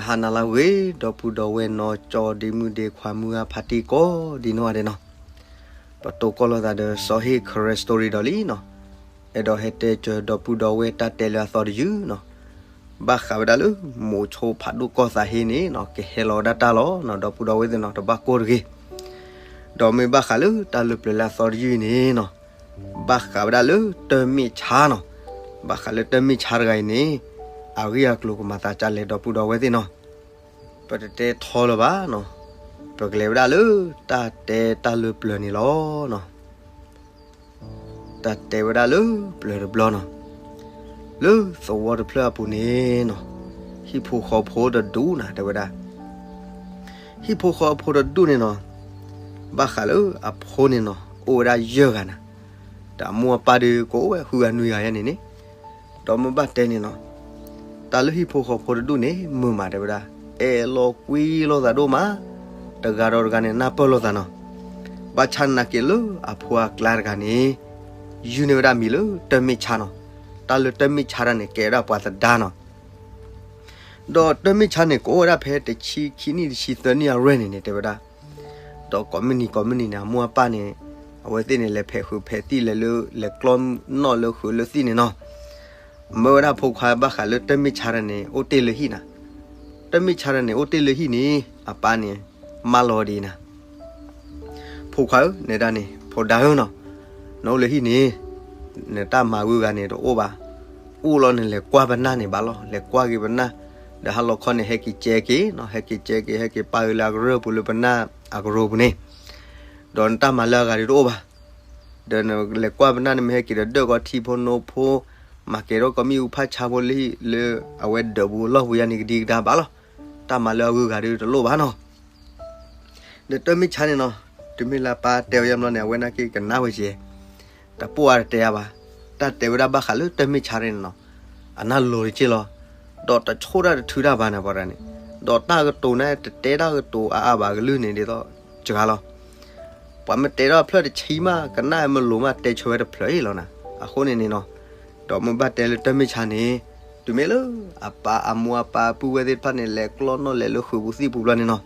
ဟါနၤလၢအဂ့ၤ ဒီပုၢ်ဒီဝဲၢ်နီၢ်ကၠီဒ့မုၣ်ဒ့ခွါမုၢ်ဂၢ်ဖးတံၢ်ကိးဒံနီၢ်ဂၤဒဲးနီၤ, ပတိၢ်ကီၢ်လိာ်သးဒီးစီၤဟ့ၣ် Karen Story ဒီးလံနီၤ, အဲၣ်ဒိးဟဲတဲစၢၤဒီပုၢ်ဒီဝဲၢ်တၢ်တဲလၢအသီတယုၢ်နီၤ, ဘၣ်ဃးဝဲဒၣ်လၢ မိၤဆိဖးဒိၣ်ကီၢ်သးဟ့န့ၣ်နီၤ ကဟဲလီၤဝဲဒၣ်တၢ်လီၤနီၤ ဒီပုၢ်ဒီဝဲၢ်သ့ၣ်နီၤ တဘၣ်ကိၢ်တဂ့ၤ, ဒီးမ့ၢ်ဘၣ်ဃးလၢတၢ်လၢပျၢၤလၢအသီတယုၢ်အံၤန့ၣ်နီၤ ဘၣ်ဃးဝဲဒၣ်လၢတၢ်မ့ၢ်ဆါနီၤ, ဘၣ်ဃးလၢတၢ်မ့ၢ်ဆါတဂၤအံၤန့ၣ် အဂ့ၢ်အကျိၤကမၤသးဒ်လဲၣ်ဒီပုၢ်ဒီဝဲၢ်သ့ၣ်နီၤ, ပတတဲထီလၢၤဘၣ်နီၤ, ပကလဲၤဝဲဒၣ်လၢတၢ်တဲတၢ်လၢပျၢၤန့ၣ်လီၤနီၤ. တၢ်တဲဝဲဒၣ်လၢပျၢၤတဘျီနီၤ, လၢသဝီတဖျၢၣ်အပူၤန့ၣ်နီၤ, ဟံၣ်ဖိဃီဖိတဒူၣ်နၤ တဲဝဲဒၣ် ဟံၣ်ဖိဃီဖိတဒူၣ်န့ၣ်နီၤ, ဘၣ်ဃးလၢအဖိန့ၣ်နီၤ အိၣ်ဝဲဒၣ်ယဲၢ်ဂၤနၤ, ဒီးအမိၢ်အပၢ်ဒီးကအိၣ်ဝဲဃုဂၤနွံဂၤယဲန့ၣ်န့ၣ်, ဒီးမ့ၢ်ဘၣ်တဲန့ၣ်နီၤ, တၢ်လၢဟံၣ်ဖိဃီဖိတဒူၣ်န့ၣ် မုာ်မးတဲဝဲဒၣ်, အဲၣ်လိာ်ကွံလိာ်သးဒိၣ်မး, တဂၤဒီးတဂၤန့ၣ် နၢ်ပၢၢ်လိာ်သးနီၤ, ဘၣ်ဆၣ်နာ်က့ၤလၢအဖိအကျါတဂၤန့ၣ် ယုၢ်န့ၢ်ဝဲဒၣ်မံၤလၢတၢ်မ့ၢ်ဆါနီၤ, တၢ်လၢတၢ်မ့ၢ်ဆါတၢ်န့ၣ် ကဲဝဲဒၣ်ပှၤသဒါနီၤ ဒီးတၢ်မ့ၢ်ဆါန့ၣ် ကအိၣ်ဝဲဒၣ်ဖဲတဆံခံနံၣ်တဆံသၢနံၣ်အရွဲၢ်န့ၣ်န့ၣ် တဲဝဲဒၣ်, ဒီးကိးမုၢ်နံၤကိးမုၢ်နံၤန့ၣ် အမိၢ်အပၢ်န့ၣ် အဝဲသ့ၣ်န့ၣ် လဲၤဖဲးဃုာ်ဖဲးသံၣ်လဲၤလၢ လဲၤကျီနီၣ်လၢဃုာ်လၢသံၣ်န့ၣ်နီၤ, မၢဝဲဒၣ်ဖိခွါဘၣ်ဃးလၢတၢ်မ့ၢ်ဆါတၢ်န့ၣ် အိၣ်တ့ၢ်လၢဟံၣ်နၤ, တၢ်မ့ၢ်ဆါတၢ်န့ၣ် အိၣ်တ့ၢ်လၢဟံၣ်န့ၣ် အပၢ်န့ၣ် မၢလီၤဒ်အံၤနၤ ဖိခွါဧၢ နဲဒၣ်န့ၣ် ဖိဒါဧၢနီၤ, နအိၣ်လၢဟံၣ်န့ၣ် နတၢ်မၤဂုၤဂၤန့ၣ်တအိၣ်ဘၣ်, အိၣ်လီၤန့ၣ် လဲၤကွၢ်ပနၢ်န့ၣ်ဘၣ်လီၤ, လဲၤကွၢ်က့ၤပနၢ်, ဒီးဟါလီၤခီန့ၣ် ဟဲက့ၤကဲက့ၤနီၤ, ဟဲက့ၤကဲက့ၤ ဟဲက့ၤပာ်ဂ့ၤလၢအကရၢၢ်ပူၤလၢပနၢ်အကရိပူၤန့ၣ်, ဒီးနတၢ်မၤလၢအဂၤဒီးတအိၣ်ဘၣ်, ဒီးနလဲၤကွၢ်ပနၢ်န့ၣ် မ့ၢ်ဟဲက့ၤဒီးဒၢၣ်ကီထံဖိနိဖိ, မၤကဲၤထီၣ်ကီမ့ၣ်အူဖးဆါဖိလၢဟံၣ်လၢ အဝဲဒၢးပူၤအလီၢ်ပူၤယါန့ၣ်ကဒံကဒါဘၣ်လီၤ, တၢ်မၤလၢအဂုၤအဂၤဒီးတလိၣ်ဘၣ်နီၤ ဒီးတၢ်မ့ၢ်ဆါန့ၣ်နီၤ, တုၤမ့ၢ်လၢအပၢ်တဲဝဲယါဘျီန့ၣ် အဝဲနာ်က့ၤကနၣ်ဝဲကဲ, တပိာ်အါတတဲအါဘၣ်, တၢ်တဲဝဲဒၣ်ဘၣ်ဃးလၢတၢ်မ့ၢ်ဆါန့ၣ်နီၤ, အနၢ်လိၤတက့ၢ်လီၤ, ဒီးတဆိၣ်တၢ်တထုးတၢ်ဘၣ်န့ၣ်ပှၤတဂၤန့ၣ်, ဒီးတၢ်ကတိၤန့ၣ် တတဲတၢ်ကတိၤအါအါဘၣ်ကလုၢ်န့ၣ်ဒ်သိးစှၤလီၤ, ပှၤမ့ၢ်တဲထီၣ်ဖျၢၣ်တဆံမး ကနၣ်မ့ၢ်လိၤမး တဲဆၢဝဲတဖျၢၣ်အံၤလီၤနၤ, အဃိန့ၣ်န့ၣ်နီၤ, ဒီးမ့ၢ်ဘၣ်တဲလၢတၢ်မ့ၢ်ဆါန့ၣ်, တုၤမ့ၢ်လၢအပၢ်အမိၢ်အပၢ်ပုၢ်ဝဲၢ်သ့ၣ်တဖၣ်န့ၣ် လဲၤကျီနီၣ်လဲၤလၢဃုာ်ပူၤသံၣ်ပူၤဘျီန့ၣ်နီၤ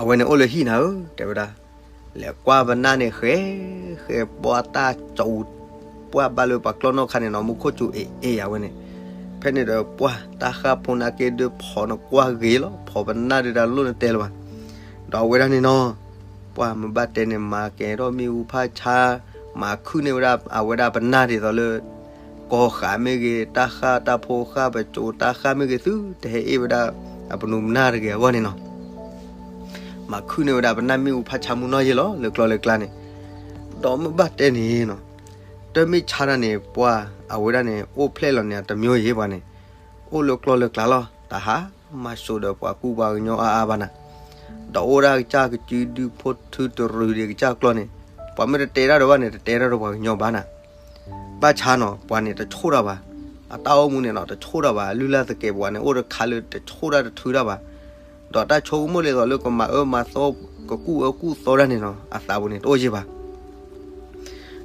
အဝဲန့ၣ်အိၣ်လၢဟံၣ်နၤဧၢ တဲဝဲဒၣ်, လဲၤကွၢ်ပနၢ်န့ၣ်ဃဲ, ဃဲပှၢ်တၢ်ကၠိ, ပှၢ်ဘၣ်လၢပှၤကျီနီၣ်ခါန့ၣ်နီၤ မူခိၣ်ကၠိအ့ၣ်အ့ၣ်အဝဲန့ၣ်, ဖဲန့ၣ်ဒီးပှၢ်တၢ်ဃၢ်ဖိနာ်က့ဒုးဖီၣ်နကွၢ်ဂ့ၤလီၤ ဖီၣ်ပနၢ်ဒုးတၢ်လိၣ်နတဲလၢၤဘၣ်, ဒီးအဝဲဒၣ်န့ၣ်နီၤ, ပှၢ်မ့ၢ်ဘၣ်တဲန့ၣ် မၤကဲၤထီၣ်မ့ၣ်အူဖးဆါ, မၤခုၣ်န့ၢ်ဝဲဒၣ်အဝဲဒၣ်ပနၢ်ဒ်သိးလၢ ကီၢ်ဃာ်မ့ၢ်ဂ့ၤ, တၢ်ဃၢ်တၢ်ဖိဃၢ် ပစိၤတၢ်ဃၢ်မ့ၢ်ဂ့ၤ သုတဟဲအ့ၣ်ဝဲဒၣ်အပနူာ်ပနၢ်တဂ့ၤအဂီၢ်န့ၣ်နီၤ, မၤခုၣ်န့ၢ်ဝဲဒၣ်ပနၢ်မ့ၣ်အူဖးဆါမူနီၢ်ယ့ၢ်လီၤ လၢကျီလၢကျါန့ၣ်, ဒီးမ့ၢ်ဘၣ်တဲန့ၣ်နီၤ, တၢ်မ့ၢ်ဆါတၢ်န့ၣ် ပှၢ်အဝဲဒၣ်န့ၣ် အိၣ်ဖျဲၣ်လီၤန့ၣ် အတမံၤယ့ၢ်ပှၤန့ၣ်, အိၣ်လၢကျီလၢကျါလီၤ တဟါမၤစိာ်ဒီးပှၤကူပှၤကညီအါအါဘၣ်နၤ, ဒီးအိၣ်ဒၣ်ကစၢ်ကစုဒုဖိထုတရူးဒံးကစၢ်ကျီန့ၣ်, ပှၤမ့ၢ်တတဲတၢ်ဒီးဘၣ်န့ၣ် တတဲတၢ်ဒီးပှၤကညီဘၣ်နၤ ဘၣ်ဆါနီၤ ပှၤန့ၣ်တဆိၣ်တၢ်ဘၣ်, အတၢ်အိၣ်မူန့ၣ်နီၤ တဆိၣ်တၢ်ဘၣ်, လုၢ်လၢ်သကဲးပဝးန့ၣ် အိၣ်တခါလၢတဆိၣ်တၢ်တထုးတၢ်ဘၣ်, ဒီးတၢ်ဆိကမိၣ်ဒ်သိးလၢကမၤအၢမၤသီ ကကူၣ်အၢကူၣ်သီတၢ်န့ၣ်နီၤ အသးပူၤန့ၣ်တအိၣ်ယ့ၢ်ဘၣ်,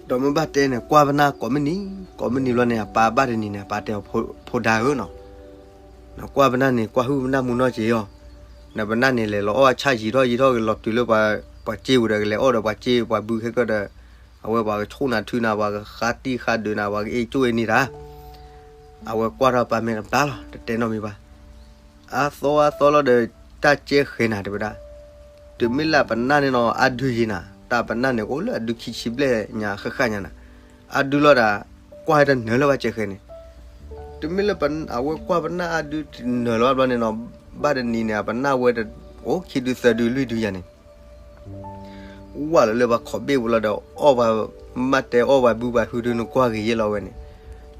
ဒီးမ့ၢ်ဘၣ်တဲန့ၣ် ကွၢ်ပနၢ်ကိးမုၢ်နံၤ ကိးမုၢ်နံၤဘျီန့ၣ် အပၢ်ဘၣ်တနံၤန့ၣ် အပၢ်တဲအီၤ ဖိဒါဧၢနီၤ နကွၢ်ပနၢ်န့ၣ် ကွၢ်ဟုၣ်ပနၢ်မူနီၢ်က့ၤအီၤ, နပနၢ်န့ၣ် လဲၤလီၤအီၣ်အဆၣ်ယံာ်ထီၣ်ယံာ်ထီၣ်က့ၤလီၤတုၤလၢပှၤ ပှၤစ့ပူၤဒီး ကလဲၤအီၣ်ဒီးပှၤစ့ပှၤဘုခဲကၢၢ်ဒီး, အဝဲပှၤကဆိၣ်နၤထုနၤ ပှၤကဃါတံၢ်ဃါဒုးနၤ ပှၤကအိၣ်ကၠိၣ်အ့န့ၣ်တၢ်, အဝဲကွၢ်ထီၣ်ပၢ်မဲာ်တဘျါလီၤ တတဲနီတမံၤဘၣ်. အသီအသီလီၤဒီး တၢ်ကဲဃဲၤနၤတဲဝဲဒၣ်, တုၤမ့ၢ်လၢပနၢ်န့ၣ်နီၤ အါဒုယံၤနၤ, တၢ်ပနၢ်န့ၣ် ကအိၣ်လၢအဒုခံဆံဘျဲၣ်ညါဃၣ်ဃၣ်ညါနၤ, အါဒုလီၤဒၣ် ကွၢ်တနၢၤလၢၤဘၣ်ကဲဃဲၤန့ၣ်, တုၤမ့ၢ်လၢအဝဲကွၢ်ပနၢ်အါဒုတနၢၤလၢၤဘၣ်ဘျီန့ၣ်နီၤ, ဘၣ်တနံၤန့ၣ် အပနၢ်ဝဲအိၣ်ခံဒုသၢဒုလွံၢ်ဒုယၤန့ၣ် ဝၢ်လီၤလၢပှၤခိးဘ့ၣ်ပူၤလီၤဒီး အီၣ်ပှၤမၤတဲအီၣ်ပှၤဘုပှၤဟုဒုးနကွၢ်ဂ့ၤယဲၢ်လီၤဝဲန့ၣ်,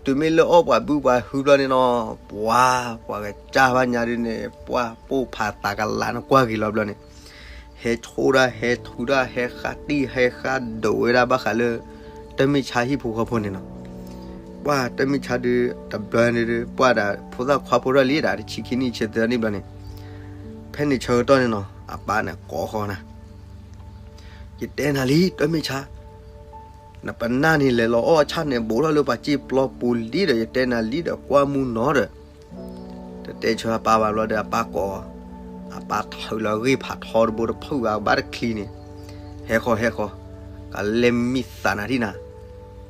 တုၤမ့ၢ်လၢအီၣ်ပှၤဘုပှၤဟုဘျီန့ၣ်နီၤ, ပှၤ ပှၤကစၢ်ဘၣ်ညါဒုန့ၣ် ပှၤပိာ်ဖးသးကလးနကွၢ်ဂ့ၤလီၤဘျီန့ၣ်, ဟဲဆိၣ်ဒၣ်ဟဲထုဒၣ် ဟဲဃါတံၢ်ဟဲဃါဒိးဝဲဒၣ်ဘၣ်ဃးလၢ တၢ်မ့ၢ်ဆါဟံၣ်ဖိဃီဖိန့ၣ်နီၤ ပှၤတၢ်မ့ၢ်ဆါဒု တဘျီန့ၣ်ဒု ပှၤဒၣ်ဖိသၣ်ခွါဖိထီၣ်လံဒၣ် တဆံခံနံၣ်ဆံသၢနံၣ်ဘျီန့ၣ်, ဖဲန့ၣ်ဆၢကတီၢ်န့ၣ်နီၤ အပၢ်န့ၣ်ကိးဃီနၤ, ယတဲနၤလံ တၢ်မ့ၢ်ဆါ, နပနၢ်န့ၣ် လဲၤလီၤအီၣ်အဆၣ်န့ၣ် ဘူးထီၣ်လၢပှၤစ့ပျီပူၤလံဒီး ယတဲနၤလံဒီး ကွၢ်မူနီၤဒီး တတဲဆၢအပၢ်ဘၣ်ဘျီဒီး အပၢ်ကိး, အပၢ်ထုးလီၤဂ့ၢ်ဖးထီတဘိတဖုၣ်ဘၣ် ဘၣ်တချံန့ၣ်, ဟဲဃီၤ ဟဲဃီၤ, ကလဲၤမံသးနၤဒံၣ်နၤ,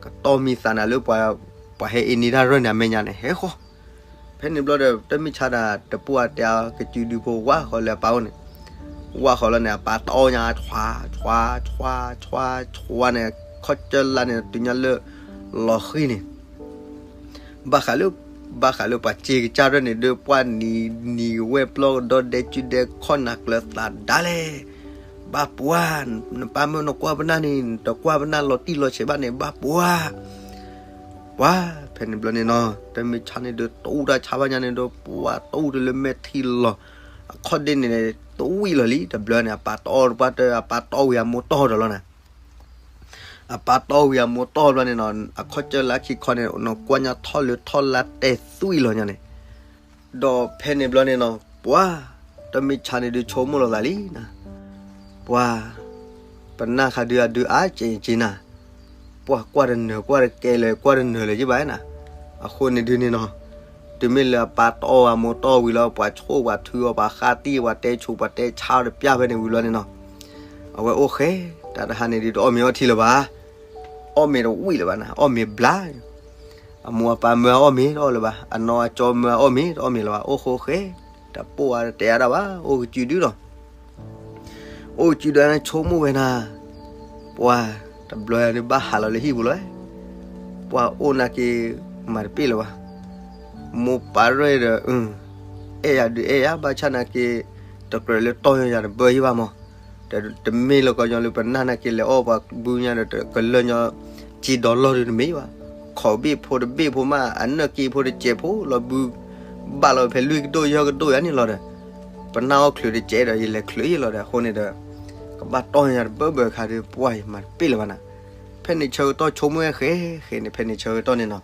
ကတီၢ်မံသးနၤလၢ ပှၤဟဲအ့န့ၢ်တၢ်ရၢၢ်န့ၣ် အမဲာ်ညါန့ၣ် ဟဲဃီၤ. ဖဲန့ၣ်ဘျီဒီး တၢ်မ့ၢ်ဆါဒၣ်တပှၢ်တဲအကစုဒုဖိဝးဃီၤလၢအပၢ်အိၣ်န့ၣ်, ဝးဃီၤလီၤန့ၣ် အပၢ်တအီၣ်ညါ ဆွါ ဆွါ ဆွါ ဆွါ ဆွါန့ၣ် ခီၣ်ကၢၢ်လါန့ၣ် တုၤညါလၢ လီၤဃံၤန့ၣ် ဘၣ်ဃးလၢ, ဘၣ်ဃးလၢပှၤစ့ကစၢ်ရၢၢ်န့ၣ် ဒီးပှၢ်နံၤနံၤဝဲပျီကဒီဒဲကုဒဲခီၣ်နၤကျၢၤသးဒါလဲၣ်, ဘၣ်ပှၤ, နပၢ်မၢနကွၢ်ပနၢ်န့ၣ် နတကွၢ်ပနၢ်လီၤတံၢ်လီၤဆဲးဘၣ်န့ၣ် ဘၣ်ပှၤ ပှၤ, ဖဲန့ၣ်ဘျီန့ၣ်နီၤ တၢ်မ့ၢ်ဆါန့ၣ်ဒီး တအူတၢ်ဆါဘၣ်ညါန့ၣ်ဒီး ပှၤတအူတလၢမဲာ်ထံလီၤ, အခီၣ်ဒ့န့ၣ် တဝံၣ်လီၤလံ တဘျီန့ၣ် အပၢ်တအီၣ်တပှၢ်တၢၢ် အပၢ်တအီၣ်ဝံၤအမိၢ်တီၢ်ဒီးလီၤနၤ အပၢ်တအီၣ်ဝံၤအမိၢ်တီၢ်ဘျီန့ၣ်နီၤ အခီၣ်ကၢၢ်လါခံခီန့ၣ် နကွၢ်ညါထီၣ်လၢထီၣ်လါတဲသွံၣ်လီၤညါန့ၣ်, ဒီးဖဲန့ၣ်ဘျီန့ၣ်နီၤ ပှၤ, တၢ်မ့ၢ်ဆါန့ၣ်ဒုးဆိကမိၣ်လီၤသးလံနၤ, ပှၤ, ပနၢ်ခါဒုးအဒုးအါက့ၤက့ၤနၤ, ပှၤကွၢ်တနၢၤကွၢ်တကဲလၢၤ ကွၢ်တနၢၤလၢၤယဘၣ်နၤ, အဃိန့ၣ်ဒုးန့ၣ်နီၤ တုၤမ့ၢ်လၢအပၢ်တအီၣ်ဝံၤအမိၢ်တီၢ်ဝံၤလီၤ ပှၤဆိၣ်ပှၤထုအီၤ ပှၤဃါတံၢ် ပှၤတဲဆူး ပှၤတဲဆါအီၤတပျၢ်ဖဲန့ၣ်ဝံၤလီၤန့ၣ်နီၤ, အဝဲအိၣ်ဃဲ, တၢ်တဟါန့ၣ်ဒုးတအီၣ်မ့ၤအီထံလၢၤဘၣ်, အီၣ်မ့ၤတဝံၣ်လၢၤဘၣ်နၤ အီၣ်မ့ၤဘျါ အမိၢ်အပၢ်မၢအီၣ်မ့ၤတအီၣ်လၢၤဘၣ် အနီၢ်အကၠီမၢအီၣ်မ့ၤတအီၣ်မ့ၤလၢၤဘၣ် အိၣ်ဃဲဃဲ, တပိၢ်အါတတဲအါဒၣ်ဘၣ် အိၣ်ကစုဒုဒီး အိၣ်ကစုဒုန့ၣ်ဆိကမိၣ်ဝဲနၤ, ပှၤ, တဘျီန့ၣ်ဘၣ်ဟးလီၤလၢဟံၣ်ပူၤလီၤ, ပှၤအိၣ်နာ်က့ၤ, မၤတပ့ၢ်လၢၤဘၣ်, မိၢ်ပၢ်ရဲၣ်ဒီး, အဲၣ်ယၤဒုးအဲၣ်ယၤ ဘၣ်ဆၣ်နာ်က့ၤ, တကြၢးလၢတီၢ်ယၤတဘၢယဘၣ်မး, တမ့ၢ်လၢကညီလၢပနၢ်နာ်က့ၤလဲၤအီၣ်ပှၤဘုညါဒီးကလၢာ်ညီ, စ့ဒီးလီၢ်ဒုးတမ့ၢ်ဘၣ်, ခိးဘ့ၣ်ဖိတဘ့ၣ်ဖိမး အနၢၣ်က့ၤဖိတစဲးဖိလီၤဘု, ဘၣ်လီၤဖဲလွံၢ်ကဒိၣ်ယဲၢ်ကဒိၣ်ယၤန့ၣ်လီၤဒီး, ပနၢ်အီၣ်ချုးတစဲးဒီး ယလဲၤချုးယလီၤဒီး အဃိန့ၣ်ဒီး, ကဘၣ်တီၢ်ယၤတဘၢဘၢခါဒီး ပှၤအံၤမၤတပ့ၢ်လၢၤဘၣ်နၤ, ဖဲန့ၣ်ဆၢကတီၢ်ဆိကမိၣ်ဝဲဃဲဃဲန့ၣ် ဖဲန့ၣ်ဆၢကတီၢ်န့ၣ်နီၤ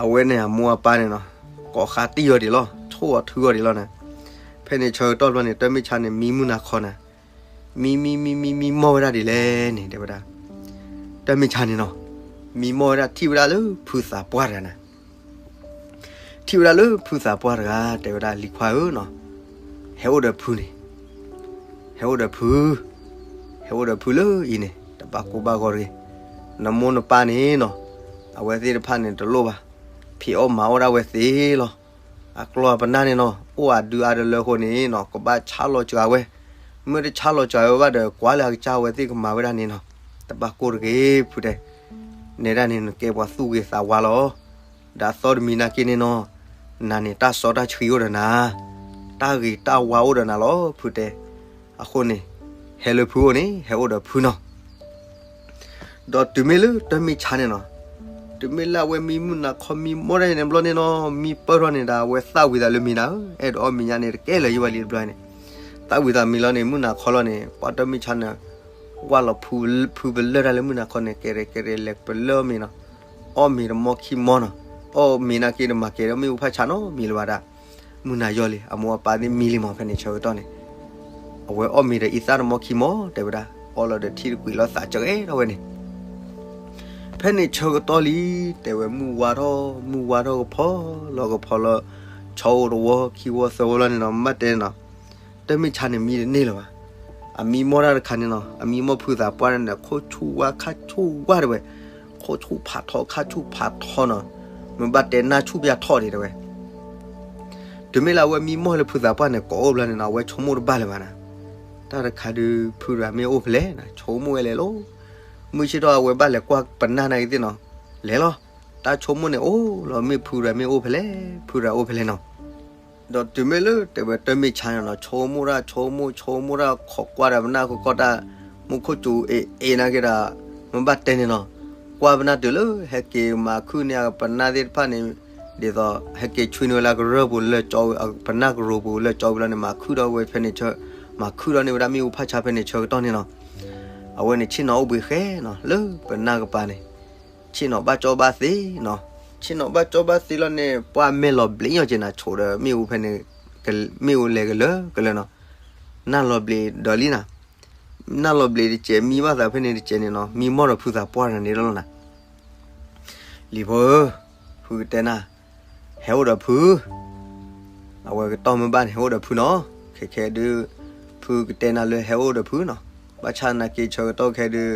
အဝဲန့ၣ်အမိၢ်အပၢ်န့ၣ်နီၤ, ကိးဃါတံၢ်အီၤဒံးလီၤ ဆိၣ်အီၤထုအီၤဒံးလီၤနၤ, ဖဲန့ၣ်ဆၢကတီၢ်ဘျီန့ၣ် တၢ်မ့ၢ်ဆါန့ၣ် မံမုၢ်နၤခီနၤ, မံမံမံမံမံမီၢ်ဝဲဒၣ်ဒ်လဲၣ်န့ၣ် တဲဝဲဒၣ်, တၢ်မ့ၢ်ဆါန့ၣ်နီၤ, မံမီၢ်ဝဲဒၣ်ထံၣ်ဝဲဒၣ်လၢဖုသးပှၢ်တဂၤနၤ ထံၣ်ဝဲဒၣ်လၢဖုသးပှၢ်တဂၤ တဲဝဲဒၣ်လံၤခွါဧၢနီၤ, ဟဲအိၣ်ဒီးဖုန့ၣ်, ဟဲအိၣ်ဒီးဖု, ဟဲအိၣ်ဒီးဖုလၢအံၤန့ၣ် တဘၣ်ကိၢ်ဘၣ်ဂီၤတဂ့ၤ, နမိၢ်နပၢ်န့ၣ်နီၤ, အဝဲသ့ၣ်တဖၣ်န့ၣ်တလိၣ်ဘၣ်, ဖံးအီၣ်မၤအီၣ်ဒၣ်ဝဲသ့လီၤ, အကျီၢ်ပနၢ်န့ၣ်နီၤ အိၣ်အဒုအါတလၢအဃိန့ၣ်နီၤ ကဘၣ်ဆါလီၤစှၤဝဲ, မ့ၢ်တဆါလီၤစှၤဝဲဘၣ်ဒီး ကွၢ်လၢအကစၢ်ဝဲသ့ၣ်ကမၤဝဲဒၣ်န့ၣ်နီၤ, တဘၣ်ကိၢ်တဂ့ၤဖုတဲ, နဲဒၣ်န့ၣ်နကဲပှၤသူၣ်ဂ့ၤသးဝါလီၤ, ဒီးအသီတမံၤနာ်က့န့ၣ်နီၤ, နၤန့ၣ်တၢ်စီတၢ်ဆှံအိၣ်ဒီးနၤ, တၢ်ဂ့ၤတၢ်ဝါအိၣ်ဒီးနၤလီၤဖုတဲ, အဃိန့ၣ်, ဟဲလၢဖုအိၣ်န့ၣ် ဟဲအိၣ်ဒီးဖုနီၤ ဒီးတုၤမ့ၢ်လၢတၢ်မ့ၢ်ဆါန့ၣ်နီၤ, တုၤမ့ၢ်လၢအဝဲမံမုၢ်နၤခီမံမီၢ်ဒၣ်န့ၣ်ဘျီန့ၣ်နီၤ မံပၢၢ်ထီၣ်န့ၣ်ဒီး အဝဲသၣ်ဝံၤသးလၢမံၤနၤဧၢ, အဲၣ်ဒိးအီၣ်မ့ၤညါန့ၣ် တကဲလၢၤယဘၣ်လံတဘျီန့ၣ်, သၣ်ဝံၤသးမံၤလီၤန့ၣ် မုၢ်နၤခီလီၤန့ၣ် ပှၤတၢ်မ့ၢ်ဆါန့ၣ်, ဝၢ်လီၤဖုပလၢၢ်တၢ်လၢမုၢ်နၤခီန့ၣ် ကဲရဲၣ်ကဲရဲၣ်လဲၤပလၢၢ်အီၣ်မ့ၤနီၤ, အီၣ်မ့ၤတမီခံမီနီၤ, အီၣ်မ့ၤနာ်က့ဒီးမၤကဲၤဒီးမ့ၣ်အူဖးဆါနီတမံၤလၢၤဘၣ်ဒၣ်, မုၢ်နၤယီၤလံ အမိၢ်အပၢ်သ့ၣ်မံလံမး ဖဲန့ၣ်ဆၢကတီၢ်န့ၣ် အဝဲအီၣ်မ့ၤဒီးအံသၣ်တမီခံမီ တဲဝဲဒၣ်, အီၣ်လီၤဒီးထံၣ်တကွံာ်လီၤသးကဲထီၣ်ဝဲန့ၣ်, ဖဲန့ၣ်ဆၢကတီၢ်လံ, တဲဝဲမုၢ်ဝါထီၣ် မုၢ်ဝါထီၣ်ကဖီလီၤကဖီလီၤ, ဆီအိၣ်တဝီခံဝီသၢဝီလီၤန့ၣ်နီၤ မ့ၢ်တဲန့ၣ်နီၤ, တၢ်မ့ၢ်ဆါန့ၣ်မံတန့ၢ်လၢၤဘၣ်, အမံမီၢ်တၢ်တခါန့ၣ်နီၤ အမံမီၢ်ဖုသးပှၢ်န့ၣ် ခိၣ်ဆူၣ်ဝါခါဆူၣ်ဝါတဲဝဲ, ခိၣ်ဆူၣ်ဖးထီခါဆူၣ်ဖးထီနီၤ, မ့ၢ်ဘၣ်တဲနၢ်ဆူၣ်ပၠၣ်ထီၣ်ဒံးတဲဝဲ တုၤမ့ၢ်လၢအဝဲမံမီၢ်လၢဖုသးပှၢ်န့ၣ် ကိးအိၣ်ဘျီန့ၣ်နီၤ အဝဲဆိကမိၣ်တဘၣ်လၢၤဘၣ်နၤ, တၢ်တခါဒုးဖုတဂၤမ့ၢ်အိၣ်ဖဲလဲၣ်နၤ ဆိကမိၣ်ဝဲလဲၣ်လီၤ, မုၢ်ဆ့ၣ်ထီၣ်အဝဲဘၣ်လဲၤကွၢ်ပနၢ်နာ်က့သ့ၣ်နီၤ, လဲၤလီၤ, တၢ်ဆိကမိၣ်န့ၣ်အိၣ်လီၤ မ့ၢ်ဖုတဂၤမ့ၢ်အိၣ်ဖဲလဲၣ် ဖုတဂၤအိၣ်ဖဲလဲၣ်နီၤ ဒီးတုၤမ့ၢ်လၢတဲဝဲတၢ်မ့ၢ်ဆါန့ၣ်နီၤ ဆိကမိၣ်တၢ် ဆိကမိၣ် ဆိကမိၣ်တၢ်ခိးကွၢ်ဒီးပနၢ်ခိးကွၢ်တၢ်, မူခိၣ်စူၤအ့ၣ်အ့ၣ်နာ်က့ဒီး, မ့ၢ်ဘၣ်တဲန့ၣ်နီၤ, ကွၢ်ပနၢ်တုၤလၢဟဲက့ၤမၤခုၣ်န့ၢ်ပနၢ်သ့ၣ်တဖၣ်န့ၣ်, ဒ်သိးဟဲက့ၤဆွံနုာ်ဝဲလၢကရၢၢ်ပူၤလၢကၠီ, ပနၢ်ကရိပူၤလၢကၠီဝံၤလီၤန့ၣ် မၤခုၣ်ဒီးဝဲဖဲန့ၣ်ဆၢ, မၤခုၣ်ဒီးန့ၢ်ဝဲဒၣ်မ့ၣ်အူဖးဆါဖဲန့ၣ်ဆၢကတီၢ်န့ၣ်နီၤ, အဝဲန့ၣ်ဆ့ၣ်နီၤအိၣ်ဘှံးဃဲနီၤ လၢပနၢ်ကပၤန့ၣ် ဆ့ၣ်နီၤဘၣ်ကၠီဘၣ်သ့နီၤ, ဆ့ၣ်နီၤဘၣ်ကၠီဘၣ်သ့လီၤန့ၣ် ပှၤမဲာ်လီၤဘျံးညီက့ၤနၤ ဆိးဒီးမ့ၣ်အူဖဲန့ၣ်, မ့ၣ်အူလဲၤကလၢာ်ကလၢာ်နီၤ, နၢ်လီၤဘျံးဒီးလံနၤ, နၢ်လီၤဘျံးတစဲးမံဘၣ်သးဖဲန့ၣ်တစဲးန့ၣ်နီၤ မံမီၢ်ဒီးဖုသးပှၢ်တဂၤန့ၣ်လီၤနၤ, လံၤဖိဧၢ, ဖုကတဲနၤ, ဟဲအိၣ်ဒီးဖု, အဝဲကတီၢ်မ့ၢ်ဘၣ်န့ၣ် ဟဲအိၣ်ဒီးဖုနီၤ. ခဲခဲဒုး ဖုကတဲနၤလၢဟဲအိၣ်ဒီးဖုနီၤ. ဘၣ်ဆၣ်သနာ်က့ဆၢကတီၢ်ခဲဒုး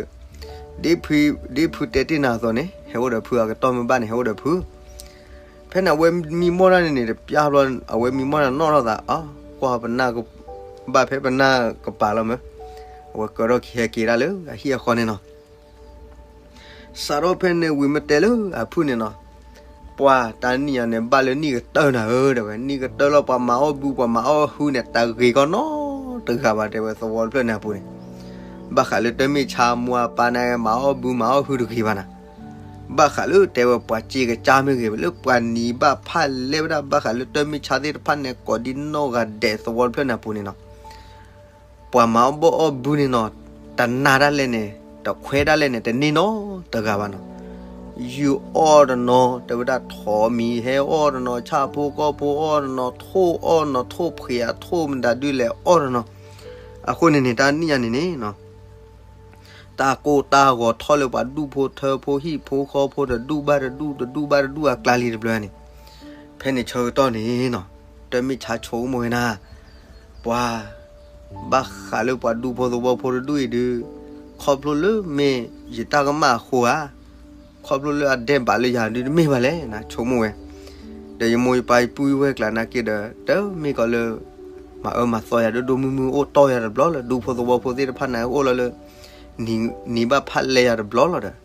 ဒ်ဖုတဲတ့ၢ်နၤအသိးန့ၣ် ဟဲအိၣ်ဒီးဖု အကတီၢ်မ့ၢ်ဘၣ်န့ၣ် ဟဲအိၣ်ဒီးဖု. ဖဲန့ၣ် အဝဲမံမီၢ်တၢ်န့ၣ်န့ၣ် တပျၢ်ဘျီ အဝဲမံမီၢ်တၢ်နီၣ်ထီၣ်သး အ ကွၢ်ပနၢ်က ဘၣ်ဖဲပနၢ်ကပၤလီၤမး. အဝဲကၢထီၣ်က့ၤဟဲက့ၤဒၣ်လၢအဟံၣ်အဃီန့ၣ်နီၤ. စးထီၣ်ဖဲန့ၣ်ဝံၤမ့ၢ်တဲလၢအဖုန့ၣ်နီၤ, ပှၤတနံၣ်ညါန့ၣ် ဘၣ်လၢနံၣ်ကတၢၢ်နၤဧၢ တဲဝဲ, နံၣ်ကတၢၢ်လီၤ ပှၤမၤအီၣ်ဘု ပှၤမၤအီၣ်ဟုန့ၣ် တဂ့ၤကီနီတဂၤဘၣ် တဲဝဲ သဝီတဖျၢၣ်န့ၣ်အပူၤန့ၣ်. ဘၣ်ဃးလၢတၢ်မ့ၢ်ဆါမိၢ်အပၢ်န့ၣ် မၤအီၣ်ဘုမၤအီၣ်ဟုတဂ့ၤဘၣ်နၤ. ဘၣ်ဃးလၢတဲဝဲပှၤစ့ကစၢ်မ့ၢ်ဂ့ၤ လၢပှၤနံၤဘၣ်ဖးလဲဝဲဒၣ် ဘၣ်ဃးလၢတၢ်မ့ၢ်ဆါသ့ၣ်တဖၣ်န့ၣ် ကိးဒံနီၢ်ဂၤဒဲးသဝီတဖျၢၣ်န့ၣ်အပူၤန့ၣ်နီၤ. ပှၤမၤအီၣ်ဘီၣ်အီၣ်ဘုန့ၣ်နီၤ, တနာ်ဒၣ်လဲာ်န့ၣ် တခွဲဒၣ်လဲာ်န့ၣ် တန့ၢ်နီတဂၤဘၣ်နီၤ. ယုၢ်အီၣ်တနီၤ တဲဝဲဒၣ်ထိးမံၤဟဲအီၣ်တနီၤ ဆၣ်ဖိကီၢ်ဖိအီၣ်တနီၤ ထိၣ်အီၣ်တနီၤ ထိၣ်ဖှံးအထိၣ်မတၤဒုလဲၣ်အီၣ်တနီၤ. အဃိန့ၣ်န့ၣ် တၢ်နံၣ်ညါန့ၣ်န့ၣ်နီၤ တၢ်ကိၢ်တၢ်ဂီၤထီၣ်လၢပှၤဒူၣ်ဖိထၢဖိဟံၣ်ဖိဃီဖိတဒူၣ်ဘၣ်တဒူၣ် တဒူၣ်ဘၣ်တဒူၣ်အကျါလံတဘျီန့ၣ်. ဖဲန့ၣ်ဆၢကတီၢ်န့ၣ်နီၤ တၢ်မ့ၢ်ဆါဆိကမိၣ်ဝဲနၤ ပှၤ ဘၣ်ဃးလၢပှၤဒူၣ်ဖိသဝီဖိတဒူၣ်အံၤဒုး ခီဖျိလၢမ့ၢ်ယတၢ်ကမၣ်အဃိဧါ, ခီဖျိလၢအဒဲးဘးလၢယၤဒုးတမ့ၢ်ဘၣ်လဲၣ် နဆိကမိၣ်ဝဲ. ဒီးယမိၢ်ယပၢ်ယပုၢ်ယဝဲၢ်ကျါနာ်က့ဒီး တမ့ၢ်ကီးလၢ မၤအၢမၤသီယၤဒိၣ်ဒိၣ်မုၢ်မုၢ်အိၣ်တီၢ်ယၤတဘျီလၢ ဒူၣ်ဖိသဝီဖိသ့ၣ်တဖၣ်န့ၣ် အိၣ်လီၤလၢ နံၤဘၣ်ဖးလဲယၤတဘျီလီၤဒီး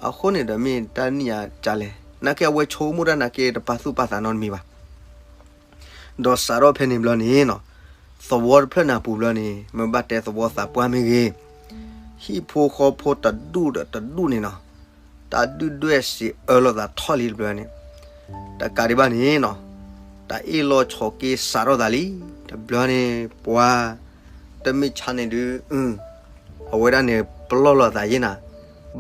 အဃိန့ၣ်ဒီးမ့ၢ်တၢ်နံၣ်ညါကလဲၣ် နာ်က့အဝဲဆိကမိၣ်တၢ်နာ်က့တပာ်သူၣ်ပာ်သးနီတမံၤဘၣ်. ဒီးစးထီၣ်ဖဲန့ၣ်ဘျီန့ၣ်နီၤ သဝီတဖျၢၣ်န့ၣ်အပူၤဘျီန့ၣ် မ့ၢ်ဘၣ်တဲသဝီသးပှၢ်မ့ၢ်ဂ့ၤ ဟံၣ်ဖိဃီဖိတဒူၣ်ဒီးတဒူၣ်န့ၣ်နီၤ တၢ်ဒုၣ်ဒွဲၣ်စံးအၢလိာ်သးထီၣ်လံတဘျီန့ၣ်. တကးဒံးဘၣ်န့ၣ်နီၤ တၢ်အ့ၣ်လိာ်ဆိးက့စးထီၣ်သးလံ တဘျီန့ၣ် ပှၤ တၢ်မ့ၢ်ဆါန့ၣ်ဒုး အဝဲဒၣ်န့ၣ် ပလီၢ်လိာ်သးယဲနၤ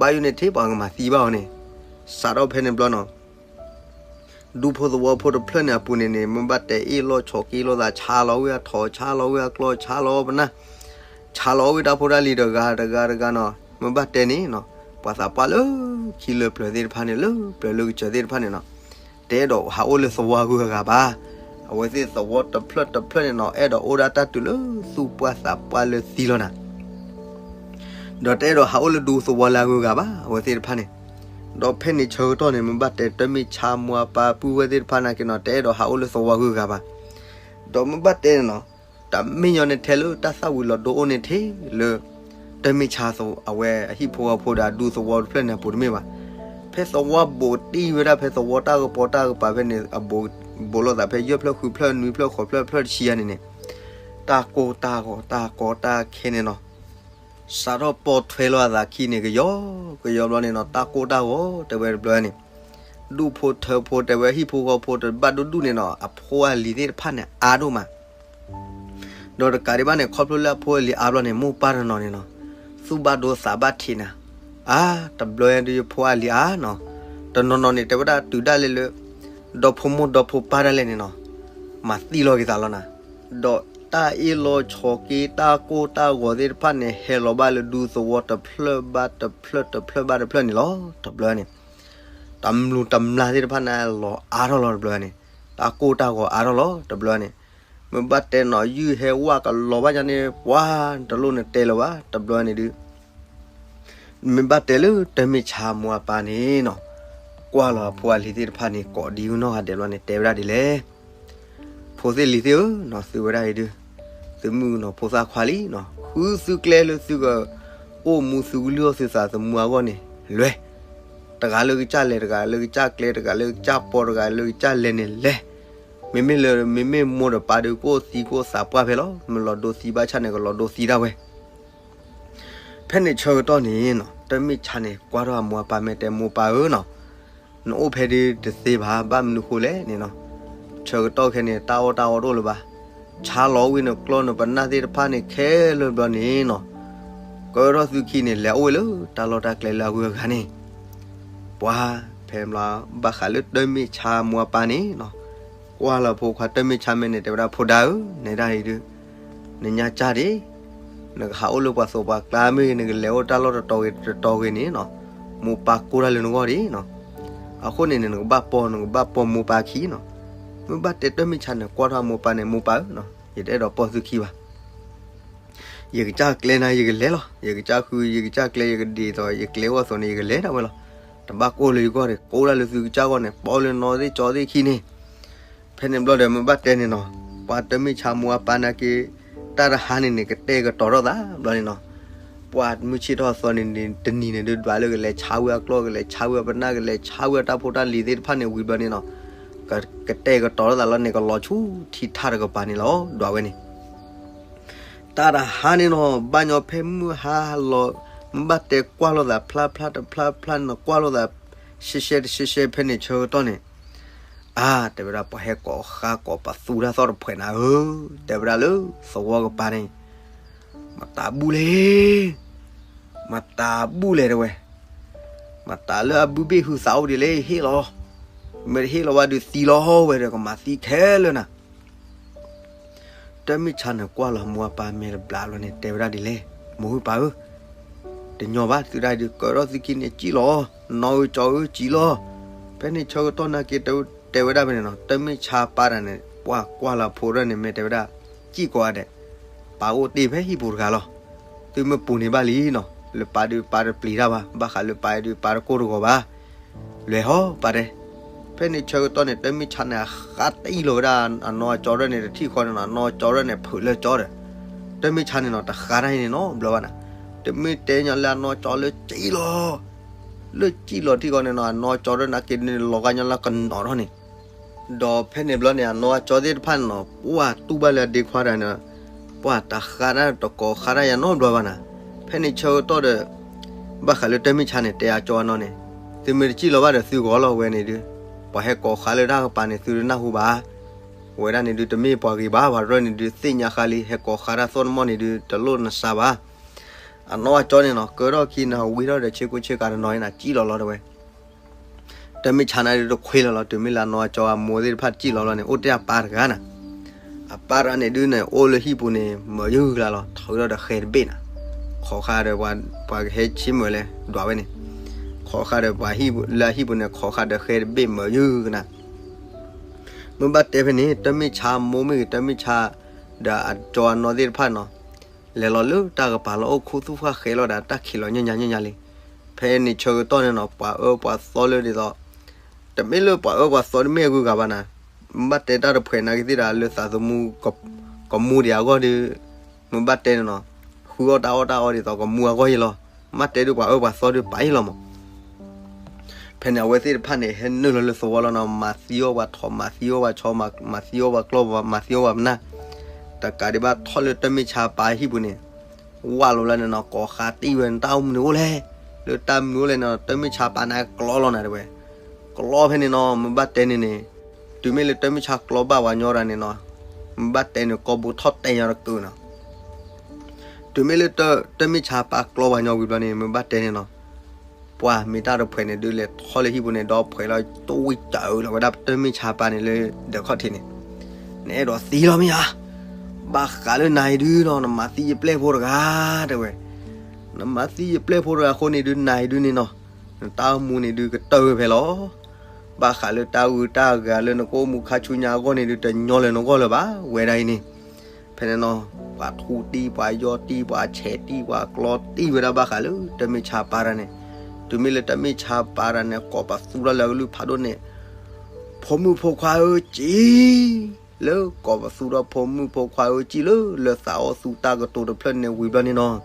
ဘၣ်ယိၣ်န့ၣ်ထဲပှၤကမၤသံဘၣ်အီၤန့ၣ် စးထီၣ်ဖဲန့ၣ်ဘျီနီၤ ဒူဖိသဝီဖိတဖျၢၣ်န့ၣ်အပူၤန့ၣ်န့ၣ် မ့ၢ်ဘၣ်တဲအ့ၣ်လိာ်ဆိးက့လိာ်သး ဆါလီၤဝဲအထိး ဆါလီၤဝဲအကျီ ဆါလီၤဝဲပနၢ် ဆါလီၤဝဲတၢ်ဖိတၢ်လံၤတဂၤတဂၤတဂၤနီၤ မ့ၢ်ဘၣ်တဲန့ၣ်နီၤ ပှၤသးပှၢ်လၢခံလၢပျၢၤသ့ၣ်တဖၣ်န့ၣ် လၢပျၢၤလၢကစၢၤသ့ၣ်တဖၣ်န့ၣ်နီၤ တအဲၣ်ဒိးဟးအိၣ်လၢသဝီဂုၤအဂၤဘၣ်. အဝဲသ့ၣ်သဝီတဖျၢၣ်တဖျၢၣ်န့ၣ်နီၤ အဲၣ်ဒိးအိၣ်ဒၣ်တၢ်တုၤလၢသူၣ်ပှၢ်သးပှၢ်လၢသံလီၤနၤ ဒီးတအဲၣ်ဒိးဟးအိၣ်လၢဒူသဝီလၢအဂုၤအဂၤဘၣ် အဝဲသ့ၣ်တဖၣ်န့ၣ်. ဒီးဖဲန့ၣ်ဆၢကတီၢ်န့ၣ် မ့ၢ်ဘၣ်တဲတၢ်မ့ၢ်ဆါမိၢ်အပၢ်ပုၢ်ဝဲၢ်သ့ၣ်တဖၣ်နာ်က့နီၤ တအဲၣ်ဒိးဟးအိၣ်လၢသဝီဂုၤအဂၤဘၣ်. ဒီးမ့ၢ်ဘၣ်တဲန့ၣ်နီၤ တၢ်မ့ၢ်ညီန့ၣ်ထဲလၢတၢ်သၣ်ဝံၤလီၤဒိအိၣ်န့ၣ်ထဲလၢ တၢ်မ့ၢ်ဆါအဝဲအဟံၣ်ဖိဃီဖိဒီးအဒူသဝီတဖျၢၣ်န့ၣ်အပူၤတမ့ၢ်ဘၣ်. ဖဲသဝီဘူးတံၢ်ဝဲဒၣ်ဖဲသဝီတၢ်ကပီၤတၢ်ကပၤဖဲန့ၣ် ဘူးလိာ်သးဖဲယဲၢ်ဖျၢၣ်ဃုဖျၢၣ်နွံဖျၢၣ်ဃိးဖျၢၣ်ဖျၢၣ်တဆံယါန့ၣ်န့ၣ် တၢ်ကိၢ်တၢ်ဂီၤတၢ်ကီတၢ်ခဲန့ၣ်နီၤ စးထီၣ်ပိာ်ထွဲလိာ်အသးခံန့ၣ် ကယီကယီဘျီန့ၣ်နီၤ တၢ်ကိၢ်တၢ်ဂီၤတဲဝဲတဘျီန့ၣ် ဒူၣ်ဖိထၢဖိတဲဝဲဟံၣ်ဖိဃီဖိတဘၣ်ဒိၣ်ဒူၣ်န့ၣ်နီၤ အဖိအလံၤသ့ၣ်တဖၣ်န့ၣ်အါဒိၣ်မး ဒီးတကးဒံးဘၣ်န့ၣ် ခီဖျိလၢအဖိအလံၤအါဘျီန့ၣ် မိၢ်ပၢ်တနီၤန့ၣ်နီၤ သူၣ်ဘၣ်ဒိသးဘၣ်ထံးနၤ အါ တဘျီညါဒုးယဖိအလံၤအါနီၤ တနီၤနီၤန့ၣ် တဲဝဲဒၣ်တုၤဒၣ်လဲာ်လၢ ဒီဖိမိၢ်ဒီဖိပၢ်ဒၣ်လဲာ်န့ၣ်နီၤ မၤသံလီၤက့ၤသးလီၤနၤ ဒီးတၢ်အ့ၣ်လိာ်ဆိးက့တၢ်ကိၢ်တၢ်ဂီၤသ့ၣ်တဖၣ်န့ၣ် ဟဲလီၤဘၣ်လၢဒူသဝီတဖျၢၣ်ဘၣ်တဖျၢၣ်တဖျၢၣ်ဘၣ်တဖျၢၣ်န့ၣ်လီၤ တဘျီန့ၣ် တမျူးတမျၢ်သ့ၣ်တဖၣ်န့ၣ် လီၤအါထီၣ်လီၤတဘျီန့ၣ် တၢ်ကိၢ်တၢ်ဂီၤအါထီၣ်လီၤတဘျီန့ၣ် မ့ၢ်ဘၣ်တဲနီၤ ယုၢ်ဟဲဝၣ်ကလီၤဘၣ်ညါန့ၣ် ပှၤတလိၣ်န့ၣ်တဲလၢၤဘၣ် တဘျီန့ၣ်ဒုး မ့ၢ်ဘၣ်တဲလၢတၢ်မ့ၢ်ဆါမိၢ်အပၢ်န့ၣ်နီၤ ကွၢ်လီၤအဖိအလံၤသ့ၣ်တဖၣ်န့ၣ် ကိးဒံနီၢ်ဂၤဒဲးဘျီန့ၣ် တဲဝဲဒၣ်ဒ်လဲၣ် ဖိသ့ၣ်လံၤသ့ၣ်ဧၢနီၤ သုဝဲဒၣ်အံၤဒုး သုမုၣ်ကနီၤဖိသၣ်ခွါလံနီၤ ဃုသုကျဲလၢသုက အိၣ်မူသုကလုၢ်အီၣ်သုသးသမူအဂီၢ်န့ၣ် လွဲၢ် တဂၤလၢကစၢ်လဲၤ တဂၤလၢကစၢ်ကျဲ တဂၤလၢကစၢ်ပီ တဂၤလၢကစၢ်လဲၤန့ၣ်လဲၢ် မ့မ့ၢ်လၢ မ့မ့ၢ်မိၢ်ဒီးပၢ်ဒုး ကအိၣ်သံကအိၣ်သးပှၢ်ဖဲလီၤ မ့ၢ်လီၤဒိသံဘၣ်ဆၣ်န့ၣ် ကလီၤဒိသံဒၣ်ဝဲ ဖဲန့ၣ်ဆၢကတီၢ်န့ၣ်နီၤ တၢ်မ့ၢ်ဆါန့ၣ် ကွၢ်ထီၣ်အမိၢ်အပၢ်မ့ၢ်တဲမိၢ်ပၢ်ဧၢနီၤ နအိၣ်ဖဲဒုးတသ့ဘၣ် ဘၣ်မနုၤဃိလဲၣ်န့ၣ်နီၤ ဆၢကတီၢ်ခဲန့ၣ် တၢ်အီၣ်တၢ်အီတအိၣ်လၢၤဘၣ် ဆါလီၤဝံၤနကျီၢ်နပနၢ်သ့ၣ်တဖၣ်န့ၣ် ခဲလၢာ်ဘျီန့ၣ်နီၤ ကၢထီၣ်သုခံန့ၣ် လဲၤအိၣ်ဝဲလၢတၢ်လီၢ်တၢ်ကျဲလၢအဂုၤအဂၤန့ၣ် ပှၤဖဲဘျီ ဘၣ်ဃးလၢတၢ်မ့ၢ်ဆါမိၢ်အပၢ်န့ၣ်နီၤ ကွၢ်လီၤဖိခွါတၢ်မ့ၢ်ဆါမ့ၢ်န့ၣ် တဲဝဲဒၣ်ဖိဒါဧၢ နဲဒၣ်အံၤဒုး နညါကၢ်ဒံး နကဟးအိၣ်လၢပှၤသိးပှၤကျါမ့ၢ်ဂ့ၤ နကလဲၤအိၣ်တၢ်လီၢ်တတီၤဂ့ၤတတီၤဂ့ၤန့ၣ်နီၤ မိၢ်ပၢ်ကိၢ်တၢ်လၢနဂီၢ်ဒံးနီၤ အဃိန့ၣ်န့ၣ် နကဘၣ်ပီ နကဘၣ်ပီမိၢ်ပၢ်ခံနီၤ မ့ၢ်ဘၣ်တဲတၢ်မ့ၢ်ဆါန့ၣ် ကွၢ်ထီၣ်အမိၢ်ပၢ်န့ၣ် မိၢ်ပၢ်ဧၢနီၤ, ယတအဲၣ်ဒိးပိာ်သုခံဘၣ်. ယကစၢ်ကျဲနၤ ယကလဲၤလီၤ. ယကစၢ်ဃု ယကစၢ်ကျဲ ယကဒ်သိး ယကျဲအိၣ်အသိးန့ၣ် ယကလဲၤဒၣ်ဝဲလီၤ. တဘၣ်ကိၢ်လၢယဂီၢ်န့ၣ် ကိၢ်ဒၣ်လၢသုကစၢ်ဂီၢ်န့ၣ် ပိာ်လၢနီၢ်သ့ၣ်ကၠီသ့ၣ်ခံန့ၣ်. ဖဲန့ၣ်ဘျီဒီး မ့ၢ်ဘၣ်တဲန့ၣ်နီၤ, ပှၤတၢ်မ့ၢ်ဆါမိၢ်အပၢ်နာ်က့ တၢ်တဟါန့ၣ်န့ၣ် ကတဲာ်ကတီၤထီၣ်သးဘျီန့ၣ်နီၤ. ပှၤမုၢ်ဆ့ၣ်ထီၣ်အသီန့ၣ် တနံၤန့ၣ်ဒုး ဒွးလၢကလဲၤဆါဝဲအကျီၢ် ကလဲၤဆါဝဲအပနၢ် ကလဲၤဆါဝဲအတၢ်ဖိတၢ်လံၤသ့ၣ်တဖၣ်န့ၣ် ဝံၤဘျီန့ၣ်နီၤ, ကတဲာ်ကတီၤထီၣ်သးလီၤန့ၣ် ကလီၤဆူထံထၣ်တကပၤန့ၣ်လီၤ ဒွးဝဲန့ၣ်. တၢ်တဟါန့ၣ်နီၤ ဘၣ်ညီဖဲမုၢ်ဟါလီၤ မ့ၢ်ဘၣ်တဲကွၢ်လိာ်သးဖျါဖျါတဖျါဖျါန့ၣ် ကွၢ်လိာ်သး ရှဲရှဲတရှဲရှဲဖဲန့ၣ်ဆၢကတီၢ်န့ၣ်, အါ တဲဝဲဒၣ် ပှၤဟဲကိးဃါကိးပသူတၢ်သီၣ်တဖှဲးနၤဧၢ, တဲဝဲဒၣ်လၢသဝီကပၤန့ၣ်, မတၤဘူၣ်လဲၣ်, မတၤဘူၣ်လဲၣ်တဲဝဲ, မတၤလၢအဘုဘ့ၣ်ဟုသးအိၣ်ဒ်လဲၣ် ဟ့ၣ်လီၤ, မ့ၢ်တဟ့ၣ်လီၤဘၣ်ဒီးသံလီၤဝဲဒီး ကမၤသံခဲလၢာ်နၤ. တၢ်မ့ၢ်ဆါန့ၣ် ကွၢ်လီၤမိၢ်အပၢ်မဲာ်တဘျးဘျီန့ၣ် တဲဝဲဒၣ်ဒ်လဲၣ်, မိၢ်ဟုပၢ်ဧၢ, တညီဘၣ်သုဒၣ်ဒုး ကၢထီၣ်သုခံန့ၣ် စံၣ်လီၤ, နီၢ်ဧၢကၠီဧၢ စံၣ်လီၤ. ဖဲန့ၣ်ဆၢကတီၢ်နာ်က့ တဲဝဲဒၣ်ဖဲန့ၣ်နီၤ, တၢ်မ့ၢ်ဆါပၢ်တၢ်န့ၣ် ပှၤကွၢ်လီၤဖိဒၣ်န့ၣ် မ့ၢ်တဲဝဲဒၣ်, စံၣ်ကိးဂၤဒဲး, ပၢ်အိၣ်တ့ၢ်ဖဲဟံၣ်ပူၤတဂၤလီၤ. သုမ့ၢ်ပူၤန့ၣ်ဘၣ်လံနီၤ, လၢပၢ်ဒုးပၢ်တပျံၤတၢ်ဘၣ်, ဘၣ်ဃးလၢပၢ်ဒုးပၢ်တကိၢ်တဂီၤဘၣ်. လဲၤဟီပၢ်တဲ. ဖဲန့ၣ်ဆၢကတီၢ်န့ၣ် တၢ်မ့ၢ်ဆါန့ၣ် အဃါတံၢ်လီၤဝဲဒၣ်အနီၢ်အကၠီဒၣ်န့ၣ် တထံၣ်ဃီန့ၣ်နီၤ, အနီၢ်ကၠီဒၣ်န့ၣ် ဖုးလၢကၠီဒီး, တၢ်မ့ၢ်ဆါန့ၣ်နီၤ တဃါတၢ်အံၤန့ၣ်နီတဘျီဘၣ်နၤ. တမ့ၢ်တဲညီလၢအနီၢ်ကၠီလၢစံၣ်လီၤ, လၢစံၣ်လီၤထံၣ်ဃီန့ၣ်နီၤ အနီၢ်ကၠီဒၣ်န့ၣ်က့ၤန့ၣ် လီၤဂာ်ညီလၢကနီၤထီၣ်န့ၣ် ဒီးဖဲန့ၣ်ဘျီန့ၣ် အနီၢ်အကၠီသ့ၣ်တဖၣ်န့ၣ်နီၤ ပှၤတူၢ်ဘၣ်လၢအဒ့ခွါတၢ်န့ၣ်, ပှၤတဃါတၢ်တကိးဃါတၢ်ယၤနီတဘျီဘၣ်နၤ. ဖဲန့ၣ်ဆၢကတီၢ်ဒီး ဘၣ်ဃးလၢတၢ်မ့ၢ်ဆါန့ၣ် တဲအကၠီအနီၢ်န့ၣ်, သုမ့ၢ်တစံၣ်လီၤဘၣ်ဒီးသုဂီၤလီၤဝဲန့ၣ်ဒုး, ပှၤဟဲကိးဃါလၢတၢ်ကပၤန့ၣ် သုတနၢ်ဟူဘၣ်. ဝဲဒၣ်န့ၣ်ဒုး တမ့ၢ်ပှၤဂ့ၤဘၣ်, ပှၤတရၢၢ်န့ၣ်ဒုး သ့ၣ်ညါဃါလံ, ဟဲကိးဃါတၢ်သီၣ်တမီၢ်န့ၣ်ဒုး တလိၣ်နစါဘၣ်. အနီၢ်အကၠီန့ၣ်နီၤ ကၢထီၣ်ခံန့ၣ် ဝံထီၣ်ဒီးဆ့ကိးဆ့ကၤတနီၤအံၤနၤ စံၣ်လီၤလီၤတဲဝဲ. တၢ်မ့ၢ်ဆါန့ၣ်ဒုး တခွ့လီၤလီၤ, တုၤမ့ၢ်လၢအနီၢ်အကၠီအမိၢ်သ့ၣ်တဖၣ်စံၣ်လီၤလီၤန့ၣ် အိၣ်တ့ၢ်အပၢ်တဂၤနၤ. အပၢ်တဂၤန့ၣ်ဒုးန့ၣ် အိၣ်လၢဟံၣ်ပူၤန့ၣ် မၤယုၢ်ကလါလီၤ, ထုးထီၣ်ဒီးဃဲတဘ့ၣ်နၤ. ခိးဃါဒီးပှၤကဟဲဆ့မုၢ်လဲၣ် ဒွးဝဲန့ၣ်, ခိးဃါဒီးပှၤလၢအဟံၣ်ပူၤန့ၣ် ခိးဃါဒီးဃဲတဘ့ၣ်မၤယုၢ်ကနၤ. မ့ၢ်ဘၣ်တဲဖဲန့ၣ် တၢ်မ့ၢ်ဆါမိၢ်မ့ၢ်ဂ့ၤ တၢ်မ့ၢ်ဆါဒီးအကၠီအနီၢ်သ့ၣ်တဖၣ်နီၤ လဲၤလီၤလၢတၢ်ကပၤလီၤ အိၣ်ခူသူၣ်ဃၣ်ဃဲလီၤဒီး တၢ်ခံးလီၤညါညါညါညါလံ. ဖဲန့ၣ်ဆၢကတီၢ်န့ၣ်နီၤ ပှၤအၢပှၤသီလၢဒ်သိး, တမ့ၢ်လၢပှၤအၢပှၤသီတမ့ၢ်အဂုၤအဂၤဘၣ်နၤ. မ့ၢ်ဘၣ်တဲတၢ်တဖှဲးနာ်က့သ့ၣ်ဒီး လၢသးသမူ ကမူဒံးအဂီၢ်ဒီး, မ့ၢ်ဘၣ်တဲန့ၣ်နီၤ, ဃုအီၣ်တၢ်အီၣ်တၢ်အီဒ်သိးကမူအဂီၢ်ယဲလီၤ. မ့ၢ်ဘၣ်တဲဒုးပှၤအၢပှၤသီဒုးပာ်ယဲလီၤမး. ဖဲန့ၣ် အဝဲသ့ၣ်တဖၣ်န့ၣ် ဟဲနုာ်လီၤလၢသဝီလီၤနီၤ, မၤသံအီၣ်ပှၤထိး မၤသံအီၣ်ပှၤဆီ မၤသံအီၣ်ပှၤကျီၢ် မၤသံအီၣ်ပှၤပနၢ်, တကးဒံးဘၣ်ထီၣ်လၢတၢ်မ့ၢ်ဆါပၢ်ဟံၣ်ပူၤန့ၣ်, ဝၢ်လီၤလၢန့ၣ်နီၤ ကိးဃါတံၢ်ဝဲန့ၣ် တၢ်အိၣ်မနုၤအိၣ်လဲၣ်, လၢတၢ်မနုၤအိၣ်လဲၣ်န့ၣ် တၢ်မ့ၢ်ဆါပၢ်န့ၣ်ကျီလီၤနၤတဲဝဲ. ကျီဖဲန့ၣ်နီၤ မ့ၢ်ဘၣ်တဲန့ၣ်န့ၣ်, တုၤမ့ၢ်လၢတၢ်မ့ၢ်ဆါကျီဘၣ်ပှၤညီတဂၤန့ၣ်နီၤ, မ့ၢ်ဘၣ်တဲန့ၣ် ကိာ်ပူၤထီၣ်တဲာ်ညီတကုာ်နီၤ. တုၤမ့ၢ်လၢတၢ်မ့ၢ်ဆါပၢ်ကျီပှၤညီဝံၤဘျီန့ၣ် မ့ၢ်ဘၣ်တဲန့ၣ်နီၤ, ပှၤမ့ၢ်တၢ်တဖှဲးန့ၣ်ဒုးလဲၤထီၣ်လၢဟံၣ်ပူၤန့ၣ် ဒီးဖှဲးလီၤတဝံၣ်စၢၤလီၤဝဲဒၣ်တၢ်မ့ၢ်ဆါပၢ်န့ၣ်လၢ ဒၢးခီၣ်ထံးန့ၣ်, နအဲၣ်ဒိးသံလီၤမ့ၢ်ဧါ, ဘၣ်ဃးလၢနၤအံၤဒုးနီၤ နမၤသံယပျဲၢ်ဖိတဂၤတဲဝဲ, နမၤသံယပျဲၢ်ဖိတဂၤအဃိန့ၣ်ဒုး နၤအံၤဒုးန့ၣ်နီၤ, နတၢ်အိၣ်မူန့ၣ်ဒုးကတၢၢ်ဝဲဖဲလီၤ. ဘၣ်ဃးလၢတၢ်ဂုၤတၢ်ဂၤလၢနကအိၣ်မူခါဆူညါအဂီၢ်န့ၣ်ဒုး တညီလၢနဂီၢ်လၢၤဘၣ် ဝဲဒၣ်အံၤန့ၣ်. ဖဲန့ၣ်နီၤ, ပှၤထူတံၢ် ပှၤယီၢ်တံၢ် ပှၤဆဲးတံၢ် ပှၤကျီတံၢ်ဝဲဒၣ်ဘၣ်ဃးလၢတၢ်မ့ၢ်ဆါပၢ်တဂၤန့ၣ်, တုၤမ့ၢ်လၢတၢ်မ့ၢ်ဆါပၢ်တဂၤန့ၣ် ကိးပသူထီၣ်လၢအကလုၢ်ဖးဒိၣ်န့ၣ်, ဖိမုၣ်ဖိခွါဧၢ စံၣ်, လၢကိးပသူထီၣ်ဖိမုၣ်ဖိခွါဧၢ စံၣ်လၢ လၢသးအိၣ်သူတၢ်ကတိၤတဖျၢၣ်န့ၣ်ဝံၤဘျီန့ၣ်နီၤ,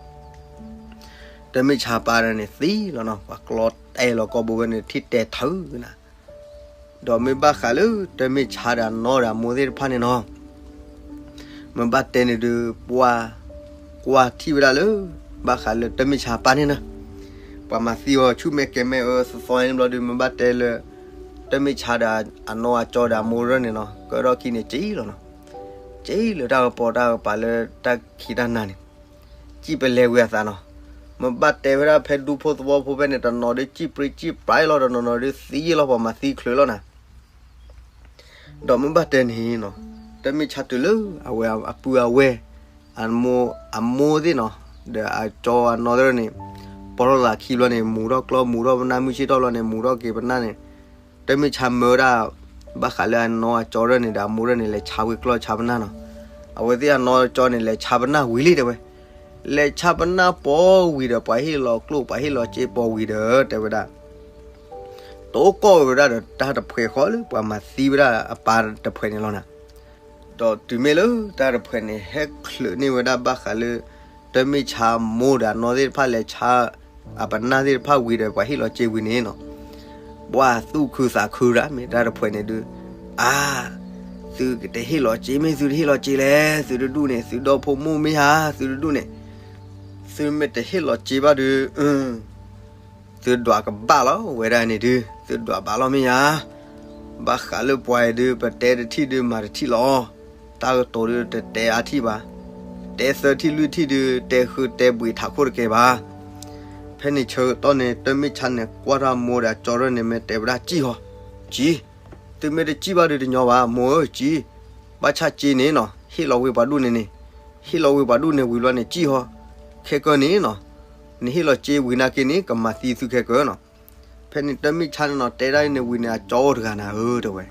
တၢ်မ့ၢ်ဆါပၢ်တဂၤန့ၣ်သံလီၤနီၤ, ပှၤကျီတဲလီၤကိာ်ပူၤဝဲန့ၣ် ထံၣ်တဲထၢနၤ ဒီးမ့ၢ်ဘၣ်ဃးလၢတၢ်မ့ၢ်ဆါဒီးအနီၢ်ဒီးအမိၢ်သ့ၣ်တဖၣ်န့ၣ်နီၤ, မ့ၢ်ဘၣ်တဲန့ၣ်ဒုး ပှၤ ကွၢ်ထံၣ်ဝဲဒၣ်လၢ ဘၣ်ဃးလၢတၢ်မ့ၢ်ဆါပၢ်န့ၣ်နီၤ, ပှၤမၤသံအီၤဆူၣ်မဲာ်ကဲၤမဲာ်အၢသီသီန့ၣ်ဘျီဒုး မ့ၢ်ဘၣ်တဲလၢ တၢ်မ့ၢ်ဆါဒီးအနီၢ်အကၠီဒီးအမိၢ်ရၢၢ်န့ၣ်နီၤ ကၢထီၣ်ခံန့ၣ်စံၣ်လီၤနီၤ, စံၣ်လၢတၢ်ကပီၤတၢ်ကပၤလၢတၢ်ခံးတၢ်နၤန့ၣ် စံၣ်ပလဲၤဝံၤအသးနီၤ, မ့ၢ်ဘၣ်တဲဝဲဒၣ်ဖဲဒူဖိသဝီဖိဖဲန့ၣ် တနီၤဒုးစံၣ်ပြံစံၣ်ပြါလီၤ တနီၤနီၤဒုးသံလီၤ ပှၤမၤသံချုးလီၤနၤ, ဒီးမ့ၢ်ဘၣ်တဲန့ၣ်နီၤ, တၢ်မ့ၢ်ဆါတုၤလၢအဝဲအပုၢ်အဝဲၢ် အမိၢ်သ့ၣ်နီၤ, ဒီးအကၠီအနီၢ်သ့ၣ်န့ၣ်, ပီၢ်ထီၣ်သးခံဘျီန့ၣ် မူထီၣ်ကျီၢ် မူထီၣ်ပနၢ် မုၢ်ဆ့ၣ်ထီၣ်ဘျီန့ၣ် မူထီၣ်က့ၤပနၢ်န့ၣ်, တၢ်မ့ၢ်ဆါမၢဝဲဒၣ် ဘၣ်ဃးလၢအနီၢ်အကၠီရၢၢ်န့ၣ်ဒီး အမိၢ်ရၢၢ်န့ၣ် လဲၤဆါဝဲကျီၢ်ဆါပနၢ်နီၤ. အဝဲသ့ၣ်အနီၢ်ကၠီန့ၣ် လဲၤဆါပနၢ်ဝံၤလံတဲဝဲ. လဲၤဆါပနၢ်ပိာ်ဝံၤဒီး ပှၤဟ့ၣ်လီၤကျိၣ် ပှၤဟ့ၣ်လီၤစ့ပိာ်ဝံၤဒီး တဲဝဲဒၣ် တအိၣ်ကီၢ်ဝဲဒၣ်ဒီး တၢ်တဖှဲးဃီလၢပှၤမၤသံဝဲဒၣ်အပၢ်တဖှဲးန့ၣ်လီၤနၤ. ဒီးတုၤမ့ၢ်လၢတၢ်တဖှဲးန့ၣ် ဟဲချုးန့ၢ်ဝဲဒၣ်ဘၣ်ဃးလၢ တၢ်မ့ၢ်ဆါမိၢ်ဒီးအနီၢ်သ့ၣ်တဖၣ်လဲၤဆါ အပနၢ်သ့ၣ်တဖၣ်ဝံၤဒီး ပှၤဟ့ၣ်လီၤစ့ဝံၤန့ၣ်နီၤ, ပှၤသူၣ်ခုသးခုဒၣ် မ့ၢ်တၢ်တဖှဲးန့ၣ်ဒုး, အါ, သုကတဟ့ၣ်လီၤစ့ မ့ၢ်သုတဟ့ၣ်လီၤစ့လဲၣ်, သုတဒူၣ်န့ၣ် သုဒီဖိမိၢ်မ့ၢ်ဧါ, သုတဒူၣ်န့ၣ်, သုမ့ၢ်တဟ့ၣ်လီၤစ့ဘၣ်ဒုး သုဒွးကဘၣ်လီၤ ဝဲဒၣ်န့ၣ်ဒုး သုဒွးဘၣ်လီၤမ့ၢ်ဧါ. ဘၣ်ဃးလၢပှၤအံၤဒုး ပတဲတထံၣ်ဒုးမၤတထံၣ်လီၤ. တၢ်ကတိၤဒုးတတဲအါထံၣ်ဘၣ်. တဲသၢထံၣ်လွံၢ်ထံၣ်ဒုး တဲဃုတဲဘှံးထးခိၣ်တကဲဘၣ်. ဖဲန့ၣ်ဆၢကတီၢ်န့ၣ် တၢ်မ့ၢ်ဆါန့ၣ် ကွၢ်ထီၣ်မိၢ်ဒီးကၠီရၢၢ်န့ၣ် မ့ၢ်တဲဝဲဒၣ် ကံၣ်ဟီ, ကံၣ်, သုမ့ၢ်တကံၣ်ဘၣ်ဒုးတညီဘၣ် မိၢ်ဧၢ ကံၣ်, ဘၣ်ဆၣ်စ့န့ၣ်နီၤ ဟ့ၣ်လီၤဝံၤပှၤဒူၣ်န့ၣ်န့ၣ်, ဟ့ၣ်လီၤဝံၤပှၤဒူၣ်န့ၣ်ဝံၤဘျီန့ၣ် ကံၣ်ဟီ, ခဲကၢန့ၣ်နီၤ နဟ့ၣ်လီၤစ့ဝံၤနာ်က့န့ၣ် ကမၤသံသုခဲကၢနီၤ. ဖဲန့ၣ်တၢ်မ့ၢ်ဆါန့ၣ်နီၤ တဲဒၣ်န့ၣ်ဝံၤန့ၣ် အကၠီအိၣ်တဂၤနၤဧၢ တဲဝဲ.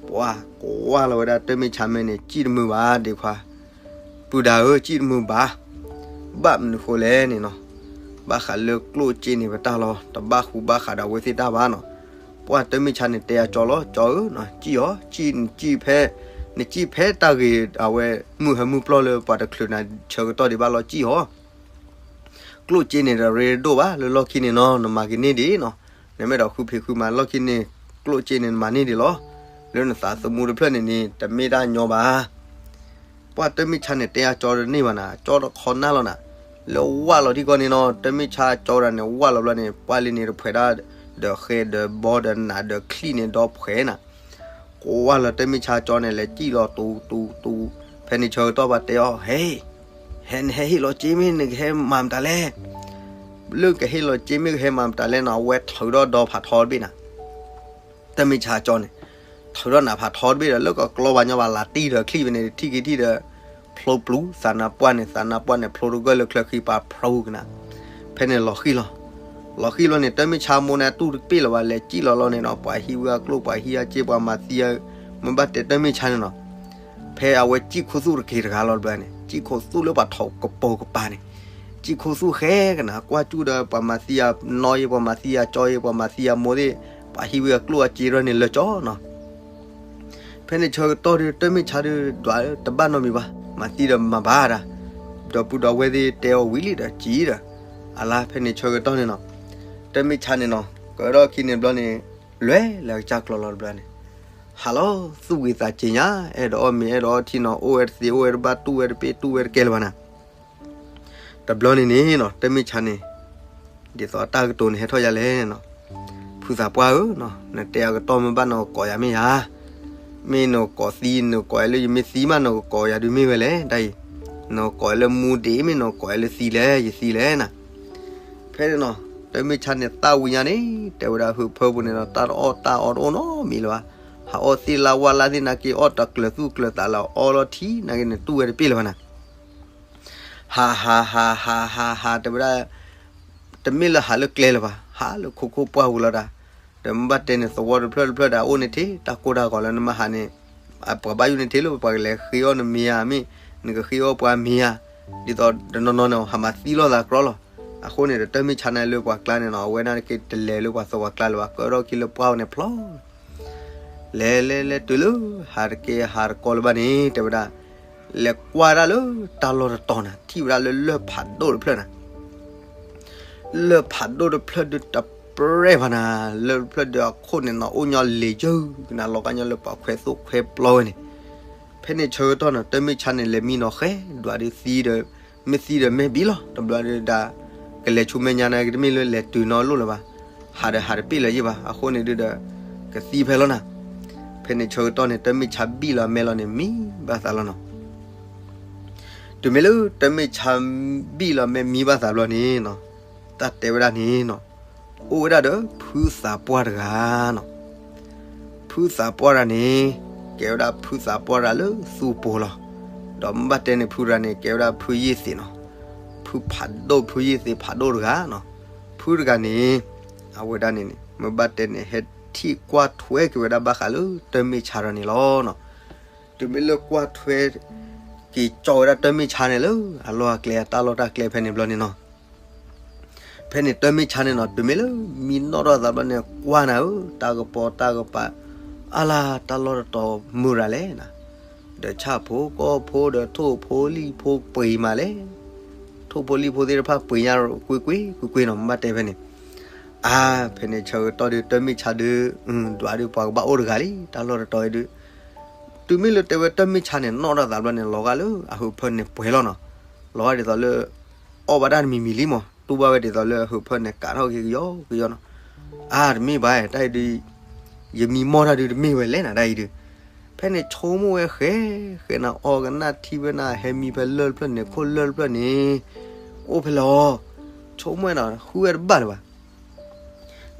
ပှၤကွၢ်လီၤဝဲဒၣ်တၢ်မ့ၢ်ဆါမဲန့ၣ် ကံၣ်တမုာ်ဘၣ်ဒ့ခွါ, ပုၢ်ဒၢဧၢ ကံၣ်တမုာ်ဘၣ်. ဘၣ်မနုၤဃိလဲၣ်န့ၣ်နီၤ, ဘၣ်ဃးလၢကျိၣ်စ့န့ၣ်ပတၢ်လီၤ တဘၣ်ဃူဘၣ်ဃးဒီးအဝဲသ့ၣ်တၢ်ဘၣ်နီၤ. ပှၤတၢ်မ့ၢ်ဆါန့ၣ်တဲအကၠီလီၤ ကၠီဧၢ, ကံၣ်အီၤ, ကံၣ်နကံၣ်ဖဲ, နကံၣ်ဖဲတၢ်ဂ့ၤအဝဲမုၢ်ဟၢမုၢ်ပျီၢ်လၢပှၤတချုးနၤဆၢကတီၢ်ဒံးဘၣ်လီၤ ကံၣ်အီၤ. ကျိၣ်စ့န့ၣ်ဒီးရ့ဒိၣ်ဘၣ် လၢလီၢ်ခံန့ၣ်နီၤ နမၤက့ၤန့ၢ်ဒံးနီၤ, နမ့ၢ်ဒီးဃုဖံးဃုမၤလီၢ်ခံန့ၣ် ကျိၣ်စ့န့ၣ်နမၤန့ၢ်ဒံးလီၤ. လၢနသးသမူတဖျၢၣ်န့ၣ်န့ၣ် တမ့ၢ်တၢ်ညီဘၣ်. ပှၤတၢ်မ့ၢ်ဆါန့ၣ်တဲအကၠီတန့ၢ်ဘၣ်နၤ, ကၠီတခီနၢ်လီၤနၤ. လၢဝၣ်လီၤထံကီၢ်န့ၣ်နီၤ တၢ်မ့ၢ်ဆါကၠီဒၣ်န့ၣ် ဝၣ်လီၤဘျီန့ၣ် ပှၢ်လံန့ၣ်တဖှဲးဒၣ်, ဒီးဃဲဒီးဘီဒီးနးဒီးချံၣ်န့ၣ်ဒီဖှဲးနၤ ကိးဝၢ်လၢတၢ်မ့ၢ်ဆါကၠီန့ၣ် လဲၤစံၣ်လီၤတူတူတူ, ဖဲန့ၣ်ဆၢကတီၢ်ပှၤတဲအီၤ ဟဲ, ဟဲနဟဲဟ့ၣ်လီၤစ့မ့ၢ်နကဟဲမၤမတၤလဲၣ်, လၢကဟ့ၣ်လီၤစ့မ့ၢ်ကဟဲမၤမတၤလဲၣ်နီၤ အဝဲထုးထီၣ်ဒီဖးထီတဘ့ၣ်နၤ, တၢ်မ့ၢ်ဆါကၠီန့ၣ်, ထုးထီၣ်နးဖးထီတဘ့ၣ်ဒီး လၢကကျီပှၤညီဘၣ်လးတံၢ်ဒီးချံၣ်ဖဲန့ၣ် ထံၣ်က့ၤထံၣ်ဒီး, ဖျိပျူၤ သးနါပှၢ်န့ၣ် သးနါပှၢ်န့ၣ် ဖျိတဂၢၢ်လၢချၢဃံပာ်ဖျိကနၤ, ဖဲန့ၣ်လီၤဃံလီၤ လီၤဃံလီၤန့ၣ် တၢ်မ့ၢ်ဆါမိၢ်န့ၣ် အတူၢ်တပ့ၢ်လၢၤဘၣ် လဲၤစံၣ်လီၤလီၤန့ၣ်နီၤ ပှၤဟံးဝံအကျိၣ် ပှၤဟံးအစ့ ပှၤမၤသံအ, မ့ၢ်ဘၣ်တဲတၢ်မ့ၢ်ဆါန့ၣ်နီၤ, ဖဲအဝဲစံၣ်ခိၣ်သူၣ်တက့ၤတဂၤလီၤတဘျီန့ၣ် စံၣ်ခိၣ်သူၣ်လၢပှၤထီၣ်ကပိာ်ကပၤန့ၣ်, စံၣ်ခိၣ်သူၣ်ဃဲကနၤ ကွၢ်စူၣ်ဒီးပှၤမၤသံအနီၢ်ယ့ ပှၤမၤသံအကၠီယ့ ပှၤမၤသံအမိၢ်သ့ၣ်, ပှၤဟံးဝံအကျိၣ်အစ့ရၢၢ်န့ၣ်လၢကၠီနီၤ ဖဲန့ၣ်ဆၢကတီၢ်ဒီး တၢ်မ့ၢ်ဆါဒီး ဒွးတဘၣ်နီတမံၤဘၣ်, မၤသံဒီးမၤဘၣ်ဒၣ်, ဒီပုၢ်ဒီဝဲၢ်သ့ၣ်တဲအီၤဝံၤလံဒီး စံၣ်ဒီး, အလါဖဲန့ၣ်ဆၢကတီၢ်န့ၣ်နီၤ, တၢ်မ့ၢ်ဆါန့ၣ်နီၤ ကဒီၣ်ခံန့ၣ်ဘျီန့ၣ်, လဲၤလၢကစၢ်ကျီလီၤတဘျီန့ၣ်, ဟးလီၤသူၣ်ဂ့ၤသးစ့ၤညါ, အဲၣ်ဒိးအီၣ်မ့ၤ အဲၣ်ဒိးအီထံနီၤ အိၣ်ဝဲတသ့ အိၣ်ဝဲတဘၣ် တူၢ်ဝဲတပ့ၢ် တူၢ်ဝဲတကဲလၢၤဘၣ်နၤ တဘျီန့ၣ်န့ၣ်နီၤ တၢ်မ့ၢ်ဆါန့ၣ်, ဒ်သိးတၢ်ကတိၤန့ၣ်ဟဲထီၣ်ယၤလဲၣ်နီၤ, ဖုသးပှၢ်ဧၢ, နတဲအကတီၢ်မ့ၢ်ဘၣ်နကကိးယၤမ့ၢ်ယၤ, မ့ၢ်နကကိးသံ နကိးယၤလၢယမ့ၢ်သံမး နကကိးယၤဒုးမ့ၢ်ဝဲလဲၣ် တၢ်အံၤ, နကကိးယၤလၢမူဒံး မ့ၢ်နကကိးယၤလၢသံလဲၣ် ယသံလဲၣ်နၤ ဖဲန့ၣ်နီၤ, တၢ်မ့ၢ်ဆါန့ၣ်သၣ်ဝံၤညါန့ၣ် တဲဝဲဒၣ်ဟုးဖၢပူၤန့ၣ်ဒီး တၢ်တအီၣ်တၢ်အီတအိၣ်နီတမံၤလၢၤဘၣ်, ဟးအီၣ်သ့ၣ်လၢဝၣ်လၢ်သ့ၣ်နာ်က့ အီၣ်တကျၢၤသူၣ်ကျၢၤသးလၢအီလီၤထံနာ်က့န့ၣ် တူၢ်ဝဲတပ့ၢ်လၢၤဘၣ်နၤ ဟးဟးဟးဟးဟးဟး တဲဝဲဒၣ်, တမ့ၢ်လၢဟးလၢကျဲလၢၤဘၣ် ဟးလၢခိခိၣ်ပှၢ်ပူၤလီၤဒၣ်, ဒီးမ့ၢ်ဘၣ်တဲန့ၣ် သဝီတဖျၢၣ်တဖျၢၣ်ဒီး အအိၣ်န့ၣ်ထံ တၢ်ကိၢ်တၢ်ဂီၤလၢနမ့ၢ်ဟးန့ၣ်, ပှၤဘၣ်ယိၣ်န့ၣ်ထံလၢပှၤကလဲၤဃ့အီၣ်နမ့ၤဧါ မ့ၢ်, နကဃ့အီၣ်ပှၤမ့ၤဧါ, ဒ်သိးတနီၤနီၤန့ၣ် ဟးမၤသံလိာ်သးကြီလီၤ, အဃိန့ၣ်ဒီး တၢ်မ့ၢ်ဆါန့ၣ်လၢပှၤကျါန့ၣ်နီၤ အဝဲဒၣ်က့တလဲၤလၢပှၤသဝီကျါလၢၤဘၣ် ကဒီၣ်ခံလၢပှၢ်န့ၣ်ဖျီ လဲၤလဲၤလဲၤတုၤလၢ ဟးတကဲဟးတကီလၢၤဘၣ်န့ၣ် တဲဝဲဒၣ်, လဲၤကွၢ်ဒၣ်လၢတၢ်လီၢ်တတီၤနၤ ထံၣ်ဝဲဒၣ်လၢလၢၢ်ဖးဒိၣ်တဖျၢၣ်နၤ, လၢၢ်ဖးဒိၣ်တဖျၢၣ်ဒုးတပြဲၢ်ဘၣ်နၤ, လၢၢ်တဖျၢၣ်ဒုးအခိၣ်န့ၣ်နီၤ အိၣ်ညီလ့ၤယၢၢ်ကနၤ လီၤကါညီလၢပှၤခွဲးသိၣ်ခွဲးပျီဝဲန့ၣ်, ဖဲန့ၣ်ဆၢကတီၢ်နီၤ တၢ်မ့ၢ်ဆါန့ၣ် လဲၤမံနီၤဃဲ ဒွးဒုးသံဒီး, မ့ၢ်သံဒီးမ့ၢ်ဘံလီၤ တဘျီဒုးဒၣ်, ကလဲၤဆူမဲာ်ညါန့ၣ် ကတမ့ၢ်လၢလဲၤတုၤနီတလိၣ်လၢၤဘၣ်, ဟးဒီးဟးတပ့ၢ်လၢၤယ့ၢ်ဘၣ် အဃိန့ၣ်ဒုးဒီး, ကသံဖဲလီၤနၤ, ဖဲန့ၣ်ဆၢကတီၢ်န့ၣ် တၢ်မ့ၢ်ဆါဘံၣ်လီၤမဲာ်လီၤန့ၣ် မံဘၣ်သးလီၤနီၤ တုၤမ့ၢ်လၢတၢ်မ့ၢ်ဆါဘံၣ်လီၤမဲာ်မံဘၣ်သးဘျီန့ၣ်နီၤ, တၢ်တဲဝဲဒၣ်န့ၣ်နီၤ, အိၣ်ဝဲဒၣ်ဒီးဖုသးပှၢ်တဂၤနီၤ, ဖုသးပှၢ်တဂၤန့ၣ်, ကဲဝဲဒၣ်ဖုသးပှၢ်တဂၤလၢသူပူၤလီၤ, ဒီးမ့ၢ်ဘၣ်တဲန့ၣ် ဖုတဂၤန့ၣ် ကဲဝဲဒၣ်ဖုယ့ၢ်သ့းနီၤ, ဖုဖးဒိၣ် ဖုယ့ၢ်သ့းဖးဒိၣ်တဂၤနီၤ, ဖုတဂၤန့ၣ်, အဝဲဒၣ်န့ၣ်န့ၣ် မ့ၢ်ဘၣ်တဲန့ၣ် ဟဲ ထံၣ်ကွၢ်ထွဲက့ၤဝဲဒၣ်ဘၣ်ဃးလၢတၢ်မ့ၢ်ဆါဒီးန့ၣ်လီၤ. တုၤမ့ၢ်လၢကွၢ်ထွဲက့ၤကၠီဝဲဒၣ်တၢ်မ့ၢ်ဆါန့ၣ်လၢ အလီၢ်အကျဲအတၢ်လီၢ်တၢ်ကျဲဖဲန့ၣ်ဘျီန့ၣ်နီၤ. ဖဲန့ၣ်တၢ်မ့ၢ်ဆါန့ၣ်နီၤ တုၤမ့ၢ်လၢမံနီၣ်ထီၣ်သးဘျီန့ၣ် ကွၢ်နၤဧၢ, တၢ်ကပီၤတၢ်ကပၤ အါလၢတၢ်လီၢ်တတီၤမုာ်ရၤလဲၣ်နၤ, ဒီးဆၣ်ဖိကီၢ်ဖိဒီးထိၣ်ဖိလံၣ်ဖိပှ့ၤမးလဲၣ်, ထိၣ်ဖိလံၣ်ဖိသ့ၣ်တဖၣ်ပှ့ၤညါကွ့ၢ်ကွ့ၢ်ကွ့ၢ်ကွ့ၢ်နီၤ မ့ၢ်ဘၣ်တဲဖဲန့ၣ်, အါ ဖဲန့ၣ်ဆၢကတီၢ်ဒုး တၢ်မ့ၢ်ဆါဒုး ဒွးဒုးပှၤကဘၣ်အိၣ်တဂၤလံ တၢ်လီၢ်တတီၤအံၤဒုး, တုၤမ့ၢ်လၢတဲဝဲတၢ်မ့ၢ်ဆါန့ၣ် နီၣ်ထီၣ်သးဘျီန့ၣ် လီၤဂာ်လၢအဟုးဖၢန့ၣ်ပှဲၤလီၤနီၤ, လီၤဂာ်ဒ်သိးလၢ အီၣ်ဘၣ်တၢ်တမံၤမံၤလံမး တူၢ်ဘၣ်ဝဲဒ်သိးလၢအဟုးဖၢန့ၣ်ကးထီၣ်က့ၤကယီကယီနီၤ, အါ တမ့ၢ်ဘၣ် တၢ်အံၤဒုး ယမံမီၢ်တၢ်ဒုးတမ့ၢ်ဝဲလဲၣ်နၤ တၢ်အံၤဒုး, ဖဲန့ၣ်ဆိကမိၣ်ဝဲဃဲ ဃဲနၤအီကနၣ်ထံဝဲနၤ ဟဲမံဖဲလၢၢ်တဖျၢၣ်န့ၣ် ခိၣ်လၢၢ်တဖျၢၣ်န့ၣ် အိၣ်ဖဲလဲၣ်အီၤ, ဆိကမိၣ်ဝဲနၤ ဃုဝဲတဘၣ်လၢၤဘၣ်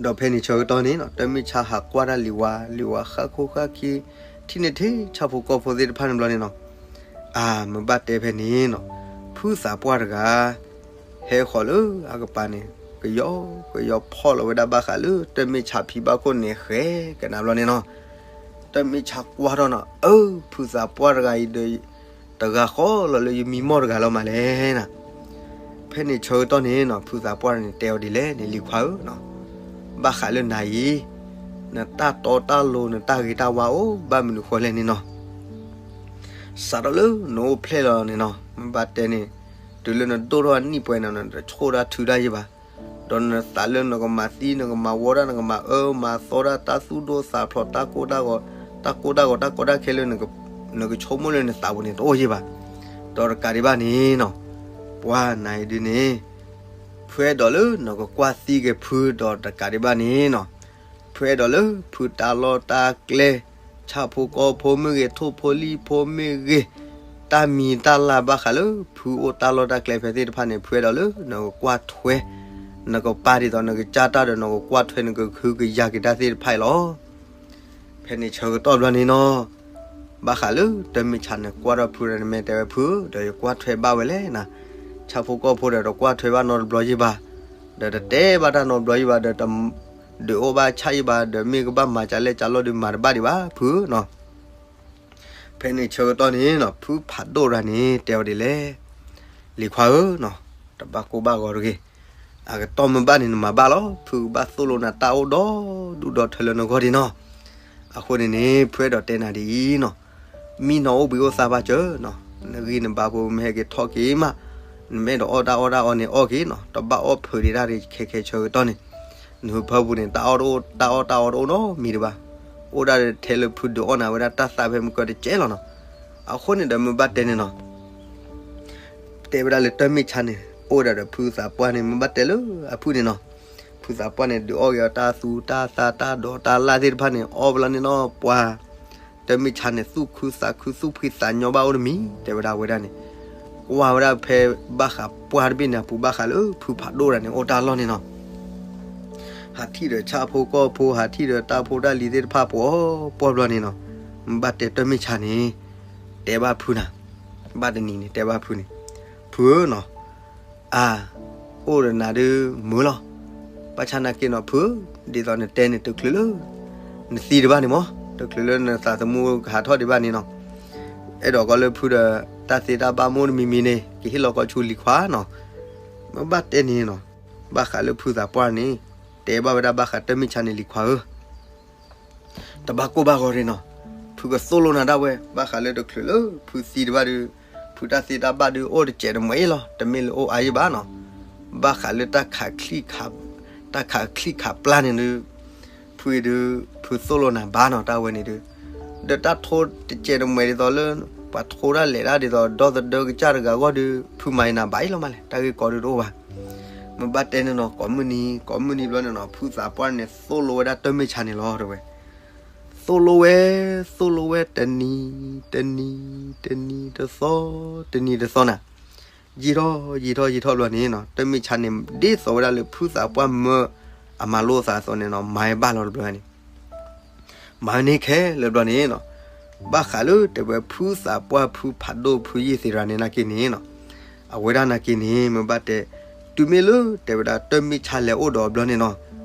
ဒီးဖဲန့ၣ်ဆၢကတီၢ်န့ၣ်နီၤ တၢ်မ့ၢ်ဆါဟးကွၢ်တၢ်လံၤဝါ လံၤဝါဃၣ်ခိၣ်ဃၣ်ခံ ထံၣ်န့ၢ်ထဲဆၣ်ဖိကီၢ်ဖိသ့ၣ်တဖၣ်န့ၣ်ဘျီန့ၣ်နီၤ, အါ မ့ၢ်ဘၣ်တဲဖဲန့ၣ်နီၤ ဖုသးပှၢ်တဂၤ ဟဲဃီၤလၢအကပၤန့ၣ် ကယီကယီဖီၣ်လီၤဝဲဒၣ်ဘၣ်ဃးလၢတၢ်မ့ၢ်ဆါဖံဘၣ်ခိၣ်န့ၣ်ဃဲကနၤဘျီန့ၣ်နီၤ, တၢ်မ့ၢ်ဆါကွၢ်ထီၣ်နီၤ အၢ ဖုသးပှၢ်တဂၤအံၤဒီး တဂၤဃီလီၤလၢယမံမီၢ်တဂၤလီၤမးလဲၣ်နၤ ဖဲန့ၣ်ဆၢကတီၢ်န့ၣ်နီၤ ဖုသးပှၢ်န့ၣ်တဲအီၤဒ်လဲၣ်န့ၣ် လံၤခွါဧၢနီၤ, ဘၣ်ဃးလၢနၤအံၤ နတၢ်တီတၢ်လိၤ နတၢ်ဂ့ၤတၢ်ဝါအိၣ်ဘၣ်မနုၤဃိလဲၣ်န့ၣ်နီၤ, စးထီၣ်လၢနအိၣ်ဖျဲၣ်လီၤန့ၣ်နီၤ မ့ၢ်ဘၣ်တဲန့ၣ် တုၤလၢနဒိၣ်ထီၣ်အနံၣ်ပှဲၤန့ၣ် နတဆိၣ်တၢ်ထုတၢ်ယံၤဘၣ်, ဒီးနသးလၢနကမၤသံ နကမၤဝီတၢ် နကမၤအၢမၤသီတၢ် တၢ်သူၣ်ဒိၣ်သးဖျိး တၢ်ကိၢ်တၢ်ဂီၤ တၢ်ကိၢ်တၢ်ဂီၤ တၢ်ကိၢ်တၢ်ခဲလၢ နကဆိကမိၣ်လၢနသးပူၤန့ၣ် တအိၣ်ယံၤဘၣ်, ဒီးတကးဒံးဘၣ်န့ၣ်နီၤ ပှၤနၤအံၤဒုးန့ၣ် ဖုအဲၣ်ဒိးလၢနကကွၢ်သံက့ၤဖု ဒီးတကးဒံးဘၣ်န့ၣ်နီၤ ဖုအဲၣ်ဒိးလၢဖုတၢ်လီၢ်တၢ်ကျဲ ဆၣ်ဖိကီၢ်ဖိမ့ၢ်ဂ့ၤ ထိၣ်ဖိလံၣ်ဖိမ့ၢ်ဂ့ၤ တၢ်မံၤတၢ်လၢ်ဘၣ်ဃးလၢ ဖုအိၣ်တၢ်လီၢ်တၢ်ကျဲဖဲသ့ၣ်တဖၣ်န့ၣ် ဖုအဲၣ်ဒိးလၢနကကွၢ်ထွဲ နကပာ်ဒ်သိးနကစၢ်တၢ်ဒီးနကကွၢ်ထွဲနကဟုကယာ်က့ၤတၢ်သ့ၣ်တဖၣ်အံၤလီၤ. ဖဲန့ၣ်ဆၢကတီၢ်ဘျီန့ၣ်နီၤ ဘၣ်ဃးလၢတၢ်မ့ၢ်ဆါန့ၣ် ကွၢ်ထီၣ်ဖုဒီးနမဲာ်တဲဝဲဖု ဒီးယကွၢ်ထွဲဘၣ်ဝဲလဲၣ်နၤ, ဆၣ်ဖိကီၢ်ဖိဒီးတကွၢ်ထွဲဘၣ်နီတဘျီယံၤဘၣ်, ဒီးတတဲဘၣ်တၢ်နီတဘျီယံၤဘၣ် ဒီးတ ဒုးအိၣ်ဘၣ်ဆၣ်ယံၤဘၣ် ဒီးမ့ၢ်ကဘၣ်မၤကလဲၣ်ကလီၢ်ဒုးမၤတဘၣ်ဒံးဘၣ်ဖုနီၤ. ဖဲန့ၣ်ဆၢကတီၢ်န့ၣ်နီၤ ဖုဖးဒိၣ်ရၤန့ၣ် တဲဝဲဒ်လဲၣ်, လံၤခွါဧၢနီၤ, တဘၣ်ကိၢ်ဘၣ်ဂီၤတဂ့ၤ, အကတီၢ်မ့ၢ်ဘၣ်န့ၣ် နမၤဘၣ်လီၤ, ဖုကဘၣ်သိၣ်လိနၤတၢ်အိၣ်ဒီဒူၣ်ဒီထၢလၢနဂီၢ်ဒ်နီၤ. အဃိန့ၣ်န့ၣ် ဖုအဲၣ်ဒိးတဲနၤဒ်အံၤနီၤ, မံနီၤအိၣ်ဘှံးအိၣ်သါဘၣ်စၢၤနီၤ, နဂံၢ်နဘါဖိမ့ၢ်ဟဲက့ၤထီၣ်က့ၤမး, နမ့ၢ်အဲၣ်ဒိးအီၣ်တၢ်အီၣ်တၢ်အီန့ၣ်အီၣ်က့ၤနီၤ, တဘၣ်အီၣ်ဖုးဒံးတၢ်ဒ်ခဲခဲဆၢကတီၢ်န့ၣ်, နဟၢဖၢပူၤန့ၣ် တၢ်အီၣ်တအိၣ် တၢ်အီၣ်တၢ်အီတအိၣ်နီတမံၤတဘၣ်, အိၣ်ဒၣ်ထဲလၢဖုဒုးအီၣ်နၤဝဲဒၣ်တၢ်သးဖဲမုၢ်ကၢတကဲလီၤနီၤ. အဃိန့ၣ်ဒီးမ့ၢ်ဘၣ်တဲန့ၣ်နီၤ တဲဝဲဒၣ်လၢတၢ်မ့ၢ်ဆါန့ၣ် အိၣ်ဝဲဒၣ်ဒီးဖုသးပှၢ်န့ၣ် မ့ၢ်ဘၣ်တဲလၢအဖုန့ၣ်နီၤ, ဖုသးပှၢ်န့ၣ် ဒုးအီၣ်က့ၤအီၤတၢ်သူတၢ်သၣ်တၢ်ဒိးတၢ်လၢ်သ့ၣ်တဖၣ်န့ၣ် အီၣ်ဘျီန့ၣ်နီၤ ပှၤ တၢ်မ့ၢ်ဆါန့ၣ် သူၣ်ခုသးခု သူၣ်ဖှံသးညီဘၣ်အိၣ်တမံၤ တဲဝဲဒၣ်ဝဲဒၣ်န့ၣ်, ကွၢ်ဝဲဒၣ်ဖဲဘၣ်ဃးပှၢ်တဘ့ၣ်န့ၣ်အပူၤ ဘၣ်ဃးလၢဖုဖးဒိၣ်တဂၤန့ၣ် အိၣ်တၢ်လီၢ်န့ၣ်နီၤ ဟးထံၣ်ဒီးဆၣ်ဖိကီၢ်ဖိ ဟးထံၣ်ဒီးတၢ်ဖိတၢ်လံၤသ့ၣ်တဖၣ် ပှၤပှၢ်ဘျီန့ၣ်နီၤ, မ့ၢ်ဘၣ်တဲတၢ်မ့ၢ်ဆါန့ၣ် တဲဘၣ်ဖုနၤ, ဘၣ်တနံၤန့ၣ် တဲဘၣ်ဖုန့ၣ်, ဖုဧၢနီၤ, အါ, အိၣ်ဒီးနၤဒုးမုာ်လီၤ, ဘၣ်ဆၣ်နာ်က့နီၤဖု, ဒ်သိးနတဲန့ၣ် တချုးလၢ နသံဒံးဘၣ်န့ၣ်မး, တချုးလၢနသးသမူကဟးထီၣ်ဒံးဘၣ်န့ၣ်နီၤ, အဲၣ်ဒိးကီးလၢဖုဒီး တၢ်သ့တၢ်ဘၣ်မိၢ်တမံၤမံၤန့ၣ် ကဟ့ၣ်လီၤကီးဆူလံၤခွါနီၤ, မ့ၢ်ဘၣ်တဲန့ၣ်နီၤ, ဘၣ်ဃးလၢဖုသးပှၢ်န့ၣ် တဲဘၣ်ဝဲဒၣ်ဘၣ်ဃးတၢ်မ့ၢ်ဆါန့ၣ်လံၤခွါဧၢ တဘၣ်ကိၢ်ဘၣ်ဂီၤရ့ၣ်နီၤ, ဖုကသိၣ်လိနၤဒၣ်ဝဲ ဘၣ်ဃးလၢတချုးလၢဖုသံတဘၣ်ဒုး, ဖုတၢ်သ့တၢ်ဘၣ်ဒုး အိၣ်တစဲးတမှဲးလီၤ, တမ့ၢ်လၢအိၣ်အါယံၤဘၣ်နီၤ, ဘၣ်ဃးလၢ တၢ်ခးချံၣ်ခးပျၢ်န့ၣ်ဒုး, ဖုအံၤဒုး, ဖုသိၣ်လိနၤဘၣ်နီၤ တၢ်ဝဲန့ၣ်ဒုး, ဒီးတၢ်ထိတစဲးတမှဲးဒ်သိးလၢ ပှၤထိတၢ်လဲၤတၢ်ဒ်သိး ဒီသဒၢကစၢ်တဂၤအဂီၢ်ဒုး ဖုမၤယနၤဘၣ်အံၤလီၤမးလဲၣ်, တၢ်ဂ့ၢ်ကီဒုးတအိၣ်ဘၣ် မ့ၢ်ဘၣ်တဲန့ၣ်နီၤ ကိးမုၢ်နံၤ ကိးမုၢ်နံၤဘျီန့ၣ်နီၤ ဖုသးပှၢ်န့ၣ် သိၣ်လိဝဲဒၣ်တၢ်မ့ၢ်ဆါန့ၣ်လီၤ တဲဝဲ, သိၣ်လိဝဲ, သိၣ်လိဝဲ တနံၤ, တနံၤ, တနံၤတသီ, တနံၤတသီနၤ, ယံာ်ထီၣ် ယံာ်ထီၣ် ယံာ်ထီၣ်ဘျီန့ၣ်နီၤ တၢ်မ့ၢ်ဆါန့ၣ် ဒ်သိးဝဲဒၣ်လၢဖုသးပှၢ်မၢအမၤလိာ်သးအသိးန့ၣ်နီၤ မၤဝဲဘၣ်လီၤတဘျီန့ၣ် မၤန့ၢ်ခဲလၢာ်ဘျီန့ၣ်နီၤ, ဘၣ်ဃးလၢတဲဝဲဖုသးပှၢ်ဖုဖးဒိၣ်ဖုယ့ၢ်သ့ရၤန့ၣ်နာ်က့န့ၣ်နီၤ, အဝဲဒၣ်နာ်က့န့ၣ် မ့ၢ်ဘၣ်တဲ, တုၤမ့ၢ်လၢတဲဝဲဒၣ်တၢ်မ့ၢ်ဆါလဲၤအိၣ်ဒီးဘျီန့ၣ်နီၤ,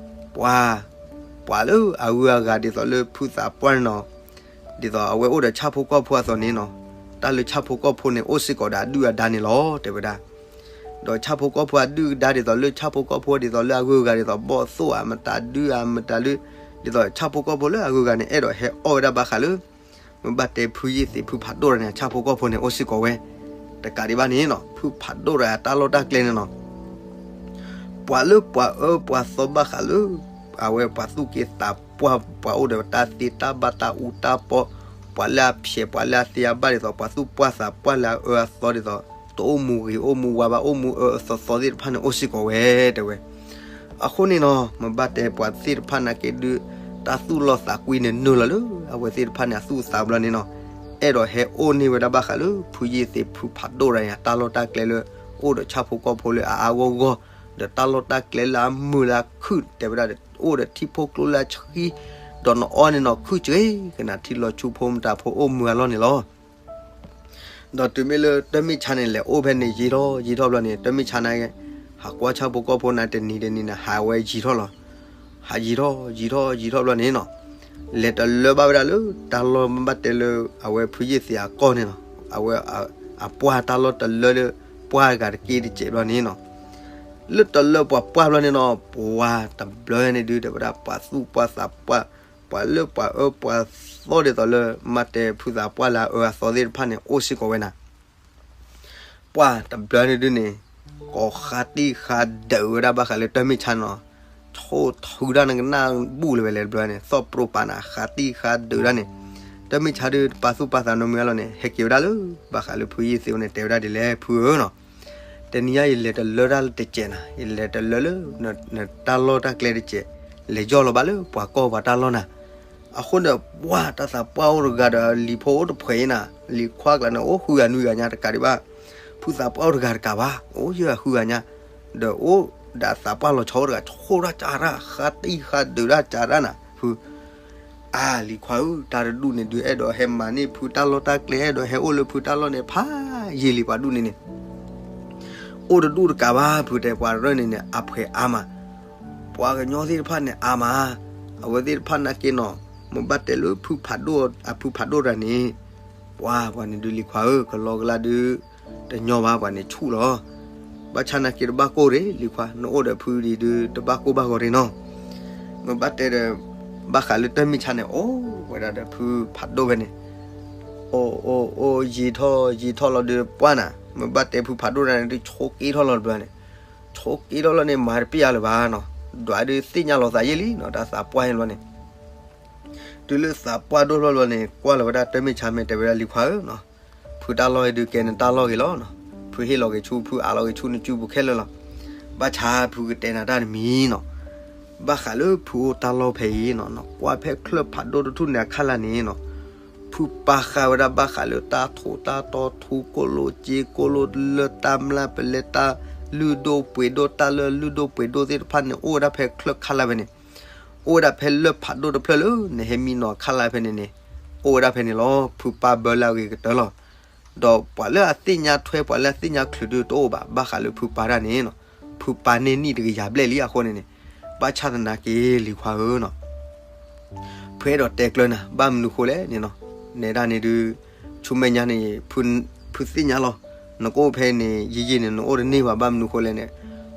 ပှၤ ပှၤလၢအဂုၤအဂၤဒ်သိးလၢဖုသးပှၢ်န့ၣ်နီၤ, ဒ်သိးအဝဲအိၣ်ဒီးဆၣ်ဖိကီၢ်ဖိအသိးန့ၣ်နီၤ, တၢ်လၢဆၣ်ဖိကီၢ်ဖိန့ၣ် အိၣ်စ့ၢ်ကီးဒီးအဒုၣ်အဒါန့ၣ်လီၤ တဲဝဲဒၣ်. ဒီးဆၣ်ဖိကီၢ်ဖိအဒုၣ်အဒါဒ်သိးလၢဆၣ်ဖိကီၢ်ဖိဒ်သိးလၢအဂုၤအဂၤဒ်သိးဘီၣ်သိၣ်ဧါ မတၤဒုးဧါ မတၤလၢ ဒ်သိးဆၣ်ဖိကီၢ်ဖိလၢအဂုၤအဂၤန့ၣ် အဲၣ်ဒိးဟဲအီၣ်ဝဲဒၣ်ဘၣ်ဃးလၢ မ့ၢ်ဘၣ်တဲဖုယ့ၢ်သ့းဖုဖးဒိၣ်တဂၤန့ၣ် ဆၣ်ဖိကီၢ်ဖိန့ၣ် အိၣ်စ့ၢ်ကီးဝဲ တကးဒံးဘၣ်န့ၣ်နီၤ, ဖုဖးဒိၣ်တဂၤတၢ်လီၢ်တၢ်ကျဲန့ၣ်နီၤ, ပှၤလၢပှၤအၢပှၤသီဘၣ်ဃးလၢ အဝဲပှၤသူၣ်က့သးပှၢ် ပှၤအိၣ်ဒီးတၢ်သ့တၢ်ဘၣ်တၢ်အူတၢ်ပီ, ပှၤလၢအဖျဲး ပှၤလၢအသ့အဘၣ်ဒ်သိး ပှၤသူၣ်ပှၢ်သးပှၢ်လၢအအၢအသီဒ်သိး တအိၣ်မူဂ့ၤအိၣ်မူဝါဘၣ် အိၣ်မူအၢအသီသီသ့ၣ်တဖၣ်န့ၣ် အိၣ်စ့ၢ်ကီးဝဲ တဲဝဲ. အဃိန့ၣ်နီၤ မ့ၢ်ဘၣ်တဲပှၤသ့ၣ်တဖၣ်နာ်က့ဒုး တၢ်သူၣ်လီသးကွံန့ၣ်နုာ်လီၤလၢ အဝဲသ့ၣ်တဖၣ်န့ၣ် အသူၣ်အသးဘျီန့ၣ်နီၤ, အဲၣ်ဒိးဟဲအိၣ်န့ၢ်ဝဲဒၣ်ဘၣ်ဃးလၢ ဖုယ့ၢ်သ့းဖုဖးဒိၣ်တဂၤန့ၣ် တၢ်လီၢ်တၢ်ကျဲလၢ အိၣ်ဒီးဆၣ်ဖိကီၢ်ဖိလၢအအါအါဂီၢ်ဂီၢ်, ဒီးတၢ်လီၢ်တၢ်ကျဲလၢအမုာ်လၢအခုၣ် တဲဝဲဒၣ်ဒီး အိၣ်ဒီးထံဖိကျိလၢအဆှံ, ဒီးနအီၣ်န့ၣ်နီၤ ခုၣ်စှ့ၤကနၣ်ထံလီၤဆူဖိမတၤဖိအိၣ်မုာ်အလီၢ်န့ၣ်လီၤ. ဒီးတုၤမ့ၢ်လၢတၢ်မ့ၢ်ဆါန့ၣ် လဲၤအိၣ်ဖဲန့ၣ်ယံာ်ထီၣ်ယံာ်ထီၣ်ဘျီန့ၣ် တၢ်မ့ၢ်ဆါန့ၣ် ဟးကွၢ်ဆၣ်ဖိကီၢ်ဖိန့ၣ် တနံၤတနံၤန့ၣ် ဟးဝဲယံာ်ထီၣ်လီၤ. ဟးယံာ်ထီၣ်ယံာ်ထီၣ်ယံာ်ထီၣ်ဘျီန့ၣ်နီၤ, လဲၤတလၢဘၣ်ဝဲဒၣ်လၢ တၢ်လီၢ်မ့ၢ်ဘၣ်တဲလၢ အဝဲဖုယ့ၢ်သ့းအကီၢ်န့ၣ်နီၤ, အဝဲ အပှၢ်တၢ်လီၢ်တလၢလၢ ပှၢ်ဂၤတက့ၢ်တစဲးဘျီန့ၣ်နီၤ, လၢတလၢပှၤပှၢ်ဘျီန့ၣ်နီၤ ပှၤတဘျီန့ၣ်ဒုး တဲဝဲဒၣ်ပှၤသူၣ်ပှၢ်သးပှၢ်, ပှၤလၢပှၤအၢပှၤသီဒ်သိးလၢ မ့ၢ်ဘၣ်တဲဖုသးပှၢ်လၢအအၢအသီသ့ၣ်တဖၣ်န့ၣ် အိၣ်စ့ၢ်ကီးဝဲနၤ ပှၢ်တဘျီန့ၣ်ဒုးန့ၣ် ကိးဃါတံၢ်ဃါဒုးဝဲဒၣ်ဘၣ်ဃးလၢတၢ်မ့ၢ်ဆါနီၤ, ဆိၣ်ထုဒၣ်နကနၣ်ဘူၣ်လၢၤဝဲလဲၣ်တဘျီန့ၣ် သီၣ်ပြိပာ်နၤ ဃါတံၢ်ဃါဒုးဒၣ်န့ၣ်, တၢ်မ့ၢ်ဆါဒုး တပာ်သူၣ်ပာ်သးနီတမံၤအလီၢ်န့ၣ် ဟဲက့ၤဝဲဒၣ်လၢ ဘၣ်ဃးလၢဖုယ့ၢ်သ့းန့ၣ် တဲဝဲဒၣ်ဒ်လဲၣ် ဖုဧၢနီၤ, တနံၤညါယလဲၤတလၢတၢ်တစဲးနၤ, ယလဲၤတလၢလၢ နတၢ်လီၢ်တၢ်ကျဲတစဲး, လဲၤယီၢ်လီၤဘၣ်လၢပှၤကီၢ်ပှၤတၢ်လီၢ်နၤ အဃိန့ၣ် ပှၢ်တၢ်သးပှၢ်အိၣ်တဂၤဒီး လံၤဖိအိၣ်တဖှဲးအံၤနၤ, လံၤခွါကျါန့ၣ် အိၣ်ဃုဂၤနွံဂၤညါတကးဒံးဘၣ်, ဖုသးပှၢ်အိၣ်တဂၤတကးဘၣ်, အိၣ်ယဲၢ်ဂၤဃုဂၤညါ, ဒီးအိၣ်ဒီးသးပှၢ်လီၤဆီအိၣ်တဂၤ ဆိၣ်ဒၣ်ကၢ်ရၣ် ဃါတံၢ်ဃါဒုးဒၣ်ကၢ်ရၣ်နၤ, ဖု အါ လံၤခွါဧၢ, တၢ်တဒူၣ်န့ၣ်ဒုး အဲၣ်ဒိးဟဲမၤန့ၢ်ဖုတၢ်လီၢ်တၢ်ကျဲ အဲၣ်ဒိးဟဲအိၣ်လၢဖုတၢ်လီၢ်န့ၣ် ဖးယံာ်လံပှၤဒူၣ်န့ၣ်န့ၣ် အိၣ်တဒူၣ်တကးဘၣ် ဖုတဲ ပှၤရၢၢ်န့ၣ်န့ၣ် အဖှဲးအါမး, ပှၤကညီသ့ၣ်တဖၣ်န့ၣ်အါမး, အဝဲသ့ၣ်တဖၣ်နာ်က့နီၤ, မ့ၢ်ဘၣ်တဲလၢဖုဖးဒိၣ် အဖုဖးဒိၣ်တဂၤန့ၣ်, ပှၤပှၤန့ၣ်ဒုးလံၤခွါဧၢ, ကလီကလါဒုး တညီဘၣ် ပှၤန့ၣ်ဆူၣ်လီၤ. ဘၣ်ဆၣ်နာ်က့တဘၣ်ကိၢ်ရ့ၣ် လံၤခွါ, နအိၣ်ဒီးဖုဒံးဒုး တဘၣ်ကိၢ်ဘၣ်ဂီၤရ့ၣ်နီၤ. မ့ၢ်ဘၣ်တဲဒီး ဘၣ်ဃးလၢတၢ်မ့ၢ်ဆါန့ၣ် အိၣ်ဝဲဒၣ်ဒီးဖုဖးဒိၣ်ဖဲန့ၣ် အိၣ်အိၣ်အိၣ် ယံာ်ထီၣ်ယံာ်ထီၣ်လီၤဒုးပှၢ်နၤ, မ့ၢ်ဘၣ်တဲဖုဖးဒိၣ်တဂၤန့ၣ်ဒုး ဆိးက့ထီၣ်လီၤတဘျီန့ၣ်, ဆိးက့ထီၣ်လီၤန့ၣ် မၤတပ့ၢ်အါလၢၤဘၣ်နီၤ, ဒွးဒုးသ့ၣ်ညါလီၤသးယဲၢ်လံနီၤ, တၢ်သးပှၢ်ဟဲလီၤန့ၣ် တုၤလၢသးပှၢ်ဒိၣ်ထီၣ်လီၤန့ၣ် ကွၢ်လီၤဝဲဒၣ်တၢ်မ့ၢ်ဆါမ့ၢ်တဲဝဲဒၣ်လံၤခွါဧၢနီၤ, ဖုတၢ်လီၢ်ဟဲဒုးကဲန့ၣ်တၢ်လီၢ်ဂ့ၤလီၤနီၤ, ဖုဟ့ၣ်လီၤက့ၤဆူ ဖုအးလီၤက့ၤဆူနစုပူၤခဲလၢာ်လီၤ. ဘၣ်ဆၣ်ဖုကတဲနၤတၢ်တမံၤနီၤ, ဘၣ်ဃးလၢဖုအိၣ်တၢ်လီၢ်ဖဲအံၤနီၤ, နကွၢ်ဖဲချၢၣ်ဖးဒိၣ်တထူၣ်န့ၣ်အခါလၢ်န့ၣ်နီၤ, ဖုပာ်ဃာ်ဝဲဒၣ်ဘၣ်ဃးလၢတၢ်ထိးတၢ်တီထူကိၣ်လိၣ်စ့ကိၣ်လိၣ်လၢတၢ်မျၢ်ပလဲတၢ်လုၢ်ဒိၣ်ပှ့ၤဒိၣ် တၢ်လၢလုၢ်ဒိၣ်ပှ့ၤဒိၣ်သ့ၣ်တဖၣ်န့ၣ် အိၣ်ဝဲဒၣ်ဖဲချၢၣ်ခါလၢ်ဖဲန့ၣ်, အိၣ်ဝဲဒၣ်ဖဲလၢၢ်ဖးဒိၣ်တဖျၢၣ်လၢ နဟဲမံနီၤခါလၢ်ဖဲန့ၣ်န့ၣ်, အိၣ်ဝဲဒၣ်ဖဲန့ၣ်လီၤ. ဖုပာ်ဘၢလၢအဂ့ၤကတၢၢ်လီၤ. ဒီးပှၤလၢအသ့ၣ်ညါထွဲ ပှၤလၢအသ့ၣ်ညါချုးဒုးတအိၣ်ဘၣ် ဘၣ်ဃးလၢဖုပာ်တၢ်န့ၣ်နီၤ, ဖုပာ်န့ၢ်နံၣ်တကယၤဘျဲၣ်လံအဃိန့ၣ်န့ၣ်, ဘၣ်ဆၣ်သနာ်က့လံၤခွါဧၢနီၤ ဖုအဲၣ်ဒိးတဲကျၢၤနၤ ဘၣ်မနုၤဃိလဲၣ်န့ၣ်နီၤ, နဲဒၣ်န့ၣ်ဒုး ဆူမဲာ်ညါန့ၣ် ဖုသ့ၣ်ညါလီၤ. နကအိၣ်ဖဲန့ၣ် ယံာ်ယံာ်န့ၣ် နအိၣ်တန့ၢ်ဘၣ် ဘၣ်မနုၤဃိလဲၣ်န့ၣ်,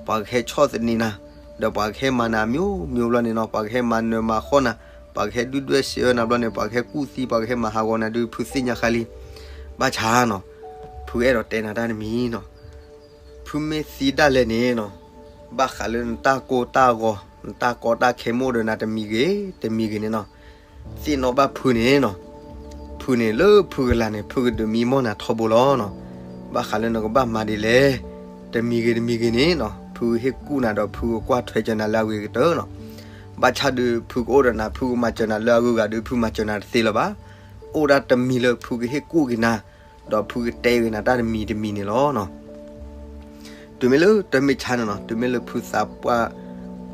ပှၤကဟဲဆီၣ်သနံးနၤ, ဒီးပှၤကဟဲမၤနၤအမျိုးမျိုးဘျီန့ၣ်နီၤ, ပှၤကဟဲမၤနၢၤမၤဃီနၤ, ပှၤကဟဲဒုၣ်ဒွဲၣ်စံးအၢနၤဘျီန့ၣ်, ပှၤကဟဲကူၣ်သံ ပှၤကဟဲမၤဟးဂီၤနၤဒုး ဖုသ့ၣ်ညါဃါလံ. ဘၣ်ဆၣ်နီၤ, ဖုအဲၣ်ဒိးတဲနၤတၢ်တမံၤနီၤ, ဖုမ့ၢ်သံဒၣ်လဲာ်န့ၣ်နီၤ, ဘၣ်ဃးလၢနတၢ်ကိၢ်တၢ်ဂီၤ နတၢ်ကီတၢ်ခဲမ့ၢ်အိၣ်ဒီးနၤတမံၤဂ့ၤ တမံၤဂ့ၤန့ၣ်နီၤ, သ့ၣ်နီၣ်ဘၣ်ဖုန့ၣ်နီၤ, ဖုန့ၣ်လၢဖုကလၤန့ၣ် ဖုကဒုးမံမီၢ်နၤထီဘိလီၤနီၤ. ဘၣ်ဃးလၢနကဘၣ်မၤဒ်လဲၣ်, တမံၤဂ့ၤတမံၤဂ့ၤန့ၣ်နီၤ, ဖုဟ့ၣ်ကူၣ်နၤဒီးဖုကကွၢ်ထွဲကၢၤနၤလၢအဂ့ၤကတၢၢ်နီၤ. ဘၣ်ဆၣ်ဒုး ဖုကအိၣ်ဒီးနၤ ဖုကမၤစၢၤနၤလၢအဂုၤအဂၤဒုး ဖုမၤစၢၤနၤတသ့လၢၤဘၣ်. အိၣ်ဒၣ်တမံၤလၢဖုကဟ့ၣ်ကူၣ်က့ၤနၤ ဒီးဖုကတဲဂ့ၤနၤတၢ်တမံၤတမံၤန့ၣ်လီၤ. တုၤမ့ၢ်လၢတၢ်မ့ၢ်ဆါန့ၣ်နီၤ, တုၤမ့ၢ်လၢဖုသးပှၢ်,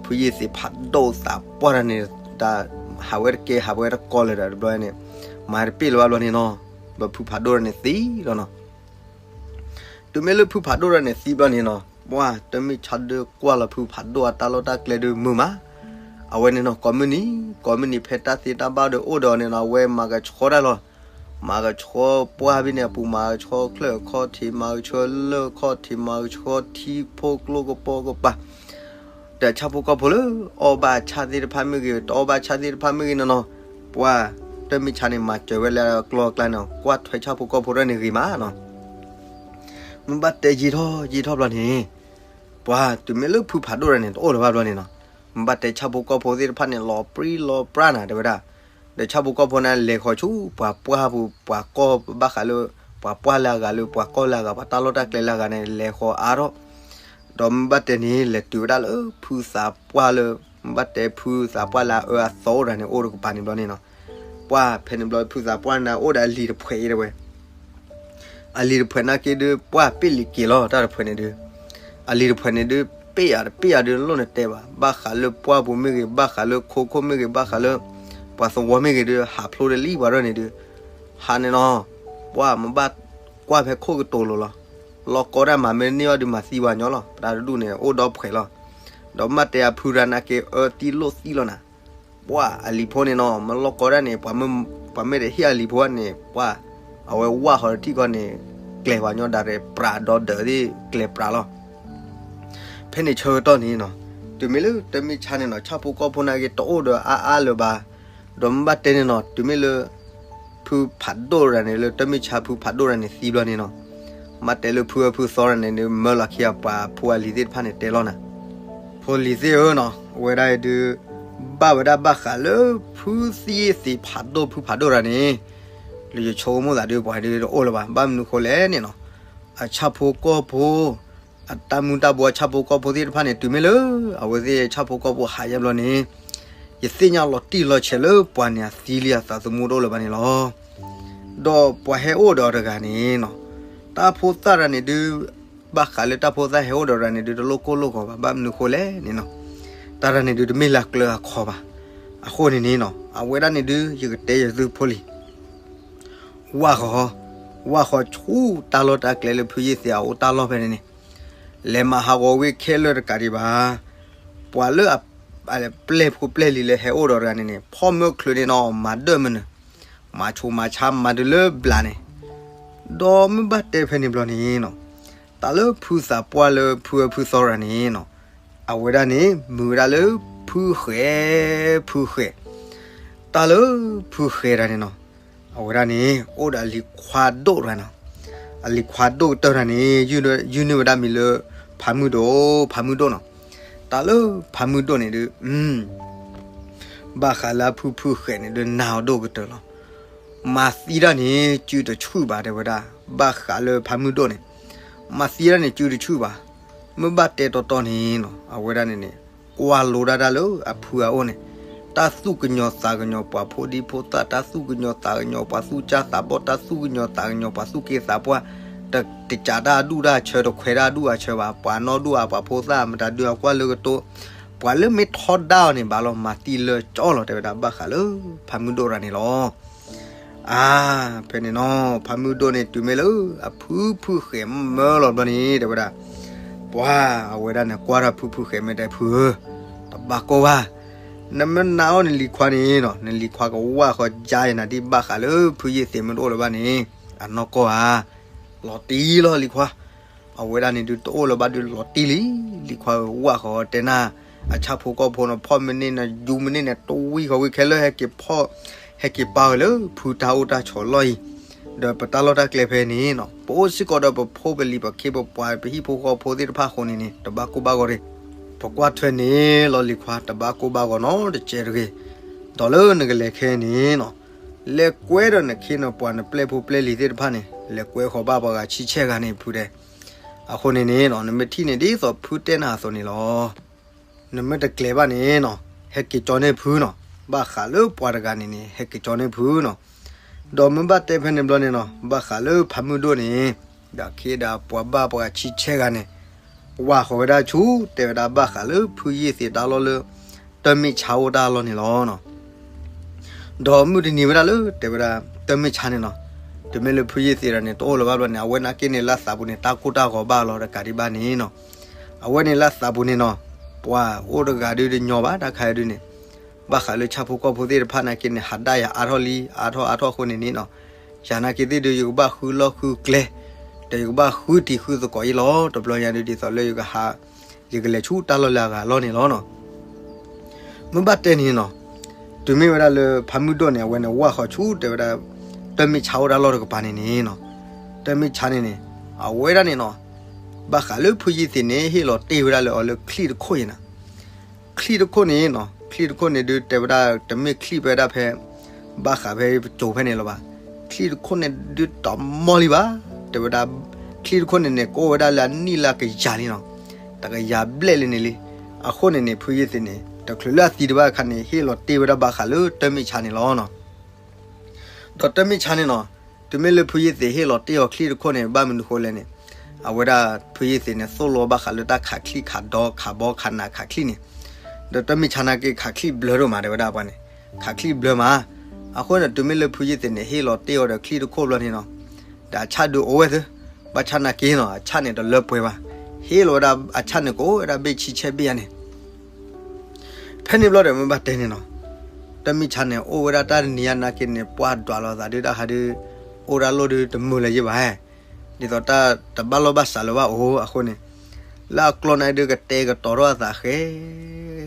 ဖုယ့ၢ်သ့းဖးဒိၣ်သးပှၢ်တၢ်န့ၣ်, တၢ်ဟးဝဲတကဲ ဟးဝဲတကီလၢၤဒီးတဘျီန့ၣ်, မၤတပ့ၢ်လၢၤဘၣ်ဘျီန့ၣ်နီၤ, ဘၣ်ဖုဖးဒိၣ်တၢ်န့ၣ်သံလီၤနီၤ. တုၤမ့ၢ်လၢဖုဖးဒိၣ်တၢ်န့ၣ်သံဘျီန့ၣ်နီၤ, ပှၢ်တၢ်မ့ၢ်ဆါဒုးကွၢ်လီၤဖုဖးဒိၣ်အတၢ်လီၢ်တၢ်ကျဲဒုးမုာ်မး, အဝဲန့ၣ်နီၤ ကိးမုၢ်နံၤ ကိးမုၢ်နံၤ ဖဲတၢ်သ့တၢ်ဘၣ်ဒီးအိၣ်ဒီးန့ၣ်နီၤ အဝဲမၤကဆှီတၢ်လီၤ. မၤကဆှီပှၢ်ဖဲန့ၣ်အပူၤ မၤကဆှီချၢၣ်ခီၣ်ထံး မၤကဆှီလၢၢ်ခီၣ်ထံး မၤကဆှီထံဖိကျိကပိာ်ကပၤ ဒီးဆၣ်ဖိကီၢ်ဖိလၢအီၣ်ဘၣ်ဆၣ်သ့ၣ်တဖၣ်မ့ၢ်ဂ့ၤ တအီၣ်ဘၣ်ဆၣ်သ့ၣ်တဖၣ်မ့ၢ်ဂ့ၤန့ၣ်နီၤ, ပှၢ်တၢ်မ့ၢ်ဆါန့ၣ် မၤစၢၤဝဲလၢကျီကျါန့ၣ် ကွၢ်ထွဲဆၣ်ဖိကီၢ်ဖိတၢ်န့ၣ်ဂ့ၤမးနီၤ. မ့ၢ်ဘၣ်တဲယံာ်ထီၣ်ယံာ်ထီၣ်ဘျီန့ၣ် ပှၢ်တုၤမ့ၢ်လၢဖုဖးဒိၣ်တဂၤန့ၣ် တအိၣ်လၢၤဘၣ်ဘျီန့ၣ်နီၤ, မ့ၢ်ဘၣ်တဲဆၣ်ဖိကီၢ်ဖိသ့ၣ်တဖၣ်န့ၣ် လီၤပြံလီၤပြါနၤတဲဝဲဒၣ်, ဒီးဆၣ်ဖိကီၢ်ဖိန့ၣ် လဲၤဃီၤဆူပှၤပှၢ်ပူၤ ပှၤကီၢ်ဘၣ်ဃးလၢ ပှၤပှၢ်လၢအဂၤလၢ ပှၤကီၢ်လၢအဂၤ ပှၤတၢ်လီၢ်တၢ်ကျဲလၢအဂၤန့ၣ် လဲၤဃီၤအါထီၣ် ဒီးမ့ၢ်ဘၣ်တဲန့ၣ် လဲၤတုၤဝဲဒၣ်လၢဖုသးပှၢ်လၢ မ့ၢ်ဘၣ်တဲဖုသးပှၢ်လၢအအၢအသီအိၣ်တဂၤန့ၣ် အိၣ်တကပၤန့ၣ်ဘျီန့ၣ်နီၤ, ပှၢ်ဖဲန့ၣ်ဘျီဖုသးပှၢ်န့ၣ် အိၣ်ဒီးအလံၤတဖှဲးအံၤတဲဝဲ အလံၤတဖှဲးနာ်က့ဒုး ပှၢ်ပ့ၢ်လံၤက့ၤလီၤ တၢ်တဖှဲးန့ၣ်ဒုး, အလံၤတဖှဲးန့ၣ်ဒုး ပ့ၢ်ယၤတပ့ၢ်ယၤဒုး လိၣ်နတဲဘၣ် ဘၣ်ဃးလၢပှၢ်ပူၤမ့ၢ်ဂ့ၤ ဘၣ်ဃးလၢခိခိၣ်မ့ၢ်ဂ့ၤ ဘၣ်ဃးလၢ ပှၤသဝီမ့ၢ်ဂ့ၤဒုး ဟးဖျိတလံပှၤရဲၣ်န့ၣ်ဒုး, ဟးန့ၣ်နီၤ, ပှၢ်မ့ၢ်ဘၣ်ကွၢ်ဖဲခိၣ်ကတိၤလိၤလီၤ, လီၢ်ကီတၢ်မၤမ့ၢ်န့ၢ်အီၤဒုးမၤသံပှၤညီလီၤ ပတၢ်တဒူၣ်န့ၣ် အိၣ်ဒီဖှဲးလီၤ, ဒီးမ့ၢ်ဘၣ်တဲအဖုရၤနာ်က့အၢသံလိၣ်သံလီၤနၤ ပှၢ်အလံၤဖိန့ၣ်နီၤ မ့ၢ်လီၢ်ကီဒၣ်န့ၣ် ပှၤမ့ၢ်တဟ့ၣ်အလံၤဖိဘၣ်န့ၣ် ပှၢ်အဝဲဝၢ်ဃီၤတထံၣ်ကီၢ်န့ၣ် ကျဲၤပှၤညီဒၣ်ရဲၣ်ပြးဒီဒၢးသ့ၣ်ကျဲၤပြးလီၤ. ဖဲန့ၣ်ဆၢကတီၢ်န့ၣ်နီၤ တုၤမ့ၢ်လၢတၢ်မ့ၢ်ဆါန့ၣ်နီၤ ဆၣ်ဖိကီၢ်ဖိနာ်က့တအိၣ်ဒီးအါအါလၢၤဘၣ်, ဒီးမ့ၢ်ဘၣ်တဲန့ၣ်နီၤ တုၤမ့ၢ်လၢ ဖုဖးဒိၣ်တဂၤန့ၣ် လၢတၢ်မ့ၢ်ဆါဖုဖးဒိၣ်တဂၤန့ၣ်သံဘျီန့ၣ်နီၤ, မ့ၢ်တဲလၢဖုအၢဖုသီတဂၤန့ၣ်ဒုး မၢလီၤခံအပှၤဖိအလံၤသ့ၣ်တဖၣ်န့ၣ်တဲလီၤနၤ ဖိလံၤသ့ၣ်ဧၢနီၤ အဝဲဒၣ်အံၤဒုး ဘၣ်ဝဲဒၣ်ဘၣ်ဃးလၢဖုသံသ့ၣ်ဖးဒိၣ်ဖုဖးဒိၣ်တဂၤန့ၣ်, လၢယဆိကမိၣ်သးဒုး ပှၤဒုးတအိၣ်လၢၤဘၣ် ဘၣ်မနုၤဃိလဲၣ်န့ၣ်နီၤ, အဆၣ်ဖိကီၢ်ဖိ အတၢ်မုၢ်တၢ်ဘိအဆၣ်ဖိကီၢ်ဖိသ့ၣ်တဖၣ်န့ၣ် တုၤမ့ၢ်လၢ အဝဲသ့ၣ်ဆၣ်ဖိကီၢ်ဖိဟးယါဘျီန့ၣ်, ယသ့ၣ်ညါလီၤတံၢ်လီၤဆဲးလၢပှၤန့ၣ် အသံလံအသးသမူတအိၣ်လၢၤဘၣ်န့ၣ်လီၤ. ဒီးပှၤဟဲအိၣ်ဒီးတဂၤန့ၣ်နီၤ, တၢ်ဖိသၣ်တဂၤန့ၣ်ဒုး ဘၣ်ဃးလၢတၢ်ဖိသၣ်ဟဲအိၣ်ဒီးတဂၤန့ၣ်ဒုး တလိၣ်ကိၢ်လိၣ်ဂီၤဘၣ် ဘၣ်မနုၤဃိလဲၣ်န့ၣ်နီၤ, တၢ်တဂၤန့ၣ်ဒုး တမ့ၢ်လၢကျၢၤအခီဘၣ်. အဃိန့ၣ်န့ၣ်နီၤ အဝဲဒၣ်န့ၣ်ဒုး ယကတဲယသုဖိလံၤ ဝၢ်ဃီၤ, ဝၢ်ဃီၤဆူတၢ်လီၢ်တၢ်ကျဲလၢဖုယ့ၢ်သ့းအအိၣ်တၢ်လီၢ်ဖဲန့ၣ်န့ၣ်, လဲၤမၤဟးဂီၤဝဲခဲလၢာ်တကးဒံးဘၣ်. ပှၤလၢအ ပျဲၢ်ဖိပျဲၢ်လံၤလၢဟဲအိၣ်ဒီးတဂၤန့ၣ်န့ၣ် ဖီၣ်မၢချုးန့ၣ်နီၤ မၤဒၢၣ်မနုၤ, မၤဆူးမၤဆါမၤတုၤလၢဘျးန့ၣ်, ဒီးမ့ၢ်ဘၣ်တဲဖဲန့ၣ်ဘျီန့ၣ်နီၤ, တၢ်လၢဖုသးပှၢ်လၢဖုအၢဖုသီတဂၤန့ၣ်နီၤ, အဝဲဒၣ်န့ၣ် မုာ်ဝဲဒၣ်လၢဖုဃဲၤ, ဖုဃဲၤ, တၢ်လၢဖုဃဲၤတဂၤန့ၣ်နီၤ အဝဲဒၣ်န့ၣ် အိၣ်ဒီးအလံၤခွါဒိၣ်တဂၤနီၤ, အလံၤခွါဒိၣ်ကတၢၢ်တဂၤန့ၣ် ယုၢ်န့ၢ်ဝဲဒၣ်မံၤလၢ ဖးမုၢ်ဒိၣ်, ဖးမုၢ်ဒိၣ်နီၤ, တၢ်လၢဖးမုၢ်ဒိၣ်န့ၣ်ဒုး ဘၣ်ဃးလၢအဖုဖုဃဲၤန့ၣ်ဒုး နာ်အီၤဒိၣ်ကတၢၢ်လီၤ. မၤသံတၢ်န့ၣ် စုတဆူၣ်ဘၣ်တဲဝဲဒၣ်, ဘၣ်ဃးလၢဖးမုၢ်ဒိၣ်န့ၣ်, မၤသံတၢ်န့ၣ် စုတဆူၣ်ဘၣ်. မ့ၢ်ဘၣ်တဲတီတီန့ၣ်နီၤ, အဝဲဒၣ်န့ၣ်န့ၣ် ကွၢ်လိဒၣ်တၢ်လၢအဖုအအိၣ်န့ၣ်, တၢ်သူၣ်ကညီၤသးကညီၤပှၤဖိဒံဖိသၣ်, တၢ်သူၣ်ကညီၤသးကညီၤပှၤသူၣ်ကၢ်သးဘီၣ်, တၢ်သူၣ်ကညီၤသးကညီၤပှၤသူၣ်က့သးပှၢ်, တ တစးတၢ်အဒူၣ်တၢ်အဆၢ, တခွဲးတၢ်အဒူၣ်အဆၢဘၣ်, ပှၤနီၢ်ဒူၣ်အပှၤဖိသၣ်, မတၤဒုးအကွၢ်လၢကတိ, ပှၤလၢမ့ၢ်ထီဒါအီၤန့ၣ်ဘၣ်လီၤ, မၤသံလၢကၠီလီၤ တဲဝဲဒၣ်ဘၣ်ဃးလၢ ဖးမုၢ်ဒိၣ်တဂၤန့ၣ်လီၤ. အါ, ဖဲန့ၣ်နီၤ, ဖးမုၢ်ဒိၣ်န့ၣ် တုၤမ့ၢ်လၢအဖုဖုဃဲၤမၢလီၤဘျီန့ၣ် တဲဝဲဒၣ်, ပှၤအဝဲဒၣ်န့ၣ် ကွၢ်ထီၣ်ဖုဖုဃဲၤမ့ၢ်တဲဖုဧၢ, တဘၣ်ကိၢ်ဘၣ်, နမ့ၢ်နာ်အီၤနလံၤခွါန့ၣ်နီၤ, နလံၤခွါကဝၢ်ဃီၤယါအံၤနၤ ဒ်ဘၣ်ဃးလၢဖုယ့ၢ်သ့းမ့ၢ်တအိၣ်လၢၤဘၣ်န့ၣ်, အနီၢ်ကီၢ်ဧါ, လီၤတံၢ်လီၤလံၤခွါ အဝဲဒၣ်န့ၣ်ဒုးတအိၣ်လၢၤဘၣ်ဒုးလီၤတံၢ်လံ, လံၤခွါဧၢ, ဝၣ်ဃီၤတဲနၤ, အဆၣ်ဖိကီၢ်ဖိန့ၣ် ဖီၣ်မ့ၢ်န့ၢ်န့ၣ် ယူၤမ့ၢ်န့ၢ်န့ၣ် တဝံဃီၤဝံခဲလၢာ် ဟဲက့ၤဖီၣ်, ဟဲက့ၤပာ်ဝဲလၢဖုတၢ်အိၣ်တၢ်ဆိးလီၢ်အံၤ, ဒီးပတၢ်လီၢ်တၢ်ကျဲဖဲန့ၣ်နီၤ, ပအိၣ်စ့ၢ်ကီးဒီးပဖိပလံၤပခ့ပပှၤ ပဟံၣ်ဖိဃီဖိသ့ၣ်တဖၣ်အဃိန့ၣ်န့ၣ် တဘၣ်ကိၢ်ဘၣ်ဂီၤတဂ့ၤ, ပကွၢ်ထွဲန့ၣ်လီၤလံၤခွါ တဘၣ်ကိၢ်ဘၣ်ဂီၤနီတစဲးတဂ့ၤ, ဒီးလၢနကလဲၤခဲအံၤန့ၣ်နီၤ လဲၤကွဲဒီးနခ့နပှၤနပျဲၢ်ဖိပျဲၢ်လံၤသ့ၣ်တဖၣ်န့ၣ် လဲၤကွဲဃီၤဘၣ်ပှၤဂၤဆံဆဲၣ်ဂၤန့ၣ်ဖုတဲ, အဃိန့ၣ်န့ၣ်နီၤ နမ့ၢ်ထံၣ်န့ၣ်ဒ်သိးဖုတဲနၤအသိးန့ၣ်လီၤ. နမ့ၢ်တကျဲၤဘၣ်န့ၣ်နီၤ ဟဲက့ၤကၠီန့ၢ်ဖုနီၤ, ဘၣ်ဃးလၢပှၤတဂၤန့ၣ်န့ၣ် ဟဲက့ၤကၠီန့ၢ်ဖုနီၤ, ဒီးမ့ၢ်ဘၣ်တဲဖဲန့ၣ်ဘျီန့ၣ်နီၤ ဘၣ်ဃးလၢဖးမုၢ်ဒိၣ်န့ၣ် ဒီးခ့ဒီးပှၤဘၣ်ပှၤဂၤဆံဆဲၣ်ဂၤန့ၣ် ဝၣ်ဃီၤဝဲဒၣ်ဆူ တဲဝဲဒၣ်ဘၣ်ဃးလၢဖုယ့ၢ်သ့းတၢ်လီၢ်လၢ တၢ်မ့ၢ်ဆါအိၣ်တၢ်လီၢ်န့ၣ်လီၤ. ဒီးမုၢ်တနံၤဝဲဒၣ်လၢ တဲဝဲဒၣ် တၢ်မ့ၢ်ဆါန့ၣ်နီၤ, တုၤမ့ၢ်လၢဖုယ့ၢ်သ့းတဂၤန့ၣ် တအိၣ်လၢၤဘၣ်ဘျီန့ၣ် အဝဲနာ်က့န့ၣ် လၢသးပူၤန့ၣ် တၢ်ကိၢ်တၢ်ဂီၤဘၣ်လီၤ တကးဒံးဘၣ်န့ၣ်နီၤ, အဝဲန့ၣ်လၢသးပူၤန့ၣ်နီၤ ပှၤအိၣ်တဂၤဒုးတညီဘၣ် တၢ်ခါအံၤဒုးန့ၣ် ဘၣ်ဃးလၢဆၣ်ဖိကီၢ်ဖိသ့ၣ်တဖၣ်နာ်က့န့ၣ် ဟးဒၣ်ယၤအါထီၣ်လံ အါထီၣ်အါထီၣ်အဃိန့ၣ်န့ၣ်နီၤ, ယၤနာ်က့သ့ၣ်ဒုး ယကဘၣ်ဃုလီၢ်ဃုကျဲ, ဒီးယကဘၣ်ဃုတံၤဃုသကိးအံၤလီၤ. တဘျီညါဒုးဒ်သိးလၢယကဟး, ယကလဲၤဆူတၢ်လီၢ်လၢအဂၤအလီၢ်န့ၣ်လီၤနီၤ. မ့ၢ်ဘၣ်တဲန့ၣ်နီၤ, တုၤမ့ၢ်ဝဲဒၣ်လၢဖါမုၢ်ဒိၣ်န့ၣ် အဝဲန့ၣ်ဝၢ်ဃီၤဆူ တဲဝဲဒၣ် တၢ်မ့ၢ်ဆါအိၣ်တၢ်လီၢ်တကပၤန့ၣ်န့ၣ်နီၤ, တၢ်မ့ၢ်ဆါန့ၣ်န့ၣ်, အဝဲဒၣ်န့ၣ်နီၤ, ဘၣ်ဃးလၢဖုယ့ၢ်သ့းန့ၣ် ဟ့ၣ်လီၤတ့ၢ်ဝဲဒၣ်လၢအီၤလၢချံၣ်တခိၣ်အံၤနီၤ. ချံၣ်တခိၣ်န့ၣ်နီၤ, ချံၣ်တခိၣ်န့ၣ်ဒုး တဲဝဲဒၣ် တမ့ၢ်ချံၣ်ဖဲဒၣ်ဖဲ ဘၣ်ဃးဖဲပစိၤဖဲန့ၣ်လီၤဘၣ်. ချံၣ်တခိၣ်န့ၣ်ဒုးတမီၢ်လံဘၣ်, တဲဝဲဒၣ်, ချံၣ်တခိၣ်န့ၣ်န့ၣ် ကအိၣ်ဝဲဒၣ်လၢအနံၣ်လၢအကယၤလံနီၤ, တကယၤဘျဲၣ်လံန့ၣ်လံ. အဃိန့ၣ်န့ၣ် ဖုယ့ၢ်သ့းန့ၣ် တချုးလၢအသံတဘၣ်အခါန့ၣ် ဟ့ၣ်လီၤတ့ၢ်ဝဲဒၣ်ဘၣ်ဃးလၢတၢ်မ့ၢ်ဆါန့ၣ်လီၤနီၤ. ဒီးတၢ်မ့ၢ်ဆါန့ၣ်နီၤ, တုၤမ့ၢ်လၢဖုယ့ၢ်သ့းဟ့ၣ်လီၤတ့ၢ်အီၤချံၣ်တခိၣ်န့ၣ် ဘၣ်မနုၤဃိလဲၣ်န့ၣ်, အဝဲဒၣ်ဖုယ့ၢ်သ့းန့ၣ် သိၣ်လိဘၣ်ဃးလၢတၢ်ခးချံၣ်ခးဒီ ခးဘီခးနးခးချံၣ်န့ၣ်, ဒီးတၢ်မ့ၢ်ဆါနာ်က့ ခးချံၣ်ဘျၢဒိၣ်မး တဲဝဲဒၣ်ပှၤန့ၣ်, ခးချံၣ်ဘျၢမး. အဃိန့ၣ် တုၤမ့ၢ်လၢဖုယ့ၢ်သ့းန့ၣ် ဟ့ၣ်လီၤတ့ၢ်အီၤဒီးချံၣ်တခိၣ်ဘျီန့ၣ်နီၤ, ဒီးအဆၣ်ဒုးအိၣ်ဝဲသ့, ဘၣ်ဆၣ်နာ်က့နီၤ အဆၣ်န့ၣ်တလၢပှဲၤဘၣ်, ဟ့ၣ်လီၤဝဲဒၣ်အဆၣ်န့ၣ် ကအိၣ်ဝဲဒၣ်ဘ့ၣ်ဆံဆဲဘ့ၣ်ယါန့ၣ် ဖဲန့ၣ်ဘျီဒီး မ့ၢ်ဘၣ်တဲန့ၣ်နီၤ, တၢ်မ့ၢ်ဆါန့ၣ် အိၣ်ဝဲဒၣ်တၢ်တနံၤညါနာ်က့န့ၣ် ပှၢ်ဒွးလိာ်သးဒုးတၢ်ဟးဒုး အိၣ်ဒၣ်လိၣ်ဒုးတမုာ်လၢၤယဲၢ်ဘၣ်, ဒ်သိးတၢ်တဘၣ်လိာ်ဘၣ်စးလၢၤဘၣ်အိၣ်အဃိန့ၣ်, လၢအကျီနာ်က့ဒုး ကတဲာ်ကတီၤထီၣ်အသးဃဲ,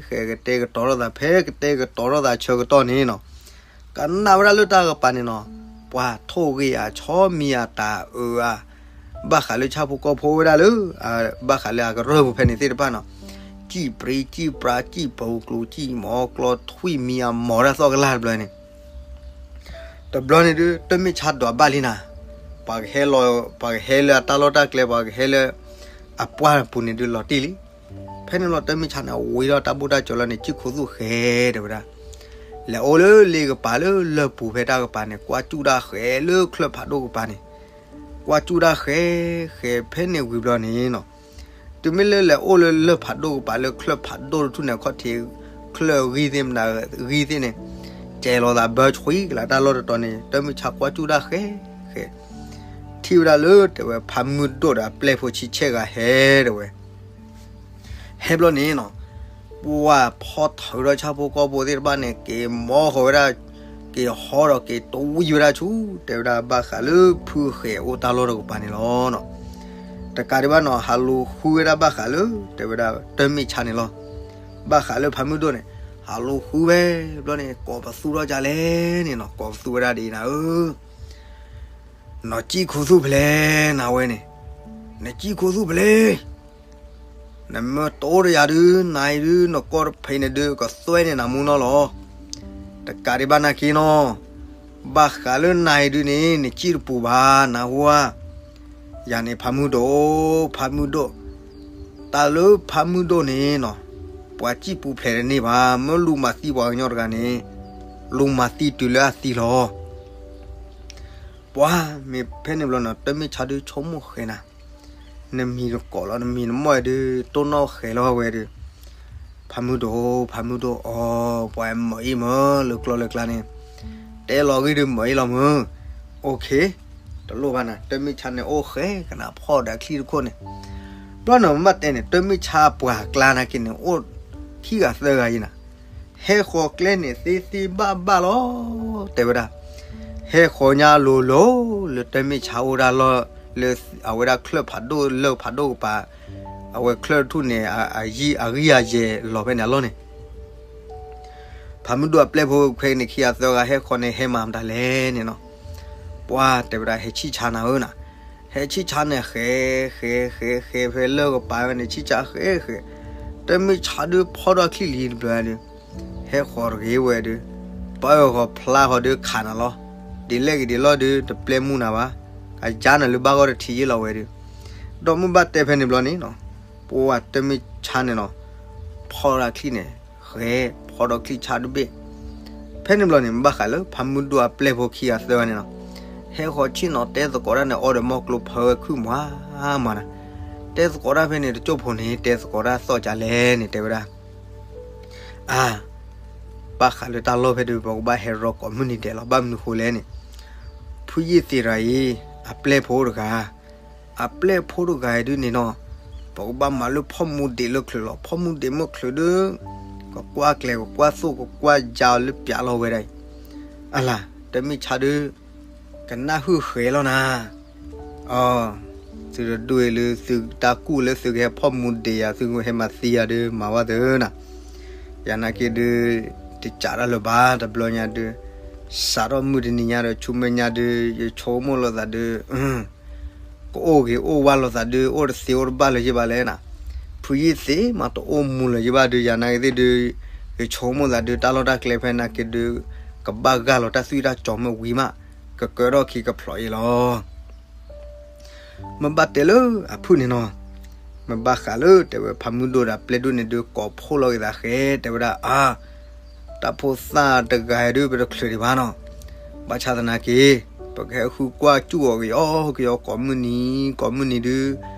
ဃဲကတဲာ်ကတီၤထီၣ်သး ဖဲကတဲာ်ကတီၤထီၣ်သးဆၢကတီၢ်န့ၣ်နီၤ, ကနၣ်ဝဲဒၣ်လၢတၢ်ကပၤန့ၣ်နီၤ, ပှၤထိၣ်ဂ့ၤဧါ ဆီမံၤဧါ တၤအုးဧါ, ဘၣ်ဃးလၢဆၣ်ဖိကီၢ်ဖိဝဲဒၣ်လၢ ဘၣ်ဃးလၢအကရၢၢ်ပူၤဖဲန့ၣ်သ့ၣ်တဖၣ်နီၤ, စံၣ်ပြံစံၣ်ပြါ စံၣ်ပူၤကျိၤ စံၣ်မီၤကျီ ထွံၣ်မံၤအမီၤဒၣ်သီၣ်ကလာ်တဘျီန့ၣ်, တဘျီန့ၣ်ဒုး တၢ်မ့ၢ်ဆါဒွးဘၣ်လံနၤ, ပှၤကဟဲလီၤ ပှၤကဟဲလၢအတၢ်လီၢ်တၢ်ကျဲ ပှၤကဟဲလၢ အပှၢ်ပူၤန့ၣ်ဒုးလီၤတံၢ်လံ. ဖဲန့ၣ်လီၤ တၢ်မ့ၢ်ဆါန့ၣ် အဝံၤဒီးတၢ်ဘူၣ်တၢ်စၢၤလီၤန့ၣ် စံၣ်ခူသူၣ်ဃဲ တဲဝဲဒၣ်, လဲၤအိၣ်လၢလ့ကပၤလၢလၢၢ်ပူၤဖဲတၢ်ကပၤန့ၣ် ကွၢ်စူၣ်တၢ်ဃဲလၢချၢၣ်ဖးဒိၣ်ကပၤန့ၣ်, ကွၢ်စူၣ်တၢ်ဃဲ ဃဲဖဲန့ၣ်ဝံၤဘျီန့ၣ်နီၤ, တုၤမ့ၢ်လၢလဲၤအိၣ်လၢလၢၢ်ဖးဒိၣ်ကပၤလၢချၢၣ်ဖးဒိၣ်တထူၣ်န့ၣ် အခီၣ်ထံး ချၢၣ်ဂံၢ်သ့ၣ်မနုၤဂံၢ်သ့ၣ်န့ၣ်, ကဲလီၤသးဘၢဆွံကလးတၢ်လီၢ်တတီၤန့ၣ် တၢ်မ့ၢ်ဆါကွၢ်စူၣ်တၢ်ဃဲ ဃဲ ထံၣ်ဝဲဒၣ်လၢတဲဝဲ ဖါမုၢ်ဒိၣ်ဒီးအပျဲၢ်ဖိဆံဆဲၣ်ဂၤဟဲတဲဝဲ ဟဲဘျီန့ၣ်နီၤ, ပှၢ်ဖီထီၣ်ဒီးဆၣ်ဖိကီၢ်ဖိသ့ၣ်တဖၣ်န့ၣ် က့ၤမီဃီၤဝဲဒၣ်, က့ၤဟီဒီးက့ၤတဝံဝဲဒၣ်ဆူ တဲဝဲဒၣ်ဘၣ်ဃးလၢဖုဃဲၤအိၣ်တၢ်လီၢ်တကပၤန့ၣ်လီၤ. တကးဒံးဘၣ်နီၤ ဟးလူၤဃုဝဲဒၣ်ဘၣ်ဃးလၢ တဲဝဲဒၣ်တၢ်မ့ၢ်ဆါန့ၣ်လီၤ. ဘၣ်ဃးလၢဖါမုၢ်ဒိၣ်န့ၣ် ဟးလူၤဃုဝဲဘျီန့ၣ် ကိးပသူထီၣ်ကလဲၣ်န့ၣ်နီၤ, ကိးပသူဝဲဒၣ်ဒ်နၤဧၢ နစံၣ်ခူသူၣ်ဖဲလဲၣ် နဝဲန့ၣ်, နစံၣ်ခူသူၣ်ဖဲလဲၣ်, နမ့ၢ်တအိၣ်ဒီးယၤဒုး နၤအံၤဒုး နကီၢ်တဖံးန့ၣ်ဒုး ကသွဲန့ၢ်နၤမူနီၢ်လီၤ. တကးဒံးဘၣ်နာ်က့နီၤ, ဘၣ်ဃးလၢနၤအံၤဒုးန့ၣ် နစံၣ်တပူၤဘၣ် နၢ်ဟူဧါ. ယၤန့ၣ်ဖါမုၢ်ဒိၣ်, ဖါမုၢ်ဒိၣ်, တၢ်လၢဖါမုၢ်ဒိၣ်န့ၣ်နီၤ, ပှၤစံၣ်ပူၤဖျဲးတန့ၢ်ဘၣ်, မ့ၢ်လူၤမၤသံပှၤကညီတဂၤန့ၣ်, လူၤမၤသံတုၤလၢအသံလီၤ. ပှၤမ့ၢ်ဖဲန့ၣ်ဘျီနီၤ တၢ်မ့ၢ်ဆါဒုးဆိကမိၣ်ဃဲၤနၤ, နမံၤနကိးလီၤ နမံၤနမီၢ်ဒုး တိၢ်နီၣ်ဃဲၤလီၤဝဲဒုး, ဖါမုၢ်ဒိၣ်, ဖါမုၢ်ဒိၣ်အီၤ, ပှၤမၤအံၤမၢလၢကျီလၢကျါန့ၣ်, တဲလီၤဂ့ၢ်ဒုးမၤအံၤလီၤမၢ, အိၣ်ခ့, တလိၣ်ဘၣ်နၤ တၢ်မ့ၢ်ဆါန့ၣ်အိၣ်ဃဲၤကနၣ်ဖီၣ်ဒီးချံၣ်တခိၣ်န့ၣ်, ဘျီနီၤမ့ၢ်ဘၣ်တဲန့ၣ် တၢ်မ့ၢ်ဆါပှၤကျါနာ်က့န့ၣ် အိၣ်ခံဂၤသၢဂၤယံၤနၤ ဟဲဃီၤကျဲန့ၣ်သ့သ့ဘၣ်ဘၣ်လီၤ, တဲဝဲဒၣ်, ဟဲဃီၤညါလိၤလိၤလၢတၢ်မ့ၢ်ဆါအိၣ်ဒၣ်လီၢ်, လၢအဝဲဒၣ်ချၢၣ်ဖးဒိၣ်လၢဖးဒိၣ်ကပၤ, အဝဲချၢၣ်တထူၣ်န့ၣ်, အဂံၢ်အယဲၢ်လီၤဖဲန့ၣ်အလီၢ်န့ၣ်, ဖးမုၢ်ဒိၣ်အပျဲၢ်ဖိခွဲးန့ၣ် ခံဂၤသၢဂၤဟဲဃီၤန့ၣ် ဟဲမၤမတၤလဲၣ်န့ၣ်နီၤ, ပှၤတဲဝဲဒၣ် ဟဲဆံၣ်ဆါနၤဧၢနၤ, ဟဲဆံၣ်ဆါန့ၣ်ဃဲ, ဃဲ, ဃဲ, ဃဲ ဖဲလၢၢ်ကပၤဝဲန့ၣ် ဆံၣ်ဆါဃဲဃဲ, တၢ်မ့ၢ်ဆါဒုးဖီၣ်ထီၣ်ချံၣ်လံတဘျီဒုး, ဟဲဃီၤတဂ့ၤဝဲဒုး, ပၢၢ်ဃီၤဖျါဃီၤဒုးခးနၤလီၤ, ဒ်လဲၣ်ဂ့ၤဒ်လဲၣ်ဒုး တပျဲမူနၤဘၣ်, ကယါနၤလၢဘၣ်ဂီၢ်တထံးယ့ၢ်လီၤဝဲဒုး, ဒီးမုၢ်ဘၣ်တဲဖဲန့ၣ်ဘျီန့ၣ်နီၤ, ပှၤတၢ်မ့ၢ်ဆါန့ၣ်နီၤ, ဖီၣ်ထီၣ်ချံၣ်န့ၣ်, ဃဲ, ဖီၣ်ထီၣ်ချံၣ်ဆါတဘ့ၣ် ဖဲန့ၣ်ဘျီန့ၣ် ဘၣ်ဃးလၢဖးမုၢ်ဒိၣ်အပျဲၢ်ဖိခံဂၤသၢဂၤန့ၣ်နီၤ, ဟဲဃီၤဆ့ၣ်နီၤတဲသကိးတၢ်န့ၣ် အီဒီးမီၢ်ကျိဖၢဝဲခုၣ်မွၤမွၤနၤ, တဲသကိးတၢ်ဖဲန့ၣ် တကၠိၢ်ဖိန့ၣ် တဲသကိးတၢ်သီၣ်ကလဲၣ်န့ၣ် တဲဝဲဒၣ်, အါ, ဘၣ်ဃးလၢတၢ်လီၢ်ဖဲဒုး ပကဘၣ်ဟဲရီကိးမုၢ်နံၤဒဲးလီၤ, ဘၣ်မနုၤဃိလဲၣ်န့ၣ်, ဖုယ့ၢ်သ့ၣ်တဂၤအံၤ အပျဲၢ်ဖိတဂၤ အပျဲၢ်ဖိတဂၤအံၤဒုးန့ၣ်နီၤ, ပကဘၣ်မၤလၢဖီၣ်မူဒံးလၢချုးလီၤ, ဖီၣ်မူဒံးမုၢ်ချုးဒုး, ကကွၢ်ကျဲ ကကွၢ်သိၣ် ကကွၢ်ယါအီၤလၢပျးလီၤဝဲဒၣ်အံၤ, အလၤ တမ့ၢ်ဆါဒုး ကနၣ်ဟုၣ်ဃဲၤလီၤနၤ, အ သုတဒူၣ်အံၤလၢသုတၢ်ကူၣ်လၢသုကဟဲဖီၣ်မူဒံးယၤ သုကဟဲမၤသံယၤဒုး မၤဝဲသၢနၤ, ယၤနာ်က့ဒုး တစးထီၣ်လၢၤဘၣ် တဘျီညါဒုး စးထီၣ်မုၢ်တနံၤညါဒီး ဆူမဲာ်ညါဒုး ယဆိကမိၣ်လိာ်သးဒုး ကအိၣ်ဂ့ၤအိၣ်ဝါလိာ်သးဒုး အိၣ်တသ့အိၣ်တဘၣ်လၢၤယဘၣ်လဲၣ်နၤ, ဖုယ့ၢ်သ့ၣ်မးတအိၣ်မူလၢၤယဘၣ်ဒုး ယၤနာ်က့သ့ၣ်ဒုး ယဆိကမိၣ်သးဒုး တၢ်လီၢ်တၢ်ကျဲဖဲနာ်က့ဒုး ကဘၣ်ဂၢ်လီၤတၢ်သွံၣ်တၢ်စီၤမ့ၢ်ဝံၤမး ကကၢထီၣ်ခံကဖျိးအံၤလီၤ. မ့ၢ်ဘၣ်တဲလၢအဖုၣ်န့ၣ်နီၤ, မ့ၢ်ဘၣ်ဃးလၢတဲဝဲဖးမုၢ်ဒိၣ်ဒီးအပျဲၢ်ဒိၣ်န့ၣ်ဒုး ကိးဖှိၣ်လီၤက့ၤသးဃဲ တဲဝဲဒၣ်အါ, တၢ်ဖိသၣ်တဂၤဒုး ပတချုးဒံးဘၣ်နီၤ, ဘၣ်ဆၣ်သနာ်က့ ပကဟဲဃုကွၢ်စူၣ်အီၤကယီကယီ ကိးမုၢ်နံၤ ကိးမုၢ်နံၤဒုး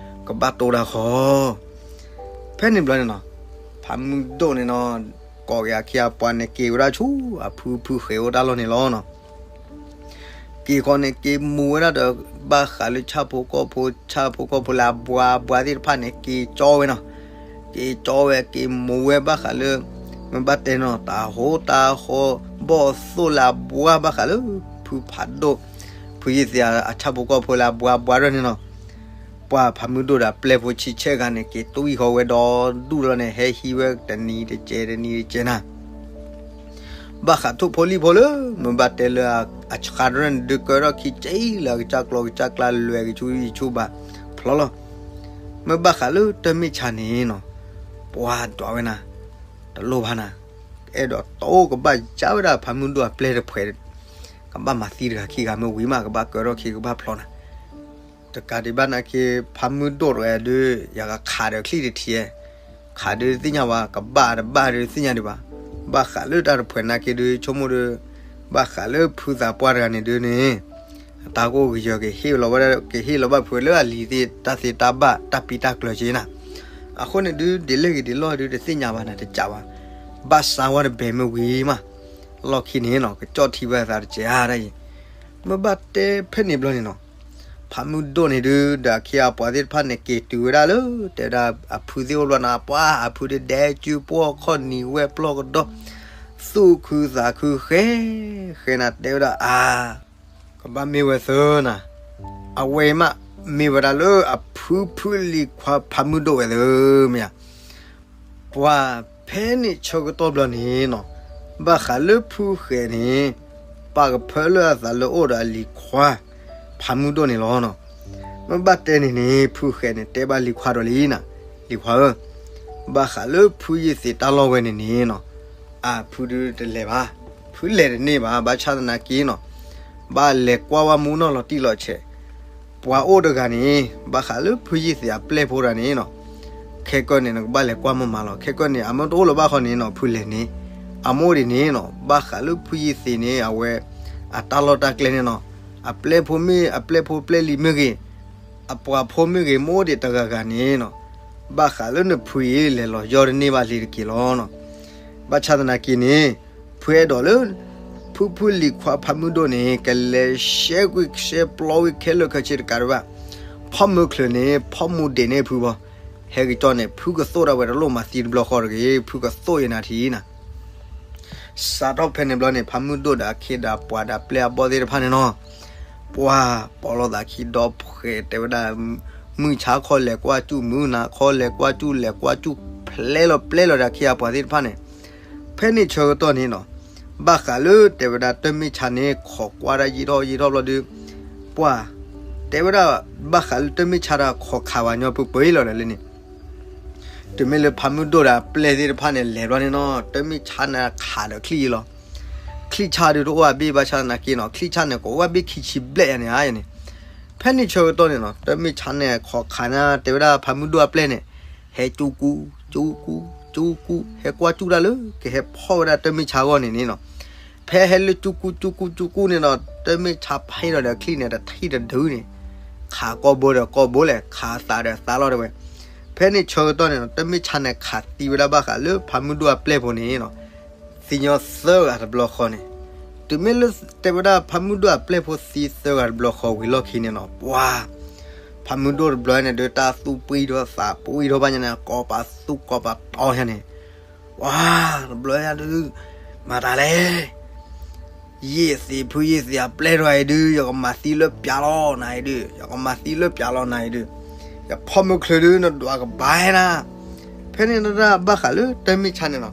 ကဘၣ်တိၢ်တၢ်ဃီ ဖဲန့ၣ်ဘျီန့ၣ်နီၤ, ဖးမုၢ်ဒိၣ်န့ၣ်နီၤ, ကိးက့ၤအခ့အပှၤန့ၣ် က့ၤဝဲဒၣ်ဆူအဖုဖုဃဲၤအိၣ်တၢ်လီၢ်န့ၣ်လီၤနီၤ. က့ၤဃီန့ၣ် က့ၤမူဝဲဒၣ်ဒီး ဘၣ်ဃးလၢဆၣ်ဖိကီၢ်ဖိ ဆၣ်ဖိကီၢ်ဖိလၢအဘှါဘှါသ့ၣ်တဖၣ်န့ၣ် က့ၤကၠီဝဲနီၤ. က့ၤကၠီဝဲ က့ၤမူဝဲဘၣ်ဃးလၢ မ့ၢ်ဘၣ်တဲနီၤ တၢ်ဟိတၢ်ဃီ ဘီၣ်သိၣ်လၢအဘှါဘၣ်ဃးလၢ ဖုဖးဒိၣ် ဖုယ့ၢ်သ့ၣ်အဆၣ်ဖိကီၢ်ဖိလၢအဘှါဘှါဒၣ်န့ၣ်နီၤ. ပှၤဖးမုၢ်ဒိၣ်ဒီးအပျဲၢ်ဖိဆံဆဲၣ်ဂၤန့ၣ် က့ၤတွံၢ်ဃီဝဲဒီဒူၣ်လီၤန့ၣ် ဟဲဟံးဝဲတနံၤတကဲး တနံၤတကဲးနၤ. ဘၣ်ဃးထိၣ်ဖိလံၣ်ဖိလၢ မ့ၢ်ဘၣ်တဲလၢအဆှါတရၢၢ်န့ၣ် ဒုးကၢထီၣ်ခံက့လၢအကစၢ်ကျီကစၢ်ကျါ လွဲၤက့ၤဆူယံၤဆူဘၣ်ဖျီလီၤ. မ့ၢ်ဘၣ်ဃးလၢတၢ်မ့ၢ်ဆါန့ၣ်နီၤ, ပှၤဒွးဝဲနၤ, တလိၣ်ဘၣ်နၤ, အဲၣ်ဒိးတအိၣ်ကဘၣ်ယါဝဲဒၣ်ဖးမုၢ်ဒိၣ်အပျဲၢ်တဖှဲး, ကဘၣ်မၤသံတဂၤခံဂၤမ့ၢ်ဝံၤမး ကဘၣ်ကၢထီၣ်ခံကဘၣ်ဖျီနၤ. တကးဒံးဘၣ်နာ်က့ ဖးမုၢ်ဒိၣ်တဂၤဒုး ယကခးဒီးချံၣ်တထံး, ခးဒုးသ့ၣ်ညါဘၣ် ကဘၣ်တဘၣ်ဒုးသ့ၣ်ညါဒံးဘၣ်. ဘၣ်ဃးလၢတၢ်တဖှဲးနာ်က့ဒုး ဆိကမိၣ်ဒုး ဘၣ်ဃးလၢဖုသးပှၢ်တဂၤန့ၣ်ဒုးန့ၣ် အတၢ်ကိၢ်ကယီၤကဟ့ၣ်လီၤဘၣ် ကဟ့ၣ်လီၤဘၣ်ဖုလၢအလံၤသ့ၣ်တၢ်သ့တၢ်ဘၣ်တၢ်ပံတၢ်ကျၢၤက့နၤ. အဃိန့ၣ်ဒုး ဒ်လဲၣ်ဂ့ၤဒ်လဲၣ်ဒုး တသ့ၣ်ညါဘၣ်နၤတကးဘၣ်. ဘၣ်စါဝဲတဘဲမ့ၢ်ဝံၤမး လီၢ်ခံန့ၣ်နီၤ ကကၠီၣ်ထံဝဲအသးတကဲးအါဒၣ်အံၤ. မ့ၢ်ဘၣ်တဲဖဲန့ၣ်ဘျီန့ၣ်နီၤ, ဖးမုၢ်ဒိၣ်န့ၣ်ဒုး ဒီးအခ့အပှၤသ့ၣ်တဖၣ်န့ၣ် က့ၤတုၤဝဲဒၣ်လၢ တဲဝဲဒၣ်အဖုသ့ၣ်အိၣ်ဘျီန့ၣ် ပှၤအဖုဒုးဒဲကၠူပှီၢ်ခီၣ်နံၤဝဲပျီၢ်ကဒီး သူၣ်ခုသးခုဃဲ ဃဲနၤတဲဝဲဒၣ်အါ ကဘၣ်မ့ၢ်ဝဲသၢနၤ, အဝဲမးမ့ၢ်ဝဲဒၣ်လၢအဖုဖုလံၤခွါဖးမုၢ်ဒိၣ်ဝဲသၢမ့ၢ်ဧါ. ပှၤဖဲန့ၣ်ဆၢကတီၢ်ဘျီန့ၣ်နီၤ, ဘၣ်ဃးလၢဖုဃဲၤန့ၣ် ပာ်ကဖၢလၢအသးလၢအိၣ်ဒီးအလံၤခွါ ဖးမုၢ်ဒိၣ်န့ၣ်လီၤနီၤ. မ့ၢ်ဘၣ်တဲန့ၣ်န့ၣ် ဖုဃဲၤန့ၣ် တဲဘၣ်လံၤခွါဒီးလံနၤ, လံၤခွါဧၢ, ဘၣ်ဃးလၢဖုယ့ၢ်သ့ၣ်တၢ်လီၢ်ဝဲန့ၣ်န့ၣ်နီၤ, အဖုဒုးတလဲၤဘၣ်, ဖုလဲၤတန့ၢ်ဘၣ်, ဘၣ်ဆၣ်သနာ်က့နီၤ, ဘၣ်လဲၤကွၢ်ဝဲမူနီၢ်လီၤတံၢ်လီၤဆဲး ပှၤအိၣ်တဂၤန့ၣ် ဘၣ်ဃးလၢဖုယ့ၢ်သ့ၣ်အပျဲၢ်ဖိတဂၤန့ၣ်နီၤ, ခဲကၢၢ်န့ၣ် နကဘၣ်လဲၤကွၢ်မၤမၤလီၤ. ခဲကၢၢ်န့ၣ် အမ့ၢ်တအိၣ်လၢၤဘၣ်ဃီန့ၣ်နီၤ ဖုလဲၤန့ၣ်, အမ့ၢ်အိၣ်ဒံးန့ၣ်နီၤ ဘၣ်ဃးလၢဖုယ့ၢ်သ့ၣ်န့ၣ် အဝဲ အတၢ်လီၢ်တၢ်ကျဲန့ၣ်နီၤ, အပျဲၢ်ဖိမ့ၢ် အပျဲၢ်ဖိပျဲၢ်လံၤမ့ၢ်ဂ့ၤ, အပှၤဖိမ့ၢ်ဂ့ၤ မ့ၢ်အိၣ်ဒံးတဂၤဂၤန့ၣ်နီၤ, ဘၣ်ဃးလၢနဖုအံၤ လဲၤလီၤယီၢ်တန့ၢ်ဘၣ်လံတက့ၢ်လီၤနီၤ. ဘၣ်ဆၣ်သနာ်က့န့ၣ် ဖုအဲၣ်ဒိးလၢ ဖုဖုလံၤခွါဖးမုၢ်ဒိၣ်န့ၣ် ကလဲၤရှဲကွံာ်ရှဲပျီဝံၤခဲလၢာ်ခဲဆ့တကးဒံးဘၣ်, ဖီမုၢ်ချုးန့ၣ် ဖီမူဒံးန့ၢ်ဖုဘၣ်, ဟဲက့ၤကၠီန့ၣ် ဖုကသိၣ်ဒၣ်ဝဲတလိၣ်မၤသံတဘျီဃီတဂ့ၤ, ဖုကသိၣ်အံၤနၤထံၣ်နၤ. စးထီၣ်ဖဲန့ၣ်ဘျီန့ၣ် ဖးမုၢ်ဒိၣ်ဒီးအခ့ဒီးအပှၤဒီးအပျဲၢ်အဘီၣ်သ့ၣ်တဖၣ်န့ၣ်နီၤ, ပှၤပိာ်လီၤသးခံဒီဖှဲး တဲဝဲဒၣ် မုၢ်ဆါခီလဲၤကွၢ်စူၣ် မုၢ်နၤခီလဲၤကွၢ်စူၣ် မုၢ်နၤခီလဲၤကွၢ်စူၣ် ဖျဲလီၤပျဲလီၤဒီးအခ့အပှၤသ့ၣ်တဖၣ်န့ၣ်, ဖဲန့ၣ်ဆၢကတီၢ်န့ၣ်နီၤ, ဘၣ်ဃးလၢတဲဝဲဒၣ်တၢ်မ့ၢ်ဆါန့ၣ် ခိးကွၢ်ဒၣ်ယံာ်ထီၣ်ယံာ်ထီၣ်ဘျီဒုး, ပှၤ တဲဝဲဒၣ် ဘၣ်ဃးလၢတၢ်မ့ၢ်ဆါတၢ်ခိးခးဝဲညီပှဲၤပှဲၤလီၤဒီးလၢန့ၣ် တုၤမ့ၢ်လၢဖးမုၢ်ဒိၣ်ဒီးအပျဲၢ်သ့ၣ်တဖၣ်န့ၣ် လဲၤဘျီန့ၣ်နီၤ တၢ်မ့ၢ်ဆါန့ၣ်ခးဒီးချံၣ်အံၤလီၤ. ချံၣ်ဆါဒုးတအိၣ်အဘ့ၣ်ဘၣ်ဆၣ်သနာ်က့နီၤ ချံၣ်ဆါန့ၣ် ကိးဝဲဘ့ၣ်ခံဆံဘျဲၣ်ယါန့ၣ်ဧါန့ၣ်, ဖဲန့ၣ်ဆၢကတီၢ်န့ၣ်နီၤ တၢ်မ့ၢ်ဆါန့ၣ်ခိးခးန့ၣ် တဲဝဲဒၣ်ဖးမုၢ်ဒိၣ်အပျဲၢ်န့ၣ် ဟဲကၠူကူ ကၠူကူ ကၠူကူ ဟဲကွၢ်စူၣ်တၢ်လၢ ကဟဲဖီၣ်ဝဲဒၣ်တၢ်မ့ၢ်ဆါအဂီၢ်န့ၣ်န့ၣ်နီၤ, ဖဲဟဲလၢကၠူကူ ကၠူကူ ကၠူကူန့ၣ်ဒီး တၢ်မ့ၢ်ဆါဖးဟ့ၣ်ဒီးဒီးချံၣ်န့ၣ် တထံၣ်တဒုန့ၣ်, ခးကီၢ်ဘိဒီးကီၢ်ဘိလဲၣ် ခးသးဒီးသးလီၤတဲဝဲ. ဖဲန့ၣ်ဆၢကတီၢ်န့ၣ်နီၤ တၢ်မ့ၢ်ဆါန့ၣ်ခးသံဝဲဒၣ်ဘၣ်ဃးလၢဖးမုၢ်ဒိၣ်အပျဲၢ်ဖိန့ၣ်နီၤ သံညီသၢဂၤတဘျီဃီန့ၣ်, တုၤမ့ၢ်လၢတဲဝဲဒၣ်ဖးမုၢ်ဒိၣ်အပျဲၢ်ဖိသံသၢဂၤတဘျီဃီဝံၤလီၢ်ခံန့ၣ်နီၤ ပှၤ ဖးမုၢ်ဒိၣ်တဘျီန့ၣ်ဒီး တၢ်သူၣ်ပှံၢ်ထီၣ်သးပှံၢ်ထီၣ်ဘၣ်ညါန့ၣ် ကိးပသူကိးပတီၤညါန့ၣ်, ပှၤတဘျီညါဒုး မၤတၢ်လဲၣ်, ယ့ၢ်သ့ၣ်ဖုယ့ၢ်သ့ၣ်အပျဲၢ်ထီၣ်အံၤဒုး ယကမၤသံလၢပျၢၤလီၤနၤအံၤဒုး, ယကမၤသံလၢပျၢၤလီၤနၤအံၤဒုး, ယဖီမုၢ်ချုးဒုး နဒွးကဘၣ်နၤ. ဖဲန့ၣ်ဒၣ်ဘၣ်ဃးလၢတၢ်မ့ၢ်ဆါန့ၣ်နီၤ,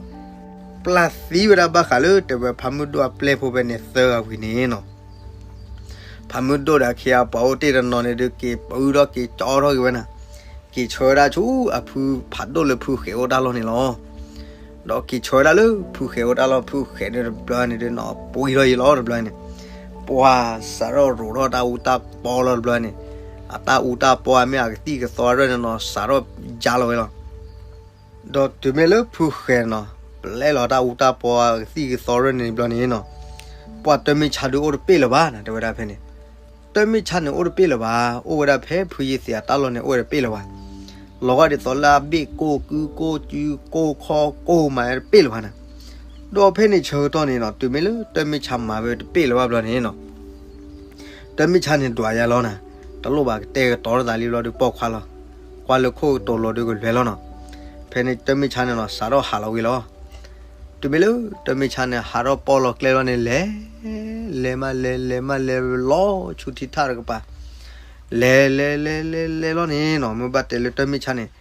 ပျၢ်သံဝဲဒၣ်ဘၣ်ဃးလၢတဲဝဲဖးမုၢ်ဒိၣ်အပျဲၢ်ဖိဖဲန့ၣ် သၢဂၤဝံၤန့ၣ်နီၤ. ဖးမုၢ်ဒိၣ်ဒီးအခ့အပှၤအိၣ်တ့ၢ်တနီၤန့ၣ်ဒုး က့ၤပၢထီၣ်က့ၤကၠီထီၣ်က့ၤဝဲနၤ, က့ၤဆှၢဝဲဒၣ်ဆူအဖုဖးဒိၣ်လၢဖုဃဲၤအိၣ်တၢ်လီၢ်န့ၣ်လီၤ. ဒီးက့ၤဆှၢဝဲဒၣ်လၢဖုဃဲၤအိၣ်တၢ်လီၢ် ဖုဃဲၤန့ၣ်တဘျီန့ၣ်ဒုးနီၤ ပှံၤထီၣ်ယံၤလီၤတဘျီန့ၣ်, ပှၤစးထီၣ်ရိးထီၣ်တၢ်အူတၢ်ပီလီၤတဘျီန့ၣ်, အတၢ်အူတၢ်ပီအမ့ၢ်အကသံၣ်ကသီရၢၢ်န့ၣ်နီၤ စးထီၣ်ယါလီၤဝဲလီၤ. ဒီးတုၤမ့ၢ်လၢဖုဃဲၤနီၤ ပျဲလီၤတၢ်အူတၢ်ပီအကသံၣ်ကသီရၢၢ်န့ၣ်တဘျီန့ၣ်နီၤ, ပှၤတၢ်မ့ၢ်ဆါဒုးအိၣ်တပ့ၢ်လၢၤဘၣ်နၤ တဲဝဲဒၣ်ဖဲန့ၣ်, တၢ်မ့ၢ်ဆါန့ၣ်အိၣ်တပ့ၢ်လၢၤဘၣ်, အိၣ်ဝဲဒၣ်ဖဲဖုယ့ၢ်သ့ၣ်အတၢ်လီၢ်န့ၣ် အိၣ်ဝဲတပ့ၢ်လၢၤဘၣ်. လီၤဂာ်ဒ်သိးလၢအဘ့ၣ်ကိၢ်ကုကိၢ်ကုကိၢ်ခီကိၢ်မးတပ့ၢ်လၢၤဘၣ်နၤ. ဒီးဖဲန့ၣ်ဆၢကတီၢ်န့ၣ်နီၤ တုၤမ့ၢ်လၢတၢ်မ့ၢ်ဆါမၤဝဲတပ့ၢ်လၢၤဘၣ်ဘျီန့ၣ်နီၤ တၢ်မ့ၢ်ဆါန့ၣ်ဒွးယါလီၤနၤ, တလိၣ်ဘၣ်ကတဲာ်ကတီၤတသးလံဘျီဒုးပိာ်ခွါလီၤ, ကွၢ်လၢခိၣ်ကတိၤလီၤဒုးကလွဲၤလီၤနီၤ. ဖဲန့ၣ်တၢ်မ့ၢ်ဆါန့ၣ်နီၤ စးထီၣ်ဟးလီၤဝံၤလီၤ. တုၤမ့ၢ်လၢတၢ်မ့ၢ်ဆါန့ၣ် ဟးထီၣ်ပီၢ်လီၤကျဲလီၤန့ၣ် လဲၤ, လဲၤမးလဲၤ လဲၤမးလဲၤလီၤဆူထံထၣ်တကပၤ, လဲၤလဲၤလဲၤလဲၤလဲၤလီၤန့ၣ်နီၤ မ့ၢ်ဘၣ်တဲလၢတၢ်မ့ၢ်ဆါန့ၣ်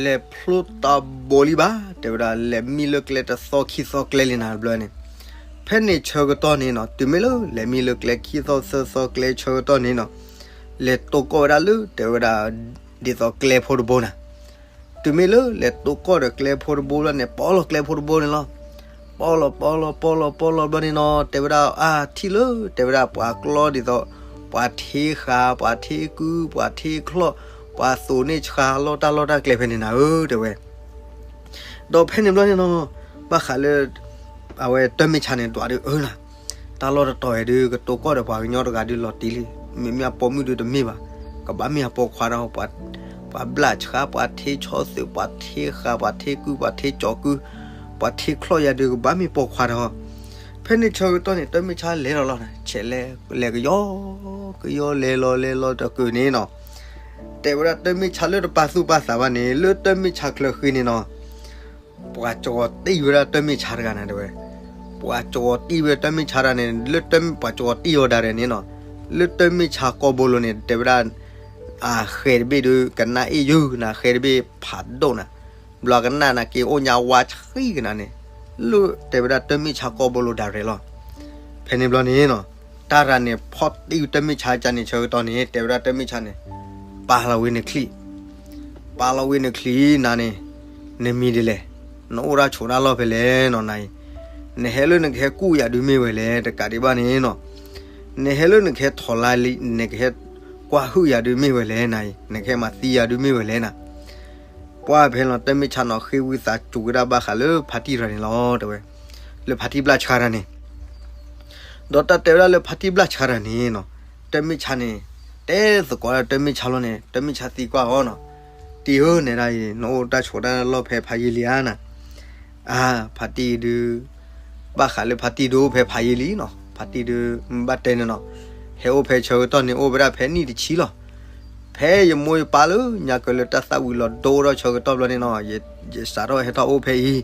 လဲၤဖျိတၢ်ဘိလံဘၣ် တဲဝဲဒၣ် လဲၤမံလၢကျဲတသီခံသီကျဲလံနၤတဘျီန့ၣ်. ဖဲန့ၣ်ဆၢကတီၢ်န့ၣ်နီၤ တုၤမ့ၢ်လၢလဲၤမံလၢကျဲခံသီသၢသီကျဲဆၢကတီၢ်န့ၣ်နီၤ လဲၤတိၢ်ကီၢ်ဝဲဒၣ်လၢ တဲဝဲဒၣ် ဒ်သိးကျဲဖိတဘိနၤ. တုၤမ့ၢ်လၢလဲၤတိၢ်ကီၢ်ဒီးကျဲဖိတဘိဘျီန့ၣ် ပီၢ်လီၤကျဲဖိတဘိန့ၣ်လီၤ. ပီၢ်လီၤပီၢ်လီၤပီၢ်လီၤပီၢ်လီၤဘျီန့ၣ်နီၤ တဲဝဲဒၣ် အါ ထံၣ်လၢ တဲဝဲဒၣ်ပှၤကျီဒ်သိး ပှၤထ့ဃာ် ပှၤထ့ကု ပှၤထ့ချီၣ် ပှၤသိးန့ၢ်ဆှါလီၢ်တၢ်လီၢ်တၢ်ကျဲဖဲန့ၣ်နၤဧၢ တဲဝဲ. ဒီးဖဲန့ၣ်ဘျီန့ၣ်နီၤ ဘၣ်ဃးလၢ အဝဲတၢ်မ့ၢ်ဆါန့ၣ်ဒွးဒုးအၢနၤ တၢ်လီၢ်တတီၤအံၤဒုး ကတိၢ်ကီၢ်ဒီးပှၤကညီတဂၤဒုးလီၤတံၢ်လံ, မ့မ့ၢ်အပိာ်မုၣ်ဒုးတမ့ၢ်ဘၣ်, ကဘၣ်မ့ၢ်အပိာ်ခွါဒီး ပှၤဘျၣ်ဆှါ ပှၤထ့ဆီသုး ပှၤထ့ဃာ် ပှၤထ့ကု ပှၤထ့ကၠီၤကု ပှၤထ့ချီၣ်ယၤဒုး ကဘၣ်မ့ၢ်ပိာ်ခွါဒီး. ဖဲန့ၣ်ဆၢကတီၢ်န့ၣ် တၢ်မ့ၢ်ဆါလဲၤလီၤလီၤနၤ ဆဲးလဲၤ လဲၤကယီကယီ လဲၤလီၤလဲၤလီၤတကုာ်န့ၣ်နီၤ တဲဝဲဒၣ်တၢ်မ့ၢ်ဆါလၢတပာ်သူၣ်ပာ်သးဘၣ်န့ၣ် လၢတၢ်မ့ၢ်ဆါချၢဃ့န့ၣ်နီၤ ပှၤကဝီၤတံၢ်ဝဲဒၣ်တၢ်မ့ၢ်ဆါတဂၤနၤတဲဝဲ, ပှၤကဝီၤတံၢ်ဝဲတၢ်မ့ၢ်ဆါတဂၤန့ၣ် လၢတၢ်မ့ၢ်ပှၤကဝီၤတံၢ်အီၤဒၣ်ရဲၣ်န့ၣ်နီၤ, လၢတၢ်မ့ၢ်ဆါကီၢ်ဘိလိၤန့ၣ် တဲဝဲဒၣ် အဃဲတဘ့ၣ်ဒုး ကနၣ်အ့ၣ်ယုၢ်နၤ ဃဲတဘ့ၣ်ဖးဒိၣ်နၤ, ဘျီကနၣ်နၤက့ၤအိၣ်ညါဝါဆှံကနၤန့ၣ်, လၢတဲဝဲဒၣ်တၢ်မ့ၢ်ဆါကီၢ်ဘိလိၤဒၣ်ရဲၣ်လီၤ. ဖဲန့ၣ်ဘျီန့ၣ်နီၤ, တၢ်ရၤန့ၣ် ဖီၣ်တံၢ်တၢ်မ့ၢ်ဆါကန့ၣ် ဆၢကတီၢ်န့ၣ် တဲဝဲဒၣ်တၢ်မ့ၢ်ဆါန့ၣ်, ပာ်လီၤဝံၤနချံၣ် ပာ်လီၤဝံၤနချံၣ်နၤန့ၣ်, နမံၤဒ်လဲၣ်, နအိၣ်တၢ်ဆိးတၢ်လီၢ်ဖဲလဲၣ်နီၤနၤအံၤ, နဟဲလၢနကဟဲကူၣ်ယၤဒုးမ့ၢ်ဝဲလဲၣ် တကးဒံးဘၣ်န့ၣ်နီၤ, နဟဲလၢနကဟဲထီၣ်လါလံ နကဟဲကွၢ်ဟုၣ်ယၤဒုးမ့ၢ်ဝဲလဲၣ်နၤအံၤ, နကဟဲမၤသံယၤဒုးမ့ၢ်ဝဲလဲၣ်နၤ. ပှၢ်ဖဲလီၤ တၢ်မ့ၢ်ဆါနီၤ ဃ့ဝံသးစူၤက့ၤဒၣ်ဘၣ်ဃးလၢဖါတံၢ်ရၤန့ၣ်လီၤ တဲဝဲ, လၢဖါတံၢ်ဘျၣ်ဆါတၢ်န့ၣ် ဒီးတၢ်တဲဝဲဒၣ်လၢဖါတံၢ်ဘျၣ်ဆါတၢ်န့ၣ်နီၤ, တၢ်မ့ၢ်ဆါန့ၣ်, တဲသကိးဒၣ်တၢ်မ့ၢ်ဆါလီၤန့ၣ် တၢ်မ့ၢ်ဆါသံကွၢ်အီၤနီၤ, တံၢ်ဧၢ နဲဒၣ်အံၤ နအိၣ်တၢ်ဆိးတၢ်လီၢ်ဖဲဖးယံာ်လံဧါနၤ, အါ, ဖါတံၢ်ဒုး, ဘၣ်ဃးလၢဖါတံၢ်ဒုးအိၣ်ဖဲဖးယံာ်လံနီၤ, ဖါတံၢ်ဒုး, ဘၣ်တဲန့ၣ်နီၤ, ဟဲအိၣ်ဖဲဆၢကတီၢ်န့ၣ် အိၣ်ဝဲဒၣ်ဖဲနံၣ်တဆံလီၤ. ဖဲယမိၢ်ယပၢ်လၢညါကၢၤလၢတၢ်သၣ်ဝံၤလီၤဒိၣ်ထီၣ်ဆၢကတီၢ်ဘျီန့ၣ်နီၤ, ယစးထီၣ်ဟဲထီၣ်အိၣ်ဖဲအံၤ,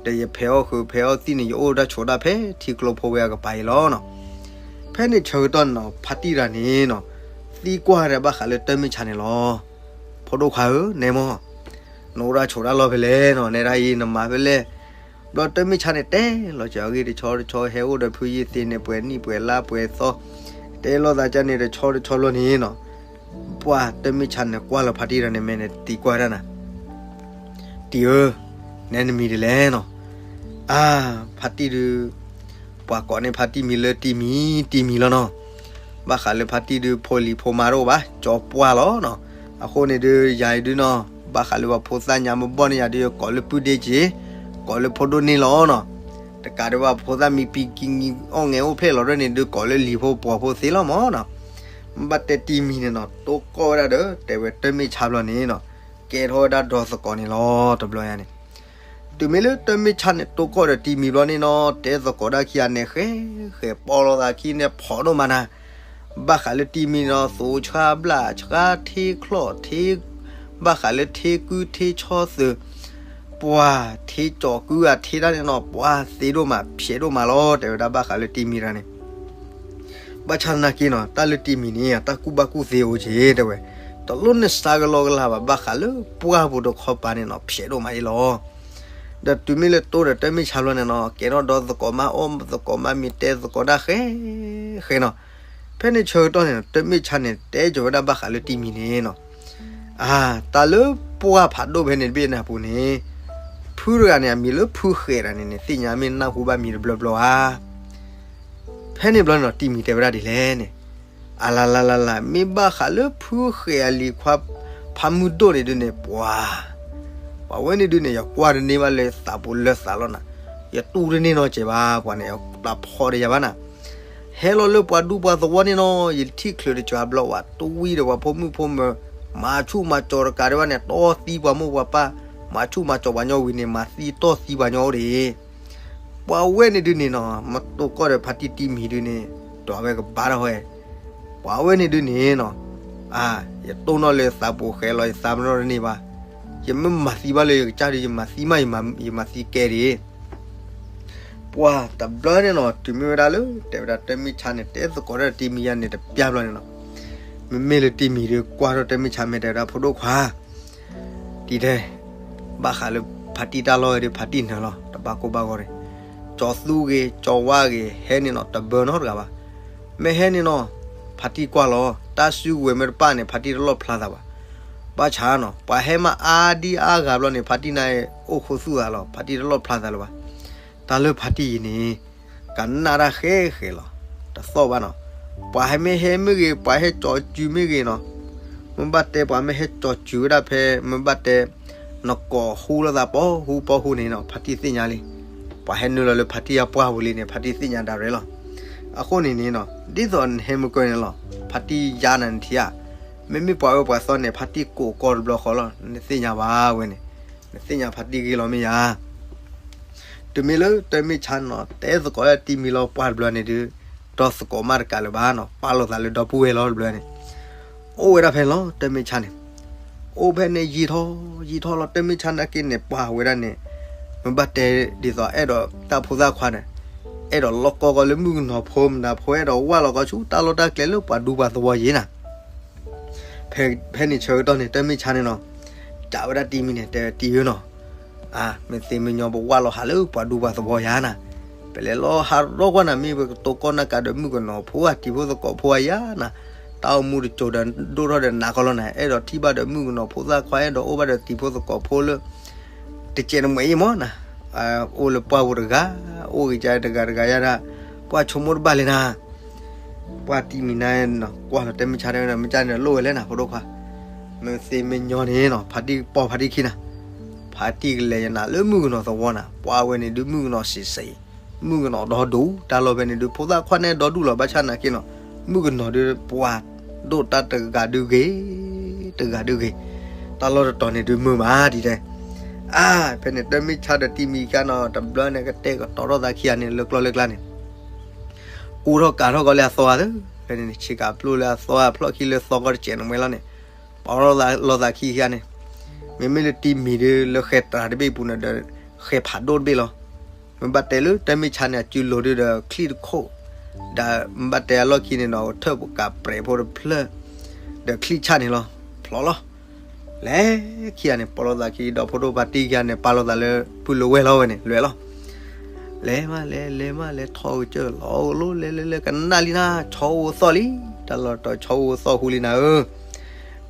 ဒီးယဖဲးအီၣ်ဃုာ်ဖဲးအီၣ်သံၣ်န့ၣ် ယအိၣ်တၢ်ဆိးတၢ်ဖဲထံကျိဖိဝဲအကပၤအံၤလီၤနီၤ. ဖဲန့ၣ်ဆၢကတီၢ်န့ၣ်နီၤ ဖါတံၢ်တဂၤန့ၣ်နီၤ, သံကွၢ်ဒၣ်ဘၣ်ဃးလၢတၢ်မ့ၢ်ဆါန့ၣ်လီၤ. ဖိဒိၣ်ခွါဧၢ နဲမီၢ်, နအိၣ်တၢ်ဆိးတၢ်လီၢ်ဖဲလဲၣ်နီၤ, နဲဒၣ်အံၤ နမၤဖဲလဲၣ်. ဘျီတၢ်မ့ၢ်ဆါန့ၣ် တဲလီၤစၢၤအဂ့ၢ်တဆီတဆီ ဟဲအိၣ်ဒီးဖုယ့ၢ်သ့န့ၣ် ပှဲၤနံၣ်ပှဲၤလါပှဲၤသီ, တဲလိာ်သးကန့ၣ် တဆီတဆီလီၤန့ၣ်နီၤ, ပှၢ်တၢ်မ့ၢ်ဆါန့ၣ် ကွၢ်လီၤဖါတံၢ်တဂၤန့ၣ်မဲာ်န့ၣ် သံကွၢ်ဒၣ်နၤ တံၢ်ဧၢ, နဲနမံၤဒ်လဲၣ်နီၤ. အါ, ဖါတံၢ်ဒုး, ပှၤကိးန့ၢ်ဖါတံၢ်မံၤလၢတံၢ်မံၤ, တံၢ်မံၤလီၤနီၤ. ဘၣ်ဃးလၢဖါတံၢ်ဒုး ဖိလံၤဖိမါတအိၣ်ဘၣ်, ကၠီပှၢ်လီၤနီၤ. အဃိန့ၣ်ဒုး ယၤအံၤဒုးနီၤ, ဘၣ်ဃးလၢပှၤဖိသၣ်ညါမ့ၢ်ဘီၣ်န့ၢ်ယၤဒုး ကိးလၢပုၢ်ဒ့က့ၤ, ကိးလၢဖိဒိၣ်န့ၢ်လီၤနီၤ. တကးဒံးဘၣ် ဖိသၣ်မံၤပံၤကံအီၣ်ငဲၤအိၣ်ဖျဲၣ်လီၤဒ်န့ၣ်ဒုး ကိးလၢလံၤဖိပှီၤဖိသ့လီၤမၢ်နီၤ. ဘၣ်တဲတံၢ်မံၤန့ၣ်နီၤ တိၢ်ကီၢ်ဝဲဒၣ်ဒီး တဲဝဲတၢ်မ့ၢ်ဆါဘျီန့ၣ်နီၤ, ကဲထီၣ်ဝဲဒၣ်ဒီသကိးန့ၣ်လီၤ တဘျီညါန့ၣ်. တုၤမ့ၢ်လၢတၢ်မ့ၢ်ဆါန့ၣ် တိၢ်ကီၢ်ဒီးတံၢ်မံၤဘျီန့ၣ်နီၤ, တဲသကိးဒၣ်ခံဂၤန့ၣ် ဃဲ, ဃဲပီလီၤသးခံန့ၣ် ဖီၣ်ဒိၣ်မးနၤ. ဘၣ်ဃးလၢတံၢ်မံၤနီၤ သိးဆှါဘျၣ်ဆှါ ထ့ချီၣ်ထ့, ဘၣ်ဃးလၢထ့ကုထ့ဆီသုး, ပ ပှၤထံကၠီၤကုအထံတၢ်န့ၣ်နီၤ ပှၤသ့ဒိၣ်မး ဖျဲးဒိၣ်မးလီၤ တဲဝဲဒၣ်ဘၣ်ဃးလၢတံၤမံၤတဂၤန့ၣ်. ဘၣ်ဆၣ်သနာ်က့နီၤ တၢ်လၢတံၤမံၤန့ၣ် တၢ်ကူၣ်ဘၣ်ကူၣ်သ့အိၣ်က့ၤ တဲဝဲ, တလိၣ်န့ၢ်စါကလီကလီဘၣ် ဘၣ်ဃးလၢပှၢ်ပူၤတခီပၤန့ၣ်နီၤ ဖျဲးဒိၣ်မးအံၤလီၤ. ဒီးတုၤမ့ၢ်လၢတိဒီးတၢ်မ့ၢ်ဆါဘျီန့ၣ်နီၤ ကဲထီၣ်ဒီးသကိးမ့ၢ်အိၣ် သကိးမ့ၢ်မံၤတဲသကိးတၢ်ဃဲ ဃဲနီၤ. ဖဲန့ၣ်ဆၢကတီၢ်န့ၣ် တၢ်မ့ၢ်ဆါန့ၣ် တဲကၠီၤဝဲဒၣ်ဘၣ်ဃးလၢတံၤမံၤန့ၣ်နီၤ အါ တၢ်လၢပှၢ်ဖးဒိၣ်ဖဲန့ၣ်တဘ့ၣ်န့ၣ်အပူၤန့ၣ် ဖုတဂၤန့ၣ် အမံၤလၢဖုဃဲးတဂၤန့ၣ်န့ၣ် သ့ၣ်ညါမ့ၢ်နၢ်ဟူဘၣ်မံၤတဘျီဘျီဧါ. ဖဲန့ၣ်ဘျီန့ၣ်နီၤ တံၤမံၤတဲဝဲဒၣ်ဒ်လဲၣ်န့ၣ်, အလၤလၤလၤလၤ မ့ၢ်ဘၣ်ဃးလၢဖုဃဲးအလံၤခွါ ဖးမုၢ်ဒိၣ်န့ၣ်ဒုးန့ၣ် ပှၤ ပှၤဝဲန့ၣ်ဒုးန့ၣ် ယကွၢ်တန့ၢ်ဘၣ်လၢသးပူၤလၢသးလီၤနၤ, ယတူၢ်တန့ၢ်နီတစဲးဘၣ် ပှၤန့ၣ် ယတၢ်ဖီၣ်ဒီးယၤဘၣ်နၤ ဟဲလီၤလၢပှၤဒူပှၤသဝီန့ၣ်နီၤ ယထံၣ်ချုးတစှၤဘျီဝဲ တဝံၤဒီးပှၤဖိမုၣ်ဖိမၢၤ မၤဆူၣ်မၤစီၤတကးဒံးဘၣ်န့ၣ် တီၢ်သံပှၤမိၢ်ပှၤပၢ်, မၤဆူၣ်မၤစီၤပှၤညီဝံၤန့ၣ် မၤသံတီၢ်သံပှၤညီအိၣ်ဒံး. ပှၤဝဲန့ၣ်ဒုးန့ၣ်နီၤ မ့ၢ်တိၢ်ကီၢ်ဒီးဖါတံၢ်တံၤမံၤဒုးန့ၣ် ဒီးအဝဲကဘါထီၣ်ဝဲ, ပှၤဝဲန့ၣ်ဒုးန့ၣ်နီၤ အါ ယတိၢ်နီၣ်လၢသးပူၤဃဲးလီၤ ယသးမနီတန့ၢ်ဘၣ်, ယမ့ၢ်မၤသံဘၣ်လၢယကစၢ်ဒုး ယမၤသံမး ယမၤသံကဲဒံး ပှၤတဘျီန့ၣ်နီၤ တုၤမ့ၢ်ဝဲဒၣ်လၢ တဲဝဲဒၣ်တၢ်မ့ၢ်ဆါန့ၣ် တဲသကိးဒီးတံၤမံၤယၤန့ၣ်တပျၢ်ဘျီန့ၣ်နီၤ, မ့မ့ၢ်လၢတံၤမံၤဒီးကွၢ်ထီၣ်တၢ်မ့ၢ်ဆါမ့ၢ်တဲဝဲဒၣ်ဖိဒိၣ်ခွါ တံၤတဲ, ဘၣ်ဃးလၢဖါတံၢ်တၢ်လီၢ်ဝဲဒီး ဖါတံၢ်နၢၤလီၤ တဘၣ်ကိၢ်ဘၣ်ဂီၤန့ၣ်, ကၠီၤသူဂ့ၤ ကၠီၤဝါဂ့ၤ ဟဲန့ၣ်နီၤ တဘၢနီတဂၤဘၣ်. မ့ၢ်ဟဲန့ၣ်နီၤ ဖါတံၢ်ကွၢ်လီၤ တၢ်စုကဝဲၤမ့ၢ်တပၣ်န့ၣ် ဖါတံၢ်တလီၣ်ဖျါသးဘၣ်. ဘၣ်ဆၣ်နီၤ ပှၤဟဲမးအါဒံအါဂၤဘျီန့ၣ် ဖါတံၢ်န့ၣ်အိၣ်ခူသူၣ်သးလီၤ ဖါတံၢ်တလီၣ်ဖျါသးလၢၤဘၣ်. တၢ်လၢဖါတံၢ်အံၤန့ၣ် ကနၣ်တၢ်ဃဲဃဲလီၤ တသီၣ်ဘၣ်နီၤ, ပှၤဟဲမ့ၢ်ဟဲမ့ၢ်ဂ့ၤ ပှၤဟဲကၠီၤစုၤမ့ၢ်ဂ့ၤနီၤ, မ့ၢ်ဘၣ်တဲပှၤမ့ၢ်ဟဲကၠီၤစုၤဝဲဒၣ်ဖဲ မ့ၢ်ဘၣ်တဲ နကိးဟူလိာ်သးပီဟူပီဟူန့ၣ်နီၤ ဖါတံၢ်သ့ၣ်ညါလံ. ပှၤဟဲနုာ်လီၤလၢဖါတံၢ်အပှၢ်ပူၤလံန့ၣ် ဖါတံၢ်သ့ၣ်ညါဒၣ်ရဲၣ်လီၤ. အဃိန့ၣ်န့ၣ်နီၤ ဒ်သိးနဟဲမုၢ်ကၢန့ၣ်လီၤ ဖါတံၢ်ယါနၤနထံၣ်ဧါ, မ့မ့ၢ်ပှၤအၢပှၤသီန့ၣ် ဖါတံၢ်ကိးကီၢ်တဘျီဃီလီၤ နသ့ၣ်ညါဘၣ်ဝဲန့ၣ်, နသ့ၣ်ညါဖါတံၢ်ဂ့ၤလီၤမ့ၢ်ယါ တုၤမ့ၢ်လၢတၢ်မ့ၢ်ဆါနီၤ တဲသကိးလၢတံၤမံၤလီၤပှၢ်တဘျီန့ၣ်ဒုး, ဒီးသကိးမးတကးလၢၤဘၣ်နီၤ ပာ်လိာ်သးလၢဒီပုၢ်ဝဲၢ်လီၤတဘျီန့ၣ်, အိၣ်ဝဲဒၣ်ဖဲန့ၣ်လီၤ တၢ်မ့ၢ်ဆါန့ၣ်, အိၣ်ဖဲန့ၣ်ယံာ်ထီၣ်ယံာ်ထီၣ်လီၤ တၢ်မ့ၢ်ဆါနာ်က့န့ၣ် ပှၤဝဲဒၣ်န့ၣ်, မ့ၢ်ဘၣ်တဲဒ်သိးအဲၣ်ဒိးတၢ်ဖိသၣ်ခွါန့ၣ်, အဲၣ်ဒိးလီၢ်ကီၢ်ကီၢ်လၢမုၣ်ကနီၤဖိမနုၤဖိ အဲၣ်ဒိးဝၢ်လီၤကီၢ်ဆူတၢ်လီၢ်တၢ်ကျဲလၢပှၤဒူပှၤသဝီယံၤနၤ ဖဲန့ၣ်ဆၢကတီၢ်န့ၣ် တၢ်မ့ၢ်ဆါန့ၣ်နီၤ, ကးဝဲဒၣ်တံၤမံၤန့ၣ် တဲတံၤဧၢနီၤ, မ့ၢ်သ့မ့ၢ်ညီပဝၢ်လီၤဟးလၢပှၤဒူပှၤသဝီယၤနၤ, ပလဲၤလီၤဟးရီကွၢ်နၤ မ့ၢ်ပကတိၤကီၢ်နၢ်ကးဒီးမုၣ်ကနီၤဖိဧါ တံၤဖိသကိးဖိဧါယၤနၤ, တၢ်အိၣ်မူတစိၤဒီးဒိၣ်ထီၣ်ဒီးနးကီၢ်လီၤနၤ အဲၣ်ဒိးထံၣ်ဘၣ်ဒီးမုၣ်ကနီၤဖိသၣ်ခွါ အဲၣ်ဒိးအိၣ်ဘၣ်ဒီးတံၤဖိသကိးဖိလၢ တကဲးနမဲာ်အံၤမ့ၢ်နၤ, အိၣ်လၢပှၢ်ပူၤတဂၤ, အိၣ်ဂ့ၤကတဂၤတဂၤယါဒၣ်, ပှၤဆိကမိၣ်တဘၣ်လၢနၤ, ပှၤတံၤမံၤနၤ, ကွၢ်လီၤတၢ်မ့ၢ်ဆါတၢ်ဝဲန့ၣ် မ့ၢ်ကန့ၣ်လိၣ်ဝဲလဲၣ်နၤ ဖိဒိၣ်ခွါ, မ့ၢ်သ့မ့ၢ်ညီန့ၣ်နီၤ ဖါတံၢ်ပိာ်ဖါတံၢ်ခံနၤ, ဖါတံၢ်ကလဲၤယနၤလၢမုၣ်ကနီၤသဝီနၤ ပှၤဝဲန့ၣ်ဒုးမုၣ်ကနီၤစံးစံး, မုၣ်ကနီၤဒီဒူၣ် တၢ်လီၢ်ဖဲန့ၣ်ဒုး ဖိသၣ်ခွါန့ၣ်ဒီဒူၣ်လီၤ ဘၣ်ဆၣ်နာ်က့နီၤ, မုၣ်ကနီၤဒုးပှၤဒိၣ်တၢ်တဂၤဒုးဂ့ၤ, တဂၤဒုးဂ့ၤ, တၢ်လီၢ်တတီၤန့ၣ်ဒုးမုာ်မးဒ်တဲ, အါ ဖဲန့ၣ်တၢ်မ့ၢ်ဆါဒီးတံၤမံၤခံဂၤနီၤ တဘျီန့ၣ်ကတဲာ်ကတီၤထီၣ်သးခံဂၤန့ၣ် လၢကျီၢ်လၢကျါန့ၣ် ကူထီၣ်ကးထီၣ်ကီးလၢအသီဧါသၢ, ဖဲန့ၣ်န့ၣ် ဆ့ကၤပျိလၢအသီအဖျီၣ်ခံလၢသီကီၢ်တစဲးနမဲာ်လီၤန့ၣ်, ပာ်ထီၣ်လိာ်သးခံခံဂၤန့ၣ်, မ့မ့ၢ်လၢတံၤမံၤဒုးလၢဃဲၤတြၤတဘ့ၣ်အပူၤန့ၣ်ဒီး, ဃဲၤဖးဒိၣ်တဘ့ၣ်လီၤ. မ့ၢ်ဘၣ်တဲလၢတၢ်မ့ၢ်ဆါန့ၣ် အစုလိၤဒုးဒီးချံၣ်တခိၣ်, ဒီးမ့ၢ်ဘၣ်တဲအလီၢ်ခံန့ၣ်ဒီး ထၢၣ်ပကးပြဲးဖိတဖျၢၣ်, ဒီးချံၣ်ဆၣ်န့ၣ်လီၤ, ဖျိးလီၤ. လဲၤခံဂၤန့ၣ် ပာ်လိာ်သးခံ ဒီဖိဒိၣ်ဖါတံၢ်ခံဂၤန့ၣ် ပာ်လိာ်သးလၢပုၢ်လၢဝဲၢ်လီၤဝဲန့ၣ် လဲၤလီၤ. လဲၤမးလဲၤ လဲၤမးလဲၤ ထီၣ်ကစၢၢ်လီၤကလိ လဲၤလဲၤလဲၤ ကနၣ်လံနၤ ဆီအိၣ်သီၣ်လံ, တၢ်လီၢ်တတီၤဆီအိၣ်သီၣ်ဟူလံနၤဧၢ.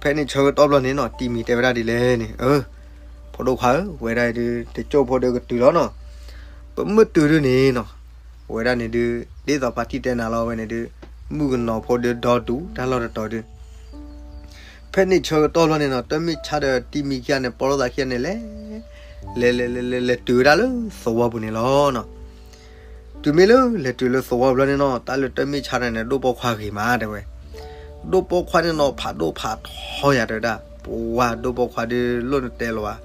ဖဲန့ၣ်ဆၢကတီၢ်ဘျီန့ၣ်နီၤ တံၤမံၤတဲဝဲဒၣ်ဒ်လဲၣ်န့ၣ်, ဖိဒိၣ်ခွါဧၢ, ဝဲဒၣ်ဒုး တစိၢ်ဖိဒီးကတုၤလီၤနီၤ. ပမ့ၢ်တုၤဒုးန့ၣ်နီၤ, ဝဲဒၣ်န့ၣ်ဒုး ဒ်သိးဖါတံၢ်တဲနၤလီၤဝဲန့ၣ်ဒုး, မုၣ်ကနီၤဖိဒုးဒီဒူၣ်တၢ်လီၢ်တတီၤဒုး ဖဲန့ၣ်ဆၢကတီၢ်ဘျီန့ၣ်နီၤ တၢ်မ့ၢ်ဆါဒီးတံၤမံၤခံဂၤန့ၣ် ပာ်လိာ်သးခံဂၤန့ၣ် လဲၤ, လဲၤလဲၤလဲၤလဲၤလဲၤတုၤဝဲဒၣ်လၢသဝီပူၤန့ၣ်လီၤနီၤ. တုၤမ့ၢ်လၢလဲၤတုၤလၢသဝီဘျီန့ၣ်နီၤ တၢ်လၢတၢ်မ့ၢ်ဆါန့ၣ်န့ၣ် ဒိၣ်ပိာ်ခွါဂ့ၤမးတဲဝဲ, ဒိၣ်ပိာ်ခွါန့ၣ်နီၤ ဖးဒိၣ်ဖးထီယၤတဲဝဲဒၣ်, ပှၤဒိၣ်ပိာ်ခွါဒုးလိၣ်နတဲလီၤဧါ,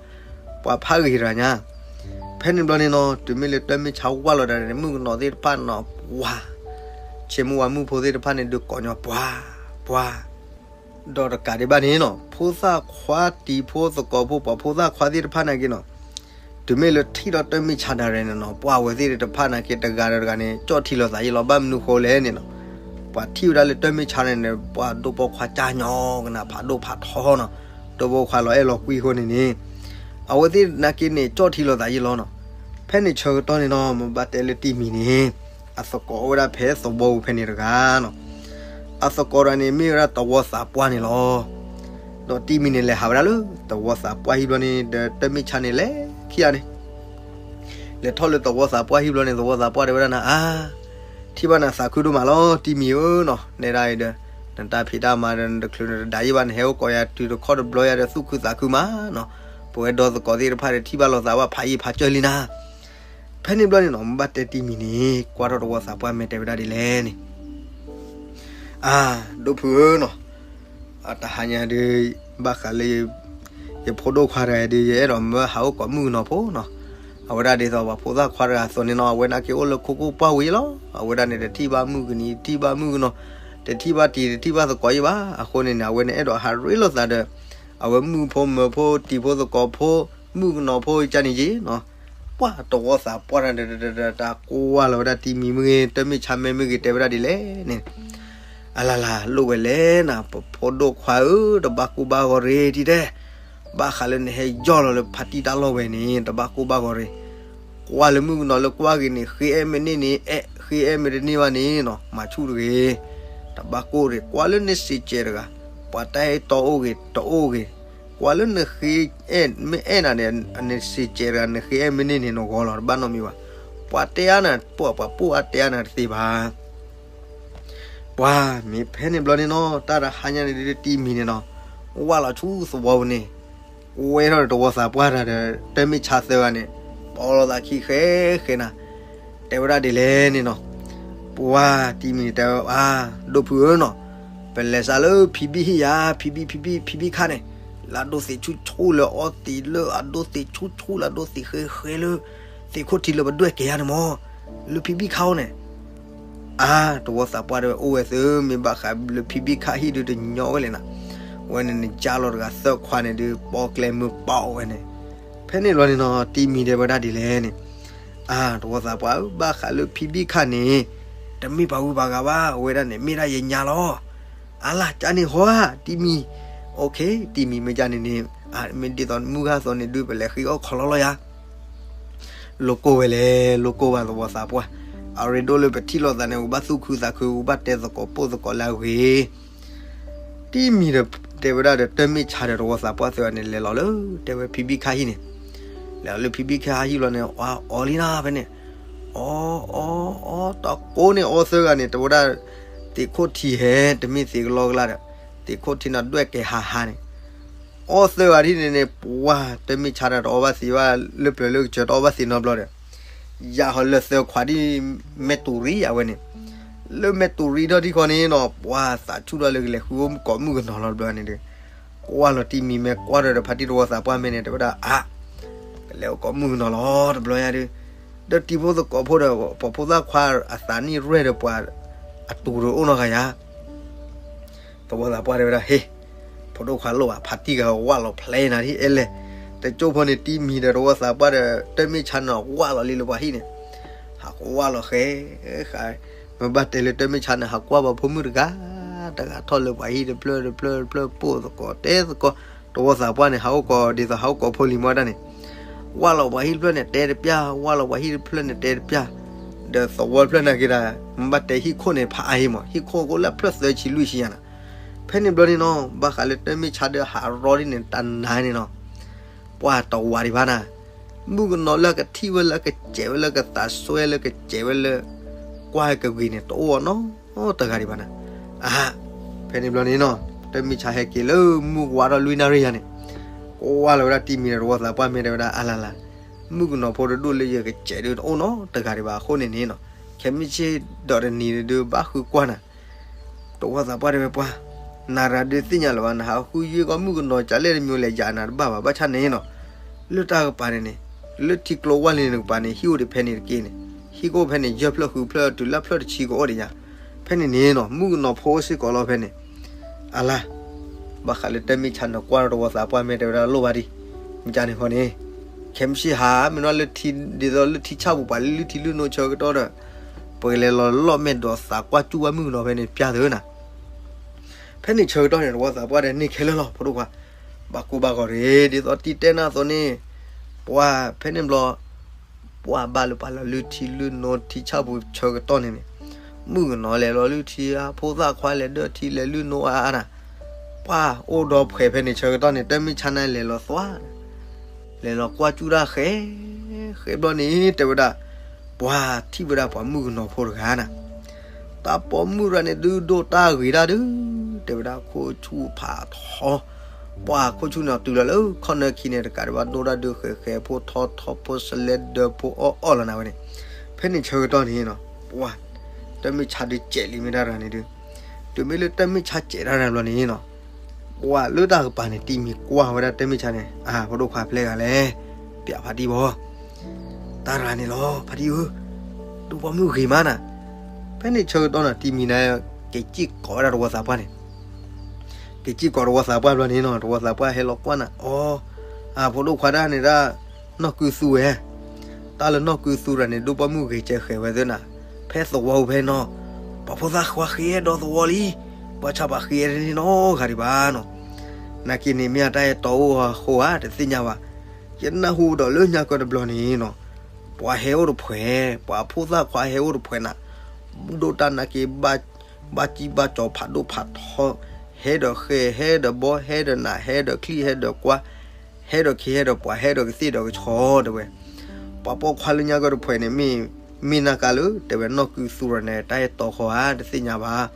ပှၤဖးဂ့ၤတဂၤညါ. ဖဲန့ၣ်ဘျီန့ၣ်နီၤ တုၤမ့ၢ်လၢတၢ်မ့ၢ်ဆါဝၢ်လီၤဒၣ်န့ၣ် မုၣ်ကနီၤသ့ၣ်တဖၣ်နီၤ ပှၤ ဆ့မုၢ်ဝါမုၣ်ဖိသ့ၣ်တဖၣ်န့ၣ်ဒုးကိးညီပှၤ, ပှၤ ဒီးတကးဒံးဘၣ်န့ၣ်နီၤ ဖိသၣ်ခွါတံၤဖိသကိးဖိ ပှၤဖိသၣ်ခွါသ့ၣ်တဖၣ်န့ၣ်က့ၤနီၤ, တုၤမ့ၢ်လၢထံၣ်ဒီးတၢ်မ့ၢ်ဆါဒၣ်ရဲၣ်န့ၣ်နီၤ ပှၤအဝဲသ့ၣ်တဖၣ်နာ်က့တဂၤဒီးတဂၤန့ၣ် ကၠီၣ်ထံလိာ်သးယ့လီၤ ဘၣ်မနုၤဃိလဲၣ်န့ၣ်နီၤ, ပှၤထံၣ်ဝဲဒၣ်လၢတၢ်မ့ၢ်ဆါန့ၣ်န့ၣ် ပှၤဒိၣ်ပိာ်ခွါကၢ်ညီကနၣ်ဖးဒိၣ်ဖးထီနီၤ, ဒိၣ်ပိာ်ခွါလီၤအဲၣ်လီၤကွံအဃိန့ၣ်န့ၣ် အဝဲသ့ၣ်နာ်က့န့ၣ် ကၠီၣ်ထံလိာ်သးယ့လီၤနီၤ. ဖဲန့ၣ်ဆၢကတီၢ်န့ၣ်နီၤ မ့ၢ်ဘၣ်တဲလၢတံၢ်မံၤန့ၣ် အသကိးအိၣ်ဝဲဒၣ်ဖဲသဝီပူၤဖဲန့ၣ်တဂၤနီၤ. အသကိးတဂၤန့ၣ် မ့ၢ်ဝဲဒၣ်သဝီသးပှၢ်န့ၣ်လီၤ. ဒီးတံၢ်မံၤန့ၣ် လဲၤဟးဝဲဒၣ်လၢသဝီသးပှၢ်ဟံၣ်ဘျီန့ၣ် ဒီးတၢ်မ့ၢ်ဆါန့ၣ်လဲၤခံဂၤန့ၣ် လဲၤထီၣ်လၢသဝီသးပှၢ်ဟံၣ်ဘျီန့ၣ် သဝီသးပှၢ်တဲဝဲဒၣ်နၤ အါ ထံၣ်ဘၣ်နၤသးခုဒိၣ်မးလီၤ တံၢ်မံၤဧၢနီၤ, နဲဒၣ်အံၤဒီး နတၢ်ဖံးတၢ်မၤဒီး နတချုးနတဒါယံာ်ဘၣ် နဟဲအိၣ်ကိးယၤတုၤတခီတဘျီယၤဒီး သူၣ်ခုသးခုမးနီၤ, ပဝဲဒီသကိးသ့ၣ်တဖၣ်ဒီး ထံၣ်ဘၣ်လိာ်သးဘၣ်ဖးယံာ်ဖးကၢၢ်လံနၤ. ဖဲန့ၣ်ဘျီန့ၣ်နီၤ မ့ၢ်ဘၣ်တဲတံၢ်မံၤန့ၣ် ကွၢ်ထီၣ်သဝီသးပှၢ်မ့ၢ်တဲဝဲဒၣ်ဒ်လဲၣ်န့ၣ် အၢ ဒိၣ်ဖုဧၢနီၤ, တဟါညါဒုး ဘၣ်ဃးလၢ ယဖိဒိၣ်ခွါတဂၤဒုး ယအဲၣ်ဒိးမၢဟးအိၣ်ကိးမုၣ်ကနီၤဖိနီၤ, အဝဲဒၣ်ဒ်သိးပှၤဖိသၣ်ခွါတဂၤအသိးန့ၣ်နီၤ အဝဲနာ်က့အိၣ်လၢခိခိၣ်ပှၢ်ဝံၤလီၤ, အဝဲဒၣ်န့ၣ် တထံၣ်ဘၣ်မုၣ်ကနံၤ တထံၣ်ဘၣ်မုၣ်ကနီၤ, တထံၣ်ဘၣ်တံၤ တထံၣ်ဘၣ်သကိးယံာ်ဘၣ်, အဃိန့ၣ်န့ၣ် အဝဲန့ၣ်အဲၣ်ဒိးဟးရ့လိာ်သးဒီး အဝဲမုၣ်ဖိမၢၤဖိတံၤဖိသကိးဖိ မုၣ်ကနီၤဖိကန့ၣ်ယ့ၣ်နီၤ, ပှၤသဝီသးပှၢ်တၢ်ဒီး တၢ်ကွၢ်လီၤဝဲဒၣ်တံၢ်မံၤမ့ၢ်ဂ့ၤ တၢ်မ့ၢ်ဆါမ့ၢ်မ့ၢ်ဂ့ၤ တဲဝဲဒၣ်ဒ်လဲၣ်န့ၣ် အလၢ်လၢ် လိၣ်ဝဲလဲၣ်နၤ ပဖိဒိၣ်ခွါဧၢ တဘၣ်ကိၢ်ဘၣ်ဂီၤရ့ဒ်တဲ, ဘၣ်ဃးလၢနဟဲယီၢ်လီၤလၢဖါတံၢ်တၢ်လီၢ်ဝဲန့ၣ် တဘၣ်ကိၢ်ဘၣ်ဂီၤရ့, ကွၢ်လၢမုၣ်ကနီၤလၢကွၢ်ဂ့ၤန့ၣ် ဃ့အဲၣ်မ့ၢ်န့ၢ်န့ၣ် အဲၣ် ဃ့အဲၣ်မ့ၢ်တန့ၢ်ဘၣ်န့ၣ်နီၤ မၤဆူၣ်တဂ့ၤ, တဘၣ်ကိၢ်ရ့ ကွၢ်လၢနစံးကဲးတဂၤ, ပှၤတၢ်အဲၣ်တီအိၣ်ဂ့ၤ တအိၣ်ဂ့ၤ, ကွၢ်လၢနဃ့အဲၣ် မ့ၢ်အဲၣ်နၤန့ၣ် နစံးကဲးတဂၤ နဃ့အဲၣ်မ့ၢ်န့ၢ်န့ၣ် နဂီၤလီၤ တဘၣ်နီတမံၤဘၣ်, ပှၤတဲအါနၤ ပှၤပှၤပိၢ်အါတဲအါနၤတသ့ဘၣ် ပှၤမ့ၢ်ဖဲန့ၣ်ဘျီန့ၣ်နီၤ တၢ်တဟါညါန့ၣ်ဒုးတံၢ်မံၤန့ၣ်နီၤ, ဝၢ်လီၤဆူသဝီပူၤန့ၣ်, ဝဲထီၣ်ဒီးသဝီသးပှၢ်တၢ်ဒီး တၢ်မ့ၢ်ဆါသၢဂၤန့ၣ်, ပိာ်လိာ်သးခံဃဲဃဲနၤ, တဲဝဲဒၣ်ဒ်လဲၣ်န့ၣ်နီၤ, ပှၤတံၢ်မံၤတဲဝဲ အါ ဒိၣ်ဖုဧၢနီၤ, ပလဲၤစးလၢဖံဘံၣ်ဟံၣ်ယၤ ဖံဘံၣ် ဖံဘံၣ် ဖံဘံၣ်ခါန့ၣ်, လၢအဒိသ့ၣ်ဆူၣ်ဆူၣ်လၢအီသံးလၢအဒိသ့ၣ်ဆူၣ်ဆူၣ်လၢအဒိသ့ၣ်ဃဲဃဲလၢ သ့ၣ်ခိၣ်ထံလၢပဒွဲၣ်ကဲၤယၤန့ၣ်မး, လၢဖံဘံၣ်ခါအိၣ်န့ၣ် အါ တဝီသးပှၢ်တဲဝဲ အိၣ်ဝဲသု မ့ၢ်ဘၣ်ဃးလၢဖံဘံၣ်ခါဟံၣ်ဒုးတညီဝဲလဲၣ်နၤ, ဝဲန့ၣ်နကၢ်လီၤတဂၤသၢခွါန့ၣ်ဒုး ပိာ်ကျဲမုၢ်ပာ်ဝဲန့ၣ်, ဖဲန့ၣ်ဘျီန့ၣ်နီၤ တံၢ်မံၤတဲဝဲဒၣ်ဒ်လဲၣ်န့ၣ်, အါ တဝီသးပှၢ်ဧၢ ဘၣ်ဃးလၢဖံဘံၣ်ခါန့ၣ် တမ့ၢ်ပှၤဂုၤပှၤဂၤဘၣ် အဝဲဒၣ်န့ၣ် မ့ၢ်ဒၣ်ယညါလီၤ, အါလၢကၢ်န့ၣ်ဃီဧါ တံၢ်မံၤ, အိၣ်ခ့ တံၢ်မံၤမ့ၢ်ကၢ်န့ၣ်န့ၣ်, မ့ၢ်ဒ်သိးမုၢ်ဂၤသိးန့ၣ်ဒုး ပလဲၤဃ့အီၣ်ခီလီလီၤယၤ လိၣ်ကိၢ်ဝဲလဲၣ် လိၣ်ကိၢ်ဘၣ်သဝီသးပှၢ်, အရ့ဒိၣ်လၢပထံၣ်လိာ်သးန့ၣ် ပဘၣ်သူၣ်ခုသးခု ပဘၣ်တဲသကိးပိၢ်သကိးလၢအဂ့ၤ, တံၢ်မံၤဒီးတဲဝဲဒၣ်ဒီး တၢ်မ့ၢ်ဆါဒီးတဝီသးပှၢ်သၢဂၤန့ၣ် လဲၤလီၤလၢ တဲဝဲဖံဘံၣ်ခါဟံၣ်န့ၣ်, လဲၤလီၤလၢဖံဘံၣ်ခါဟံၣ်လီၤန့ၣ် အီလံနၤဖဲန့ၣ်, အီ အီ အီ တကိးန့ၣ်အီသၢဂၤန့ၣ် တဲဝဲဒၣ် သ့ၣ်ခိၣ်ထံဟဲ တမ့ၢ်သ့ၣ်ကလီကလါဒီး သ့ၣ်ခိၣ်ထံန့ၣ်ဒွဲၣ်ကဲၤဟးဟးန့ၣ် အီသၢဂၤဒ်န့ၣ်န့ၣ် ပှၤတၢ်မ့ၢ်ဆါတၢ်တအီဘၣ်သ့ဘၣ် လၢပျၢၤလၢကစၢၤတအီဘၣ်သ့နီတဘျီဒီး, ယၤဟီလၢသၢခွါဒ် မဲာ်တူၤရံယၤဝဲန့ၣ်, လၢမဲာ်တူၤရံထီၣ်ထံၣ်ခီန့ၣ်နီၤ ပှၤသးဆူၣ်ထီၣ်လၢကလဲၤဃုအိၣ်ကိးမုၣ်ကနီၤလီၤတဘျီန့ၣ်ဒီး, ကွၢ်လီၤတံၢ်မံၤမဲာ်ကွၢ်ဒီးဖါတံၢ်တဝီသးပှၢ်မဲာ်န့ၣ် တဲဝဲဒၣ်အါ, ကလဲၤအိၣ်ကိးမုၣ်ကနီၤလီၤတဘျီညါဒီး, ဒီးတံၤဖိသကိးဖိဒီး ပှၤဖိသၣ်ခွါအသးနံၣ်ရဲၣ်ဒီးပှၤ အတူၤဒီးအိၣ်နီတဂၤယၤ သဝီသးပှၢ်တဲဝဲဒၣ် ဟ့ၣ်, ဖိဒိၣ်ခွါလိၣ်ဘၣ် ဖါတံၢ်ဂၤဝၢ်လီၤဖျဲနၤဒ်အဲလဲၣ်, တကၠိၢ်ဖိန့ၣ် တံၢ်မံၤဒီးတဝီသးပှၢ်ဒီး တၢ်မ့ၢ်ဆါန့ၣ်ဝၢ်လီၤလံလၢပှၤဟံၣ်န့ၣ်, ဟးကဝၢ်လီၤဃဲ, ဃး, မ့ၢ်ဘၣ်တဲလၢတၢ်မ့ၢ်ဆါန့ၣ် ဟးကွၢ်ပှၤဖိမုၣ်တဂၤ, တဂၤထီၣ်လၢပှၤဟံၣ်တဖျၢၣ်တဖျၢၣ်တဖျၢၣ်ပိၢ်သကိးတဲသကိး, တဝီသးပှၢ်န့ၣ် ဟးအိၣ်ကိးဒ်သိးဟးအိၣ်ကိးဖိလံၤမီၢ်တၢ်န့ၣ် ဝၢ်လီၤပှၤဟံၣ်တဖျၢၣ်န့ၣ်တဲတပျၢ်, ဝၢ်လီၤပှၤဟံၣ်တဖျၢၣ်န့ၣ်တဲတပျၢ်, ဒီးသဝီတဖျၢၣ်နာ်က့ၤဒၣ်, မ့ၢ်ဘၣ်တဲဟံၣ်ခိၣ်န့ၣ်ဖးအါဟံၣ်မး, ဟံၣ်ခိၣ်ကအိၣ်လၢဖျၢၣ်သၢဆံလွံၢ်ဆံယၤနၤ, ဖဲန့ၣ်ဘျီန့ၣ်နီၤ ဘၣ်ဃးလၢတၢ်မ့ၢ်ဆါဒီးဟးရီဒ်န့ၣ် တၢ်နါန့ၣ်နီၤ, ပှၤတဝၤဒံးဘၣ်နၤ, မုၣ်ကနီၤလၢကထံၣ်ဝဲလၢကစဲးဝဲလၢကသးစွဲလၢကစဲးဝဲလၢ ကွၢ်ကဂ့ၤန့ၣ် တအိၣ်အီၤနီတဂၤဒံးဘၣ်နၤ, အါ, ဖဲန့ၣ်ဘျီန့ၣ်နီၤ တၢ်မ့ၢ်ဆါဟဲက့ၤလၢမုၢ်ဝါထီၣ်လွံၢ်နၣ်ရံၣ်ယၤန့ၣ်, ကွၢ်လီၤဝဲဒၣ်တံၢ်မံၤဒီးတဝီသးပှၢ်မဲာ်တဲဝဲဒၣ်အါလၢ်လၢ်, မုၣ်ကနီၤဖိတဒူၣ်လၢယကစဲးဒုးတအိၣ်နီတဂၤဒံးဘၣ်အဃိန့ၣ်န့ၣ်နီၤ, ခဲမုၢ်ဆ့ၣ်ဒီးတနံၤဒုးဘၣ်ဃုကွၢ်နၤ တဝီသးပှၢ်တဲဝဲပှၤ, နၤရၤဒုးသ့ၣ်ညါလၢၤဘၣ် နဟးဃုယ့ၢ်ကီၢ်မုၣ်ကနီၤကလဲၣ်တမံၤလဲၣ် ယၤနၤတဘၣ်ဘၣ် ဘၣ်ဆၣ်န့ၣ်နီၤ, လၢတၢ်ကပၤန့ၣ်န့ၣ်, လၢထံကျိဝၢ်လ့ၤနကပၤန့ၣ် ဟံၣ်အိၣ်ဒံးဖဲန့ၣ်တက့ၢ်န့ၣ်, ဟံၣ်ကအိၣ်ဖဲန့ၣ် ယဲၢ်ဖျၢၣ်ဃုဖျၢၣ် တုၤလၢဖျၢၣ်တဆံကအိၣ်ဒံးယၤ, ဖဲန့ၣ်န့ၣ်နီၤ မုၣ်ကနီၤဖိအိၣ်စ့ၢ်ကီးလီၤဖဲန့ၣ်, အလါ ဘၣ်ဃးလၢတၢ်မ့ၢ်ဆါန့ၣ် ကွၢ်ဒီးတဝီသးပှၢ်မဲာ်တဲဝဲဒၣ်လိၣ်ဘၣ်ဒံး, မ့ၢ်ကန့ၣ်ဃီန့ၣ်, ခဲ ခဲမုၢ်ဆ့ၣ်ဟါ မ့ၢ်နီၤလၢထံ ဒ်သိးလၢထံဆၣ်ပူၤ ပှၤလၢလုၢ်ထံလုၢ်နိဆၢကတီၢ်ဒီး ပကလဲၤလီၤလီၢ်မဲာ်ဒီးသးကွၢ်စူၣ်ဝဲမုၣ်ကနီၤဖဲန့ၣ် ပျၢ်သၢနၤ. ဖဲန့ၣ်ဆၢကတီၢ်န့ၣ် တဝီသးပှၢ်ဒီးန့ၢ်ခဲလၢာ်လီၤ ဖိဒိၣ်ခွါ, ဘၣ်ကိၢ်ဘၣ်ဂီၤတဂ့ၤ ဒ်သိးတံၢ်တဲနၢ်အသိးန့ၣ်, ပှၤဖဲန့ၣ်ဘျီ ပှၤဘၣ်လၢပှၤလၢလုၢ်ထံလုၢ်နိထံဆၣ်ပူၤဆၢကတီၢ်န့ၣ်န့ၣ်, မုၣ်ကနီၤလဲၤလီၤလုၢ်ထံဧါ ဖိသၣ်ခွါလဲၤဒၢၣ်ထံလဲၤလုၢ်နိဧါနၤ, ပှၤအိၣ်ဒီးဖှဲးဖဲန့ၣ်ဆၢကတီၢ်န့ၣ် တၢ်မ့ၢ်ဆါန့ၣ်လဲၤလီၤသွါ လဲၤလီၤကွၢ်စူၣ်တၢ်ဃဲ, ဃဲဘျီန့ၣ် တဲဝဲဒၣ်, ပှၤထံၣ်ဝဲဒၣ်ပှၤမုၣ်ကနီၤဖိတဂၤနၤ, တၢ်ပိာ်မုၣ်တဂၤန့ၣ် ဒုးဒိၣ်တၢ်ဂ့ၤတၢ်ဒုး, တဲဝဲဒၣ်ခိၣ်ဆူၣ်ဖးထီ, ပှၤခိၣ်ဆူၣ်န့ၣ်တုၤလီၤလၢခီၣ်နၢခံန့ၣ် တကးဒံးဘၣ်ဒိၣ်တၢ်ဒုးဃဲဃဲ ဖိထီထီဖိစလဲဒၢဖိအီၣ်အီၣ်လီၤနၤဝဲန့ၣ်, ဖဲန့ၣ်ဆၢကတီၢ်န့ၣ်နီၤ, ပှၤ တၢ်မ့ၢ်ဆါဒုးစဲးလံမ့ၢ်တၢ်တဂၤန့ၣ်ဒုး, တုၤမ့ၢ်လၢတၢ်မ့ၢ်ဆါစဲးတၢ်တဂၤဘျီန့ၣ်နီၤ ပှၤလၢတၢ်ကပၤန့ၣ် တံၤမံၤကွၢ်ဝဲဒၣ်တၢ်မ့ၢ်ဆါန့ၣ် အၢ ဖိဒိၣ်ခွါဖျဲၣ်ဂၤလဲၣ်, ပျးဖါတံၢ်ဘီ, တၢ်တဂၤန့ၣ်လီၤ ဖါတံၢ်ဧၢ, ဒိၣ်ပိာ်မုၣ်ဂ့ၤမးနၤ, ဖဲန့ၣ်ဆၢကတီၢ်နီၤ တံၤမံၤန့ၣ် က့ၤစံၣ်ကိးဝဲဒၣ်တဝီသးပှၢ်န့ၣ်, က့ၤစံၣ်ကိးတဝီသးပှၢ်ဘျီန့ၣ်နီၤ တဝီသးပှၢ်ဟဲလီၤကွၢ်နၤ အီ, အၢ ဖိဒိၣ်ခွါတၢ်န့ၣ်ဒၣ် နီၢ်ကုသူဝဲ တၢ်လၢနီၢ်ကုသူတဂၤန့ၣ် ဒိၣ်ပိာ်မုၣ်ဂ့ၤကဲဃဲၤဝဲသ့နၤ, ဖဲသဝီပူၤဖဲနီၤ, ပှၤဖိသၣ်ခွါဃ့အဲၣ်ဒီးသဝီလံ, ဘၣ်ဆၣ်ပှၤဃ့အဲၣ်တန့ၢ်နီတဂၤဒံးဘၣ်နီၤ, နာ်က့န့ၣ် မ့ၢ်အတၢ်အဲၣ်တီအိၣ်အဃိဧါ တသ့ၣ်ညါဘၣ်, ယနၢ်ဟူဒီးလၢညါကတဘျီန့ၣ်နီၤ, ပှၤဟဲအိၣ်တဖှဲး, ပှၤဖိသၣ်ခွါဟဲအိၣ်တဖှဲးနၤ, ဒိၣ်တၢ်နာ်က့ ဘၣ်ကံၣ်ဘၣ်ကၠီၤဖးဒိၣ်ဖးထီ, ဟဲဒီးဃဲ ဟဲဒီးဘီ ဟဲဒီးနး ဟဲဒီးချံၣ် ဟဲဒီးကွၢ် ဟဲဒီးခ့ ဟဲဒီးပှၤ ဟဲဒီးကသ့ၣ်ဒီးကဆီ တဲဝဲ, ပှၤပိာ်ခွါလၢညါကတဖှဲးန့ၣ် မ့ၢ် မ့ၢ်နာ်က့လၢ တဲဝဲ နီၢ်ကုသူတဂၤန့ၣ် တၢ်အဲၣ်တီဃိဧါ တသ့ၣ်ညါဘၣ်,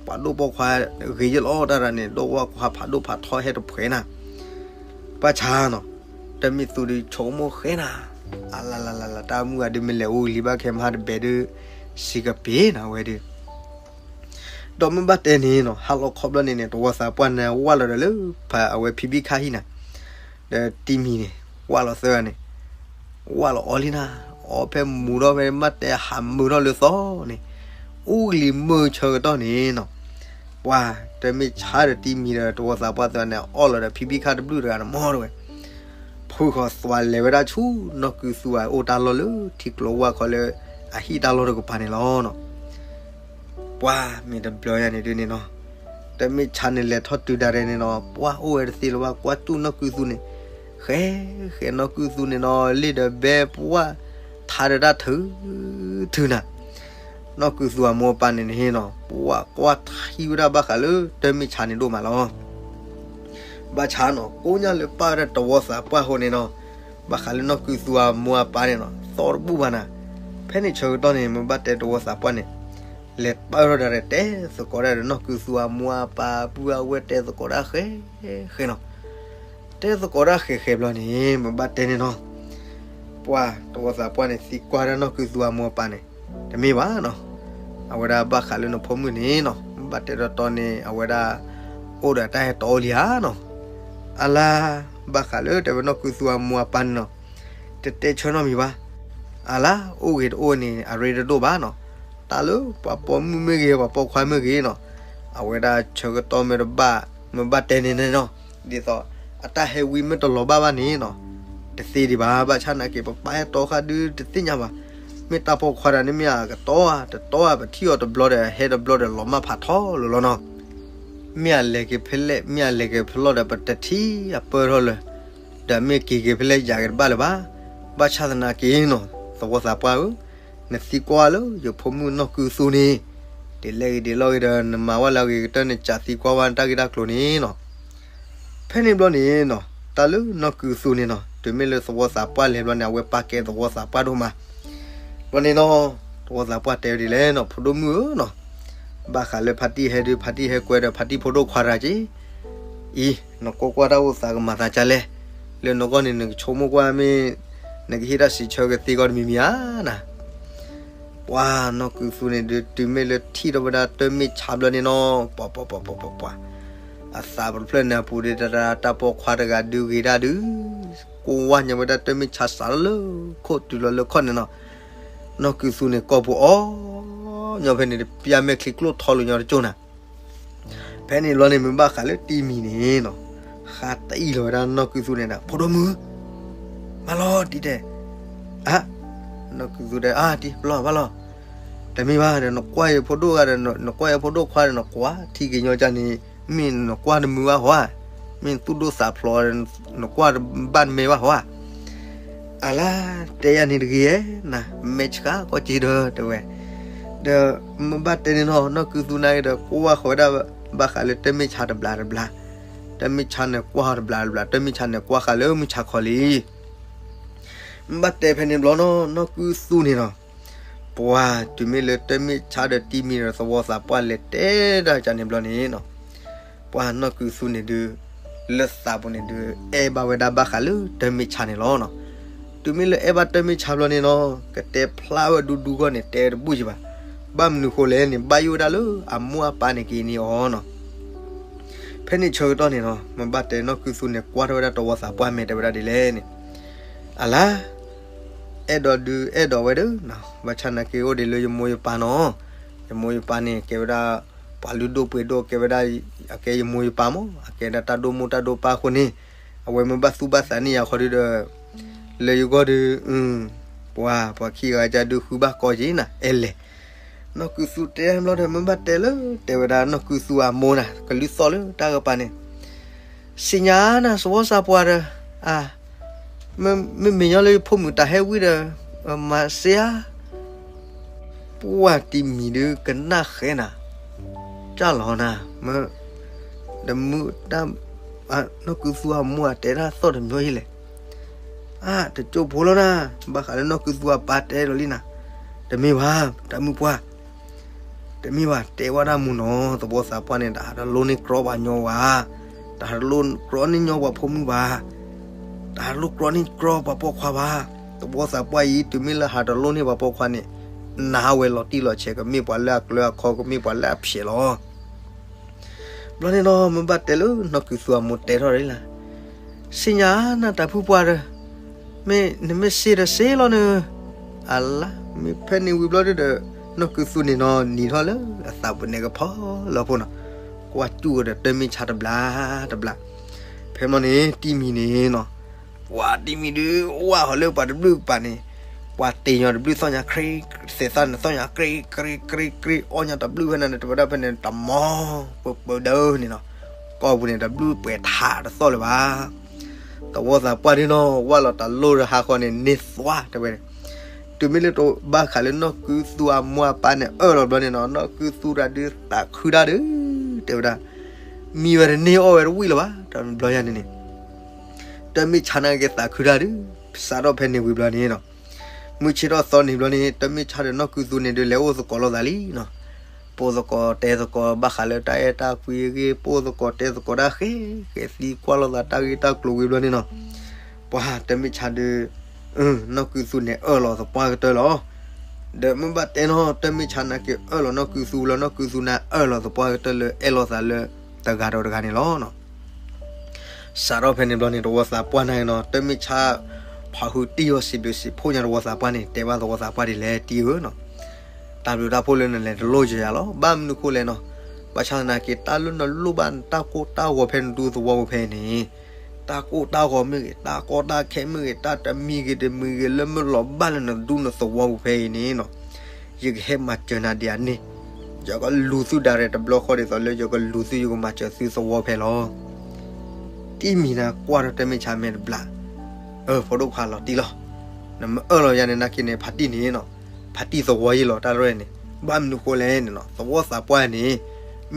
ပှၤဒိၣ်ပိာ်ခွါဂ့ၤယလီၤတၢ်တဂၤန့ၣ် ဒိၣ်ပိာ်ခွါဖးဒိၣ်ဖးထီဟဲတဖှဲးနၤ, ဘၣ်ဆၣ်နီၤ, တၢ်မ့ၢ်သူဒုးဆိကမိၣ်ဃဲနၤ, အလလလလ တၢ်မုၢ်ဂၤဒုးမ့ၢ်လဲၤအိၣ်လံဘၣ်ခဲမဟါတဘဲဒုး စံးကပ့ၤနၤဝဲဒုး ဒီးမ့ၢ်ဘၣ်တဲန့ၣ်နီၤ ဟါလီၤခီဘျီန့ၣ်န့ၣ် တဝီသးပှၢ်န့ၣ် ဝၢ်လီၤဒီးလၢ ဖဲအဝဲဖံဘံၣ်ခါဟံၣ်နၤ, ဒီးတံၤမံၤန့ၣ် ဝၢ်လီၤသၢဂၤန့ၣ်, ဝၢ်လီၤအီလံနၤ, အီဖဲမူၤထီၣ်ဖဲမ့ၢ်တဲဟးမုာ်ထီၣ်လၢသီန့ၣ်, အိၣ်လံမုၢ်ဆၢကတီၢ်န့ၣ်နီၤ, ပှၤတမ့ၢ်ဆါဒီးတံၤမံၤဒီးတဝီသးပှၢ်သၢဂၤန့ၣ် အီၣ်လီၤဒီးဖံဘံၣ်ခါတဘျုၣ်တဂၤန့ၣ်မ့ၢ်တဲဝဲ ဖုၣ်ဃီၤသွးလဲၤဝဲဒၣ်ဆူ နီၢ်ကုသူအအိၣ်တၢ်လီၢ်လၢထံကျိဝၢ်ခီလၢ အဟံၣ်တၢ်လီၢ်တကပၤန့ၣ်လီၤနီၤ. ပှၤမ့ၢ်တဘျီညါန့ၣ်ဒုးန့ၣ်နီၤ, တၢ်မ့ၢ်ဆါန့ၣ်လဲၤထီၣ်တုၤဒၣ်ရဲၣ်န့ၣ်နီၤ ပှၤအိၣ်ဝဲတသ့လၢၤဘၣ် ကွၢ်စူၣ်နီၢ်ကုသူန့ၣ်, ဃဲ ဃဲနီၢ်ကုသူန့ၣ်နီၤ လ့ၣ်ဒီးဘဲပှၢ် ထါဒီးတၢ်ထုးထုးနၤ နီၢ်ကုသူအမိၢ်အပၢ်န့ၣ်န့ၣ်နီၤ ပှၤကွၢ်ထံဝဲဒၣ်ဘၣ်ဃးလၢတၢ်မ့ၢ်ဆါန့ၣ်ဒိၣ်မးလီၤ. ဘၣ်ဆၣ်နီၤ ကိးညါလၢပၢ်ဝဲဒၣ်တဝီသးပှၢ်အဃိန့ၣ်နီၤ, ဘၣ်ဃးလၢနီၢ်ကုသူအမိၢ်အပၢ်န့ၣ်နီၤ သီၣ်တဘူၣ်ဘၣ်နၤ. ဖဲန့ၣ်ဆၢကတီၢ်န့ၣ် မ့ၢ်ဘၣ်တဲတဝီသးပှၢ်န့ၣ် လဲၤပၢၢ်ထီၣ်ဒၣ်ဒီးတဲသကိးဒၣ်ဒီးနီၢ်ကုသူအမိၢ်အပၢ် ပုၢ်အဝဲၢ်တဲသကိးဒၣ်ဃဲဃဲနီၤ. တဲသကိးဒၣ်ဃဲဃဲဘျီန့ၣ် မ့ၢ်ဘၣ်တဲန့ၣ်နီၤ ပှၤတဝီသးပှၢ်န့ၣ် သံကွၢ်ဒၣ်နီၢ်ကုသူအမိၢ်အပၢ်န့ၣ် တမ့ၢ်ဘၣ်နီၤ, အဝဲဒၣ်ဘၣ်ဃးလၢနဖိမုၣ်န့ၣ်နီၤ မ့ၢ်ဘၣ်တဲတီတီန့ၣ် အဝဲဒၣ်အိၣ်ဒီးတၢ်ဟဲတီအိၣ်လံဧါနီၤ. အလါ ဘၣ်ဃးလၢတဲဝဲနီၢ်ကုသူအမိၢ်အပၢ်န့ၣ်နီၤ တတဲဆၢနီတမံၤဘၣ်. အလါ အိၣ်ဂ့ၤတအိၣ်န့ၣ် အရ့တဒိၣ်ဘၣ်နီၤ. တၢ်လၢပှၤပိာ်မုၣ်မ့ၢ်ဂ့ၤ ပှၤပိာ်ခွါမ့ၢ်ဂ့ၤနီၤ အဝဲဒၣ်ဆၢကတီၢ်မ့ၢ်တဘၣ် မ့ၢ်ဘၣ်တဲန့ၣ်န့ၣ်နီၤ ဒ်သိး အတၢ်ဟဲဝံမ့ၢ်တလီၤဘၣ်ဘၣ်န့ၣ်နီၤ တသ့ဒံးဘၣ်. ဘၣ်ဆၣ်နာ်က့ ပပၢ်ဟဲတီဃာ်ဒုးတသ့ၣ်ညါဘၣ်. မ့ၢ်တၢ်ပိာ်ခွါတဂၤန့ၣ် မ့ၢ်အကတီၤဧါ တတီၤဧါ ပထံၣ်အီၤတဘျီဒီး ဟဲတဘျီဒီး လီၤမၢ်ဖးထီလိၤလီၤနီၤ. မ့ၢ်အလဲၤက့ၤဖဲလဲၣ် မ့ၢ်အလဲၤက့ၤဖဲလဲၣ်ဒီး ပတထံၣ်အပၢၢ်ထီၣ်လၢၤ, ဒီးမ့ၢ်က့ၤက့ၤဖဲလဲၣ်ယၤက့ၤတဘၣ်လၢၤဘၣ်. ဘၣ်ဆၣ်သနာ်က့နီၤ သဝီသးပှၢ်ဧၢ, နသံကွၢ်လၢယဖိမုၣ်နီၢ်ကုသူန့ၣ် ဒ်လဲၣ်ဂ့ၤဒ်လဲၣ်ဂ့ၤဒီး နမၤဝဲလၢအဂ့ၤကတၢၢ် နစးသံကွၢ်ဝဲတၢ်ဂ့ၢ်တၢ်ကျိၤန့ၣ်နီၤ. ဖဲန့ၣ်ဘျီန့ၣ်နီၤ တၢ်လၢနီၢ်ကုသူန့ၣ်နီၤ တုၤမ့ၢ်လၢသဝီသးပှၢ်လဲၤဘျီန့ၣ် အဝဲပာ်ကဲသဝီသးပှၢ်ဒိၣ်မး. ဘျီန့ၣ်နီၤ သဝီသးပှၢ်တဲဝဲဒ်လဲၣ်နီၤ ဖိဒိၣ်မုၣ်ဧၢနီၤ, ဘၣ်ဃးလၢဖါတံၢ်ဟဲဒုး ဖါတံၢ်ဟဲကွဲဒီး ဖါတံၢ်ဖိဒိၣ်ခွါတဂၤက့ၤ အံၤ နကိးကွၢ်တၢ်အိၣ်သးကမၤသးဒ်လဲၣ်, လၢနဂီၢ်န့ၣ် နကဆိကမိၣ်ကွၢ်မ့ၢ် နကဟ့ၣ်တၢ်စံးဆၢကသ့ကီးတမံၤမံၤဧါနၤ. ပှၤနီၢ်ကုသူန့ၣ်ဒုး တုၤမ့ၢ်လၢထံၣ်ထီၣ်ဝဲဒၣ်တၢ်မ့ၢ်ဆါဘျီန့ၣ်နီၤ ပှၤ ပှၤ ပှၤ ပှၤ ပှၤ ပှၤ အသးပတဖျၢၣ်န့ၣ်အပူၤဒုး တၢ် တၢ်ပိာ်ခွါတဂၤဒုးဂ့ၤဒၣ်ဒုး ကိးဝါညါဝဲဒၣ်တၢ်မ့ၢ်ဆါစးလၢခိၣ်တုၤလီၤလၢခီၣ်န့ၣ်နီၤ. နီၢ်ကုသူန့ၣ် ကိာ်ပူၤအီၣ်ညီဖဲန့ၣ် တပျၢ်မဲာ်ချံကျိၣ်ထီလိာ်ညီတကၠိၢ်နၤ. ဖဲန့ၣ်ဘျီန့ၣ် မ့ၢ်ဘၣ်ဃးလၢတံၤမံၤန့ၣ်နီၤ ဃးတအံၣ်လီၤဝဲဒၣ်နီၢ်ကုသူန့ၣ်ဒီး ဖိဒိၣ်မုၣ် ဘၣ်လီၤတံၤတဲ, အါ, နီၢ်ကုသူတဲ အါတံၤ ဘၣ်လီၤ ဘၣ်လီၤ, တမ့ၢ်ဘၣ်ဒီး နကွၢ်ယဖိဒိၣ်ဂၤဒီး နကွၢ်ယဖိဒိၣ်ခွါဒီး နကွၢ်ထံက့ၤညီကၢန့ၣ် မ့ၢ်နကွၢ်တမုာ်ဘၣ်ဟီဧါ, မ့ၢ်နသူၣ်ဒိၣ်သးဖျိးဒီး နကွၢ်တဘၣ်နမဲဘၣ်ဟီဧါ. အလါ, တဲယၤန့ၣ်တဂ့ၤဧါ, နမဲာ်ဆှးကီၢ်က့ဒီး တဲဝဲ, ဒီးမ့ၢ်ဘၣ်တဲန့ၣ်နီၤ နီၢ်ကုသူန့ၣ်က့ဒီး ကွၢ်ဃီၤဝဲဒၣ် ဘၣ်ဃးလၢတၢ်မ့ၢ်ဆါတဘျးတဘျး, တၢ်မ့ၢ်ဆါန့ၣ်ကွၢ်ဃီၤတဘျးတဘျး, တၢ်မ့ၢ်ဆါန့ၣ်ကွၢ်ဃီၤလၢမုၢ်ဆါခီလံ မ့ၢ်ဘၣ်တဲဖဲန့ၣ်ဘျီနီၤ နီၢ်ကုသူန့ၣ်နီၤ, ပှၤတုၤမ့ၢ်လၢတၢ်မ့ၢ်ဆါဒီးတံၤမံၤဒီးသဝီသးပှၢ်လဲၤတဲဒၣ်ကၢန့ၣ်ဘျီန့ၣ်နီၤ, ပှၤနီၢ်ကုသူန့ၣ်ဒုး လၢသးပူၤန့ၣ်ဒုး အဲၣ်ဘၣ်ဝဲဒၣ်ဘၣ်ဃးလၢတၢ်မ့ၢ်ဆါန့ၣ်လီၤနီၤ. တုၤမ့ၢ်လၢအဲၣ်ဘၣ်တၢ်မ့ၢ်ဆါဘျီန့ၣ်နီၤ ကတဲဖျါဝဲဒူဒူဂီၢ်န့ၣ် တဲတဘူၣ်က့ဘၣ်. ဘၣ်မနုၤဃိလဲၣ်န့ၣ် ဘၣ်ယိၣ်ဝဲဒၣ်လၢအမိၢ်အပၢ်န့ၣ်က့ၤန့ၢ်အီၤနီၤ. ဖဲန့ၣ်ဆၢကတီၢ်န့ၣ်နီၤ မ့ၢ်ဘၣ်တဲနီၢ်ကုသူန့ၣ် ကွၢ်ထီၣ်ဝဲဒၣ်သဝီသးပှၢ်မဲာ်တဲဝဲဒၣ်ဒ်လဲၣ်န့ၣ်, အလါ, အဲၣ်ဒိးဒုးအဲၣ်ဒိးဝဲဒၣ်, ဘၣ်ဆၣ်နာ်က့အိၣ်ဒံးလၢယမိၢ်ယပၢ်နီၤ, ယမိၢ်ယပၢ်န့ၣ် ကဲဝဲဒၣ် ပှၤလုၢ်ဒိၣ်ပှ့ၤဒိၣ် ကဲဝဲဒၣ် အကဲယမိၢ်ယပၢ်မး အကဲဒၣ်တၢ်ဒိၣ်မိၢ်တၢ်ဒိၣ်ပၢ်အဃိန့ၣ်, အဝဲမ့ၢ်ဘၣ်သူၣ်ဘၣ်သးန့ၢ်ယၤဃီဒုးဒီး လၢယဂီၢ်ဒုး, ပှၤ ပှၤခံဂၤကဒုးဃုဘၣ်ကီက့ၤနၤ အဲလဲၣ်. နီၢ်ကုသူတဲဘျီဒီး မ့ၢ်ဘၣ်တဲလၢ တဲဝဲဒၣ်နီၢ်ကုသူအမိၢ်နၤ ကလုၢ်သီၣ်လၢတၢ်ကပၤန့ၣ်, စံးညါနၤ သဝီသးပှၢ်ဒီး, အါ, မ့မ့ၢ်ညီလၢယဖိမုၣ်တၢ်ဟဲဝံၤဒီး, မၤစ့ဧါ ပှၢ်တံၤမံၤဒုးကနၣ်ဃဲနၤ, ကၢ်လီၤနၤ, မ့ၢ်, တမုာ်တၢ်, နီၢ်ကုသူအမိၢ်အတဲတၢ်သီၣ်တမံၤအံၤလဲၣ်. အါ, တကၠိဖိလီၤနၤ, ဘၣ်ဃးလၢနီၢ်ကုသူအပၢ်တဲလီၤလံနၤ, တမ့ၢ်ဘၣ်, တၢ်မုၣ်ပှၢ် တမ့ၢ်ဘၣ်, တဲဝဲဒၣ်မုၢ်နီၤ, သဝီသးပှၢ်န့ၣ် တဟးတလိၣ်န့ၢ်ကြီပှၤညီဘၣ်, တဟးတလိၣ်ကြီန့ၢ်ညီပှၤဖိမုၣ်ဘၣ်, တဟးတလိၣ်ကြီန့ၢ်ကြီပှၤပိာ်ခွါဘၣ်. သဝီသးပှၢ်အံၤ တုၤမ့ၢ်လၢဟးတလိၣ်န့ၢ်ပှၤပိာ်ခွါန့ၣ်, နာ်ဝဲလီၤတံၢ်လီၤဆဲး ကမ့ၢ်ပှၤလၢအကျၢၤအခီ ကမ့ၢ်ပှၤလၢအဖျဲးလီၤ. ဘျီန့ၣ်နီၤ မ့ၢ်ဘၣ်တဲလၢနီၢ်ကုသူအမိၢ်တဲထီၣ်ဒ်လဲၣ်, စံးညါနၤတၢ်ဖုပှၢ်ဒီး, မ့ၢ်နမ့ၢ်စ့ဒီးစ့လီၤနၤ, အလါ, မ့ၢ်ဖဲန့ၣ်ဝံၤဘျီဒုးဒီး, နီၢ်ကုသူန့ၣ်နီၤ နံၤထီၣ်လၢအသးပူၤန့ၣ်ကဖီလီၤဖိနီၤ, ကွၢ်စူၣ်ဝဲဒီးတၢ်မ့ၢ်ဆါတဘျါတဘျါ. ဖဲမီန့ၣ် တံၤမံၤန့ၣ်နီၤ, ပှၤတံၤမံၤဒုး ဝၢ်ဟီၤလၢပှၤတဘျုးကပၤန့ၣ်, ပှၤတ့ၢ်ညီတဘျုးသီၣ်ညါ သ့ၣ်သၣ်န့ၣ်သီၣ်ညါ ကြ့ကြ့ကြ့ကြ့ အီၣ်ညါတဘျုးဖဲန့ၣ်န့ၣ် တဝဲဒၣ်ဖဲန့ၣ် တမီၤပၢၢ်ပၢၢ်ဒၢန့ၣ်နီၤ, ကီၢ်ပူၤန့ၣ် တဘျုးပှဲၤထးတသီၣ်လၢၤဘၣ်. သဝီသးပှၢ်ဒုးနီၤ ဝၢ်လီၤတၢ်လိၣ်တဟါဃီန့ၣ် န့ၢ်သွါတဲဝဲ, တုၤမ့ၢ်လၢတဘၣ်ဃးလၢနီၢ်ကုသူအမိၢ်အပၢ်န့ၣ် အၢၣ်လီၤဘျီန့ၣ်နီၤ နီၢ်ကုသူတၢ်ဒုးသးခုတၢ်ဒုး, တဲဝဲဒၣ်, မံဝဲတန့ၢ်အီၣ်ဝဲတဝံၣ်လၢၤဘၣ် တဘျီညါန့ၣ်န့ၣ် တၢ်မ့ၢ်ဆါန့ၣ်က့ၤသးခုတၢ်ဒုး, စးထီၣ်ဖဲန့ၣ်ဝံၤဘျီန့ၣ်နီၤ, မုၢ်ဆ့ၣ်ထီၣ်သီန့ၣ်ဘျီန့ၣ် တၢ်မ့ၢ်ဆါဒီးနီၢ်ကုသူန့ၣ်ဒုး လဲၤအိၣ်သကိးလိာ်သးလံနီၤ, ပိာ်သကိးတဲသကိးဘၣ်ဃးလၢတၢ်အဲၣ်တၢ်ကွံအဂ့ၢ်, ပိာ်သကိးတဲသကိးတၢ်ဃဲဃဲသံကွၢ်လိာ်သးတၢ်ဂ့ၢ်တၢ်ကျိၤဝံၤဘျီန့ၣ်နီၤ, ပှၤတၢ်မ့ၢ်ဆါဒုး နီၢ်ကုသူန့ၣ်အၢၣ်လီၤသပှၢ်ကတၢၢ်လီၤ. ဒီးမ့ၢ်ဘၣ်တဲနီၤ တၢ်မ့ၢ်ဆါန့ၣ်က့ၤအၢၣ်လီၤနီၢ်ကုသူလီၤ, နီၢ်ကုသူန့ၣ်အၢၣ်လီၤသပှၢ်ကတၢၢ်လၢအဲၣ်လိာ်သးလၢတဂၤဒီးတဂၤန့ၣ်လီၤ. စးထီၣ်ဖဲန့ၣ်ဘျီန့ၣ် သဝီသးပှၢ်န့ၣ်နီၤ တၢ်မ့ၢ်ဆါ ဖးဟုတံၢ်အီၤစံးဘျုးစံးဖှိၣ်ညါသဝီသးပှၢ်န့ၣ် တဲဘၣ်သဝီသးပှၢ်ဒ်လဲၣ် တံၢ်ဧၢနီၤ, တၢ်ဘျုးတၢ်ဖှိၣ်လၢနလဲၤတလိၣ်ယၤလီၤ. ဘၣ်မနုၤဃိလဲၣ်နီၤ, ဘၣ်ဆၣ်သနာ်က့ တၢ်လၢနလိၣ်ဘၣ်နတၢ်ကိၢ်တၢ်ဂီၤဖဲနဒူသဝီပူၤဖဲအံၤန့ၣ်, တၢ်ကိၢ်တၢ်ဂီၤမ့ၢ်ဂ့ၤ, တၢ်ကီတၢ်ခဲမ့ၢ်ဂ့ၤ, တၢ်တမံၤဂ့ၤတမံၤဂ့ၤ လၢမ့ၢ်လီၤဘၣ်လၢနဒူနသဝီပူၤဖဲအံၤန့ၣ်နီၤ, ယကဟဲမၤစၢၤနၤဒ်အန့ၣ်, ယကလူၤသုဒၣ်ရဲၣ်တဘျီဃီဒ်သိးလၢယကလူၤသု ယကမၤစၢၤသုသဝီဖဲလီၤ. တံၤမံၤန့ၣ်ကွၢ်ထီၣ်တၢ်မ့ၢ်ဆါမဲာ်တဘျီ, အၢ ဖိဒိၣ်ခွါလီၤတံၢ်လီၤ, နမ့ၢ်အၢၣ်လီၤယၤန့ၣ် နာ်က့န့ၣ် ဖးတံၢ်န့ၣ်နီၤ, ဖးတံၢ်သဝီယံၤလီၤ တၢ်ရဲၣ်န့ၣ်, ဘၣ်မနုၤဃိလဲၣ်န့ၣ်နီၤ, သဝီသးပှၢ်န့ၣ်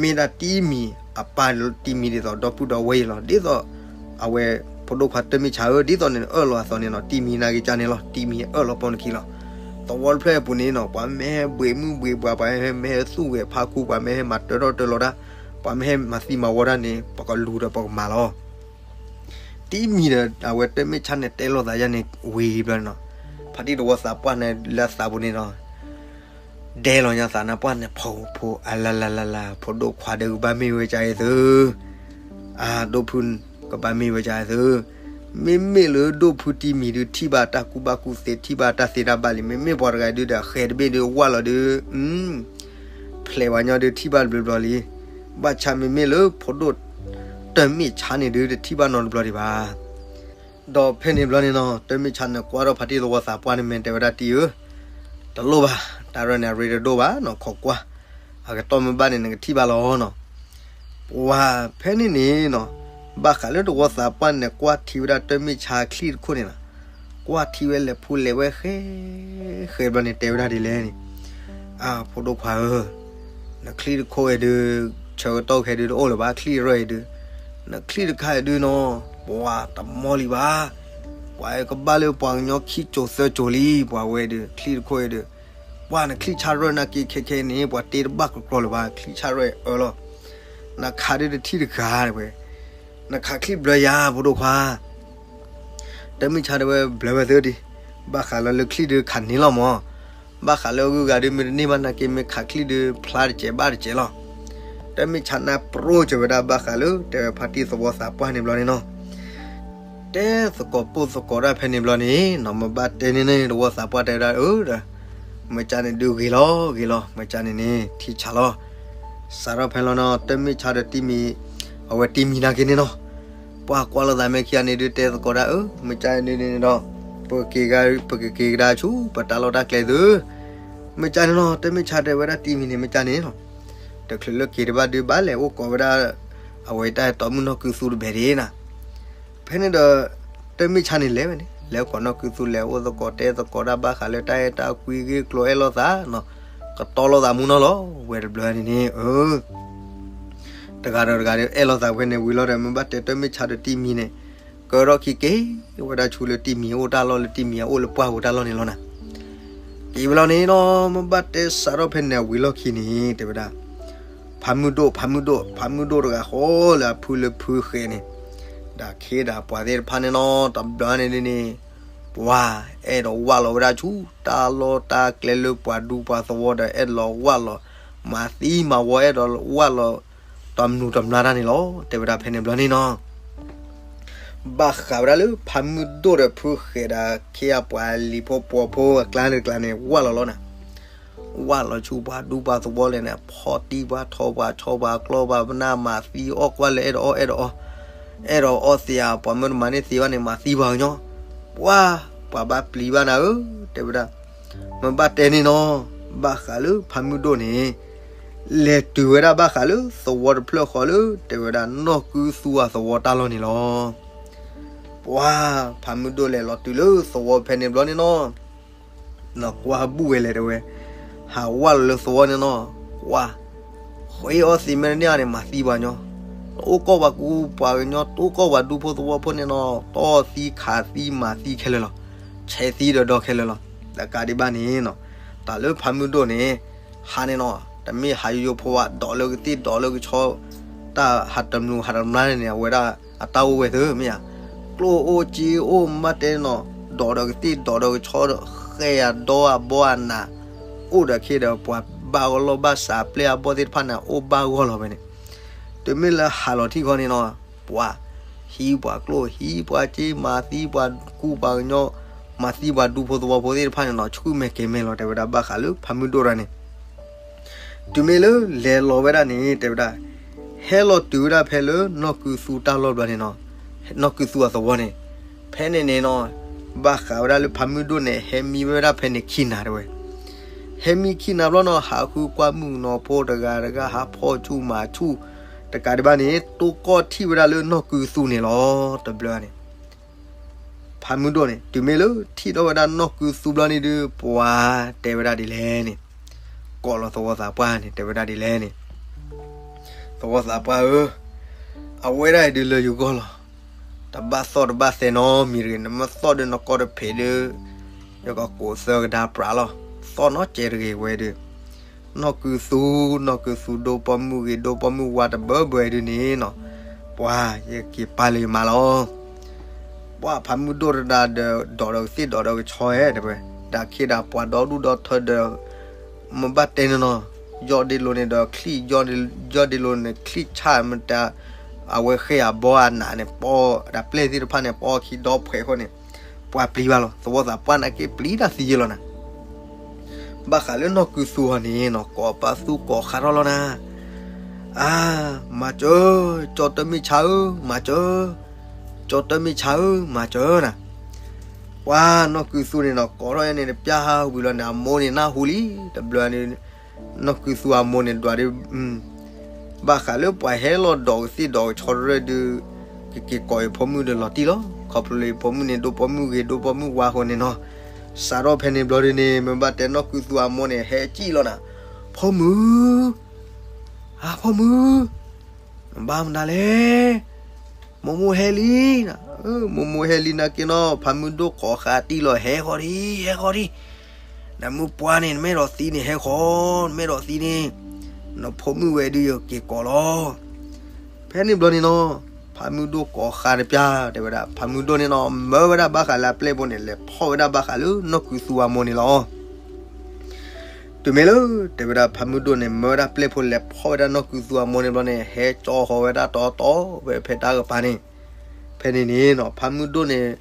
မ့ၢ်ဒၣ်တံၤမံၤအပၢ်တံၤမံၤဒ်သိးဒီပုၢ်ဒီဝဲၢ်အံၤလီၤ. ဒ်သိး အဝဲ ဖိဒိၣ်ခွါတၢ်မ့ၢ်ဆါဧၢ, ဒ်သိးန့ၣ်အၢၣ်လီၤအသိးန့ၣ်နီၤ, တံၤမံၤနာ်က့ကန့ၣ်လီၤ, တံၤမံၤအၢၣ်လီၤပိာ်နခံလီၤ. သဝီတဖျၢၣ်အပူၤန့ၣ်နီၤ, ပှၤမ့ၢ်ဟဲဘှံးမုၢ်ဘှံးပှၤ, ပှၤမ့ၢ်ဟဲသူၣ်ဂဲၤဖးခူ, ပှၤမ့ၢ်ဟဲမၤတၢထီၣ်တၢလီၤတၢ်, ပှၤမ့ၢ်ဟဲမၤသံမၤဝီတၢ်န့ၣ် ပကလူၤဒီးပကမၤလီၤ. တံၤမံၤဒီး အဝဲတၢ်မ့ၢ်ဆါန့ၣ်တဲလိာ်သးယါန့ၣ်ဝံၤဘျီန့ၣ်နီၤ, ဖါတံၢ်သဝီသးပှၢ်န့ၣ်လၢအသးပူၤန့ၣ်နီၤ, ဒဲလီၤညါသးနၢ်ပှၢ်န့ၣ် ဖိ ဖိ အလလလလ, ဖိဒိၣ်ခွါဒီးကဘၣ်မ့ၢ်ဝဲဒ်အံၤသု, အဒိၣ်ဖု ကဘၣ်မ့ၢ်ဝဲဒ်အံၤသု, မ့မ့ၢ်လၢဒိၣ်ဖုတံၤမံၤဒုးထံၣ်ဘၣ်တၢ်ကူၣ်ဘၣ်ကူၣ်သ့ ထံၣ်ဘၣ်တၢ်သ့တၢ်ဘၣ်လံ, မ့မ့ၢ်ပှၤတဂၤဒုးဒီး ဃဲၤတဘ့ၣ်ဒုးဝၢ်လီၤဒုး, ဖျဲးဝဲညီဒုးထံၣ်ဘၣ်တဘျီဘျီလံ. ဘၣ်ဆၣ်မ့မ့ၢ်လၢဖိဒိၣ်တၢ်မ့ၢ်ဆါန့ၣ်ဒုး တထံၣ်ဘၣ်နီတဘျီဒံးဘၣ်. ဒီးဖဲန့ၣ်ဘျီန့ၣ်နီၤ တၢ်မ့ၢ်ဆါန့ၣ်ကွၢ်ထီၣ်ဖါတံၢ်သဝီသးပှၢ်န့ၣ် မ့ၢ်တဲဝဲဒၣ်တံၢ်ဧၢ, တလိၣ်ဘၣ်, တၢ်ရဲၣ်န့ၣ်အရ့တဒိၣ်ဘၣ်နီၤ, ခိးကွၢ်, အကတီၢ်မ့ၢ်ဘၣ်န့ၣ် နကထံၣ်ဘၣ်လီၤနီၤ. ပှၤဖဲန့ၣ်န့ၣ်နီၤ, ဘၣ်ဃးလၢသဝီသးပှၢ်န့ၣ် ကွၢ်ထံဝဲဒၣ်တၢ်မ့ၢ်ဆါချံၣ်တခိၣ်န့ၣ်နီၤ, ကွၢ်ထံဝဲလဲၤဖူလဲၤဝဲဃဲ ဃဲဘျီန့ၣ် တဲဝဲဒၣ်ဒ်လဲၣ်န့ၣ်, အၢ ဖိဒိၣ်ခွါဧၢ, နချံၣ်တခိၣ်အံၤဒုး ဆၢကတီၢ်ခဲဒုးတအိၣ်လၢၤဘၣ်, ချံၣ်အရၢၢ်အံၤဒုး, နချံၣ်တခါအံၤဒုးနီၤ, ပှၤတမီလံဘၣ်, ပှၤကဘၣ်လၢပှၤကညီခံစိၤသၢစိၤလံ, ပှၤဝဲဒုး ချံၣ်တခိၣ်အံၤဒုး, ပှၤနချံၣ်ဆၣ်ရၢၢ်နာ်က့ခဲခဲန့ၣ် ပှၤတ့တဘၣ်ကကျီလၢၤဘၣ်, ချံၣ်ဆၣ်ရၢၢ်အံၤအၢလီၤ, နခးဒုးတထံၣ်တဂၤဝဲ, နခးချံၣ်ဘျၢယၤ ဖိဒိၣ်ခွါ တၢ်မ့ၢ်ဆါတဲဝဲဘျၢဝဲသ့ဒံး, ဘၣ်ဃးလၢလၢချံၣ်ဒုးခးန့ၢ်လီၤမး, ဘၣ်ဃးလၢအဂုၤအဂၤဒုး မ့ၢ်တန့ၢ်ဘၣ်နာ်က့ မ့ၢ်ခးချံၣ်ဒုးဖျါတစဲးဘၣ်တစဲးလီၤ. တၢ်မ့ၢ်ဆါနၢ်ပရိၣ်စၢၤဝဲဒၣ်ဘၣ်ဃးလၢ တဲဝဲဖါတံၢ်သဝီသးပှၢ်န့ၣ်ဘျီန့ၣ်နီၤ, တဲသကိးပိၢ်သကိးတၢ်ဖဲန့ၣ်ဘျီန့ၣ်နီၤ, မ့ၢ်ဘၣ်တဲန့ၣ်န့ၣ် သဝီသးပှၢ်တဲဝဲဒၣ်အၢဒီး, မ့ၢ်ကန့ၣ်ဒုးဂ့ၤလီၤဂ့ၤလီၤ, မ့ၢ်ကန့ၣ်န့ၣ် ထံဆါလီၤ. စးထီၣ်ဖဲလီၤနီၤ တၢ်မ့ၢ်ဆါဒီးတံၢ်မံၤ, အဝဲတံၢ်မံၤနာ်က့န့ၣ်နီၤ, ပှၤကွၢ်လိာ်သးမဲာ်ခံဂၤန့ၣ်ဒုး တဲသကိးဒၣ်အၢ မ့ၢ်ကန့ၣ်ဒုးန့ၣ်ဒီး, ပကက့ၤကဒါဆူ ပတၢ်လီၢ်တၢ်ကျဲသု, မ့ၢ်ကန့ၣ်နီၤ တၢ်မ့ၢ်ဆါတဲဝဲဒၣ်တံၢ်မံၤန့ၣ် မ့ၢ်ကန့ၣ်နီၤ, တချုးလၢက့ၤတဘၣ်ဒုးဘၣ်လဲၤအိၣ်ကိးဝဲဒၣ်, အဝဲတၢ်အဲၣ်တီမုၣ်နီၢ်ကုသူတဘဲဒၣ်နၤ, ဖဲန့ၣ်ဒီး, တၢ်မ့ၢ်ဆါန့ၣ်လဲၤဝဲန့ၣ် လဲၤကိးနီၢ်ကုသူလဲၤအိၣ်သကိးတဲသကိးဒၣ်ဘၣ်ဃးလၢတၢ်အဲၣ်တၢ်ကွံဂ့ၢ်ကျိၤအဲၣ်လိာ်သး, ကတီၤလိာ်သးမူနီၤလီၤ, ဝဲတဘျီန့ၣ်န့ၣ်, တဂၤဒီးတဂၤဒီးအဲၣ်လိာ်သးဖဲန့ၣ်ဝံၤလီၤဒီး မ့ၢ်ဘၣ်တဲတၢ်မ့ၢ်ဆါဒီးတံၢ်မံၤန့ၣ်, ကၢထီၣ်ခံက့ၤဝဲဒၣ်ဆူလၢတံၢ်မံၤအအိၣ်တၢ်လီၢ်လၢတံၢ်မံၤအအိၣ်လၢပှၢ်ပူၤတၢ်လီၢ်န့ၣ်လီၤနၤ က့ၤဝဲလီၤန့ၣ်နီၤ မ့ၢ်ဘၣ်တဲစးထီၣ်ဖဲန့ၣ်အဝံၤလီၢ်ခံန့ၣ် တဲဝဲဒၣ်, ဖါမုၢ်ဒိၣ် ဖါမုၢ်ဒိၣ် ဖါမုၢ်ဒိၣ်တဂၤဃီလၢအဖုလၢဖုဃဲန့ၣ်, ဒီးခ့ဒီးပှၤသ့ၣ်တဖၣ်န့ၣ်နီၤ တဘျီန့ၣ်ဒ်န့ၣ်, ပှၤအဲၣ်ဒိးဝၢ်လီၤဝဲဒၣ်ဆူ တၢ်လီၢ်တၢ်ကျဲလၢပှၤဒူပှၤသဝီဒီး အဲၣ်ဒိးလီၤဝၢ်လီၤ, မၤသံမၤဝီ အဲၣ်ဒိးဝၢ်လီၤ, တမနုၤတမျါတၢ်န့ၣ်လီၤ တဲဝဲဒၣ်ဖဲန့ၣ်ဘျီန့ၣ်နီၤ ဘၣ်ဃးဝဲဒၣ်လၢဖါမုၢ်ဒိၣ်ဒီးဖုဃဲးဒီးခ့အပှၤလံၤဖိပှီၤဖိအကျါတကျါန့ၣ် ဝၢ်လီၤလီၤနၤ, ဝၢ်လီၤဆူပှၤဒူပှၤသဝီလဲၣ်န့ၣ် ဖီၣ်တံၢ်ပှၤထီပှၤဆီပှၤကျီပှၤပနၢ်မၤသံအီၣ်ကွၢ်လၢအဲၣ်ဒိးအီၣ်အဲၣ်ဒိးအီ, အဲၣ်ဒိးအီသံးပှၤမၢတမၤန့ၢ်သံးဘၣ်န့ၣ် မၤသံပှၤကညီ, ပှၤ, ပှၤဘၣ်ပျံၤဘၣ်နၤဧၢ, တဲဝဲဒၣ်, မ့ၢ်ဘၣ်တဲန့ၣ်နီၤ, ဘၣ်ဃးလၢဖါမုၢ်ဒိၣ်န့ၣ် လဲၤတုၤဝဲဒၣ်ဘၣ်ဃးလၢသဝီတဖျၢၣ်ဃီလၢ တဲဝဲဒၣ်နီၢ်ကုသူအသဝီတၢ်လီၢ်န့ၣ်လီၤ. ပှၤ, ဖါမုၢ်ဒိၣ်လဲၤလီၤတုၤလၢသဝီဖဲန့ၣ်ဘျီန့ၣ်နီၤ, နကွၢ်ဘူၣ်ဝဲလဲၣ်တဲဝဲ, ဟးဝၢ်လီၤလၢသဝီန့ၣ်နီၤ, ကွၢ်, ဃ့အီသံးမ့ၢ်တန့ၢ်န့ၣ် မၤသံပှၤကညီ, တအိၣ်ကီၢ်ပှၤကူပှၤကညီ တအိၣ်ကီၢ်ပှၤဒူဖိသဝီဖိန့ၣ်နီၤ, တီၢ်သံးခးသံးမၤသံးခဲလၢာ်လီၤ, ဆဲးသံးဒီးဒီခဲလၢာ်လီၤ, တကးဒံးဘၣ်န့ၣ်နီၤ, တၢ်လၢဖါမုၢ်ဒိၣ်န့ၣ် ဟးန့ၣ်နီၤ, တမ့ၢ်ဟးယိယိဖိဘၣ် ဒိးလၢကသ့ၣ်ဒိးလၢကဆီ, တၢ်ဟးတမျူးဟးတမျါန့ၣ် အဝဲဒၣ်အတၢ်အိၣ်ဝဲသ့ၣ်မ့ၢ်ဧါ, ကျိၣ်အိၣ်စ့အိၣ်မ့ၢ်တဲနီၤ, ဒိးဒီးကသ့ၣ်ဒိးဒီးကဆီ, ဃဲအဒိအဘီအနး, အိၣ်ဒီးခ့ဒီးပှၤဘၣ်ဂီၢ်လီၢ်ဘၣ်စးပျဲၢ်အဘီၣ်သ့ၣ်တဖၣ်န့ၣ် အိၣ်ဘၣ်ဂီၢ်လီၤဝဲန့ၣ်, တုၤမ့ၢ်လၢဟးလီၤထံၣ်ဃီန့ၣ်နီၤ, ပှၤ, ဟံးပှၤကျိၣ်ဟံးပှၤစ့ မၤသံပှၤကူပှၤကညီ, မၤသံပှၤဒူဖိသဝီဖိသ့ၣ်တဖၣ်န့ၣ်နီၤ, ဆူၣ်မဲာ်ကဲၤမဲာ်လီၤ တဲဝဲဒၣ်ဘၣ်ဃးလၢဖါမုၢ်ဒိၣ်တဂၤန့ၣ် တုၤမ့ၢ်လၢလဲၤလီၤဝဲဒၣ်န့ၣ် တဲဝဲဒၣ်, ဟဲလီၤတုၤဝဲဒၣ်ဖဲလၢနီၢ်ကုသူတၢ်လီၢ်ဘျီန့ၣ်နီၤ, နီၢ်ကုသူအသဝီန့ၣ်, ဖဲန့ၣ်န့ၣ်နီၤ, ဘၣ်ဃးဝဲဒၣ်လၢဖါမုၢ်ဒိၣ်န့ၣ် ဟဲမံဝဲဒၣ်ဖဲန့ၣ်ခံနၤတဲဝဲ, ဟဲမံခံနၤဘျီနီၤ ဟးဃုကွၢ်မုၣ်ကနီၤဖိတဂၤတဂၤ ဟးဖီၣ်ဆူၣ်မၤဆူၣ်, တကးဒံးဘၣ်န့ၣ် တိၢ်ကီၢ်ထံၣ်ဝဲဒၣ်လၢနီၢ်ကုသူန့ၣ်လီၤ တဘျီန့ၣ် ဖါမုၢ်ဒိၣ်န့ၣ် တုၤမ့ၢ်လၢထံၣ်ထီၣ်ဝဲဒၣ်နီၢ်ကုသူဘျီန့ၣ်ဒုး ပှၤတဲဝဲဒၣ်ဒ်လဲၣ်န့ၣ်, ကိးလီၤသဝီသးပှၢ်န့ၣ် တဲဝဲဒၣ်ဒ်လဲၣ်န့ၣ်, သဝီသးပှၢ်ဧၢ, အဝဲဒၣ်အံၤဒုးလၢယဂီၢ်လီၤ, တဘၣ်သီၣ်တဘၣ်သဲနီတမံၤတဂ့ၤ, နမ့ၢ်သီၣ်ဒုးနကိးတဖျၢၣ်ဒုး, ယကကိးသၢကဒါပြးလီၤ, သီၣ်နီတစဲးတဂ့ၤဝဲဒုး နီၢ်ကုသူ, နီၢ်ကုသူဒိၣ်ပိာ်မုၣ်ဂ့ၤ ဒိၣ်ပိာ်မုၣ်ဝါတဘၢဘၢဒုးန့ၣ်နီၤ, ပှၤ, ယက့ၤပာ်လၢယမါလီၤ. ပှၤဖါမုၢ်ဒိၣ်တဒါဒီး ဒိးဒီးကသ့ၣ်ဒိးဒီးကဆီဧဲ, ဒီးခ့ဒီးပှၤဒီဒူၣ်ဒီထၢဒီး, မ့ၢ်ဘၣ်တဲန့ၣ်နီၤ, ယီၢ်ဒ့လိၤန့ၣ်ဒီးချံၣ်, ယီၢ်ဒ့လိၤန့ၣ်ချံၣ်ဆၣ်မတၤ, အဝဲဃ့အဘီအနးန့ၣ် ပီ, ဒီးပျဲၢ်သ့ၣ်တဖၣ်န့ၣ် ပီခံဒီဖှဲးဃိန့ၣ်, ပှၤပျံၤဘၣ်လီၤ, သဝီသးပှၢ်န့ၣ်က့ၤပျံၤတၢ်သံယ့လီၤနၤ ဘၣ်ဃးလၢနီၢ်ကုသူအီၤန့ၣ်နီၤ ကိးပသူကိးဃးထီၣ်လီၤနၤ, အါ, မၤစၢၤ, ကၠီတမ့ၢ်ဆါဧၢ, မၤစၢၤ, ကၠီတၢ်မ့ၢ်ဆါဧၢ မၤစၢၤနၤ. ပှၤနီၢ်ကုသူန့ၣ်နီၤ ကိးထီၣ်ယဲန့ၣ် တပျၢ်ဟးဝံၤလီၤန့ၣ် အမိၢ်န့ၣ်နၢ်ဟူလံ, တဘျီန့ၣ် နီၢ်ကုသူအမိၢ်န့ၣ်ဒွးဒုး ဘၣ်ဃးလၢပှၤဟဲလီၤဒီးကသ့ၣ်ဒီးကဆီတရၢၢ်ဒုး ကက့ၤကိးယဖိမုၣ်ဒီးလီၤတံၢ်လီၤ. ခီဖျိလၢယဖိမုၣ်န့ၣ် ဒိၣ်ပိာ်မုၣ်ဂ့ၤ ဒိၣ်ပိာ်မုၣ်ဝါဃိန့ၣ်နီၤ, စးထီၣ်ဖဲန့ၣ်ဘျီဒုးန့ၣ် မ့ၢ်ဘၣ်တဲနီၢ်ကုသူအမိၢ်န့ၣ် ဟဲကံၣ်လီၤနၤ, ဖိမုၣ် အဖိမုၣ်, ဘၣ်မနုၤလဲၣ်, မိၢ်မိၢ်ဟဲလံ, မိၢ်မိၢ်ဟဲလံနာ်က့နီၤ ဖးမုၢ်ဒိၣ်ကိးဃာ်တံၢ်လီၤ ဟဲဃီဒံး ဟဲဃီဒံး, နမုၢ်ပှၢ်န့ၣ် နမ့ၢ်အဲၣ်ဒိးသံန့ၣ် ဟဲဃီ, နမ့ၢ်အဲၣ်ဒိးသံန့ၣ် နဖိမုၣ်ဝဲဒုးယက့ၤကိးလီၤ. ဖဲန့ၣ်ဘျီန့ၣ်နီၤ ဖးမုၢ်ဒိၣ်ကိးဃာ်တပျၢ် တဲဝဲဒၣ် ဖးမုၢ်ဒိၣ်န့ၣ်နီၤ မၢဝဲဒၣ်ဘၣ်ဃးလၢအပျဲၢ်ဖိန့ၣ် လဲၤဖီၣ်ဝဲဒၣ်ဘၣ်ဃးလၢနီၢ်ကုသူအမိၢ်န့ၣ်လီၤ. တုၤမ့ၢ်လၢ တဲဝဲဒၣ်ဖးမုၢ်ဒိၣ်န့ၣ် မၢဝဲဒၣ်ပျဲၢ်ဖိလဲၤဖီၣ်ဝဲဒၣ်နီၢ်ကုသူအမိၢ်န့ၣ်ဘျီန့ၣ် ဟဲကၠီဃီၤဝဲဒၣ်တီတီဝဲဖဲတၢ်ကပၤန့ၣ်, ဖဲန့ၣ်န့ၣ်နီၤ ဖးမုၢ်ဒိၣ်န့ၣ်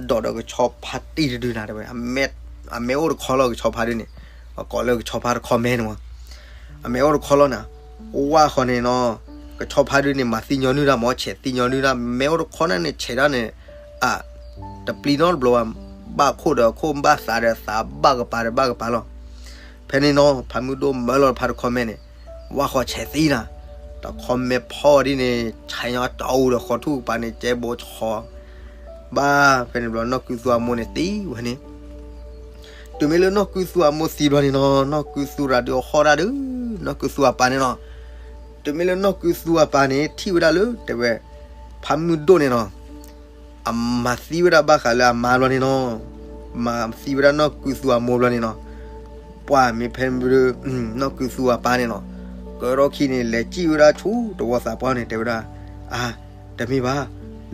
ဒိးဒီးကဆီဖါတံၢ်တဒုနၤ တဲဝဲ အမဲအိၣ်တခီလီၤ ကဆီဖါဒုန့ၣ်, ပကိးလၢကဆီဖါတခီမဲန့ၣ်မး, အမဲအိၣ်တခီလီၤနၤ, ဝၣ်ဃီၤန့ၣ်နီၤ, ကဆီဖါဒုန့ၣ် မၤသံညီနုၢ်တၢ်မ့ၢ် ဆဲးသံညီနုၢ်တၢ် မဲအိၣ်တခီန့ၣ်န့ၣ် ဆဲးတၢ်န့ၣ် အ တပျံၤနီတဘျီဘၣ်, ဘၣ်ခိၣ်ဒီးခိၣ် ဘၣ်သးဒီးသး ဘၣ်ကပၤဒီးဘၣ်ကပၤလီၤ. ဖဲန့ၣ်နီၤ ဖးမုၢ်ဒိၣ်မၢလီၤဖါတခီမဲန့ၣ်, ဝၣ်ဃီၤဆဲးသံနၤ, တခီမဲဖီဒ်န့ၣ် ဆဲးညီတအိၣ်ဒီးဃီထူၣ်ကပၤန့ၣ် ကဲဘိဆှီ, ဘၣ်ဖဲန့ၣ်ဘျီ နီၢ်ကုသူအမိၢ်န့ၣ်သံဝဲန့ၣ်, တုၤမ့ၢ်လၢနီၢ်ကုသူအမိၢ်သံဘျီန့ၣ်နီၤ နီၢ်ကုသူရၤဒုးအဟီၣ်တၢ်ဒုး, နီၢ်ကုသူအပၢ်န့ၣ်နီၤ, တုၤမ့ၢ်လၢနီၢ်ကုသူအပၢ်န့ၣ် ထံၣ်ဝဲဒၣ်လၢ တဲဝဲ ဖးမုၢ်ဒိၣ်န့ၣ်နီၤ အမၤသံဝဲဒၣ်ဘၣ်ဃးလၢအမါဘျီန့ၣ်နီၤ, မၤသံဝဲဒၣ်နီၢ်ကုသူအမိၢ်ဘျီန့ၣ်နီၤ, ပှၤမ့ၢ်ဖဲန့ၣ် နီၢ်ကုသူအပၢ်န့ၣ်နီၤ, ကၢထီၣ်ခံန့ၣ် လဲၤစံၣ်ဝဲဒၣ်ဆူတဝီသးပှၢ်န့ၣ် တဲဝဲဒၣ်, အါ, တမ့ၢ်ဘၣ်,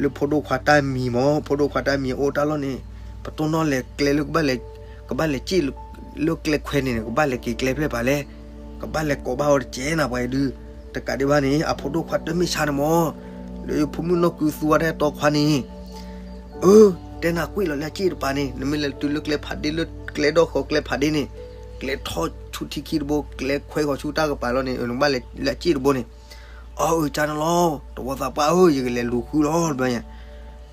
လၢဖိဒိၣ်ခွါတၢ်မံၤမ့ၢ် ဖိဒိၣ်ခွါတၢ်မံၤအိၣ်တၢ်လီၢ်န့ၣ်, ပတိၢ်နီၣ်လဲၤကျဲလၢကဘၣ်လဲၤ, ကဘၣ်လဲၤစံၣ်လၢကျဲခွဲန့ၣ်န့ၣ် ကဘၣ်လဲၤက့ၤကျဲဖျဲၣ်ပာ်လဲၣ်, ကဘၣ်လဲၤကိးဘၣ်အီၤတကဲနၤပှၤအံၤဒုး, တကးဒံးဘၣ်န့ၣ် အဖိဒိၣ်ခွါတမ့ၢ်ဆါန့ၣ်မ့ၢ်, လၢယဖိမုၣ်နီၢ်ကုသူအတၢ်အဲၣ်တီခွါန့ၣ် အၢ, တဲနၤကွံာ်လီၤလၢအစ့ၣ်တပၤန့ၣ် နမ့ၢ်လဲၤတုၤလၢကျဲဖးဒ့လၢကျဲဒီဃီၤကျဲဖးဒ့န့ၣ်, ကျဲထီၣ်ဆူထံခံတဘိ ကျဲခွဲဃီၤဆူတၢ်ကပၤလီၤန့ၣ် နကဘၣ်လဲၤစ့ၣ်တဘိန့ၣ်, အၢ အၢ ကန့ၣ်လီၤ, တဝီသးပှၢ်ဧၢ ယကလဲၤလူၤဃုလီၤတဘျီညါ,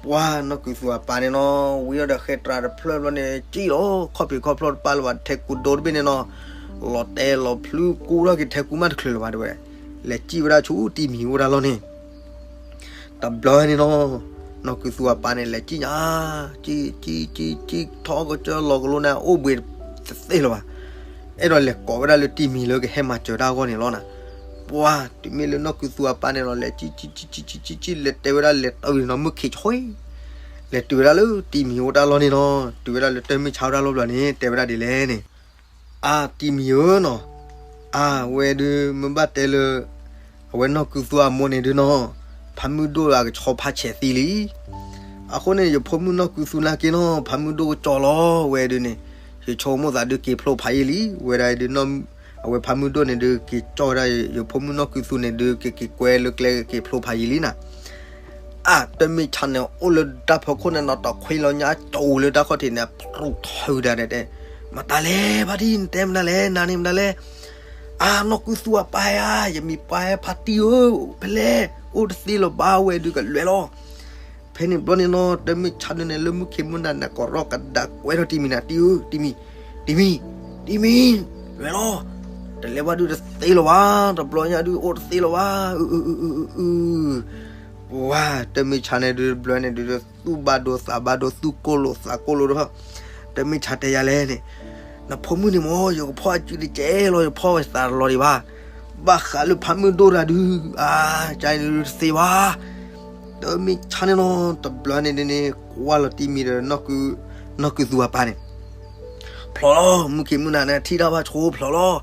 ပှၤနီၢ်ကုသူအပၢ်န့ၣ်နီၤ ဝံၤဒီးဃဲတြၤတဖျၢၣ်ဘျီန့ၣ် စံၣ်လီၤ ခီၣ်ဖံးခီၣ်ဖျီၣ်တပၢ်လၢၤဘၣ် ထဲကူဒိတဘ့ၣ်န့ၣ်နီၤ, လီၤတဲာ်လီၤဖျုးကူထီၣ်က့ၤထဲကူမးတချုးလၢၤဘၣ် တဲဝဲ, လဲၤစံၣ်ဝဲဒၣ်ဆူတံၤမံၤအိၣ်တၢ်လီၢ်န့ၣ် တဘျီန့ၣ်နီၤ, နီၢ်ကုသူအပၢ်န့ၣ် လဲၤစံၣ်ညါ, စံၣ် စံၣ် စံၣ် စံၣ် ထီၣ်ကစၢၢ်လီၤကလိန့ၣ် အိၣ်ဘှံးတသ့လၢၤဘၣ်, အဲၣ်ဒိးလဲၤကိးဝဲဒၣ်လၢတံၤမံၤလၢကဟဲမၤစၢၤတၢ်အဂီၢ်န့ၣ်လီၤနၤ, ပှၤ တုၤမ့ၢ်လၢနီၢ်ကုသူအပၢ်န့ၣ်လီၤ လဲၤစံၣ် စံၣ် စံၣ် စံၣ် လဲၤတဲဝဲဒၣ်လဲၤတၢ်ဝံၤနီၤ မုၢ်ခံးဆှံ လဲၤတုၤဝဲဒၣ်လၢတံၤမံၤအိၣ်တၢ်လီၢ်န့ၣ်နီၤ, တုၤဝဲဒၣ်လၢတၢ်မုၢ်ဆါအိၣ်တၢ်လီၢ်ဘျီန့ၣ် တဲဝဲဒၣ်ဒ်လဲၣ်န့ၣ် အါ တံၤမံၤဧၢနီၤ, အါ ဝဲဒုးမ့ၢ်ဘၣ်တဲလၢ အဝဲနီၢ်ကုသူအမိၢ်န့ၣ်ဒုးနီၤ, ဖးမုၢ်ဒိၣ်လၢအကဆီဖါဆဲးသံလံ. အဃိန့ၣ် ယဖိမုၣ်နီၢ်ကုသူနာ်က့နီၤ ဖးမုၢ်ဒိၣ်ကကၠီလီၤဝဲဒုးန့ၣ်, ယဆိကမိၣ်သးဒုးက့ၤဖျိဖးယံာ်လံ, ဝဲဒၣ်ဒုး အဝဲဖးမုၢ်ဒိၣ်န့ၣ်ဒုးက့ၤကၠီဝဲဒၣ် ယဖိမုၣ်နီၢ်ကုသူန့ၣ်ဒုး က့ၤက့ၤကွဲလၢကျဲက့ၤဖျိဖးယံာ်လံနၤ အါ တၢ်မ့ၢ်ဆါန့ၣ် အိၣ်လၢတၢ်ဖီခိၣ်န့ၣ်နီၤ တခွ့လီၤညါကၠီလၢတၢ်ခီၣ်ထံးန့ၣ် ဖြူးထီၣ်ဒၣ်ဒဲးတဲ, မတၤလဲၣ် ဖါတံၢ် နတဲမတၤလဲၣ် နၤန့ၣ်မတၤလဲၣ်, အါ နီၢ်ကုသူအပၢ်ဧါ ယမံၤပၢ်ဧါ ဖါတံၢ်ဧၢ, ဖဲလဲၣ် အိၣ်တသ့လၢၤဘၣ် ဝဲဒုးကလွဲလီၤ. ဖဲန့ၣ်ဘျီန့ၣ်နီၤ တၢ်မ့ၢ်ဆါဒုးန့ၣ် လၢမုၢ်ခ့မုၢ်နၤန့ၣ် ကရီကဒါကွဲထီၣ်တံၤမံၤနၤ တံၤဧၢ တံၤမံၤ, တံၤမံၤ, တံၤမံၤ, လွဲလီၤ. တလဲၤဘၣ်ဒုးတသ့လၢၤဘၣ်, တဘျီညါဒုးအိၣ်တသ့လၢၤဘၣ်, အု အု အု အု အု ပှၤ တၢ်မ့ၢ်ဆါန့ၣ်ဒုး တဘျီန့ၣ်ဒုး သူၣ်ဘၣ်ဒိသးဘၣ်ဒိ သူၣ်ကိၢ်လိာ်သးကိၢ်လိာ်ဒီး တၢ်မ့ၢ်ဆါတဲယၤလဲၣ်န့ၣ်, နဖိမုၣ်န့ၣ်မ့ၢ် ယကဖီၣ်အစုတကဲလီၤ ယဖီၣ်ဝဲသးတလီၤဒံးဘၣ်, ဘၣ်ဃးလၢဖးမုၢ်ဒိၣ်တၢ်ဒုး အါ ကန့ၣ်ဒုးတသ့ဘၣ်. တၢ်မ့ၢ်ဆါန့ၣ်နီၤ တဘျီန့ၣ်ဒုးန့ၣ် ကွၢ်လီၤတံၤမံၤဒီး နီၢ်ကုသူအပၢ်န့ၣ် ဖျိးလီၤ မုၢ်ခ့မုၢ်နၤန့ၣ် ထံၣ်တၢ်ဘၣ်ဆိဖျိးလီၤ.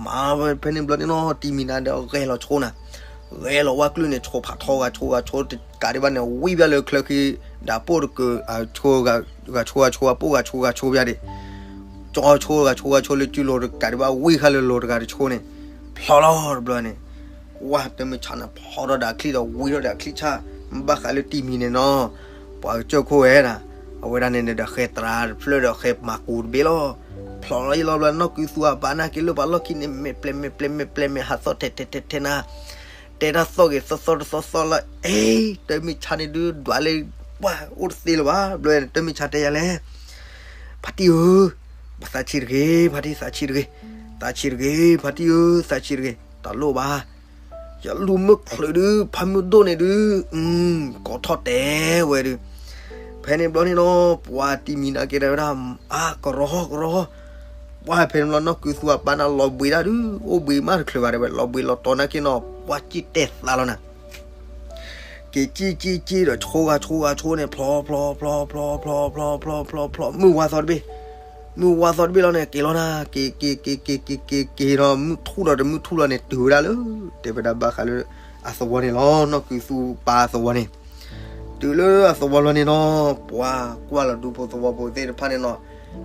မၤဖဲန့ၣ်ဘျီန့ၣ်နီၤ တံၤမံၤနၤဒီးဂဲၤလီၤဆိနၤ, ဂဲၤလီၤဝၣ်ကျုၢ်န့ၣ် ဆိဖးထီဂၤဆိဂၤဆိတကးဒံးဘၣ်န့ၣ် ဝံၣ်ဘၣ်လၢချၢခံ ဒီးပိၢ်တကၢ ဂၤဆိဂၤဆိ အပိၢ်ဂၤဆိဂၤဆိဘၣ်ဒံး ကၠီဆိဂၤဆိဂၤဆိလၢကုလိၤတကးဒံးဘၣ် ဝံၣ်ဃာ်လၢလိၤတဂၤတဆိန့ၣ် ဖျိးလီၤတဘျီန့ၣ် ဝါ တၢ်မ့ၢ်ဆါန့ၣ် ဖျိးထီၣ်ဒီးအချံၣ်ဒီးဝံၣ်ထီၣ်ဒီးအချံၣ်ဆၣ် ဘၣ်ဃးလၢတံၤမံၤန့ၣ်နီၤ ပှၤကစၢၢ်ခိၣ်ဝဲဒၣ် အဝဲဒၣ်န့ၣ်ဒီးဃဲသရၣ်တဖျၢၣ်ဒီးဃဲမၤကူးတဘ့ၣ်လီၤ. ဖျိးလီၤယလီၤဘျီ နီၢ်ကုသူအပၢ်နာ်က့လၢပှၤလီၢ်ခံန့ၣ် မဲာ်ပျဲၢ်မဲာ်ပျဲၢ်မဲာ်ပျဲၢ်မဲာ်ဟးသီၣ်ထဲထဲထဲထဲနၤ တဲတၢ်သီၣ်ဂ့ၤသီသီတသီသီလၢ အ့ တၢ်မ့ၢ်ဆါန့ၣ်ဒုးဒွးလၢ ပှၢ်အိၣ်တသ့လၢၤဘၣ်. ဘျီန့ၣ် တၢ်မ့ၢ်ဆါတဲယၤလဲၣ်, ဖါတံၢ်ဧၢ, ပှၤသးဆံးတဂ့ၤ, ဖါတံၢ်သးဆံးတဂ့ၤ, သးဆံးတဂ့ၤ, ဖါတံၢ်ဧၢ, သးဆံးတဂ့ၤ, တလိၣ်ဘၣ်. ယလူၤမုၢ်ချုးဒုး ဖးမုၢ်ဒိၣ်န့ၣ်ဒုး ကိးထီၣ်တဲဝဲဒုး. ဖဲန့ၣ်ဘျီန့ၣ်နီၤ ပှၤတံၤမံၤနာ်က့ၤတဲဝဲဒၣ်, အါ ကရီ ကရီ. ပှၢ်ဖဲန့ၣ်ဘျီ နီၢ်ကုသူအပၢ်န့ၣ်လီၤဘှံးဒၣ်ဒုး အိၣ်ဘှံးမးတချုးဘၣ်တဲဝဲ လီၤဘှံးလီၤတီၤနာ်က့ၤနီၤ ပှၤစံၣ်တဲာ်သးလီၤနၤ က့ၤစံၣ်စံၣ်စံၣ်ဒီး ဆိဂၤဆိဂၤဆိန့ၣ် ဖျီဖျီဖျီဖျီဖျီဖျီဖျီဖျီဖျီ မုၢ်ဝါသီတဘ့ၣ်, မုၢ်ဝါသီတဘ့ၣ်လီၤန့ၣ် က့ၤလီၤနၤ က့ၤက့ၤက့ၤက့ၤက့ၤက့ၤက့ၤဒီး မုၢ်ထူၣ်ဒီးတမုၢ်ထူၣ်လီၤန့ၣ် တုၤဝဲဒၣ်လၢ တဲဝဲဒၣ်ဘၣ်ဃးလၢ အသဝီန့ၣ်လီၤ နီၢ်ကုသူပၢ်အသဝီန့ၣ် တုၤလၢအသဝီလီၤန့ၣ်နီၤ ပှၤကွၢ်လီၤဒူဖိသဝီဖိသ့ၣ်တဖၣ်န့ၣ်နီၤ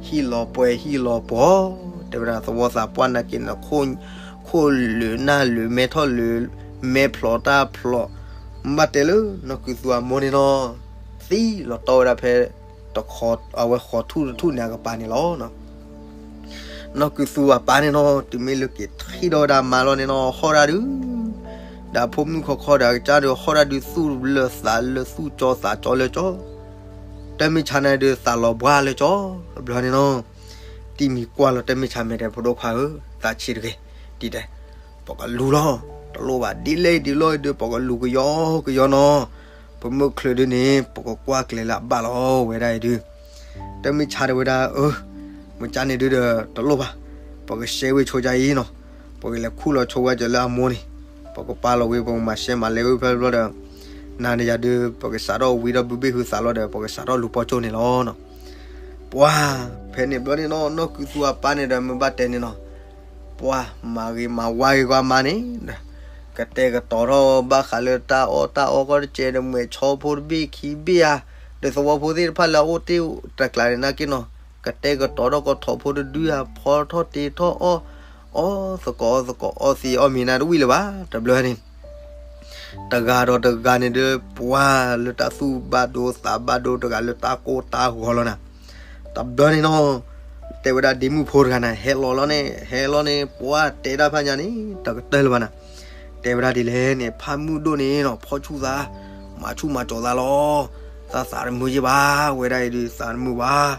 ဟံၣ်လီၤပှဲၤဟံၣ်လီၤပှီၤ တဲဝဲဒၣ်သဝီသးပှၢ်နာ်က့ၤန့ၣ် ခိၣ်လၢာ်နၢ်လၢာ်မဲထီၣ်လၢာ် မဲဖျိးတၢ်ဖျိး မ့ၢ်ဘၣ်တဲလၢ နီၢ်ကုသူအမိၢ်န့ၣ်နီၤ သံလီၤတီဝဲဒၣ်ဖဲ တခီ အဝဲဃီၤထူၣ်တထူၣ်န့ၣ်အကပၤန့ၣ်လီၤ. နီၢ်ကုသူအပၢ်န့ၣ်နီၤ တုၤမ့ၢ်လၢက့ၤထံၣ်ဒီးဝဲဒၣ်မါလီၤန့ၣ်နီၤ ဟီၣ်ဒၣ်ဒုး ဒီးဖိမုၣ်ခီခီဒီးအကစၢ်ဒုး ဟီၣ်ဒၣ်ဒုးသူၣ်လၢသးလၢသူၣ်ကၠီသးကၠီလၢကၠီ တၢ်မ့ၢ်ဆါန့ၣ်ဒုးသးလီၤဘှါလၢကၠီ တဘျီန့ၣ်နီၤ တံၤမံၤကွၢ်လီၤတၢ်မ့ၢ်ဆါမဲာ်တဲ ဖိဒိၣ်ခွါဧၢ သးဆံးတဂ့ၤ ဒ်တဲ ပကလူၤလီၤ တလိၣ်ဘၣ်ဒ်လဲၣ်ဒ်လဲၣ်ဒုး ပကလူၤကယီကယီနီၤ ပမုၢ်ချုးဒုးန့ၣ် ပကကွၢ်ကျဲၤလၢအဘၣ်လီၤဝဲဒၣ်အံၤဒုး တၢ်မ့ၢ်ဆါတဲဝဲဒၣ် အၢ မ့ၢ်ကၠၢန့ၣ်ဒုးဒီး တလိၣ်ဘၣ် ပကရှဲဝဲဆိကၠၢအံၤနီၤ ပကလဲၤခူၣ်လီၤဆိဝဲကၠၢလၢအမိၢ်န့ၣ် ပကပာ်လီၤဝံၤ ပကမၤရှဲမၤလဲၤဝံၤဖဲဘျီဒီး နၤန့ၣ်ယၤဒုး ပကစးထီၣ်ဝံထီၣ်ဘုဘ့ၣ်ဟုသးလီၤဒီး ပကစးထီၣ်လူၤပီၢ်ကၠိန့ၣ်လီၤနီၤ ပှၤ ဖဲန့ၣ်ဘျီန့ၣ်နီၤ နီၢ်ကုသူအပၢ်န့ၣ်ဒီး မ့ၢ်ဘၣ်တဲန့ၣ်နီၤ ပှၤမၤဂ့ၤမၤဝါဂ့ၤကွၢ်မါန့ၣ်ဒီး ကတဲာ်ကတီၤထီၣ်ဘၣ်ဃးလၢတၢ်အီၣ်တၢ်အီကီၢ်တကဲးဒီး မွဲၢ်ဆီဖိတဘ့ၣ်ခံဘ့ၣ်ဧါ ဒီးသဝီဖိသ့ၣ်တဖၣ်လၢအအိၣ်တ့ၢ်တကျးန့ၣ်နာ်က့နီၤ ကတဲာ်ကတီၤထီၣ်ကီၢ်ထီၣ်ဖိတဒုဧါ ဖီထီၣ်တ့ထီၣ်အီၣ် အီၣ်သကိးအီသကိးအီသံးအီၣ်မ့ၤနၤတဝံၣ်လၢၤဘၣ် တဘျီန့ၣ် တဂၤဒီးတဂၤန့ၣ်ဒီး ပှၤလၢတၢ်သူၣ်ဘၣ်ဒိသးဘၣ်ဒိ တဂၤလၢတၢ်ကိၢ်တၢ်ဂီၤလီၤနၤ တဘျီန့ၣ်နီၤ တဲဝဲဒၣ်ဒ့မုၣ်ဖိတဂၤန့ၣ် ဟဲလီၤလီၤန့ၣ် ဟဲလီၤန့ၣ် ပှၤတဲဒၣ်ဖးညါန့ၣ် တကတၢၢ်လၢၤဘၣ်နၤ တဲဝဲဒၣ်ဒ်လဲၣ်န့ၣ် ဖးမုၢ်ဒိၣ်န့ၣ်နီၤ ဖီဆူၣ်သး မၤဆူၣ်မၤကၠီၤသးလီၤ သးသးတမုာ်ယ့ၢ်ဘၣ် ဝဲဒၣ်အံၤဒုးသးတမုာ်ဘၣ်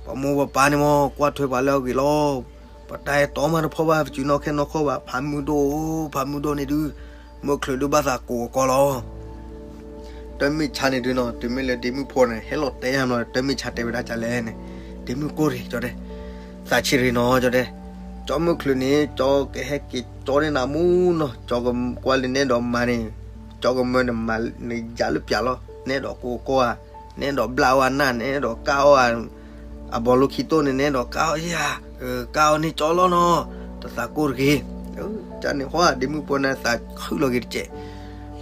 ပမိၢ်ပပၢ်န့ၣ်မ့ၢ် ကွၢ်ထွဲပှၤလၢအဂ့ၤလီၤ ပတၢ်အဲၣ်တီမးတဖီၣ်ဘၣ် ပစုးနီၣ်ခဲနီၣ်ခီၣ်ဘၣ် ဖးမုၢ်ဒိၣ် ဖးမုၢ်ဒိၣ်န့ၣ်ဒုး မုၢ်ချုးဒုးဘၣ်သးကိးအကီၢ်လီၤ တၢ်မ့ၢ်ဆါန့ၣ်ဒုးနီၤ တုၤမ့ၢ်လၢဒ့မုၣ်ဖိန့ၣ် ဟဲလီၤတဲယၤမး တၢ်မ့ၢ်ဆါတဲဝဲဒၣ်ကလဲၣ်န့ၣ် ဒ့မုၣ်ကိၢ်ရ့ၣ် ကၠီတဲ သးဆံးရ့ၣ်နီၤ ကၠီတဲ ကၠီမုၢ်ချုးန့ၣ် ကၠီကဟဲက့ၤကၠီန့ၢ်နၤမူနီၤ ကၠီကကွၢ်လၢနဲဒိးမၤန့ၣ် ကၠီကမၢနမၤနယၤလၢပျၢ်လီၤ နဲဒိးကိးကီၢ်ဧါ နဲဒိးဘျၣ်အီၣ်အနၢ် နဲဒိးကၢ်အီၣ်ဧါ အဘီလိခံတိၢ်န့ၣ် နဲဒိးကၢ်အီၣ်ယၤ ကၢ်အီၣ်န့ၢ်ကၠီလီၤနီၤ တသးကိၢ်တဂ့ၤ ကၠီန့ၣ်ဟီ ဒ့မုၣ်ဖိန့ၣ်သးခုၣ်လီၤက့ၤတကဲး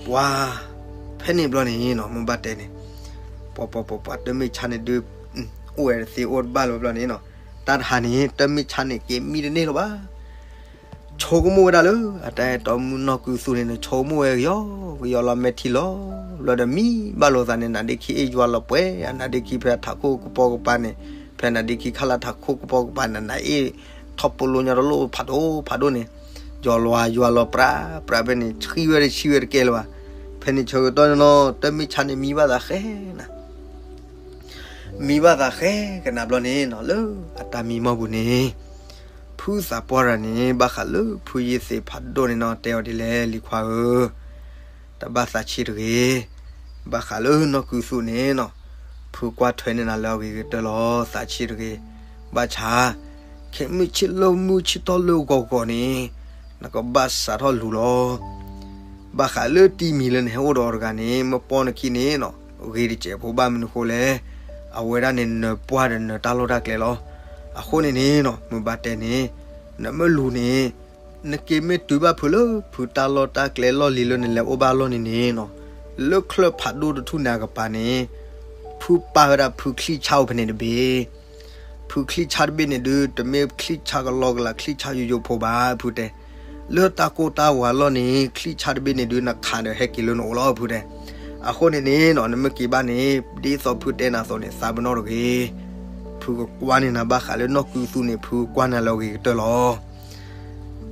ပှၤ ဖဲန့ၣ်ဘျီန့ၣ်နီၤ မ့ၢ်ဘၣ်တဲန့ၣ် ပှၤပှၤပှၤပှၤတၢ်မ့ၢ်ဆါန့ၣ်ဒုး အိၣ်ဝဲတသ့အိၣ်တဘၣ်လၢၤဘျီန့ၣ်နီၤ တၢ်တဟါန့ၣ် တၢ်မ့ၢ်ဆါန့ၣ် က့ၤမံတန့ၢ်လၢၤဘၣ် ဆိကမိၣ်ဝဲဒၣ်လၢ အတၢ်အဲၣ်တီမုၣ်နီၢ်ကုသူန့ၣ် ဆိကမိၣ်ဝဲကယီကယီလီၤ မဲာ်ထံလီၤ ဘျီဒီးမံဘၣ်လိာ်သးန့ၣ် နးဒ့ခံအ့ၣ်ယွၤလီၤပှဲၤ အနးဒ့ခံဖဲအထးခိၣ်ကပီၤကပၤန့ၣ် ဖဲနးဒ့ခံခါလၢထးခိၣ်ကပီၤကပၤန့ၣ် နးအ့ၣ်ထီၣ်ပိာ်လိညါတလိၣ်ဖးဒိၣ်ဖးဒိၣ်န့ၣ် ယွၤလီၤယွၤလီၤပြးပြးဖဲန့ၣ် ဆှံဝဲတဆှံဝဲတကဲလၢၤဘၣ် ဖဲန့ၣ်ဆၢကတီၢ်န့ၣ်နီၤ တၢ်မ့ၢ်ဆါန့ၣ်မံဘၣ်သးဃဲနၤ မံဘၣ်သးဃဲကနၣ်ဘျီန့ၣ်နီၤ လၢအတၢ်မံမီၢ်ပူၤန့ၣ် ဖုသးပှၢ်တဂၤန့ၣ် ဘၣ်ဃးလၢဖုယ့ၢ်သ့ၣ်ဖးဒိၣ်န့ၣ်နီၤ တဲအီၤဒ်လဲၣ် လံၤခွါဧၢ, တဘၣ်သးဆံးတဂ့ၤ, ဘၣ်ဃးလၢနီၢ်ကုသူန့ၣ်နီၤ, ဖုကွၢ်ထွဲန့ၢ်နၤလၢအဂ့ၤကတၢၢ်လီၤ သးဆံးတဂ့ၤ, ဘၣ်ဆၣ် ခဲမုၢ်ဆ့ၣ်လၢမုၢ်ဆ့ၣ်ထီၣ်လၢဂီၤဂီၤန့ၣ် နကဘၣ်စးထီၣ်လူၤလီၤ. ဘၣ်ဃးလၢတံၤမံၤလၢနဟဲအိၣ်ဒီးအီၤတဂၤန့ၣ် မ့ၢ်ပိာ်နခံန့ၣ်နီၤ ဂ့ၤတစဲးဖိဘၣ်မနုၤဃိလဲၣ်, အဝဲဒၣ်န့ၣ်နၢၤပှၢ်ဒီးနၢၤတၢ်လီၢ်တၢ်ကျဲလီၤ. အဃိန့ၣ်န့ၣ်နီၤ မုၢ်ဘၣ်တဲန့ၣ် နမ့ၢ်လူၤန့ၣ် နက့ၤမ့ၢ်တုၤဘၣ်ဖုးလၢဖုတၢ်လီၢ်တၢ်ကျဲလီၢ်လံၤလၢနလဲၤအိၣ်ဘၣ်လီၢ်န့ၣ်န့ၣ်နီၤ, လၢချၢၣ်ဖးဒိၣ်တထူၣ်န့ၣ်အကပၤန့ၣ် ဖုပာ်ဝဲဒၣ်ဖုချံၣ်ဆၣ်အိၣ်ဖဲန့ၣ်တဘ့ၣ် ဖုချံၣ်ဆၣ်တဘ့ၣ်န့ၣ်ဒုး တမ့ၢ်ချံၣ်ဆၣ်ကလီကလး ချံၣ်ဆၣ်ယိယိဖိဘၣ် ဖုတဲ, လၢတၢ်ကိၢ်တၢ်ဂီၤအလီၢ်န့ၣ် ချံၣ်ဆၣ်တဘ့ၣ်န့ၣ်ဒုး နခးဒီးဟဲက့ၤလၢနအိၣ်လီၤ ဖုတဲ. အဃိန့ၣ်န့ၣ်နီၤ နမ့ၢ်က့ၤဘၣ်န့ၣ် ဒ်သိးဖုတဲနၤအသိးန့ၣ် သးပ့ၤနီၣ်တဂ့ၤ. ဖုကကွၢ်န့ၢ်နၤဘၣ်ဃးလၢနီၢ်ကုသူန့ၣ် ဖုကွၢ်နၤလၢအဂ့ၤကတၢၢ်လီၤ.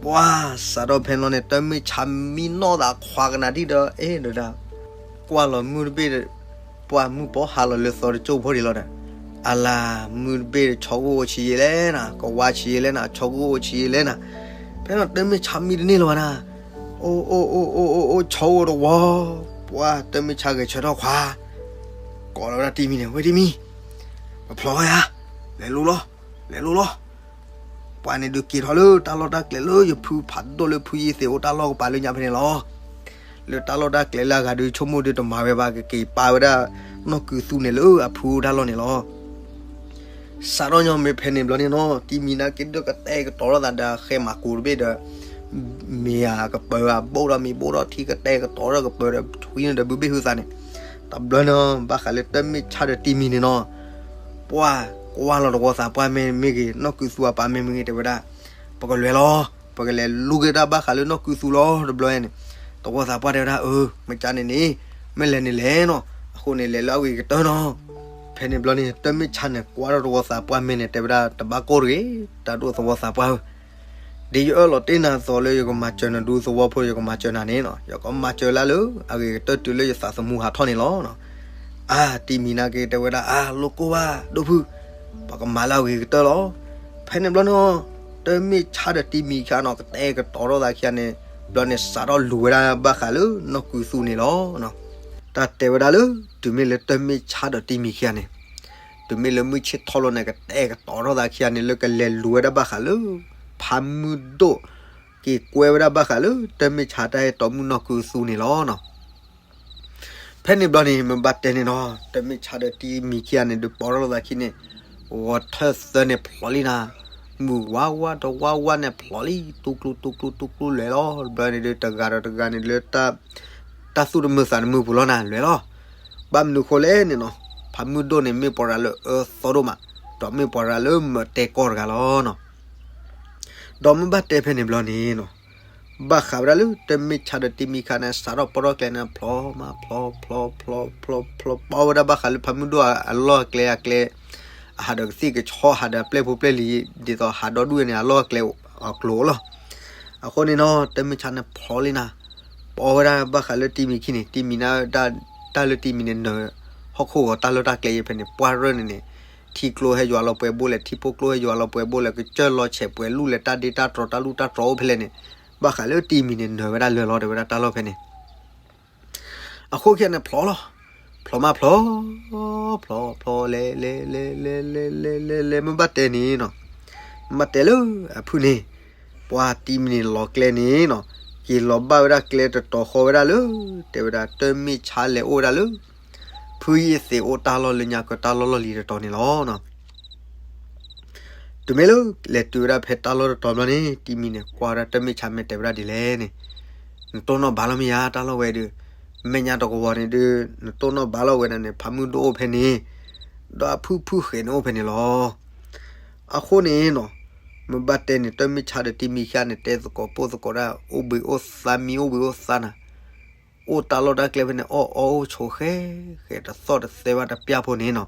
ပှၤစးထီၣ်ဖဲန့ၣ်လီၤန့ၣ် တၢ်မ့ၢ်ဆါမံနီၢ်သးခွါကနၣ်ထံၣ်ဒီး အဲၣ်ဒီးဒၣ် ကွၢ်လီၤမုၢ်တဘ့ၣ်ဒီး ပှၢ်မုၢ်ပီၤဟါလီၤလၢသီတကၠိၢ်ဖိဒံးလီၤဒီး, အလၤ မုၢ်တဘ့ၣ်ဒီးဆီဂိၢ်အိၣ်ဆံးယံာ်လဲၣ်နၤ, ကဝါဆံးယံာ်လဲၣ်နၤ, ဆီဂိၢ်အိၣ်ဆံးယံာ်လဲၣ်နၤ, ဖဲန့ၣ်တၢ်မ့ၢ်ဆါမံတန့ၢ်လၢၤဘၣ်နၤ, အိၣ်အိၣ်အိၣ်အိၣ်အိၣ်အိၣ်ဆီအိၣ်တဝီ, ပှၢ်တၢ်မ့ၢ်ဆါဂဲၤဆၢထီၣ်ခွါ, ကိးလီၤဝဲဒၣ်တံမံၤန့ၣ်, ဝဲတံမံၤ, ပဖျီယၤ, လဲၤလိၤလီၤ, လဲၤလိၤလီၤ ပှၤန့ၣ်ဒုးက့ၤထီၣ်လၢတၢ်လီၢ်တၢ်ကျဲလၢယဖုဖးဒိၣ်လၢဖုယ့ၢ်သ့းအိၣ်တၢ်လီၢ်ကပၤလၢညါဖဲန့ၣ်လီၤ. လၢတၢ်လီၢ်တၢ်ကျဲလၢအဂၤဒုးဆိကမိၣ်ဒုးတမၤဝဲဘၣ် ကက့ၤပာ်ဝဲဒၣ်နီၢ်ကုသူန့ၣ်လၢအဖုအိၣ်တၢ်လီၢ်န့ၣ်လီၤ. စးထီၣ်ညီမ့ၢ်ဖဲန့ၣ်ဘျီန့ၣ်နီၤ တံမံၤနာ်က့ဒုးကတဲာ်ကတီၤထီၣ်သးဒီးဃဲမၤကိၤတဘ့ၣ်ဒီး မ့ၢ်ဧါကပၢၤဧါ ဘိၣ်ဒီးမ့ၤဘိၣ်ဒီးထံကတဲာ်ကတီၤထီၣ်ကပၢၤဒီးထွံန့ၣ်ဒီးဘုဘ့ၣ်ဟုသးန့ၣ်, တဘျီန့ၣ် ဘၣ်ဃးလၢတၢ်မ့ၢ်ဆါဒီးတံမံၤန့ၣ်နီၤ, ပှၢ်ကွၢ်လီၤတဝီသးပှၢ်မ့ၢ်မ့ၢ်ဂ့ၤ နီၢ်ကုသူအပၢ်မ့ၢ်မ့ၢ်ဂ့ၤ တဲဝဲဒၣ်, ပကလဲၤလီၤ, ပကလဲၤလူၤက့ၤတၢ်ဘၣ်ဃးလၢနီၢ်ကုသူလီၤ တဘျီန့ၣ်, တဝီသးပှၢ်တဲဝဲဒၣ် အၢ မ့ၢ်ကန့ၣ်န့ၣ် မ့ၢ်လဲၤန့ၣ်လဲၤနီၤ, အဃိန့ၣ်လဲၤလၢအဂ့ၤကတၢၢ်နီၤ. ဖဲန့ၣ်ဘျီန့ၣ် တၢ်မ့ၢ်ဆါန့ၣ် ကွၢ်ထီၣ်တဝီသးပှၢ်မ့ၢ်န့ၣ် တဲဝဲဒၣ် တဘၣ်ကိၢ်တဂ့ၤ, တၢ်ဒိၣ်သဝီသးပှၢ်ဧၢ, ဒ်ယအၢၣ်လီၤတ့ၢ်နၤအသိးလၢယကမၤစၢၤနၤဒူသဝီဖိ ယကမၤစၢၤနၤန့ၣ်နီၤ, ယကမၤစၢၤလၢလၢအဂ့ၤကတၢၢ်တုၤလၢယသးသမူဟးထီၣ်န့ၣ်လီၤ. အါ တံမံၤနာ်က့တဲဝဲဒၣ် အါ လိၣ်ကိၢ်ဘၣ် ဒိၣ်ဖု, ပကမၤလၢအဂ့ၤကတၢၢ်လီၤ. ဖဲန့ၣ်ဘျီန့ၣ် တၢ်မ့ၢ်ဆါဒီးတံမံၤခံဂၤနီၤ ကတဲာ်ကတီၤထီၣ်သးခံဂၤန့ၣ် ဘျီန့ၣ်စးထီၣ်လူၤဝဲဒၣ်ဘၣ်ဃးလၢနီၢ်ကုသူန့ၣ်လီၤ. တၢ်တဲဝဲဒၣ်လၢ တုၤမ့ၢ်လၢတၢ်မ့ၢ်ဆါဒီးတံမံၤခံဂၤန့ၣ်, တုၤမ့ၢ်လၢမုၢ်ဆ့ၣ်ထီၣ်လီၤန့ၣ် ကတဲာ်ကတီၤထီၣ်သးခံဂၤန့ၣ် လၢကလဲၤလူၤဝဲဒၣ်ဘၣ်ဃးလၢ ဖးမုၢ်ဒိၣ် က့ၤကွဲဝဲဒၣ်ဘၣ်ဃးလၢ တၢ်မ့ၢ်ဆါတၢ်အဲၣ်တီမုၣ်နီၢ်ကုသူန့ၣ်လီၤ. ဖဲန့ၣ်ဘျီန့ၣ် မ့ၢ်ဘၣ်တဲန့ၣ်နီၤ တၢ်မ့ၢ်ဆါဒီးတံမံၤခံဂၤန့ၣ် ဒုးပိာ်ထီၣ်လိာ်သးခံန့ၣ်, ဂီၤထၢၣ်သၢန့ၣ်ဖျိးလံနၤ, မုၢ်ဝါဝါတဝါဝါန့ၣ်ဖျိးလံ တူကျူတူကျူတူကျူလဲၤလီၤ. တဘျီန့ၣ်ဒုး တဂၤဒီးတဂၤန့ၣ်လၢ တၢ်သူၣ်တမုာ်သးတမုာ်ပူၤလီၤနၤ လဲၤလီၤ. ဘၣ်မနုၤဃိလဲၣ်န့ၣ်နီၤ, ဖးမုၢ်ဒိၣ်န့ၣ် မ့ၢ်ပှၤရၤလၢအၢသီဒိၣ်မး, ဒီးမ့ၢ်ပှၤရၤလၢမၤတဲကီၢ်တဂၤလီၤနီၤ. ဒီးမ့ၢ်ဘၣ်တဲဖဲန့ၣ်ဘျီန့ၣ်နီၤ, ဘၣ်ဃးဝဲဒၣ်လၢ တၢ်မ့ၢ်ဆါဒီးတံမံၤခံဂၤန့ၣ် စးထီၣ်ပိာ်ထီၣ်ကျဲန့ၣ် ဖျိမးဖျိဖျိဖျိဖျိဖျိ ပိာ်ဝဲဒၣ်ဘၣ်ဃးလၢဖးမုၢ်ဒိၣ်အလီၢ်အကျဲအကျဲ, အဟးဒီးကသံၣ်ကဆီ ဟးဒီးအပျဲၢ်ဖိပျဲၢ်လံၤ ဒ်သိးဟးဒီဒူၣ်န့ၣ် အလီၢ်အကျဲအကျိၤလီၤ. အဃိန့ၣ်နီၤ တၢ်မ့ၢ်ဆါန့ၣ်ဖျိးလံနၤ, ပိာ်ဝဲဒၣ်ဘၣ်ဃးလၢတံမံၤခံန့ၣ် တံမံၤန့ၣ် တၢ်လၢတံမံၤန့ၣ် နၢၤဟီၣ်ခိၣ်ဂီၤတၢ်လီၢ်တၢ်ကျဲယဲဖဲန့ၣ် ပှၢ်ရၢၢ်န့ၣ်န့ၣ်, ထံကျိဟဲယွၤလီၤပှဲၤဘိလဲၣ် ထံဖိကျိဟဲယွၤလီၤပှဲၤဘိလဲၣ် ကစၢၢ်လီၤဆဲးပှဲၤလူၢ်လဲၣ် တၢ်ဒ့တၢ်တြီတၢ်လူၢ်တၢ်တြီအိၣ်ဖဲလဲၣ်န့ၣ်, ဘၣ်ဃးလၢတံမံၤန့ၣ် နၢၤဝဲဒၣ်လၢာ်လီၤ တဲဝဲဒၣ်တၢ်လီၢ်ဖဲန့ၣ် အဃိခံဂၤန့ၣ်ဖျိးလီၤ, ဖျိးမးဖျိး, ဖျိးဖျိးလဲၤလဲၤလဲၤလဲၤလဲၤလဲၤလဲၤလဲၤ မ့ၢ်ဘၣ်တဲန့ၣ်နီၤ, မ့ၢ်ဘၣ်တဲလၢအဖုၣ်န့ၣ်, ပှၤတံမံၤန့ၣ်လီၤကျဲန့ၣ်နီၤ, က့ၤလီၤဘၣ်ဝဲဒၣ်ကျဲတတီၤဃီဝဲဒၣ်လၢ, တဲဝဲဒၣ်တၢ်မ့ၢ်ဆါလဲၤအိၣ်ဝဲဒၣ်လၢ ဖုယ့ၢ်သ့းအိၣ်တၢ်လီၢ်လၢညါကတၢၢ်တၢ်လီၢ်လီၢ်လံၤတတီၤန့ၣ်လီၤ. တုၤမ့ၢ်လၢလဲၤတုၤဝဲဒၣ်ဖဲတၢ်လီၢ်တတီၤဘျီန့ၣ် တံမံၤန့ၣ် ကွၢ်ဝဲဒၣ်တၢ်မ့ၢ်ဆါမ့ၢ်တဲဝဲဒၣ်ဒ်လဲၣ်န့ၣ်, နတိၢ်နီၣ်ဘၣ်လီၤမ့ၢ်ယါတၢ်လီၢ်ဝဲဒုး, မဲာ်ညါတကဝီၤန့ၣ်ဒုး နတိၢ်နီၣ်ဘၣ်လီၤဝဲဒၣ်န့ၣ် ဖးမုၢ်ဒိၣ်အိၣ်ဖဲန့ၣ်, ဒီးအဖုၣ်ဖုၣ်ဃဲးန့ၣ်အိၣ်ဖဲန့ၣ်လီၤ. အဃိန့ၣ်နီၤ, မ့ၢ်ဘၣ်တဲန့ၣ် တၢ်မ့ၢ်ဆါဒီးတံမံၤခံဂၤန့ၣ် တဲသကိးပိၢ်သကိးဒၣ် အိၣ်ဘှံးအိၣ်သါမံအိၣ်ဘှံးအိၣ်သါနၤ အိၣ်တၢ်လီၢ်တၢ်ကျဲဖဲန့ၣ် အီၣ်အီအိၣ်ဆိးဃဲ, ဃဲတသီၣ်တသဲဘၣ်တပျၢ်ဖိန့ၣ်နီၤ,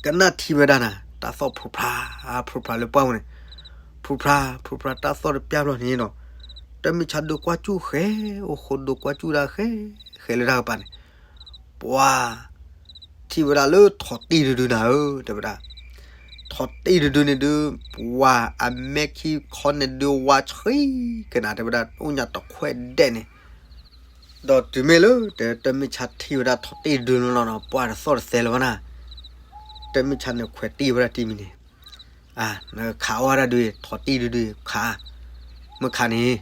ကနၣ်ထံဝဲဒၣ်နၤ တၢ်သီၣ်ဖုဖျါ, ဖုဖျါလၢပှၢ်ပူၤန့ၣ်, ဖုဖျါ, ဖုဖျါတၢ်သီၣ်တပျၢ်ဘျီန့ၣ်နီၤ, တၢ်မ့ၢ်ဆါဒိကွၢ်စူၣ်ဃဲ, အိၣ်ဃိဒိကွၢ်စူၣ်ဒၣ်ဃဲ, ဃဲလၢတၢ်ကပၤန့ၣ်, ပှၤ ထံၣ်ဝဲဒၣ်လၢထိးတံၢ်တဒုနၤဧၢ, တဲဝဲဒၣ်, ထိးတံၢ်တဒုန့ၣ်ဒုး, ပှၤအမဲာ်ခံခီန့ၣ်ဒုးဝါဆှံကနၤ တဲဝဲဒၣ် အိၣ်ညါတခွဲးဒဲးန့ၣ်, ဒီးတုၤမ့ၢ်လၢ တဲ တၢ်မ့ၢ်ဆါထံၣ်ဝဲဒၣ်ထိးတံၢ်တဒုန့ၣ်လီၤနီၤ ပှၤတသီၣ်တသဲလၢၤဘၣ်နၤ, တၢ်မ့ၢ်ဆါန့ၣ်ခွဲးတံၢ်ဝဲဒၣ်တံၢ်မံၤန့ၣ်, နခးအီၣ်ဝဲဒၣ်ဒုး ထိးတံၢ်တဒုခး, မ့ၢ်ခးန့ၣ်,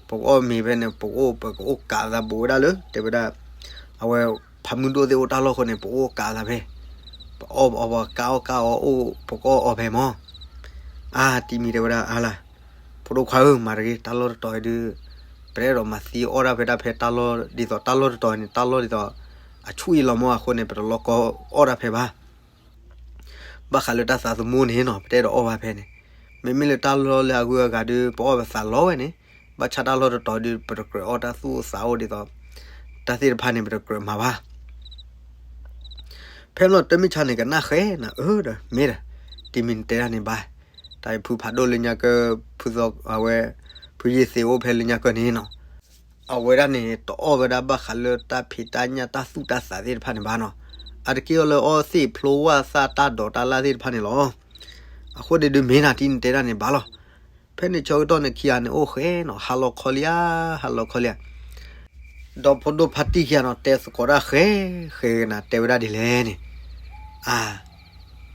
ပကအီၣ်မ့ၤဖဲန့ၣ် ပကအိၣ် ပကအိၣ်ကးသးဘူးဝဲဒၣ်လၢ တဲဝဲဒၣ်, အဝဲ ဖးမုၢ်ဒိၣ်သ့ၣ်အိၣ်တၢ်လီၢ်ဃိန့ၣ် ပအိၣ်ကးသးဖဲ, ပအီၣ်ပအီၣ်ပကအီၣ်ကးအီၣ်အိၣ် ပကအီၣ်အီၣ်ဖဲမၢ်, အါ တံၢ်မံၤတဲဝဲဒၣ်အါလၢ်, ဖိဒိၣ်ခွါဧၢ မၤတဂ့ၤ တၢ်လီၢ်တတီၤအံၤဒုး, ပတအဲၣ်ဒိးမၤသံအီၣ်ဒၣ်ဖဲဒၣ်ဖဲတၢ်လီၢ်ဒ်သိးတၢ်လီၢ်တတီၤအံၤန့ၣ် တၢ်လီၢ်ဒ်သိး, အဆူၣ်အံၤလီၤမၢ်အဃိန့ၣ် ပတလီၤကီအီၣ်ဒၣ်ဖဲဘၣ် ဘၣ်ဃးလၢတၢ်သးသမူန့ၣ်နီၤ ပတအဲၣ်ဒိးအီၣ်ဘၣ်ဖဲန့ၣ်, မ့မ့ၢ်လၢတၢ်လီၢ်လၢအဂုၤအဂၤဒုး ပအီၣ်ပသးလီၤဝဲန့ၣ်, ဘၣ်ဆၣ်တၢ်လီၢ်တတီၤဒုး ပတကြၢးအီၣ်တၢ်သူၣ်အိၣ်သးအိၣ်ဒ်သိး, တၢ်သ့ၣ်တဖၣ်န့ၣ် ပတကြၢးမၤဘၣ်. ဖဲန့ၣ်တၢ်မ့ၢ်ဆါန့ၣ် ကနၣ်ဃဲနၤ အၢဒီး မ့ၢ်ဒီး, တံၢ်မံၤနတဲဒၣ်န့ၣ်ဘၣ်, တၢ်ဖုဖးဒိၣ်လၢညါကၢ ဖုသီအဝဲ, ဖုယ့ၢ်သ့းအိၣ်ဖဲလၢညါကၢန့ၣ်နီၤ အဝဲဒၣ်န့ၣ် တအီၣ်ဝဲဒၣ်ဘၣ်ဃးလၢတၢ်ဖံးတၢ်ညၣ်တၢ်သူၣ်တၢ်သးသ့ၣ်တဖၣ်န့ၣ်ဘၣ်နီၤ. အတက့ၢ်အီၤလၢအီသ့ၣ်ဖျိဝၣ်သၣ်တၢ်ဒိးတၢ်လၢ်သ့ၣ်တဖၣ်န့ၣ်လီၤ. အဃိဒၣ်ဒုးမ့ၢ်နၤတံၤနတဲဒၣ်န့ၣ်ဘၣ်လီၤ. ဖဲန့ၣ်ဆၢကတီၢ်န့ၣ်ခံဂၤန့ၣ်အိၣ်ဃဲနီၤ ဟါလီၤခီလံဧါ, ဟါလီၤခီလံဧါ. ဒီးဖိဒိၣ်ဖါတံၢ်ခံဂၤနီၤ တဲသကိးတၢ်ဃဲဃဲနီၤ တဲဝဲဒၣ်ဒ်လဲၣ်န့ၣ်, အါ,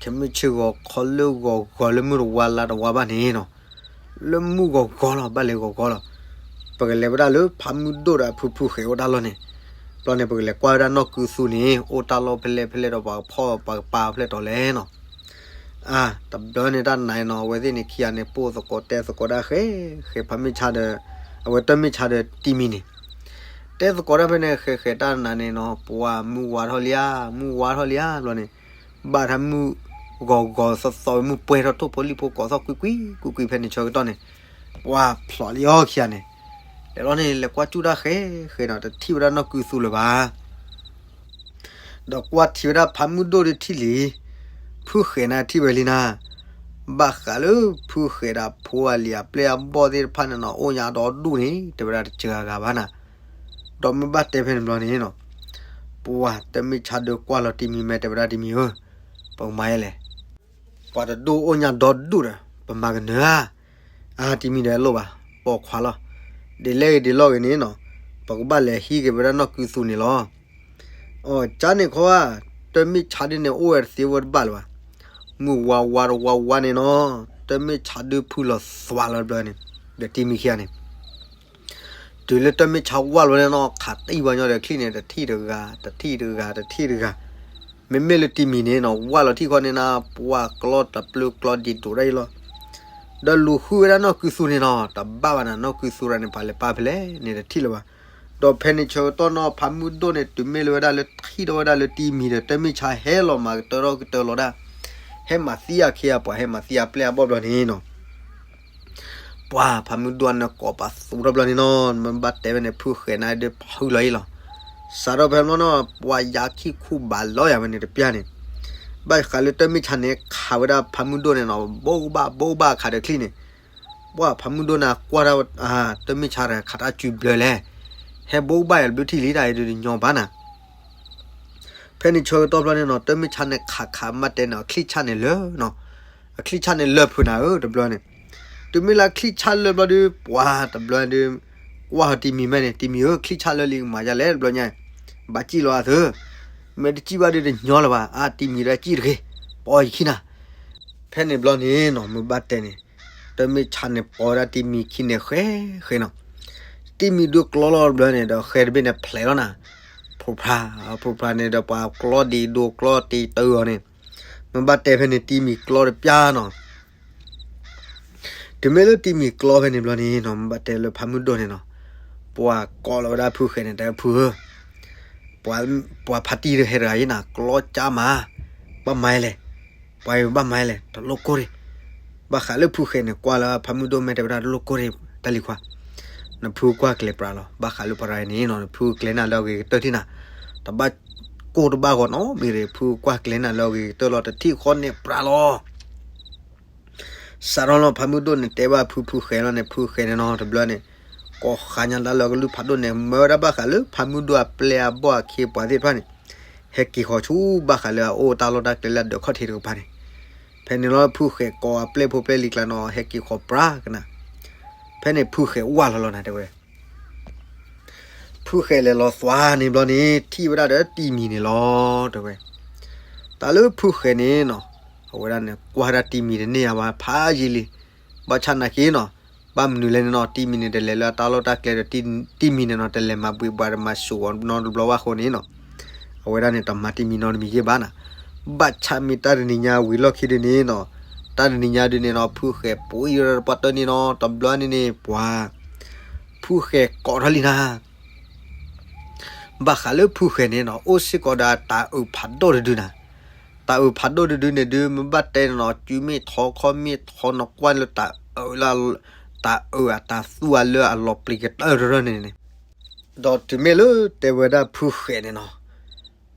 ခဲမုၢ်ဆ့ၣ်ဂီၤခီလၢဂီၤဂီၤလၢမုၢ်တဝါလါတဝါဘၣ်န့ၣ်နီၤ, လၢမုၢ်ဂီၤဂီၤလီၤ ဘၣ်လဲၤဂီၤဂီၤလီၤ, ပကလဲၤဝဲဒၣ်လၢဖးမုၢ်ဒိၣ်ဒီးအဖုဖုဃဲၤအိၣ်တၢ်လီၢ်န့ၣ်, ဘျီန့ၣ် ပကလဲၤကွၢ်ဝဲဒၣ်နီၢ်ကုသူန့ၣ် အိၣ်တၢ်လီၢ်ဖဲလဲၣ်ဖဲလဲၣ်ဒီးပှၤကဖီၣ်ပှၤကပာ်ဖဲလဲၣ်တီၤလဲၣ်နီၤ. အါ, တဘျီန့ၣ်တၢ်နၤနီၤ အဝဲသ့ၣ်န့ၣ်ခံဂၤန့ၣ် ပိၢ်သကိးတဲသကိးတၢ်ဃဲဃဲ ဖးမုၢ်ဆါဒီး, အဝဲတၢ်မုၢ်ဆါဒီးတံၤမံၤန့ၣ် တဲသကိးတၢ်ဖဲန့ၣ် ဃဲဃဲတၢ်နၤန့ၣ်နီၤ ပှၤမုၢ်ဝါထီၣ်လံဧါ, မုၢ်ဝါထီၣ်လံဧါ ဘျီန့ၣ်, ဘၣ်တၢ်မုၢ်ဂီၤဂီၤသီသီဝဲ မုၢ်ပှဲၤထီၣ်ထိၣ်ဖိလံၣ်ဖိကိးသီၣ်ကွံကွံကွံကွံ ဖဲန့ၣ်ဆၢကတီၢ်န့ၣ်, ပှၤဖျိးလံအီၤခံဂၤန့ၣ်, လဲၤလီၤန့ၣ် လဲၤကွၢ်စူၣ်တၢ်ဃဲဃဲနီၤ တထံၣ်ဝဲဒၣ်နီၢ်ကုသူလၢၤဘၣ် ဒီးကွၢ်ထံဝဲဒၣ်ဖးမုၢ်ဒိၣ်ဒုးထံၣ်လံ, ဖုဃဲၤန့ၣ်ထံၣ်ဝဲလံနၤ, ဘၣ်ဃးလၢဖုဃဲၤဒီးဖိအလံၤအပျဲၢ်အဘီၣ်သ့ၣ်တဖၣ်န့ၣ်နီၤ အိၣ်ညါဒီဒူၣ်န့ၣ် တဲဝဲဒၣ်တစှၤဂၤဘၣ်နၤ, ဒီးမ့ၢ်ဘၣ်တဲဖဲန့ၣ်ဘျီန့ၣ်နီၤ, ပှၤတၢ်မုၢ်ဆါဒုးကွၢ်လီၤတံၤမံၤမဲာ် တဲဝဲဒၣ်တံၤမံၤဧၢ, ပကမၤယဲလဲၣ် ပှၤတဒူၣ်အိၣ်ညါဒီဒူၣ်ဒီး ပမၤကနၢၤဧါ, အါတံၤမံၤဒီးလိၣ်ဘၣ်, ပိာ်ခွါလီၤ, ဒ်လဲၣ်ဂ့ၤဒ်လဲၣ်ဂ့ၤန့ၣ်နီၤ, ပကဘၣ်လဲၤဟံးက့ၤဝဲဒၣ်နီၢ်ကုသူန့ၣ်လီၤ. အီၤ ကန့ၣ်ခီဧါ, တၢ်မ့ၢ်ဆါဒ်န့ၣ်အိၣ်ဝဲတသ့ဝဲတဘၣ်လၢၤဘၣ်, မုၢ်ဝါဝါတဝါဝါန့ၣ်နီၤ, တၢ်မ့ၢ်ဆါဒုးဖုလီၤသွါလီၤတဘျီန့ၣ်, ဒီးတံၤမံၤခံဂၤန့ၣ် တုၤလၢတၢ်မ့ၢ်ဆါဝါလီၤန့ၣ်နီၤ ခးတံၢ်ပှၤညီဒီးချံၣ်န့ၣ် တထံၣ်တဂၤ တထံၣ်တဂၤ တထံၣ်တဂၤ, မ့မ့ၢ်လၢတံၤမံၤန့ၣ်နီၤ ဝါလီၤထံၣ်ခီန့ၣ်နၤ ပှၤကျီတပျုၤကျီဒံးဒိၣ်ဒၣ်အံၤလီၤ, ဒီးလူၤဃုဝဲဒၣ်နီၢ်ကုသူန့ၣ်နီၤ တဘၣ်ဘၣ်နၤ နီၢ်ကုသူရၤန့ၣ် ပှၤလဲၤပာ်ဖဲလဲၣ်န့ၣ် တထံၣ်လၢၤဘၣ်, ဒီးဖဲန့ၣ်ဆၢကတီၢ်နီၤ ဖးမုၢ်ဒိၣ်န့ၣ် တုၤမ့ၢ်လၢဝဲဒၣ်လၢထံၣ်ထီၣ်ဝဲဒၣ်လၢတံၤမံၤဒီး တၢ်မ့ၢ်ဆါဟဲလီၤမၤကတၢၢ်ထီၣ်ကတၢၢ်လီၤဒၣ်, ဟဲမၤသံအခံအပှၤ ဟဲမၤသံအပျဲၢ်အဘီၣ်ဘျီန့ၣ်နီၤ ပှၤဖးမုၢ်ဒိၣ်န့ၣ်ကိးပသူထီၣ်ဘျီန့ၣ်နီၤ မ့ၢ်ဘၣ်တဲဝဲန့ၣ် ဖုဃဲၤန့ၣ်ဒုးဖုလီၤအံၤလီၤ, စးထီၣ်ဖဲမ့ၢ်နီၤ ပှၤယါခံခူၣ်ဘးလီၤယၤဝဲန့ၣ်တပျၢ်န့ၣ်, ဘၣ်ဃးလၢတၢ်မ့ၢ်ဆါန့ၣ် ခးဝဲဒၣ်ဖးမုၢ်ဒိၣ်န့ၣ်နီၤ ဘိးဘၣ်ဘိးဘၣ်ခးဒီးချံၣ်န့ၣ်, ပှၤဖးမုၢ်ဒိၣ်န့ၣ်ကွၢ်ဒၣ် တၢ်မ့ၢ်ဆါဒီး ခးတၢ်စုဘျၢလဲၣ်, ဟဲဘိးဘၣ်ယၤတဘျုးထံၣ်လံတၢ်အံၤဒုးတညီဘၣ်နၤ ဖဲန့ၣ်ဆၢကတီၢ်ဘျီန့ၣ်နီၤ တၢ်မ့ၢ်ဆါန့ၣ်ခးခးမ့ၢ်တဲန့ၣ် အချံၣ်ဆၣ်န့ၣ်လၢာ်နီၤ, အချံၣ်ဆၣ်န့ၣ်လၢာ်ဖုးနၤဧၢတဘျီန့ၣ်, တုၤမ့ၢ်လၢအချံၣ်ဆၣ်လၢာ်ဘျီဒုး ပှၤတဘျီဒုး ကွၢ်ဟီတံၤမံၤမဲာ်န့ၣ် တံၤမံၤဧၢ ချံၣ်ဆၣ်လၢာ်လံကမၤယၤလဲၣ်တဘျီညါ, ဘၣ်စံၣ်လီၤအသၢ, မ့ၢ်တစံၣ်ဘၣ်ဒုးတညီလၢၤဘၣ် အါတံၤမံၤဒီးစံၣ်တဂ့ၤ, ပီယခံနၤ ဖဲန့ၣ်ဘျီန့ၣ်နီၤ မ့ၢ်ဘၣ်တဲန့ၣ်, တၢ်မ့ၢ်ဆါန့ၣ်ပိာ်ဝဲဒၣ်တံၤမံၤခံန့ၣ်ဃဲဃဲနီၤ, တံၤမံၤဒုးကျီလီၤတဘျီန့ၣ်ဒီးဃဲတဘ့ၣ်န့ၣ်ဖျဲးလီၤနၤ, ဖိဖျါ, ဖိဖျါန့ၣ်ဒီးပှၤကျီဒံးဒိကျီတံးတၢ်အီၤန့ၣ်, မ့ၢ်ဘၣ်တဲဖဲန့ၣ်တံၤမံၤကျီတပျၢ်နီၤ တုၤမ့ၢ်လၢတံၤမံၤကျီဖဲန့ၣ်ဘျီန့ၣ်နီၤ မ့ၢ်ဘၣ်တဲလၢဖးမုၢ်ဒိၣ်န့ၣ်နီၤ, ပှၤကိးလီၤဝဲဒၣ်ဖုဃဲၤန့ၣ် တဲဖုဧၢ, ပှၤဖါတံၢ်တဟဲတဂၤယဲနၤ ကျီကၢ်မး, ဘၣ်မၤလဲၣ်, ပှၤအံၤဘၣ်မၤလဲၣ် တလိၣ်ကိၢ်ရ့ၣ်, ဘၣ်ဃးလၢဖုဃဲၤန့ၣ် ကွၢ်လၢဖးမုၢ်ဒိၣ်မဲာ်တဲဝဲဒၣ်တလိၣ်ကိၢ်ရ့ၣ် တၢ်လံၤခွါ, နဖုကွၢ်ကျဲၤပြးလီၤ ဘၣ်ဃးလၢပှၤတဂၤအံၤန့ၣ်နီၤ နဖုကျဲၤနၤလၢအဂ့ၤကတၢၢ်ထံၣ်နၤ, တဘၣ်ကိၢ်တဘၣ်ဂီၤနီတမံၤရ့ၣ် ဖုကွၢ်ကျဲၤနၤလၢအဂ့ၤကတၢၢ်လီၤ တထံၣ်ဃီန့ၣ်ပြးလီၤ စးထီၣ်လီၤဖးမုၢ်ဒိၣ်န့ၣ် တဲဘၣ်ဖုဖုဃဲၤလီၤန့ၣ် ဖုဃဲၤန့ၣ်နီၤ တဘျီန့ၣ် ကိးဃါညါလၢအကလုၢ်ဖးဒိၣ်န့ၣ် မၢဝဲဒၣ်ဘၣ်ဃးလၢဖးမုၢ်ဒိၣ်အပျဲၢ်အဘီၣ်အခ့အပှၤသ့ၣ်တဖၣ်န့ၣ် ဟဲက့ၤဃီၤဆူဘၣ်ဃးလၢအအိၣ်တၢ်လီၢ်တၢ်ကျဲလၢအဒၢးခီၣ်ထံးတကပၤန့ၣ်, ဖဲန့ၣ်လီၤဖုဃဲၤကိးအပျဲၢ်ဖိပျဲၢ်လံၤကျါနီၤ ဟဲက့ၤဃီၤပြးကနၤ, ဖဲန့ၣ်ဖုဃဲၤဝၢ်လီၤလီၤနၤတဲဝဲ ဖုဃဲၤလဲၤလီၤသွါန့ၣ်ဘျီန့ၣ် ထံၣ်ဝဲဒၣ်ဒီးတံၤမံၤန့ၣ်လီၤ တဲဝဲ. တၢ်လၢဖုဃဲၤန့ၣ်နီၤ အဝဲဒၣ်န့ၣ် ကွၢ်ဒၣ်တံၤမံၤတန့ၢ်အဝဲဖးယံာ်လံ. ဘၣ်ဆၣ်နာ်က့နီၤ ဘၣ်မနုၤလဲၣ်န့ၣ်နီၤ တံၤမံၤန့ၣ် တလဲၤလၢအတၢ်လီၢ်တၢ်ကျဲဒီး တံၤမံၤန့ၣ်နီၤ တလဲၤမၤဘှံးဘှးဒီးမၤစိာ်အီၤနီတဘျီဘၣ်အဃိန့ၣ်နီၤ အဝဲဒၣ်န့ၣ် တမၤတံၤမံၤနီတမံၤယဲၢ်ဘၣ်နၤ. ဘၣ်ဆၣ်မ့ၢ်တၢ်တနံၤညါဝံၤလီၢ်ခံဒုန့ၣ်နီၤ တၢ်တနံၤညါဒုန့ၣ်နီၤ ဖုဃဲၤပှ့ၤဒီးပှၤတၢၢ်န့ၣ်နီၤ တဘျီန့ၣ်န့ၣ် ပှၤ ဖုဃဲၤကိးထီၣ်လံနၤ ဘၣ်ဃးလၢဖုဃဲၤန့ၣ်နီၤ အိၣ်စ့ၢ်ကီးဒီးတၢ်အုးဖးဒိၣ်တဒုနၤ. တၢ်အုးဖးဒိၣ်တဒုန့ၣ်ဒု မ့ၢ်ဘၣ်တဲန့ၣ်နီၤ စုမ့ၢ်ထီခီမ့ၢ်ထီ နကွၢ်လၢတၢ်အုးလၢ တၢ်အုးအတၢ်သူအလၢအလီၤပျံၤကတၢၢ်တရၢန့ၣ်န့ၣ် ဒီးတုၤမ့ၢ်လၢတဲဝဲဒၣ်ဖုဃဲၤန့ၣ်နီၤ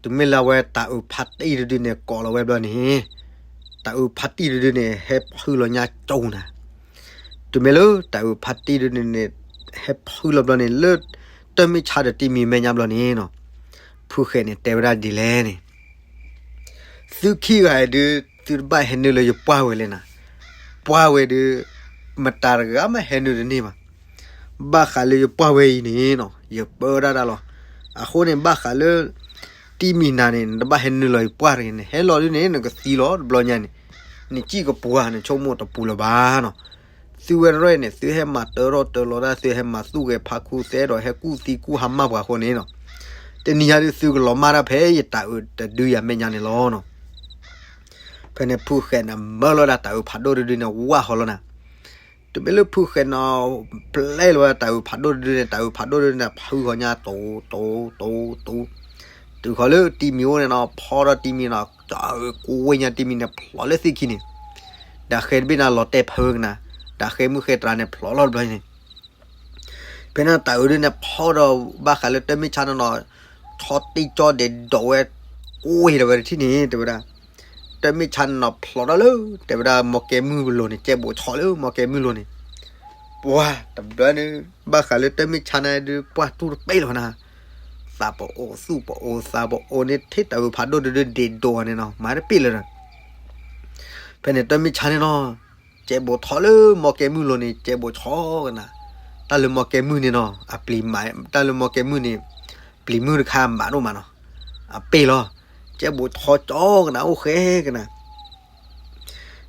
တုၤမ့ၢ်လၢအဝဲတၢ်အုးဖးတံၢ်တဒုန့ၣ် ကိးလီၤဝဲဘျီန့ၣ် တၢ်အုးဖးတံၢ်တဒုန့ၣ် ဟဲဖုလီၤညါကၠိနၤ တုၤမ့ၢ်လၢတၢ်အုးဖးတံၢ်တဒုန့ၣ် ဟဲဖုလီၤဘျီန့ၣ် လၢ တၢ်မ့ၢ်ဆါဒီးတံမံၤမဲာ်ညါဘျီန့ၣ်နီၤ, ဖုဃဲးန့ၣ်တဲဝဲဒၣ်ဒ်လဲၣ်န့ၣ်, သုခံဂၤအံၤဒုး သုတဘၣ်ဟဲနုာ်လၢယပှၢ်ဝဲလဲၣ်နၤ, ပှၢ်ဝဲဒုး မတၤတဂၤမးဟဲနုာ်တန့ၢ်ဘၣ်, ဘၣ်ဃးလၢယပှၢ်ဝဲအံၤန့ၣ်နီၤ ယပၢတၢ်ဒၣ်လီၤ, အဃိန့ၣ် ဘၣ်ဃးလၢ တံမံၤနၤန့ၣ် နတဘၣ်ဟဲနုာ်လီၤယပှၢ်တဂ့ၤန့ၣ် ဟဲလီၤဒုးန့ၣ် နကသံလီၤတဘျီညါန့ၣ်, နစံၣ်ကပှၤ နဆိကမိၣ်တပူၤလၢၤဘၣ်နီၤ, သုဝဲတရဲၣ်န့ၣ် သုဟဲမၤတၢထီၣ်တၢလီၤတၢ် သုဟဲမၤသူၣ်ဂဲၤဖးခူသဲဒီး ဟဲကူၣ်သံကူၣ်ဟါမၢ်ပှၤအဃိန့ၣ်နီၤ, တနံၤညါဒုး သုကလီၤမၢ်တၢ်ဖဲယတၤအုးတဒုယၤမဲာ်ညါန့ၣ်လီၤနီၤ. ဖဲန့ၣ်ဖုဃဲးန့ၣ် မၢလီၤဒၣ်တၤအုးဖးဒိၣ်တဒုန့ၣ် ဝၢ်ဃီလီၤနၤ, တမ့ၢ်လၢဖုဃဲးန့ၣ် ပျဲလီၤဝဲတၤအုးဖးဒိၣ်တဒုန့ၣ် တၤအုးဖးဒိၣ်တဒုန့ၣ် ဖုဃီညါ တိၤ တိၤ တိၤ တိၤ, တုၤဃီၤလၢတံမံၤအိၣ်န့ၣ်နီၤ ဖီဒီးတံမံၤနီၤ တၤအုးကူဝ့ၢ်ညါ တံမံၤန့ၣ် ဖျိးလၢသ့ၣ်ခံန့ၣ်, ဒၣ်ဃဲတဘ့ၣ်န့ၣ် လီၤတဲာ်ဖၢကနၤ, ဒၣ်ဃဲမုၢ်ဃဲတြၤန့ၣ် ဖျိးလီၤတဘျီန့ၣ် ဖဲန့ၣ်တၤအုးဒုန့ၣ် ဖီဒီးဘၣ်ဃးလၢတၢ်မ့ၢ်ဆါန့ၣ်နီၤ, ဆီတံၢ်ကၠီဒဲးဒိးဝဲ ကွ့ၢ်ဒီးဝဲတထံၣ်န့ၣ် တဲဝဲဒၣ်, တၢ်မ့ၢ်ဆါန့ၣ်နီၤ ဖျိးထီၣ်လၢ တဲဝဲဒၣ် မီကဲမုၢ်လိၤန့ၣ် ကဲဘိးဆီလၢမီကဲမုၢ်လိၤန့ၣ်, ပှၤတဘျီန့ၣ် ဘၣ်ဃးလၢတၢ်မ့ၢ်ဆါန့ၣ်ဒုး ပှၢ်တူၢ်တပဲလီၤနၤ, သးပအိးသူၣ်ပအိးသးပအိးန့ၣ် ထံၣ်တၤအုးဖးဒိၣ်တဒုဒဲးဒိးန့ၣ်နီၤ မၤတပ့ၢ်လၢၤဒီး ဖဲန့ၣ်တၢ်မ့ၢ်ဆါန့ၣ်နီၤ, ကဲဘိးဆီလၢမီကဲမုၢ်လိၤန့ၣ် ကဲဘိးဆီကနၤ, တၢ်လၢမီကဲမုၢ်န့ၣ်နီၤ အပျံၤမး တၢ်လၢမီကဲမုၢ်န့ၣ် ပျံၤမုၢ်တခါမးဒိၣ်မးနီၤ, အပ့ၢ်လီၤ, ကဲဘိးဆီကၠီကနၤ အိၣ်ဃဲကနၤ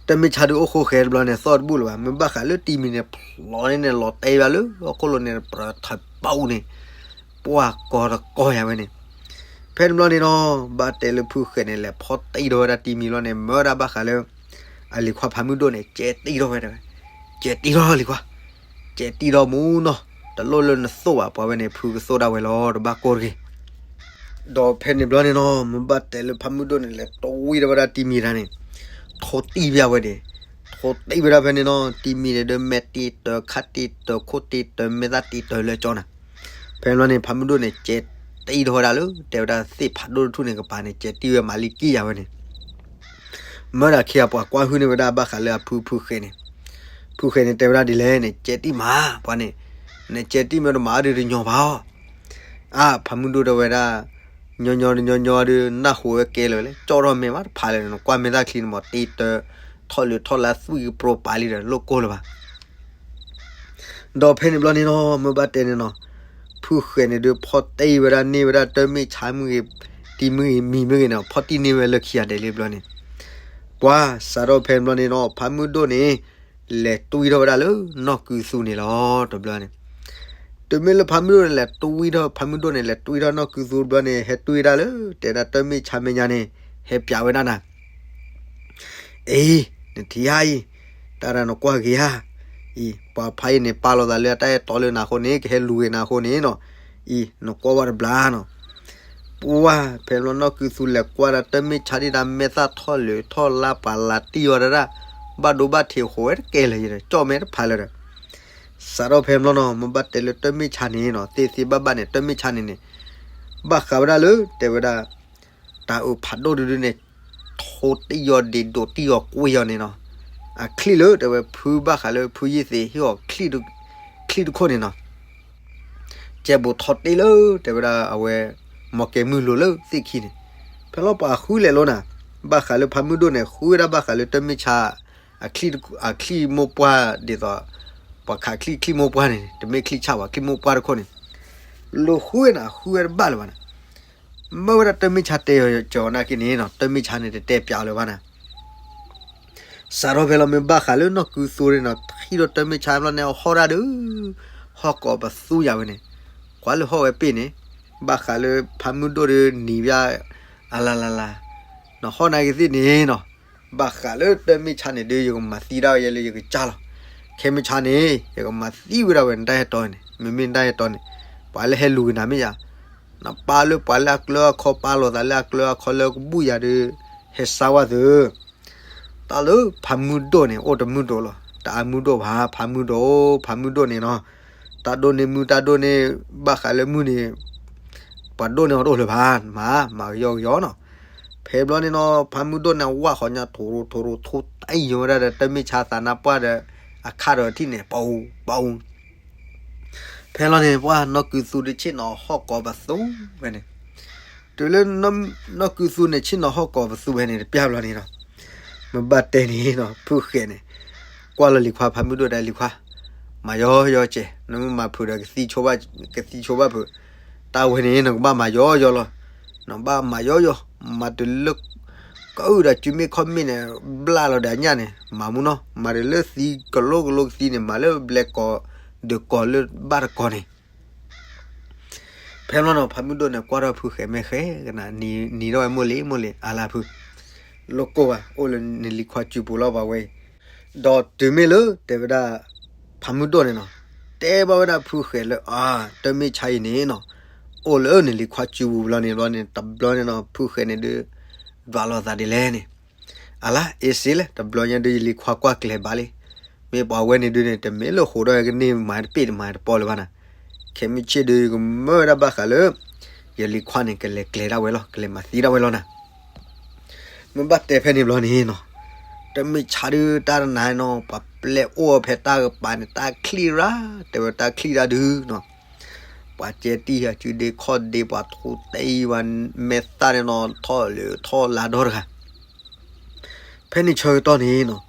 တၢ်မ့ၢ်ဆါဒုးအိၣ်ဃိဃဲတဘျီန့ၣ် သီၣ်တဘူၣ်လၢၤဘၣ်, မ့ၢ်ဘၣ်ဃးလၢတံမံၤန့ၣ် ဖျိးန့ၣ်န့ၣ် လီၤတဲာ်ဘၣ်လၢဟီၣ်ခိၣ်လိၤန့ၣ် ပြၢထၢးပူၤန့ၣ်, ပှၢ်ကီတကီယၤဝဲန့ၣ်, ဖဲန့ၣ်တဘျီန့ၣ်နီၤ ဘၣ်တဲလၢဖုဃဲးန့ၣ် လဲၤဖီတံၢ်ထီၣ်ဝဲဒၣ်တံမံၤလီၤန့ၣ် မၢဒၣ်ဘၣ်ဃးလၢ အလံၤခွါဖးမုၢ်ဒိၣ်န့ၣ် ကဲတံၢ်ထီၣ်ဝဲတဲဝဲ, ကဲတံၢ်ထီၣ်လံၤခွါ, ကဲတံၢ်ထီၣ်မူနီၤ, တလိၣ်လၢနသိၣ်ဘၣ် ပှၤဝဲန့ၣ် ဖုကသိၣ်ဒၣ်ဝဲလီၤ တဘၣ်ကိၢ်တဂ့ၤ ဒီးဖဲန့ၣ်ဘျီန့ၣ်နီၤ မ့ၢ်ဘၣ်တဲလၢဖးမုၢ်ဒိၣ်န့ၣ် လဲၤတဝံထီၣ်ဝဲဒၣ်တံမံၤတၢ်န့ၣ်, ထိးတံၢ်ဝဲဒၣ်ဝဲန့ၣ်, ထိးတံၢ်ဝဲဒၣ်ဖဲန့ၣ်နီၤ တံမံၤန့ၣ်ဒီး မဲာ်တံာ်တၢၤ ခါတံာ်တၢၤ ခိၣ်တံာ်တၢၤ မဲာ်သၣ်တံာ်တၢၤလၢကၠီနၤ, ဖဲန့ၣ်ဘျီန့ၣ် ဖးမုၢ်ဒိၣ်န့ၣ် ကဲတံၢ်ထီၣ်ဝဲဒၣ်လၢ တဲဝဲဒၣ်သ့ၣ်ဖးဒိၣ်တထူၣ်န့ၣ်ကပၤန့ၣ် ကဲတံၢ်ဝဲမးလံကံယၤဝဲန့ၣ် မၢဒၣ်ခံဂၤပှၤကွၢ်ဟုၣ်န့ၢ်ဝဲဒၣ်ဘၣ်ဃးလၢအဖုဖုဃဲးန့ၣ်, ဖုဃဲးန့ၣ်တဲဝဲဒၣ်ဒ်လဲၣ်န့ၣ် ကဲတံၢ်မး ပှၤန့ၣ်, နကဲတံၢ်မ့ၢ်တမၤအီၤဒုးတညီဘၣ်အီၤ, အါ ဖးမုၢ်ဒိၣ်တဲဝဲဒၣ်, ညီညီညီညီဒုး နၢ်ဟူဝဲကဲလၢာ်ဝဲလဲၣ် ကၠီထီၣ်မဲာ်ဘၣ်တဖးလၢာ်န့ၣ် နကွၢ်မဲာ်သၣ်ချံန့ၣ်မး တံာ်တၢၤ, ထီၣ်လၢထီၣ်လၢသူၣ်ကပြိပာ်လံဒီး လိၣ်ကိၢ်လၢၤဘၣ် ဒီးဖဲန့ၣ်ဘျီန့ၣ်နီၤ မ့ၢ်ဘၣ်တဲန့ၣ်နီၤ, ဖုဃဲးန့ၣ်ဒုး ဖီတံၢ်ဝဲဒၣ်န့ၢ်ဝဲဒၣ်တၢ်မ့ၢ်ဆါမုၢ်ဂ့ၤ, တံမုၢ်ဂ့ၤမံၤမုၢ်ဂ့ၤန့ၣ် ဖီတံၢ်န့ၢ်ဝဲလၢခံဂၤဒဲးလံဘျီန့ၣ်, ပှၤစးထီၣ်ဖဲန့ၣ်ဘျီန့ၣ်နီၤ ဖးမုၢ်ဒိၣ်န့ၣ် လဲၤတွံထီၣ်ဝဲဒၣ်လၢနီၢ်ကုသူန့ၣ်လီၤ တဘျီန့ၣ်, တမ့ၢ်လၢဖးမုၢ်ဒိၣ်န့ၣ်လဲၤတွံထီၣ် ဖးမုၢ်ဒိၣ်န့ၣ်လဲၤတွံထီၣ်နီၢ်ကုသူတဘျီန့ၣ် ဟဲတွံဝဲဒၣ်လၢ တဲဒၣ်တၢ်မ့ၢ်ဆါမဲာ်ညါန့ၣ် ဟဲပျးဝဲဒၣ်နၤ အံၤ, နထံၣ်ဧါအံၤ, တၢ်ဒၣ်နကွၢ်ဂ့ၤဧါ, အံၤ ပှၤဖးအံၤန့ၣ် ပာ်လီၤသးလၢအတၢ်အဲၣ်တီလၢနၤအဃိန့ၣ် ကဟဲလူၤက့ၤနၤအဃိန့ၣ်နီၤ, အံၤ နကွၢ်ဝဲတဘျါနီၤ, ပှၤဖဲဘျီနီၢ်ကုသူလဲၤကွၢ်ဒၣ်တၢ်မ့ၢ်ဆါဒံးဒၣ် မဲာ်သၣ်ထီၣ်လၢာ်ထီၣ်လါပာ်လၤတံၢ်အီၤဒၣ်ဒၣ်, ဘၣ်ဒိဘၣ်ထံးဃိးဝဲတကဲလၢၤ ကၠီၣ်မဲာ်တဖးလၢၤဒီး စးထီၣ်ဖဲဘျီနီၤ မ့ၢ်ဘၣ်တဲလၢတၢ်မ့ၢ်ဆါန့ၣ်နီၤ သ့ၣ်သ့ၣ်ဘၣ်ဘၣ်န့ၣ် တၢ်မ့ၢ်ဆါန့ၣ်န့ၣ် ဘၣ်ဃးဝဲဒၣ်လၢ တဲဝဲဒၣ် တၤအုးဖးဒိၣ်ဒုဒုန့ၣ် ထိးတံၢ်အီၤဒံးဒိးတံၢ်အီၤကွံာ်အီၤန့ၣ်နီၤ, အချံၣ်လၢ တဲဝဲဖုဘၣ်ဃးလၢဖုယ့ၢ်သ့ၣ်ဟ့ၣ်အီၤ ချံၣ်တခိၣ်န့ၣ်နီၤ ကဲဘိးထီတ့ၢ်လၢ တဲဝဲဒၣ်အဝဲ မီၢ်ကဲမုၢ်လိၤလၢသ့ၣ်ခံန့ၣ်, ဖဲလီၤပှၤဃုလဲၤလိနၤ, ဘၣ်ဃးလၢဖးမုၢ်ဒိၣ်န့ၣ် ဃုဝဲဒၣ်ဘၣ်ဃးလၢတၢ်မ့ၢ်ဆါ အချံၣ်မိၢ်ပှၢ်ဒ်သိး ပှၤခးချံၣ်ချံၣ်မိၢ်ပှၢ်န့ၣ် တမ့ၢ်ချံၣ်ဆၣ်ဘၣ် ချံၣ်မိၢ်ပှၢ်တခိၣ်န့ၣ်, လိၤဃုဝဲနၤ ဃုဝဲတဘၣ်လၢၤဘၣ်နၤ, မ့ၢ်ဝဲဒၣ်တၢ်မ့ၢ်ဆါတဲအီၤကၠီၤနာ်က့န့ၣ်နီၤ တၢ်မ့ၢ်ဆါန့ၣ်တတဲပျးလၢၤဘၣ်နၤ စးထီၣ်ဖဲလီၤမ့ၢ်ဘၣ်ဃးလၢနီၢ်ကုသူန့ၣ်နီၤ ထံၣ်ဒီးတၢ်မ့ၢ်ဆါဘျီန့ၣ် ဟီၣ်ဒၣ်ဒီး ဟီၣ်ကိးပသူယၤဝဲန့ၣ်, ကွၢ်လၢဟီၣ်ဝဲပ့ၢ်န့ၣ်, ဘၣ်ဃးလၢဖးမုၢ်ဒိၣ်ဒီးနံၤဘၣ် အလါလါလါ, နဟီၣ်နာ်က့သ့ၣ်န့ၣ်နီၤ, ဘၣ်ဃးလၢတၢ်မ့ၢ်ဆါန့ၣ်ဒီး ယကမၤသံဒၣ်ဝဲယဲလၢယကစၢ်လီၤ, ခဲမုၢ်ဆါန့ၣ် ယကမၤသံဝဲဒၣ်ဝဲနတၢ်ဟဲတီန့ၣ် မ့မ့ၢ်နတၢ်ဟဲတီန့ၣ်, ပှၤလၢဟဲလူၤက့ၤနၤမ့ၢ်ယၤ နပာ်လၢပှၤလၢအကျၢအခီ ပာ်လီၤသးလၢအကျၢအခီလၢကဘူၣ်ယၤဒီး ဟဲစါဝဲသု, တၢ်လၢဖးမုၢ်ဒိၣ်န့ၣ် အိၣ်တမုၢ်ဒိၣ်လီၤ. တအါမုၢ်ဒိၣ်ဘၣ် ဖးမုၢ်ဒိၣ်, ဖးမုၢ်ဒိၣ်န့ၣ်နီၤ, တၢ်ဒိၣ်န့ၢ်မုၢ် တၢ်ဒိၣ်န့ၢ် ဘၣ်ဃးလၢမုၢ်န့ၣ် ပှၤဒိၣ်န့ၢ်အီၤတအိၣ်လၢၤဘၣ်, မၤ မၤကယီကယီနီၤ. ဖဲဘျီန့ၣ်နီၤ ဖးမုၢ်ဒိၣ်န့ၣ် ဝၣ်ဃီညါ ထိၣ်ရိၣ်ထိၣ်ရိၣ်ထိၣ်တၢ်အံၤဝဲဒၣ်ဒီး တၢ်မ့ၢ်ဆါသးနါပှၢ်ဒီး အခါဒီးထံၣ်န့ၣ် ပူၤပူၤ ဖဲလီၤန့ၣ် ပှၢ်နီၢ်ကုသူဒုးဆ့ၣ်နီၤဟီၣ်ကိးပသူဝဲန့ၣ်, တုၤလၢ နီၢ်ကုသူန့ၣ်ဆ့ၣ်နီၤဟီၣ်ကိးပသူဝဲန့ၣ် တပျၢ်ဘျီန့ၣ်ဒီး, မ့ၢ်ဘၣ်တဲန့ၣ်နီၤ ဖုၣ်ဃဲန့ၣ် ကွၢ်လီၤလံၤခွါ ဖးမုၢ်ဒိၣ်တဲလံၤခွါ, မၤယီယီကဲး, နမ့ၢ်မၤဖုးဒီး ကသံဆိဘၣ်ဖုး, တၢ်ဝဲန့ၣ် နကဘၣ်မၤယီယီလီၤ. နဘၣ်မၤယီယီ, မၤတုၤလၢ ကအုၣ်ဒီးစုမ့ၣ်ခီၣ်မ့ၣ်န့ၣ် ဘျၣ်လီၤဒီးအညၣ်န့ၣ် မၤမူနီၤ, မၤတုၤလၢသံကလိကလိကသံန့ၣ် မၤလၢဘျဲၣ်ကီၤ ဒုးကီၤလၢဘၣ်တကီၤန့ၣ် ဖဲမလီၤနီၤ ဖးမုၢ်ဒိၣ်န့ၣ် ကွၢ်ထီၣ်ဖုၣ်ဃဲမဲဃဲကနၤ, နံၤထီၣ်ဝဲမိၢ်လံၤမိၢ်လံၤ အါလၢဖုၣ်, လိၣ်ကိၢ်ဘၣ် အိၣ်လၢနလံၤခွါစုပူၤလီၤဘၣ်ဝဲအံၤ, ဒီးတုၤမ့ၢ်လၢတဲဝဲဒၣ် ဖးမုၢ်ဒိၣ်န့ၣ်နီၤ, တဲဘၣ်ဝဲဒၣ်ဖုၣ်ဃဲလၢ အါ တၢ်မ့ၢ်ဆါအံၤန့ၣ်နီၤ, အိၣ်လၢနလံၤခွါစုပူၤလီၤန့ၣ်ဘျီန့ၣ် တဘျီန့ၣ်နီၤ ဖုၣ်ဃဲန့ၣ်ဒုး ဒွးလိာ်သးဒ်လဲၣ်န့ၣ်, အါလၢ အ့စ့လဲၣ် တဘျီညါဒုး ယလံၤခွါကွၢ်ကျဲၤဘၣ်လံ, မ့ၢ်ပှၤဝဲန့ၣ်ဒုးန့ၣ် တမ့ၢ်လၢဃိးဒီးကန့ၢ်မၤတပ့ၢ် တမၤတပီၢ်လၢၤဘၣ်နၤ, ခဲမုၢ်ဆ့ၣ်ဒုး ယကမၢဝဲဒၣ်ဘၣ်ဃးလၢ ယလံၤခွါန့ၣ် ကလဲၤကျဲၤဒၣ်ဝဲလီၤ ကလဲၤမၤသံဒၣ်ဝဲလီၤနၤ, မ့ၢ်ဘၣ်တဲဖဲန့ၣ်ဘျီန့ၣ်နီၤ, တၢ်မ့ၢ်ဆါဒုး တၢ်တနၤနီၤ ပှၤပျဲအိၣ်ဖဲတၢ်ကပၤန့ၣ် တၢ်ချံၣ်ရၣ် တဲဝဲတၢ်ချံၣ်တၢ်ဒုးနီၤ, ပှၤကဲတံၢ်ယၤစုဒ့ခီၣ်ဒ့ ပှၤထူတ့ဝဲမဲာ်သၣ်န့ၣ်နီၤ ထီၣ်လၢထီၣ်လါဒီတဂၤ ဖဲန့ၣ်ဆၢကတီၢ်န့ၣ်နီၤ,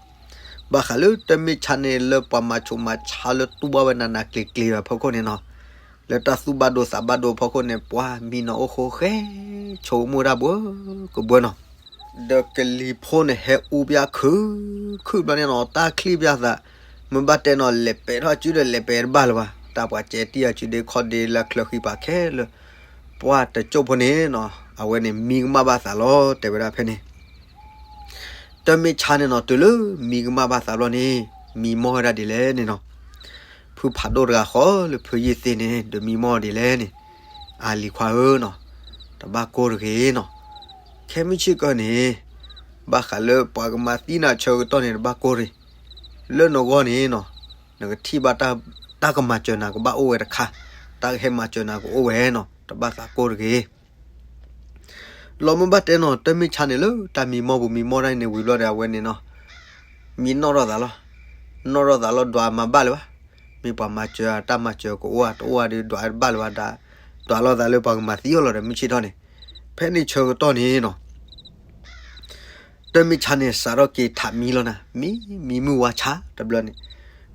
ဘၣ်ဃးလၢတၢ်မ့ၢ်ဆါန့ၣ် လၢပှၤမၤဆူးမၤဆါလၢတူၢ်ဘၣ်ဝဲနးနးကျံၤကျံၤဘၣ်ဖီခိၣ်န့ၣ်နီၤ, လၢတၢ်သူၣ်ဘၣ်ဒိသးဘၣ်ဒိဖီခိၣ်န့ၣ် ပှၤမံနီၤအိၣ်ဃိဃဲ ဆိကမိၣ်တၢ်ဘှီကဘှီနီၤ, ဒီးကလံၤဖိန့ၣ်ဟဲအူပျၢ်ခုၣ် ခုၣ်ဘျီန့ၣ်နီၤ တၢ်ချံၣ်ပျၢ်သး, မ့ၢ်ဘၣ်တဲနီၤ လဲၤပဲာ်ထီၣ်စုဒီးလဲၤပဲာ်တဘၣ်လၢၤဘၣ်, တၢ်ပှၤကဲတံၢ်အစုဒ့ခီၣ်ဒ့လၢချၢဃံပၤခဲလၢာ်, ပှၤတကၠိၢ်ဖိန့ၣ်နီၤ အဝဲန့ၣ်မံကမၣ်ဘၣ်သးလီၤ တဲဝဲဒၣ်ဖဲန့ၣ် တၢ်မ့ၢ်ဆါန့ၣ်နီၤ တုၤလၢမံကမၣ်ဘၣ်သးဘျီန့ၣ် မံမီၢ်ဝဲဒၣ်ဒ်လဲၣ်န့ၣ်နီၤ, ဖုဖးဒိၣ်တဂၤဃီလၢဖုယ့ၢ်သ့ၣ်န့ၣ် ဒုးမံမီၢ်ဒ်လဲၣ်န့ၣ်, အါလံၤခွါဧၢနီၤ, တဘၣ်ကိၢ်တဂ့ၤနီၤ, ခဲမုၢ်ဆ့ၣ်ကီၢ်န့ၣ် ဘၣ်ဃးလၢပှၤကမၤသံနၤဆၢကတီၢ်န့ၣ် တဘၣ်ကိၢ်တဂ့ၤ, လၢနဂီၢ်န့ၣ်နီၤ, နကထံၣ်ဘၣ် တၢ်ကမၤစၢၤနၤကဘၣ်အိၣ်ဝဲတခါ, တၢ်ကဟဲမၤစၢၤနၤကအိၣ်ဝဲနီၤ တဘၣ်သးကိၢ်တဂ့ၤ လီၤမ့ၢ်ဘၣ်တဲနီၤ တၢ်မ့ၢ်ဆါန့ၣ်လၢတၢ်မံမီၢ်ပူၤမံမီၢ်ဒၣ်န့ၣ်ဝံၤဘျီဒီး အဝဲန့ၣ်နီၤ, မံနီၣ်ထီၣ်သးလီၤ, နီၣ်ထီၣ်သးလီၤ ဒွးမၤဘၣ်လၢၤဘၣ်, မ့ၢ်ပှၤမၤစၢၤတၢ်မၤစၢၤကအိၣ်ဧါ တအိၣ်ဧါဒီး ဒွးတဘၣ်လၢၤဘၣ်ဒီး, ဒွးလိာ်သးလၢပှၤကမၤသံအီၤလီၤဒီး မုၢ်ဆ့ၣ်ထီၣ်န့ၣ်, ဖဲန့ၣ်ဆၢကတီၢ်န့ၣ်နီၤ တၢ်မ့ၢ်ဆါန့ၣ် စးထီၣ်က့ၤထးမံလီၤနၤ, မံ မံမုၢ်ဝါဆါတဘျီန့ၣ်,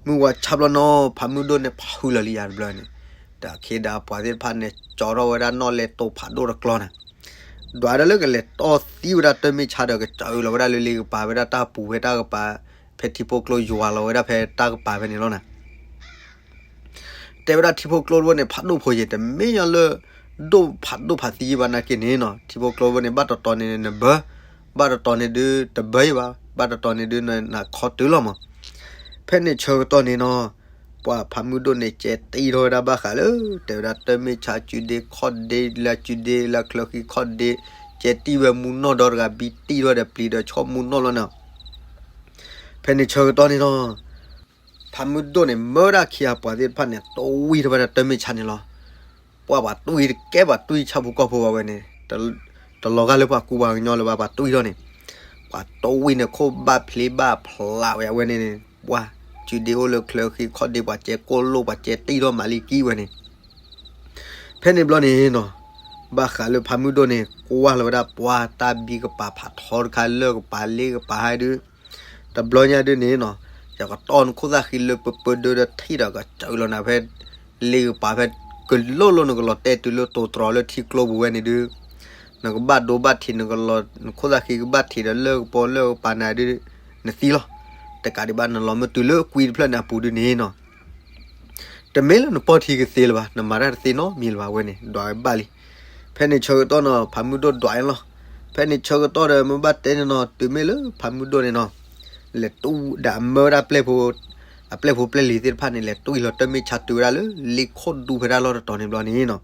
မုၢ်ဝါဆါဘျီနီၤ ဖးမုၢ်ဒိၣ်န့ၣ် ဖးဟုလီၤလံယၤတဘျီန့ၣ်, ဒီးခ့ဒီးပှၤသ့ၣ်တဖၣ်န့ၣ် ကၠီထီၣ်ဝဲဒၣ်နီၣ်လဲတိၤဖးဒိၣ်တကျီနၤ, ဒွးဒၣ်လၢကလဲၤတီၢ်သံဝဲဒၣ်တၢ်မ့ၢ်ဆါဒီး ကစၢလီၤဝဲဒၣ်လၢလ့ကပၤဝဲဒၣ်တၢ်ပူၤဖဲတၢ်ကပၤ, ဖဲထံဖိကျိယွၤလီၤဝဲဒၣ်ဖဲတၢ်ကပၤဖဲန့ၣ်လီၤနၤ တဲဝဲဒၣ်ထံဖိကျိတဘိန့ၣ် ဖးဒိၣ်ဖိယဲၢ် တမ့ၢ်ညီလၢ ဒိၣ်ဖးဒိၣ်ဖးသံယဲၢ်ဘၣ်နာ်က့န့ၣ်နီၤ, ထံဖိကျိတဘိန့ၣ် ဘၣ်တတီၤန့ၣ်နဘၢ, ဘၣ်တတီၤန့ၣ်ဒုးတဘၢယဲၢ်ဘၣ်, ဘၣ်တတီၤန့ၣ်ဒုးနခီတုၤလီၤမး. ဖဲန့ၣ်ဆၢကတီၢ်န့ၣ်နီၤ, ပှၤဖးမုၢ်ဒိၣ်န့ၣ် ကဲတံၢ်ထီၣ်ဝဲဒၣ်ဘၣ်ဃးလၢ တဲဝဲဒၣ်တၢ်မ့ၢ်ဆါစုဒ့ခီၣ်ဒ့လၢစုဒ့လၢချၢဃံခီၣ်ဒ့, ကဲတံၢ်ဝဲမူနီၢ်ဒီတဂၤ ဘံတံၢ်ထီၣ်ဒီးပျံၤဒီးဆီၣ်မူနီၢ်လီၤနီၤ. ဖဲန့ၣ်ဆၢကတီၢ်န့ၣ်နီၤ ဖးမုၢ်ဒိၣ်န့ၣ် မၢဝဲဒၣ်ခံဂၤပှၤသ့ၣ်တဖၣ်န့ၣ် တဝံၣ်ထီၣ်ဝဲဒၣ်တၢ်မ့ၢ်ဆါန့ၣ်လီၤ. ပှၤပှၤတဝံၣ်တကဲ ပှၤတဝံၣ်ဆၣ်ဖိကီၢ်ဖိဘၣ်ဝဲန့ၣ်, တလီၤဂာ်လၢပှၤကူပှၤကညီလၢၤဘၣ် ပှၤတဝံၣ်ထီၣ်န့ၣ်, ပှၤတဝံၣ်န့ၣ် ခိၣ်ဘၣ်ဖျ့ဘၣ်ဖျးဝဲအဝဲန့ၣ်န့ၣ်, ပှၤစုဒ့အိၣ်လၢချၢဃံခီၣ်ဒ့ ပှၤကဲကိၢ်လိၣ် ပှၤကဲတံၢ်ထီၣ်မၤလံကံဝဲန့ၣ် ဖဲန့ၣ်ဘျီန့ၣ်နီၤ, ဘၣ်ဃးလၢဖးမုၢ်ဒိၣ်န့ၣ် ကွၢ်လီၤဝဲဒၣ်ပှၤတၢ်ဘံကပၤဖးထီတခါ လၢၢ်ကပၤလ့ကပၤဟဲဒုး, တဘျီညါဒုးန့ၣ်နီၤ, ယကတီၢ်နခိၣ်သၣ်ဃံလၢပၢပၢဒၢဒီးထံၣ်ဒီးကစၢလီၤနၤဖဲ လ့ကပၤဖဲ ကလိၣ်လိၣ် နကလီၤတဲာ်တုၤလၢတိၤတြီၤလၢထံကျိပူၤဝဲန့ၣ်ဒုး, နကဘၣ်ဒိဘၣ်ထံး နကလီၤ နခိၣ်သၣ်ဃံကဘၣ်ထံးဒီးလၢၢ်ကပီၤလၢၢ်ကပၤနၤဒုး, နသံလီၤ. တကးဒံးဘၣ် နလီၤမ့ၢ်တုၤလၢကွံတဖျၢၣ်န့ၣ်အပူၤဒုးန့ၣ်နီၤ တမ့ၢ်လၢနပီၢ်ထံကသ့လၢၤဘၣ်, နမၤတၢ်တသ့နီတမံၤလၢၤဘၣ်ဝဲန့ၣ် ဒွးဝဲဘၣ်လံ. ဖဲန့ၣ်ဆၢကတီၢ်နီၤ ဖးမုၢ်ဒိၣ်ဒွးအံၤလီၤ. ဖဲန့ၣ်ဆၢကတီၢ်ဒီး မ့ၢ်ဘၣ်တဲန့ၣ်နီၤ တုၤမ့ၢ်လၢဖးမုၢ်ဒိၣ်န့ၣ်နီၤ, လဲၤတူၢ်ဒီးအမၢဝဲဒၣ်ပျဲၢ်ဖိ, အပျဲၢ်ဖိပျဲၢ်လံၤသ့ၣ်တဖၣ်န့ၣ် လဲၤတူၢ်အံၤလီၤ တၢ်မ့ၢ်ဆါတုၤဝဲဒၣ်လၢ လ့ခိၣ်ဒူဖဲဒၣ်လီၢ်တတီၤန့ၣ်ဘျီန့ၣ်နီၤ,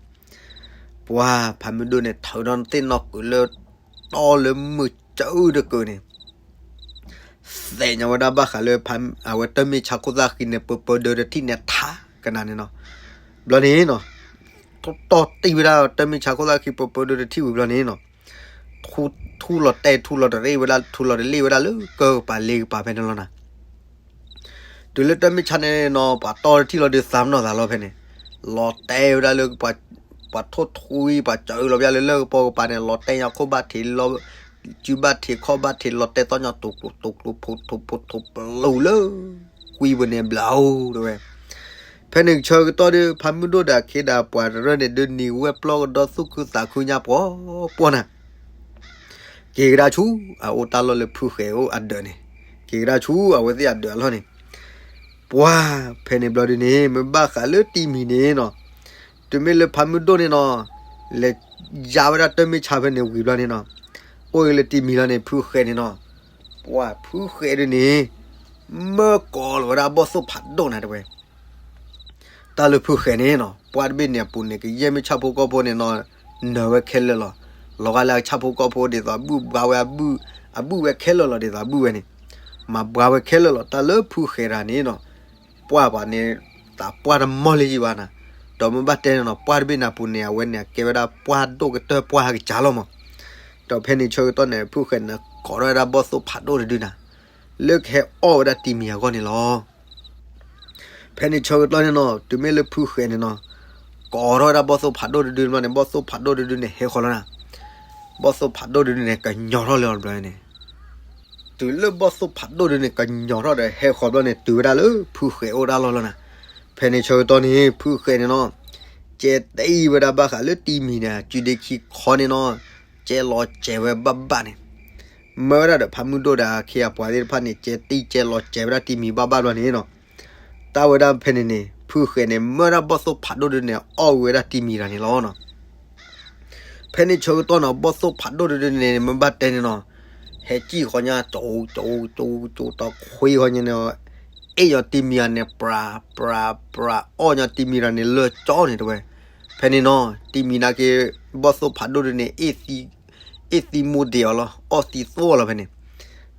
ပှၤဖးမုၢ်ဒိၣ်န့ၣ် ထၢဒီးသ့ၣ်နီၣ်ကုာ်လၢ တီလၢမုၢ်ကၢအုၣ်တကုာ်န့ၣ် သဲးညါဝဲဒၣ်ဘၣ်ဃးလၢ အဝဲတၢ်မ့ၢ်ဆါခိၣ်သၣ်ဃံန့ၣ် ပၢပၢဒၢတထံၣ်န့ၣ်ထးကနၤန့ၣ်နီၤ. ဘျီန့ၣ်နီၤ, တီၢ်တီၢ်တံၢ်ဝဲဒၣ်တၢ်မ့ၢ်ဆါခိၣ်သၣ်ဃံပၢပၢဒၢတထံၣ်ဝံၤဘျီန့ၣ်နီၤ, ထူလီၤတဲာ်ထူလီၤတရ့ၣ်ဝဲဒၣ် ထူလီၤတလ့ၣ်ဝဲဒၣ်လၢကၢၢ်ကပၤလ့ကပၤဖဲန့ၣ်လီၤနၤ. တုၤလၢတၢ်မ့ၢ်ဆါန့ၣ်နီၤ ပှၤတီၢ်တထံၣ်လီၤဒုးသးပနီၣ်သးလီၤဖဲန့ၣ်, လီၤတဲာ်ဝဲဒၣ်လၢ ပှၤထိၣ်ထွံ ပှၤစၢလီၤပျၢ်လၢလၢၢ်ကပီၤကပၤန့ၣ် လီၤတဲာ်ညီခိၣ်ဘၣ်ထံး လီၤစုဘၣ်ထံးခီၣ်ဘၣ်ထံး လီၤတဲာ်သီၣ်ညီ တူၢ်ကျိၤတူၢ်ကျိၤ ဖိးထိးဖိးထိးပလူၤလၢ ကွံပူၤန့ၣ်ဘျီအိၣ်တဲဝဲ. ဖဲန့ၣ်ဆၢကတီၢ်ဒီး ဖးမုၢ်ဒိၣ်ဒီးအခ့ဒီးပှၤတရၢၣ်န့ၣ် ဒုးနံၤဝဲပျီကဒီသူၣ်ခုသးခုညါပှီၤပှီၤနၤ က့ၤကဒါဆူ အအိၣ်တၢ်လီၢ်လၢဖုဃဲၤအိၣ်အဒၢးန့ၣ်, က့ၤကဒါဆူအဝဲသ့ၣ်အဒၢးအလီၢ်န့ၣ်, ပှၤဖဲန့ၣ်ဘျီဒုန့ၣ် မ့ၢ်ဘၣ်ဃးလၢတံၤမံၤန့ၣ်နီၤ, တုၤမ့ၢ်လၢဖးမုၢ်ဒိၣ်န့ၣ်နီၤ, လဲၤယါဝဲဒၣ်တၢ်မ့ၢ်ဆါဖဲန့ၣ်ဝံၤဘျီန့ၣ်နီၤ, အိၣ်ဂ့ၤလၢတံၤမံၤလီၤန့ၣ် ဖုဃဲၤန့ၣ်နီၤ, ပှၤဖုဃဲၤဒုန့ၣ် မၢကိးလီၤဝဲဒၣ်ဘီၣ်သိၣ်ဖးဒိၣ်နၤတဲဝဲ တၢ်လၢဖုဃဲၤန့ၣ်နီၤ ပှၢ်တဘ့ၣ်န့ၣ်အပူၤန့ၣ် ကယဲၢ်မ့ၢ်ဆၣ်ဖိကီၢ်ဖိန့ၣ်နီၤ, နၢၤဝဲခဲလၢာ်လီၤ. လီၤဂာ်လၢအဆၣ်ဖိကီၢ်ဖိဒ်သိးအဘုၣ်ဘှါဝဲအဘုၣ်, အဘုၣ်ဝဲခဲလၢာ်လီၤဒ်သိးအဘုၣ်ဝဲန့ၣ်, မၤဘှါဝဲခဲလၢာ်လီၤ. တၢ်လၢဖုဃဲၤတဂၤန့ၣ်နီၤ, ပှၢ်ပှၤန့ၣ် သးပှၢ်တမီၢ်လၢယံၤဘၣ်နၤ, ဒီးမ့ၢ်ဘၣ်တဲန့ၣ်နီၤ ပှၢ်တဘ့ၣ်န့ၣ်အပူၤန့ၣ် အဝဲန့ၣ် အကဲဝဲဒၣ်ပှၢ်ဒိၣ်ကတၢၢ်ပှၢ်ဟးကစၢ်လီၤမး. ဒီးဖဲန့ၣ်ဆၢကတီၢ်န့ၣ် ဖုဃဲၤန့ၣ် ကိးထီၣ်ဝဲဒၣ်ဘီၣ်သိၣ်ဖးဒိၣ်တဒုနၤ လၢကဟဲအီၣ်ဝဲဒၣ်တံၤမံၤအဂီၢ်န့ၣ်လီၤ. ဖဲန့ၣ်ဆၢကတီၢ်န့ၣ်နီၤ တုၤမ့ၢ်လၢဖုဃဲၤန့ၣ်နီၤ, ကိးထီၣ်ဝဲဒၣ်ဘီၣ်သိၣ်ဖးဒိၣ်တဒုန့ၣ် ဘီၣ်သိၣ်ဖးဒိၣ်တဒုန့ၣ် ဟဲဃီၤလီၤနၤ, ဘီၣ်သိၣ်ဖးဒိၣ်တဒုန့ၣ် ကညီၤထီၣ်လၢအီၤတဘျီန့ၣ်, တုၤလၢဘီၣ်သိၣ်ဖးဒိၣ်တဒုန့ၣ် ကညီၤထီၣ်ဒီးဟဲဃီၤဘျီန့ၣ် တုၤဝဲဒၣ်လၢဖုဃဲၤအိၣ်ဒၣ်လီၢ်လီၤနၤ. ဖဲန့ၣ်ဆၢကတီၢ်န့ၣ် ဖုဃဲၤန့ၣ်နီၤ, ကဲတံၢ်ဝဲဒၣ်ဘၣ်ဃးလၢတံၤမံၤန့ၣ် စုဒ့ခံခီန့ၣ်နီၤ, ကဲလီၤစဲၤဝဲဘၣ်ဘၣ်န့ၣ် မၢဝဲဒၣ်ဒီးဖးမုၢ်ဒိၣ်ဒီးအခ့အပှၤသ့ၣ်တဖၣ်န့ၣ် ကဲတံၢ်ကဲလီၤစဲၤဝဲဒၣ်တံၤမံၤဘၣ်ဘၣ်ဘျီန့ၣ်နီၤ, တၢ်ဝဲဒၣ်ဖဲန့ၣ်န့ၣ် ဖုဃဲၤန့ၣ် မၢဒၣ်ဘီၣ်သိၣ်ဖးဒိၣ်ဒုန့ၣ် အီၣ်ဝဲဒၣ်တံၤမံၤတဂၤန့ၣ်လီၤနီၤ. ဖဲန့ၣ်ဆၢကတီၢ်န့ၣ် ဘီၣ်သိၣ်ဖးဒိၣ်ဒုန့ၣ် မ့ၢ်ဘၣ်တဲန့ၣ်နီၤ, ဟဲစံၣ်ဃီညါ ကၠိကၠိကၠိကၠိ တခွ့ဃီညါန့ၣ် အ့ၣ်ညီတံၤမံၤတဂၤန့ၣ် ပြးပြးပြး အီၣ်ညီတံၤမံၤတဂၤန့ၣ်လၢကၠီန့ၣ်တဲဝဲ. ဖဲန့ၣ်နီၤ တံၤမံၤနာ်က့ ဘီၣ်သိၣ်ဖးဒိၣ်ဒုန့ၣ် အ့ၣ်သံမူဒံးအီၤလီၤ အီၣ်သံသိၣ်အီၤလီၤဖဲန့ၣ်.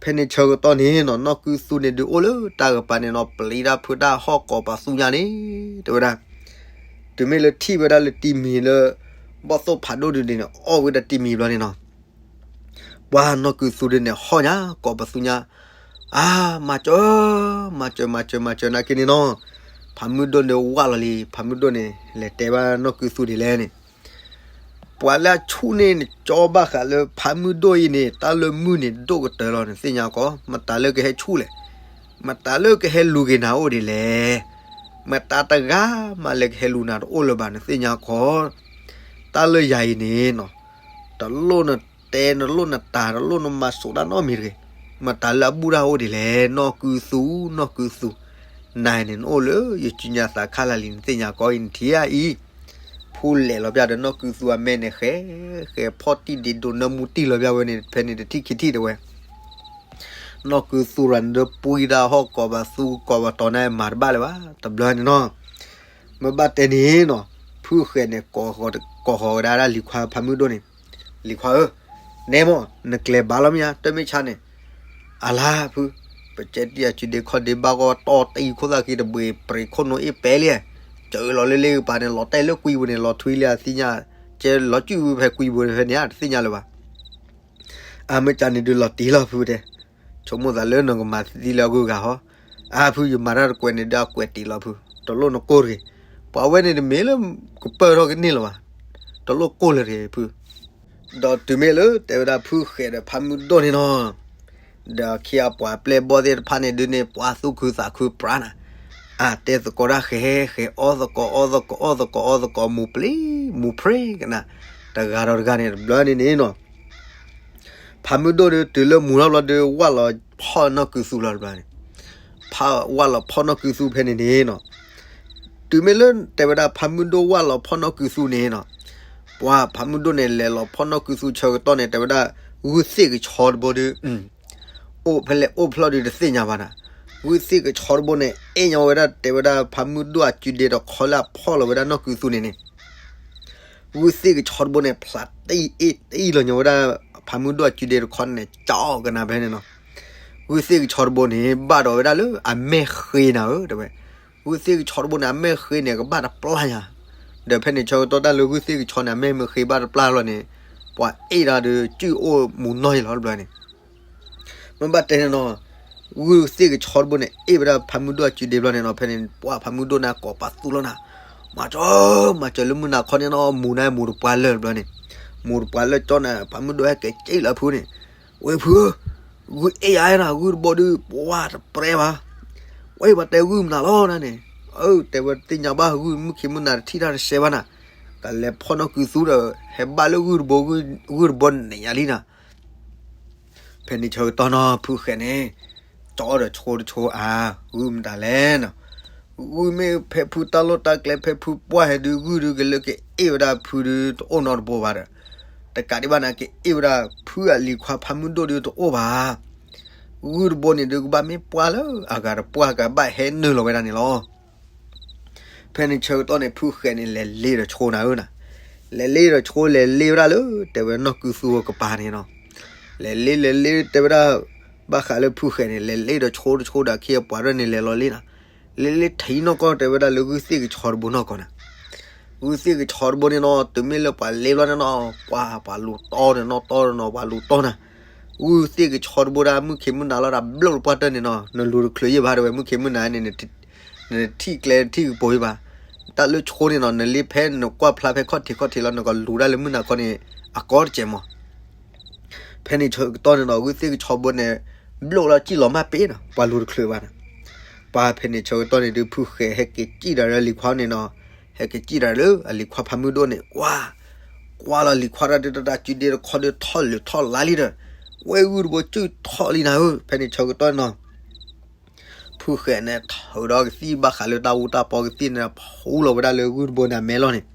ဖဲန့ၣ်ဆၢကတီၢ်န့ၣ်နီၤ နီၢ်ကုသူန့ၣ်ဒုးအိၣ်လၢတၢ်ကပၤန့ၣ်နီၤ ပျံၤတၢ်ဖုးတၢ်ဟီၣ်ကိးပသူညါန့ၣ် တဲဝဲဒၣ်. တုၤမ့ၢ်လၢထံၣ်ဝဲဒၣ်လၢတံၤမံၤလၢ ဘီၣ်သိၣ်ဖးဒိၣ်ဒုန့ၣ် အီၣ်ဝဲဒၣ်တံၤမံၤဘျီန့ၣ်နီၤ ပှၤနီၢ်ကုသူဒုန့ၣ် ဟီၣ်ညါကိးပသူညါ, အါ မၤစၢၤ, မၤစၢၤ မၤစၢၤ မၤစၢၤ နာ်က့န့ၣ်နီၤ, ဖးမုၢ်ဒိၣ်န့ၣ်ဝၢ်လီၤလံ ဖးမုၢ်ဒိၣ်န့ၣ် လဲၤတဲဘၣ်နီၢ်ကုသူဒ်လဲၣ်န့ၣ် ပှၤလၢအဆူၣ်န့ၢ်နကၠီဘၣ်ဃးလၢဖးမုၢ်ဒိၣ်အံၤန့ၣ် တၢ်လၢမုၢ်န့ၣ်ဒိၣ်ကတၢၢ်လီၤ နသ့ၣ်ညါကီး မတၤလၢကဟဲဆူၣ်လဲၣ်, မတၤလၢကဟဲလူၤက့ၤနၤအိၣ်ဒ်လဲၣ်, မတၤတဂၤမးလၢကဟဲလူၤနၤတအိၣ်လၢၤဘၣ် နသ့ၣ်ညါကီး, တၢ်လၢယၤအံၤန့ၣ်နီၤ, တလိၣ်နတဲ တလိၣ်နတၤ တလိၣ်နမၤစိးတၢ်နီတမံၤတဂ့ၤ, မတၤလၢအဘူၣ်တၢ်အိၣ်ဒ်လဲၣ် နီၢ်ကုသူ နီၢ်ကုသူ နၤန့ၣ် နအိၣ်လၢယစုညါသးခါလၢာ်လံ နသ့ၣ်ညါကီးအံၤ နထံၣ်ဧါအံၤ, ဖူလဲၣ်လီၤပျၢ်ဒီးနီၢ်ကုသူအမဲန့ၣ် ဃဲ ဃဲဖီၣ်တံၢ်ဒံးဒိးနၢမူတံၢ်လီၤပျၢ်ဝဲန့ၣ် ဖဲန့ၣ်တထံၣ်ခံထံၣ်တဲဝဲ နီၢ်ကုသူရၤန့ၣ်ဒီးပှံၤဒၣ်ဟီၣ်ကိးပသူကိးပတီၤန့ၣ် မၤတဘၣ်လၢၤဘၣ် တဘျီန့ၣ်နီၤ, မ့ၢ်ဘၣ်တဲန့ၣ်နီၤ, ဖုဃဲန့ၣ် ကိးဃီၤဝဲဒၣ်လံၤခွါဖးမုၢ်ဒိၣ်န့ၣ်, လံၤခွါဧၢ, နဲမ့ၢ် နကျဲၤဘၣ်လီၤမ့ၢ်ဧါ တၢ်မ့ၢ်ဆါန့ၣ်, အလါဖု, ပကဲတံၢ်အစုဒ့ခီၣ်ဒ့ဘၣ်ဂီၢ်တီၢ်တံၢ်ခိၣ်သၣ်ခံတဘှ့ၣ် ပြံးခိၣ်နူာ်အ့ၣ်ပဲလံ, စၢလီၤလၢလ့ကပၤန့ၣ် လီၤတဲာ်လၢကွံပူၤန့ၣ် လီၤထွံလံအသ့ၣ်ညါ, ကဲလီၤစုၣ်ဝံၤဖဲကွံပူၤဖဲန့ၣ် တသ့ၣ်ညါလၢၤဘၣ် အမ့ၢ်ကန့ၣ်ဒုးလီၤတံၢ်လီၤဖုတဲ, ဆိကမိၣ်သးလၢနကမၤသံလၢအဂုၤအဂၤဟီ, အါဖုယမၤတၢ်တကွဲးန့ၣ်ဒုးအကွဲးတံၢ်လီၤဖု, တလိၣ်နကိၢ်တဂ့ၤ, ပှၤဝဲန့ၣ်တမ့ၢ်လၢကပၢၢ်ထီၣ်ကန့ၢ်လၢၤဘၣ်, တလိၣ်ကိၢ်လၢၤတဂ့ၤဖု, ဒီးတုၤမ့ၢ်လၢတဲဝဲဒၣ်ဖုဃဲဒီးဖးမုၢ်ဒိၣ်န့ၣ်နီၤ ဒီးခံအပှၤပျဲၢ်ဘီၣ်သ့ၣ်တဖၣ်န့ၣ်ဒုးန့ၣ် ပှၤသူၣ်ခုသးခုပြးနၤ, အတဲသကိးတၢ်ဃဲ ဃဲအီၣ်သကိး အီၣ်သကိး အီၣ်သကိး အီၣ်သကိး မူၤပျံၤ မူၤဖြ့ကနၣ်, တဂၤဒီးတဂၤန့ၣ် တဘျီန့ၣ်န့ၣ်နီၤ, ဖးမုၢ်ဒိၣ်ဒီးတုၤလၢမူၤထီၣ်ဘျီဒီး ဝၢ်လီၤဖီၣ်နီၢ်ကုသူလီၤတဘျီန့ၣ်, ဖးဝၢ်လီၤဖီၣ်နီၢ်ကုသူဖဲန့ၣ်န့ၣ်နီၤ တုၤမ့ၢ်လၢတဲဝဲဒၣ်ဖးမုၢ်ဒိၣ်ဝၢ်လီၤဖီၣ်နီၢ်ကုသူန့ၣ်နီၤ, ပှၤဖးမုၢ်ဒိၣ်န့ၣ် လဲၤလီၤဖီၣ်နီၢ်ကုသူဆၢကတီၢ်န့ၣ် တဲဝဲဒၣ် ဂုၢ်သ့ၣ်ကဆီတဘိဒီး အိၣ်ဖဲလဲၣ်အိၣ်ဖျီၣ်ဒီးတသ့ၣ်ညါဘၣ်နၤ, ဂုၢ်သ့ၣ်ကဆီတဘိန့ၣ် အဲၣ်ညီဝဲဒၣ်တဲဝဲဒၣ်ဖးမုၢ်ဒိၣ်အစုဒ့တခီလၢအဖီၣ်လီၤဝဲဒၣ်နီၢ်ကုသူန့ၣ်န့ၣ် ဂုၢ်သ့ၣ်ကဆီတဘိန့ၣ် ဖျးတံၢ်အ့ၣ်တံၢ်လီၤညီဝဲဒၣ် ဖးမုၢ်ဒိၣ်အစုဒ့တခီန့ၣ် ကၠီကနၣ်ဖဲန့ၣ်နီၤ, ဂုၢ်သ့ၣ်ကဆီတဘိန့ၣ် ဘၣ်ဒီးဝဲဒၣ်လၢအမဲၢ်ဃ့နၤဧၢ တဲဝဲ, ဂုၢ်သ့ၣ်ကဆီတဘိန့ၣ် အမဲၢ်ဃ့န့ၣ် ကဘၣ်တပျၢ်ညါ, ဒီးဖဲန့ၣ်ဆၢကတီၢ်တၢ်လၢဂုၢ်သ့ၣ်ကဆီန့ၣ် အမဲၢ်မ့ၢ်ဃ့ဘၣ်တပျၢ်လီၤန့ၣ်, ပှၤအ့ၣ်တၢ်ဒီးစုၣ်အိၣ်မူၤနီၢ်ယံၤလီၤတဘျီန့ၣ် မ့ၢ်ဘၣ်တဲန့ၣ်နီၤ, ဂုၢ်သ့ၣ်ကဆီတဘိန့ၣ် အ့ၣ်ဝဲဒၣ်ဖးမုၢ်ဒိၣ်အစုဒ့ဘျီန့ၣ်နီၤ ဖဲန့ၣ် ပှၤဖးမုၢ်ဒိၣ်န့ၣ်ကိးပသူလီၤနၤ, မၤစၢၤ, မၤစၢၤလၢမုၢ်နၤခီန့ၣ်နီၤ မူၤန့ၣ် မူၤတပှၢ်လၢာ်တဘျီန့ၣ်, မူၤတပှၢ်လၢာ်ကၠီန့ၣ် ဖးမုၢ်ဒိၣ်ဟဲက့ၤစံးလၢဖုန့ၣ်, ဝဲဖုဧၢ, ဂုၢ်အ့ၣ်ယၤနၤ, ဂုၢ်တဘိဒုး ပှၢ်တပြဲဘၣ်, ဝဲဘၣ်တဲဂုၢ်မနုၤလီၤနၤန့ၣ်, အၢ တဲဝဲတသ့ၣ်ညါဘၣ် ဂုၢ်မုၢ်ခံမုၢ်နၤတထံၣ်တၢ်တစဲးဘၣ်နၤ, ကလဲၤဖီၣ်နီၢ်ကုသူဒီး ဟဲဘၣ်လၢဂုၢ်တဘိ, ဂုၢ်တဘိန့ၣ်ညါလံနၤ ဖဲန့ၣ်ဆၢကတီၢ်နီၤ ဖုဃဲၤန့ၣ် ကၠီဒီးဆိတဆိဧါ, ဂုၢ်မတၤလဲၣ်နီၤ, ဂုၢ်မ့ၢ်ဖဲဖုတၢ်လီၢ်တၢ်ကျဲ ဖဲဖုပှၢ်ဟဲဒုး ဂုၢ်ဒုးကလၢကအ့ၣ်ဝဲဒၣ်ဖုဒုးတအိၣ်နီတဘိဘၣ်ဒီး, တကးဒံးဘၣ်န့ၣ် ကအ့ၣ်ဝဲဒၣ်ဖုအလံၤခွါဖးမုၢ်ဒိၣ်ဒုးတအိၣ်ဘၣ်, ဂုၢ်တဘိန့ၣ်ဒုးကဘၣ်မ့ၢ်ပှၢ်လၢအဂၤဒီးပှၢ်ကဘၣ်ဟဲနုာ်လီၤဝဲဒၣ်န့ၣ်လီၤ. ဖဲန့ၣ်ဆၢကတီၢ်န့ၣ် ဖုဃဲၤန့ၣ် လဲၤလ့ဒီးဆိနၤဧၢနၤ, လဲၤလ့ဒီးဆိလဲၤလ့ဝဲဒၣ်လၢ တဲဝဲနီၢ်ကုသူအကပၤန့ၣ်နီၤ, လဲၤလ့လဲၤလ့တဲဝဲဒၣ်, ဘၣ်ဃးလၢဖုဃဲၤန့ၣ် လဲၤလ့ဒီးဆိတဆိဒီး အခ့အပှၤရဲၣ်န့ၣ် လဲၤလီၤလ့နၤ, လ့လ့ထံနီၢ်ကီၢ် တဲဝဲဒၣ်လၢဂုၢ်သ့ၣ်ကဆီတဘိနီၢ်ကီၢ်နၤ, ဂုၢ်သ့ၣ်ကဆီတဘိန့ၣ်နီၤ တုၤမ့ၢ်လၢပှၤလ့ဘျီန့ၣ်နီၤ ပှၤပှၤလူၤတီန့ၣ်နီၤ တီဒီးနီၤ ပှၤလူၤတီနၤ, ဂုၢ်သ့ၣ်ကဆီတဘိဒၣ် မုၢ်ခံမုၢ်နၤလီၤဒၣ် ဘျိၣ်တပှၢ်တၢၢ်န့ၣ်နီၤ နလူၤတချုးယံၣ်ဘၣ်တဲဝဲ မုၢ်ခံမုၢ်နၤန့ၣ် နထံၣ်ကျဲထံၣ်ကပိၤယံၣ်ဘၣ်, တၢ်လၢဆိန့ၣ်နီၤ နလ့ဖဲနကွၢ်ဖျါဖဲခီၣ်ထံးခီၣ်ထံးလီၤ နကလူၤဒၣ်လၢမုၢ်နၤခီန့ၣ် အကီတစဲးမး ဖဲန့ၣ်ဆၢကတီၢ်န့ၣ်နီၤ ဂုၢ်သ့ၣ်ကဆီဘိန့ၣ် ဘျိၣ်လီၤစံၣ်လီၤမၢ်ပ့ၤနီၤ ပှၤလူၤတချုးဘၣ်နၤ, ပှၤဖဲန့ၣ်ဆၢကတီၢ်န့ၣ်ဒုး ဖုဃဲၤဟဲက့ၤစံၣ်တၢ်လၢလံၤခွါန့ၣ်နီၤ, ဟဲက့ၤစံၣ်တၢ်လၢအလံၤခွါဖးမုၢ်ဒိၣ်န့ၣ် ကွၢ်, ကွၢ်လီၤလံၤခွါတၢ်ဒုးတၢ်တၢ်စုဒ့တခီဒုးထီၣ်လၢထီၣ်လါလံဒီး, ဝဲဂုၢ်တဘိစုၣ်ထီၣ်လံနၤဧၢ ဖဲန့ၣ်ဆၢကတီၢ်န့ၣ်နီၤ ဖုဃဲၤန့ၣ် ထုးဒီးကသံၣ်ဘၣ်ဃးလၢတၢ်အူတၢ်ပီကသံၣ်န့ၣ် ဖူလီၤဝဲဒၣ်လၢဂုၢ်တဘိန့ၣ်အမဲလီၢ်န့ၣ်,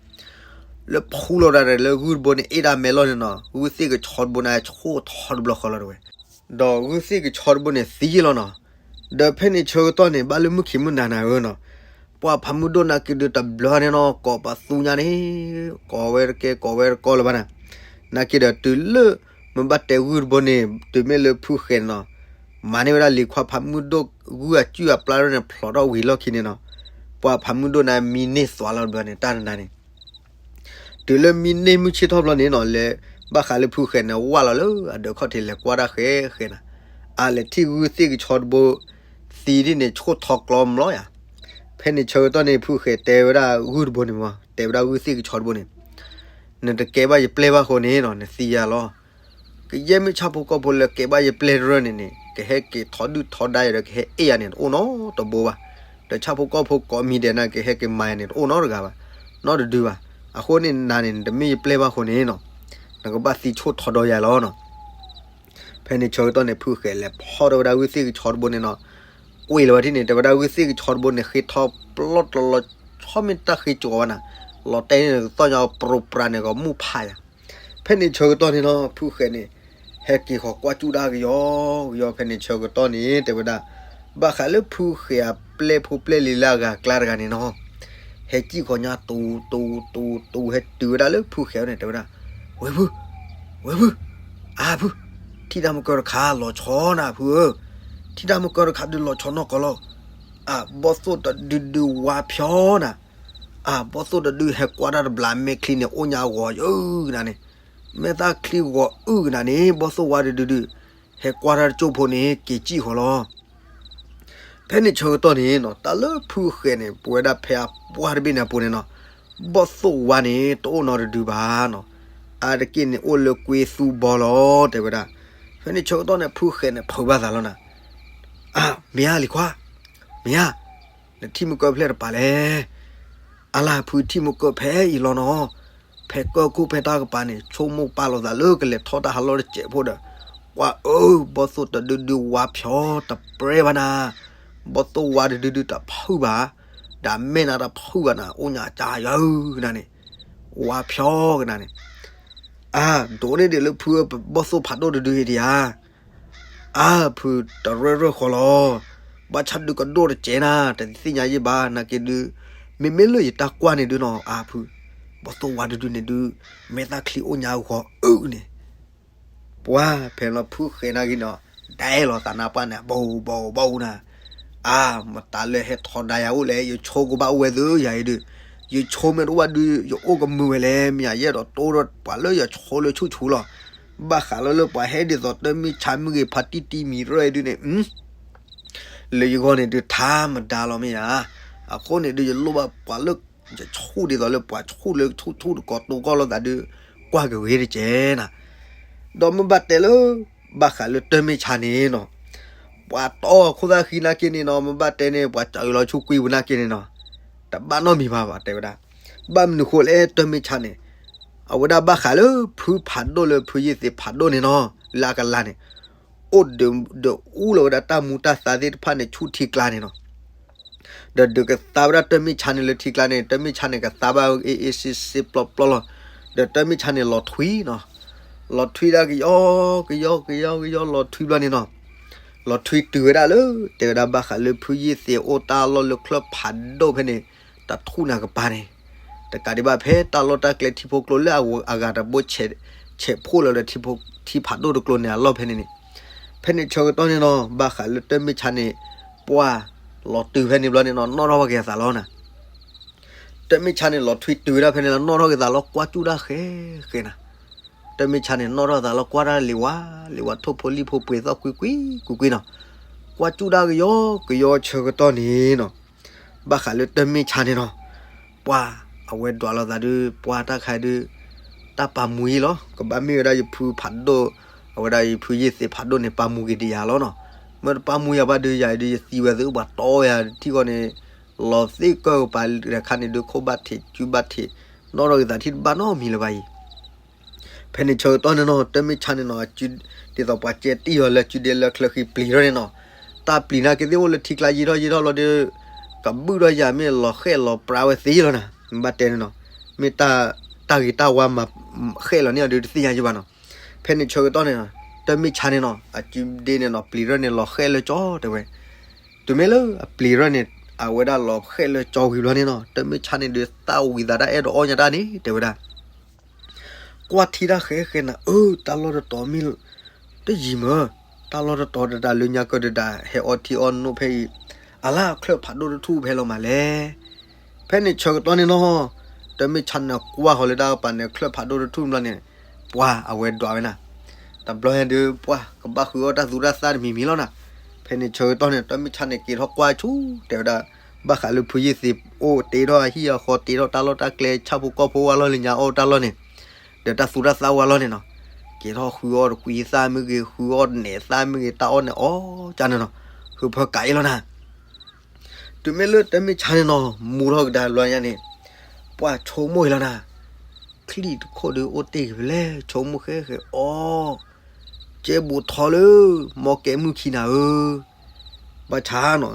လၢဖူလီၤဝဲဒၣ်လၢဂုၢ်တဘိန့ၣ် အ့ၣ်ဒၣ်မဲလီၢ်န့ၣ်နီၤ ဂုၢ်သ့ၣ်ကဆီတဘိန့ၣ် ဆိထီတဘျီဃီလီၤတဝဲ, ဒီးဂုၢ်သ့ၣ်ကဆီတဘိန့ၣ်သံယ့ၢ်လီၤနီၤ, ဒီးဖဲန့ၣ်ဆၢကတီၢ်န့ၣ် ဘၣ်လၢမုၢ်ခံမုၢ်နၤနၤဧၢနီၤ, ပှၤဖးမုၢ်ဒိၣ်နာ်က့ဒုးတဘျီန့ၣ်နီၤ ကိးပသူညါန့ၣ်, ကိးဝဲတကဲ ကိးဝဲတကီလၢၤဘၣ်နၤ, နာ်က့ဒီးတုၤလၢ မ့ၢ်ဘၣ်တဲဂုၢ်တဘိန့ၣ် တုၤမ့ၢ်လၢဖုဃဲၤန့ၣ်နီၤ မၤန့ၢ်ဝဲဒၣ်လံၤခွါဖးမုၢ်ဒိၣ်ဂုၢ်အစုၣ်အပျၢ်န့ၣ် ဖျိးထီၣ်ဝံၤလီၢ်ခံန့ၣ်နီၤ, ပှၤဖးမုၢ်ဒိၣ်န့ၣ် မံန့ၢ်သွးလီၤတဘျီန့ၣ် တၢ်နၤန့ၣ် တုၤလၢမံန့ၢ်မုၢ်ဆ့ၣ်ထီၣ်ဘျီန့ၣ်နီၤ လဲၤ ဘၣ်ဃးလၢဖုဃဲၤန့ၣ် ဝၢ်လီၤလၢအဒၢးခီၣ်ထံး လဲၤကွၢ်တၢ်ဃဲဃဲနၤ, အါ လဲၤထံၣ်ဂုၢ်သ့ၣ်ကဆီတဘိ သံဒ်န့ၣ် ဆိထီကျီမလီၤယၤ, ဖဲန့ၣ်ဆၢကတီၢ်န့ၣ် ဖုဃဲၤတဲဝဲဒၣ်ဂုၢ်တဘိန့ၣ်မး တဲဝဲဒၣ်ဂုၢ်သ့ၣ်ကဆီတဘိန့ၣ်, နတကဲဘၣ်ယပျဲၢ်ဘၣ်ဃိန့ၣ်နီၤ နသံယၤလီၤ ကယဲၢ်မ့ၢ်ဆၣ်ဖိကီၢ်ဖိလၢကဲဘၣ်ယပျဲၢ်တရၢၢ်န့ၣ်န့ၣ် ကဟဲက့ၤထီဒုၣ်ထီဒါယၤဒီး ကဟဲအ့ၣ်ယၤန့ၣ် တအိၣ်နီတဘိဘၣ်, ဒီးဆၣ်ဖိကီၢ်ဖိကိးမံၤဒဲးနၤ ကဟဲက့ၤမၤယၤန့ၣ် တအိၣ်နီတဂၤဘၣ်, နီတဒုဘၣ်, အဃိန့ၣ်နၤန့ၣ် နတမ့ၢ်ယပျဲၢ်ဘၣ်ဃိန့ၣ်နီၤ, နကဘၣ်သံဆိထီဒီးယၤလီၤနီၤ ဖဲန့ၣ်ဆၢကတီၢ်န့ၣ် ဖုဃဲၤလဲၤဖီၣ်ထီၣ်ဝဲဒၣ်ဂုၢ်သ့ၣ်ကဆီတဘိန့ၣ်နီၤ, ကွံာ်လီၤဝဲဒၣ်န့ၣ် တဲဝဲဒၣ်ဂုၢ်သ့ၣ်ကဆီတဘိန့ၣ် ဃ့ထီၣ်ပျီၢ်တလီၤ ဆီမ့ၢ်တၢ်ဃ့ကၠီၤဝဲနၤ, လီၤတဲာ်န့ၣ် ကသီၣ်ညါပရူၤပြၤန့ၣ် ကမူၣ်ဖးယၤ, ဖဲန့ၣ်ဆၢကတီၢ်န့ၣ်နီၤ ဖုဃဲၤန့ၣ် ဟဲက့ၤဃီၤကွၢ်ကၠူၣ်ဒၣ်ကယီကယီ ဖဲန့ၣ်ဆၢကတီၢ်န့ၣ် တဲဝဲဒၣ် ဘၣ်ဃးလၢဖုဃဲၤအပျဲၢ်ဖိပျဲၢ်လံၤလၢအဂၤအကျါတဂၤန့ၣ်နီၤ, ဟဲကံၣ်ဃီၤညါတူၤတူၤတူၤတူၤ ဟဲတုၤဝဲဒၣ်လၢဖုဃဲၤန့ၣ် တဲဝဲဒၣ်, ဝဲဖု, ဝဲဖု, အါဖု, ထံၣ်တၢ်မုၢ်ကၢတခါလီၤဆီနၤဖုဧၢ, ထံၣ်တၢ်မုၢ်ကၢတခါဒုးလီၤဆီနီၢ်ကီၢ်လီၤ, အါ ဘီၣ်သိၣ်တဒုဒုဝါဖျီနၤ, အါ ဘီၣ်သိၣ်တဒုဟဲကွၢ်တၢ်တဘျီ မဲာ်ချံန့ၣ် အိၣ်ညါဂီၤယုၢ်ကနၤန့ၣ်, မဲာ်သၣ်ချံဂီၤအုၣ်ကနၤန့ၣ် ဘီၣ်သိၣ်ဝါတဒုဒု ဟဲကွၢ်တၢ်တကၠိၢ်ဖိန့ၣ် က့ၤကံၣ်ဃီၤလီၤ ဖဲန့ၣ်ဆၢကတီၢ်န့ၣ်နီၤ တၢ်လၢဖုဃဲၤန့ၣ် ပဝဲဒၣ်ဖဲအပှၢ်တဘ့ၣ်န့ၣ်အပူၤန့ၣ်နီၤ, ဘီၣ်သိၣ်ဝါန့ၣ် တအိၣ်နီတဒုဘၣ်နီၤ, အါတက့ၢ်န့ၣ် အိၣ်လၢကွ့သူဘီလီၤ တဲဝဲဒၣ်, ဖဲန့ၣ်ဆၢကတီၢ်န့ၣ် ဖုဃဲၤန့ၣ် ဖုးဘၣ်သးလီၤနၤ, အါ မ့ၢ်ဧါလံၤခွါ, မ့ၢ်ဧါ နထံၣ်မုၢ်ကၢဖျဲၣ်တပၤလဲၣ်, အါလၢဖုထံၣ်မုၢ်ကၢဖဲအံၤလီၤနီၤ, ဖဲကၢၢ်ခိၣ်ဖဲတၢ်ကပၤန့ၣ် ဆိကမိၣ်ပာ်လီၤသးလၢကလဲၤထီၣ်တၢ်ဟးလီၢ်တစဲးဖိဒီး, ကွၢ်အၢ ဘီၣ်သိၣ်တဒုဒုဝါဖျီတပြဲဘၣ်နၤ, ဘီၣ်သိၣ်ဝါတဒုဒုတဖုးဘၣ်, ဒီးမဲာ်နၤတဖုးဘၣ်နၤ အိၣ်ညါကါယၤကနၤန့ၣ်, ဝါဖျီကနၤန့ၣ်, အါ ဒိးန့ၢ်ဒံးလၢဖုဧၢ ဘီၣ်သိၣ်ဖးဒိၣ်တဒုဟ့ၣ်ဒံးဧါ အါ ဖုတရၢၢ်ရၢၢ်ဃီလီၤ, ဘၣ်ဆၣ်ဒုးကဒိၣ်တစဲးနၤ တသ့ၣ်ညါယံၣ်ဘၣ် နာ်က့ဒုး, မ့မ့ၢ်လၢယတၢ်ကွၢ်န့ၣ်ဒုးနီၤ အါဖု, ဘီၣ်သိၣ်ဝါတဒုန့ၣ်ဒုး, မဲာ်သၣ်ချံအိၣ်ညါဂီၤအုၣ်န့ၣ်, ပှၤဖဲလီၤဖုဃဲၤနာ်က့နီၤ, ဒဲလီၤသးနါပှၢ်န့ၣ် ဘိဘိဘိနၤ အါ မတၤလၢဟဲထီဒါယၤအိၣ်လဲၣ် ယဆိကဘၣ်အိၣ်ဝဲသုယၤအံၤဒုး, ယဆိမ့ၢ်တအိၣ်ဘၣ်ဒုး ယအိၣ်ကမုာ်ဝဲလဲၣ် မ့ၢ်ယအဲၣ်ဒိးတိဒီးပှၤလၢယဆိလၢဆူၣ်ဆူၣ်လီၤ, ဘၣ်ဃးလၢလၢပှၤဟဲဒ်သိးတမ့ၢ်ဆါမုၢ်ဂ့ၤဖါတံၢ်တံၢ်မံၤရၢၢ်အံၤဒုးန့ၣ်, လၢယဂီၢ်န့ၣ်ဒုးထါမဒါလီၤမ့ၢ်ဧါ, အဃိန့ၣ်ဒုးယလိၣ်ဘၣ်ပှၤလၢ ယဆူၣ်ဒ်သိးလၢပှၤဆူၣ်လၢဆူၣ်ဆူၣ်တကိးတိၤကီၢ်လိာ်သးဒီး ကွၢ်က့ၤဝဲတကဲးနၤ. ဒီးမ့ၢ်ဘၣ်တဲလၢ ဘၣ်ဃးလၢတၢ်မ့ၢ်ဆါန့ၣ်နီၤ, ပှၤတီၢ်ခိၣ်သၣ်ဃံနာ်က့န့ၣ်နီၤ, မ့ၢ်ဘၣ်တဲန့ၣ် ပှၤစးအၢလီၤဆူကွံာ်ပူၤနာ်က့န့ၣ်နီၤ, တဘၣ်နီတမံၤဘၣ်ဘၣ်တဲဝဲဒၣ်. ဘၣ်မနုၤဃိလဲၣ် တၢ်မ့ၢ်ဆါန့ၣ် အဝဲဒၣ်ဘၣ်ဃးလၢဖုဖးဒိၣ်လၢဖုယ့ၢ်သ့းဖးဒိၣ်န့ၣ်နီၤ, လၢအကလၤန့ၣ် အိၣ်ဒုး ဒုးအူလီၤဝဲဒၣ်တၢ်မူတၢ်သါသ့ၣ်တဖၣ်န့ၣ် ဆူထံကျါန့ၣ်နီၤ. ဒီးဒုးကသါဝဲဒၣ်တၢ်မ့ၢ်ဆါန့ၣ်လၢထံကျါန့ၣ်, တၢ်မ့ၢ်ဆါန့ၣ် ကသါဘၣ်အ့ၣ်အ့ၣ်စ့စ့ပျီပျီလီၤ. ဒီးတၢ်မ့ၢ်ဆါန့ၣ်လီၤထွံနီၤ, လီၤထွံဒၣ်ကယီကယီကယီကယီလီၤထွံဘျီန့ၣ်နီၤ, လီၤထွံတုၤဝဲဒၣ်လၢ တဲဝဲဒၣ်ဘၣ်ဃးလၢဖုယ့ၢ်သ့းအိၣ်တၢ်လီၢ်လၢချၢၣ်ဖးဒိၣ်ဖဲန့ၣ် တထူၣ်နၤကပၤန့ၣ်, တကးဒံးဘၣ်ဖဲတၢ်လီၢ်တၢ်ကျဲထံဖိကျိလၢအဂၤတဘိ ဆဲးဖှိၣ်လီၤဒီး ထံဖးဒိၣ်တကျိန့ၣ်အလီၢ်ဖဲန့ၣ်န့ၣ်, ဖဲန့ၣ်ဆၢကတီၢ်န့ၣ်နီၤ, ဘၣ်ဃးလၢတၢ်မ့ၢ်ဆါန့ၣ် ပှၢ်လီၤတုၤဖဲန့ၣ်ဘျီန့ၣ်နီၤ, နီၣ်ထီၣ်ဘၣ်က့ၤအသးလီၤနၤ. တၢ်မ့ၢ်ဆါန့ၣ်လီၤထွံတုၤဝဲဒၣ်ဖဲန့ၣ်လီၤ, နီၣ်ထီၣ်က့ၤသးလီၤ ကွၢ်စူၣ်တၢ်ဃဲဃဲနၤ. တၢ်မ့ၢ်ဆါန့ၣ် နီၣ်ထီၣ်သးလီၤ ကွၢ်တၢ်လံၤဝါလံၤဝါ ထိၣ်ဖိလံၣ်ဖိပှ့ၤသီၣ်ကွံကွံကွံကွံနီၤ, ကွၢ်စူၣ်တၢ်ကယီကယီဆၢကတီၢ်န့ၣ်နီၤ, ဘၣ်ဃးလၢတၢ်မ့ၢ်ဆါန့ၣ်နီၤ, ပှၢ်အဝဲဒွးလိာ်သးဒီး ပှၢ်တၢ်ခါဒီး တၢ်ပာ်မူအံၤလီၤ, ကဘၣ်မ့ၢ်ဝဲဒၣ်ယဖုဖးဒိၣ်, အဝဲဒၣ်ယဖုယ့ၢ်သ့းဖးဒိၣ်န့ၣ် ပာ်မူက့ၤဒံးယၤလီၤနီၤ. မ့ၢ်တပာ်မူယၤဘၣ်ဒီး ယၤအံၤဒီးယသံဝဲသ့အိၣ်ပှၤတီယၤထံၣ်ဃီန့ၣ်, လီၤသ့ၣ်ကၢၢ်ကပၤတခါန့ၣ်ဒီး ခိၣ်ဘၣ်ထံးစုဘၣ်ထံး, နီၣ်ထီၣ်က့ၤသးထံၣ်တဘၣ်နီတမံၤလၢၤဘၣ်အံၤ. ဖဲန့ၣ်ဆၢကတီၢ်န့ၣ်နီၤ, တၢ်မ့ၢ်ဆါန့ၣ်နီၤ, ဒ်သိးပှၤကဲတံၢ်အီၤလၢစုဒ့လၢချၢဃံပျံၤထီၣ်န့ၣ်နီၤ, တၢ်ပျံၤနာ်က့သ့ၣ်အိၣ်လၢထံကျါယံာ်ထီၣ်ယံာ်ထီၣ်လီၤဒီး ကဘုၣ်ထီၣ်ယၤမ့ၢ်လီၤဃဲၣ်လီၤပြါဝဲသ့လီၤနၤ, ဘၣ်တဲန့ၣ်နီၤ, မ့ၢ်တၢ်ဂ့ၤတၢ်ဝါမၤဃဲၣ်လီၤန့ၢ်အီၤဒီး တသ့ၣ်ညါယဘၣ်နီၤ. ဖဲန့ၣ်ဆၢကတီၢ်န့ၣ်နီၤ, တၢ်မ့ၢ်ဆါန့ၣ်နီၤ, အစုဒ့န့ၣ်နီၤ, ပျံၤထီၣ်န့ၣ်လီၤဃဲၣ်လၢကၠီတဲဝဲ. တုၤမ့ၢ်လၢအပျံၤထီၣ်န့ၣ် အဝဲဒၣ်လီၤဃဲၣ်လၢကၠီဝံၤဘျီန့ၣ်နီၤ, တၢ်မ့ၢ်ဆါန့ၣ်ဒီး သၣ်ဝံၤသးတၢ်အဲၣ်ဒိးအီၣ်ညါတၢ်န့ၣ် တဲဝဲဒၣ် ကွၢ်ထံတၢ်ဃဲဃဲနၤ, အၢ တၢ်လီၢ်တတီၤမ့ၢ် တယံၤမၢ, တၢ်လီၢ်တတီၤတဒၣ်လၢညါကၢၢ်တဒၣ် ဟဲအီထံအီနိၣ်ဖဲအံၤ, အလါချၢၣ်ဖးဒိၣ်တထူၣ်ဖဲလီၤမးလဲၣ်. ဖဲန့ၣ်ဆၢကတီၢ်န့ၣ်နီၤ, တၢ်မ့ၢ်ဆါန့ၣ်ကွၢ်ဃီၤလၢတၢ်ကပၤန့ၣ် ချၢၣ်ဖးဒိၣ်တထူၣ်ဘျီန့ၣ်, ပှၢ်အဝဲဒွးဝဲနၤ, တဘျီညါဒီး ပှၢ်ကဘၣ်ဃုအီၣ်တၢ်သူတၢ်သၣ်တမံၤမံၤလီၤနၤ. ဖဲန့ၣ်ဆၢကတီၢ်န့ၣ် တၢ်မ့ၢ်ဆါန့ၣ်က့ၤထီၣ်ကွၢ်ဆူၣ် တဲဝဲဒၣ်, ဘၣ်ဃးလၢဖုယ့ၢ်သ့းအိၣ်တ့ထီၣ်အဟံၣ်အဃီ တ့ထီၣ်တၢ်လီၢ်တၢ်ကျဲ ဆၣ်ဖိကီၢ်ဖိဝဲလီၢ်လၢညါအီၣ်တၢ်လီၢ်န့ၣ်, ဒီးတၢ်သူတၢ်သၣ်ဝဲလီၢ်န့ၣ်နီၤ, က့ၤထီၣ်ဃုအီၣ်တကွံသၣ်မ့ၢ်ဂ့ၤ ဃုအီၣ်နဲးသၣ်မ့ၢ်ဂ့ၤ တၢ်အီၣ်နဲးအီကၢ်န့ၣ်နီၤ, ဃုဖၢကးအံၤလီၤနၤ. တုၤမ့ၢ်လၢတၢ်မ့ၢ်ဆါန့ၣ်နီၤ မူထီၣ်ကဒါဘျီညါန့ၣ်, ပှၢ်ဆိကမိၣ်အံၤလီၤနၤ, ချံၣ်တခိၣ်ဒီးအိၣ်တ့ၢ်ဂ့ၤဖဲလဲၣ် ဆိကမိၣ်ဃဲဃဲအီၤ, ကဲဘူးထီၣ်လၢ မ်ကဲမုၢ်ခံနၤဧၢ, ဘၣ်ဆၣ်နီၤ,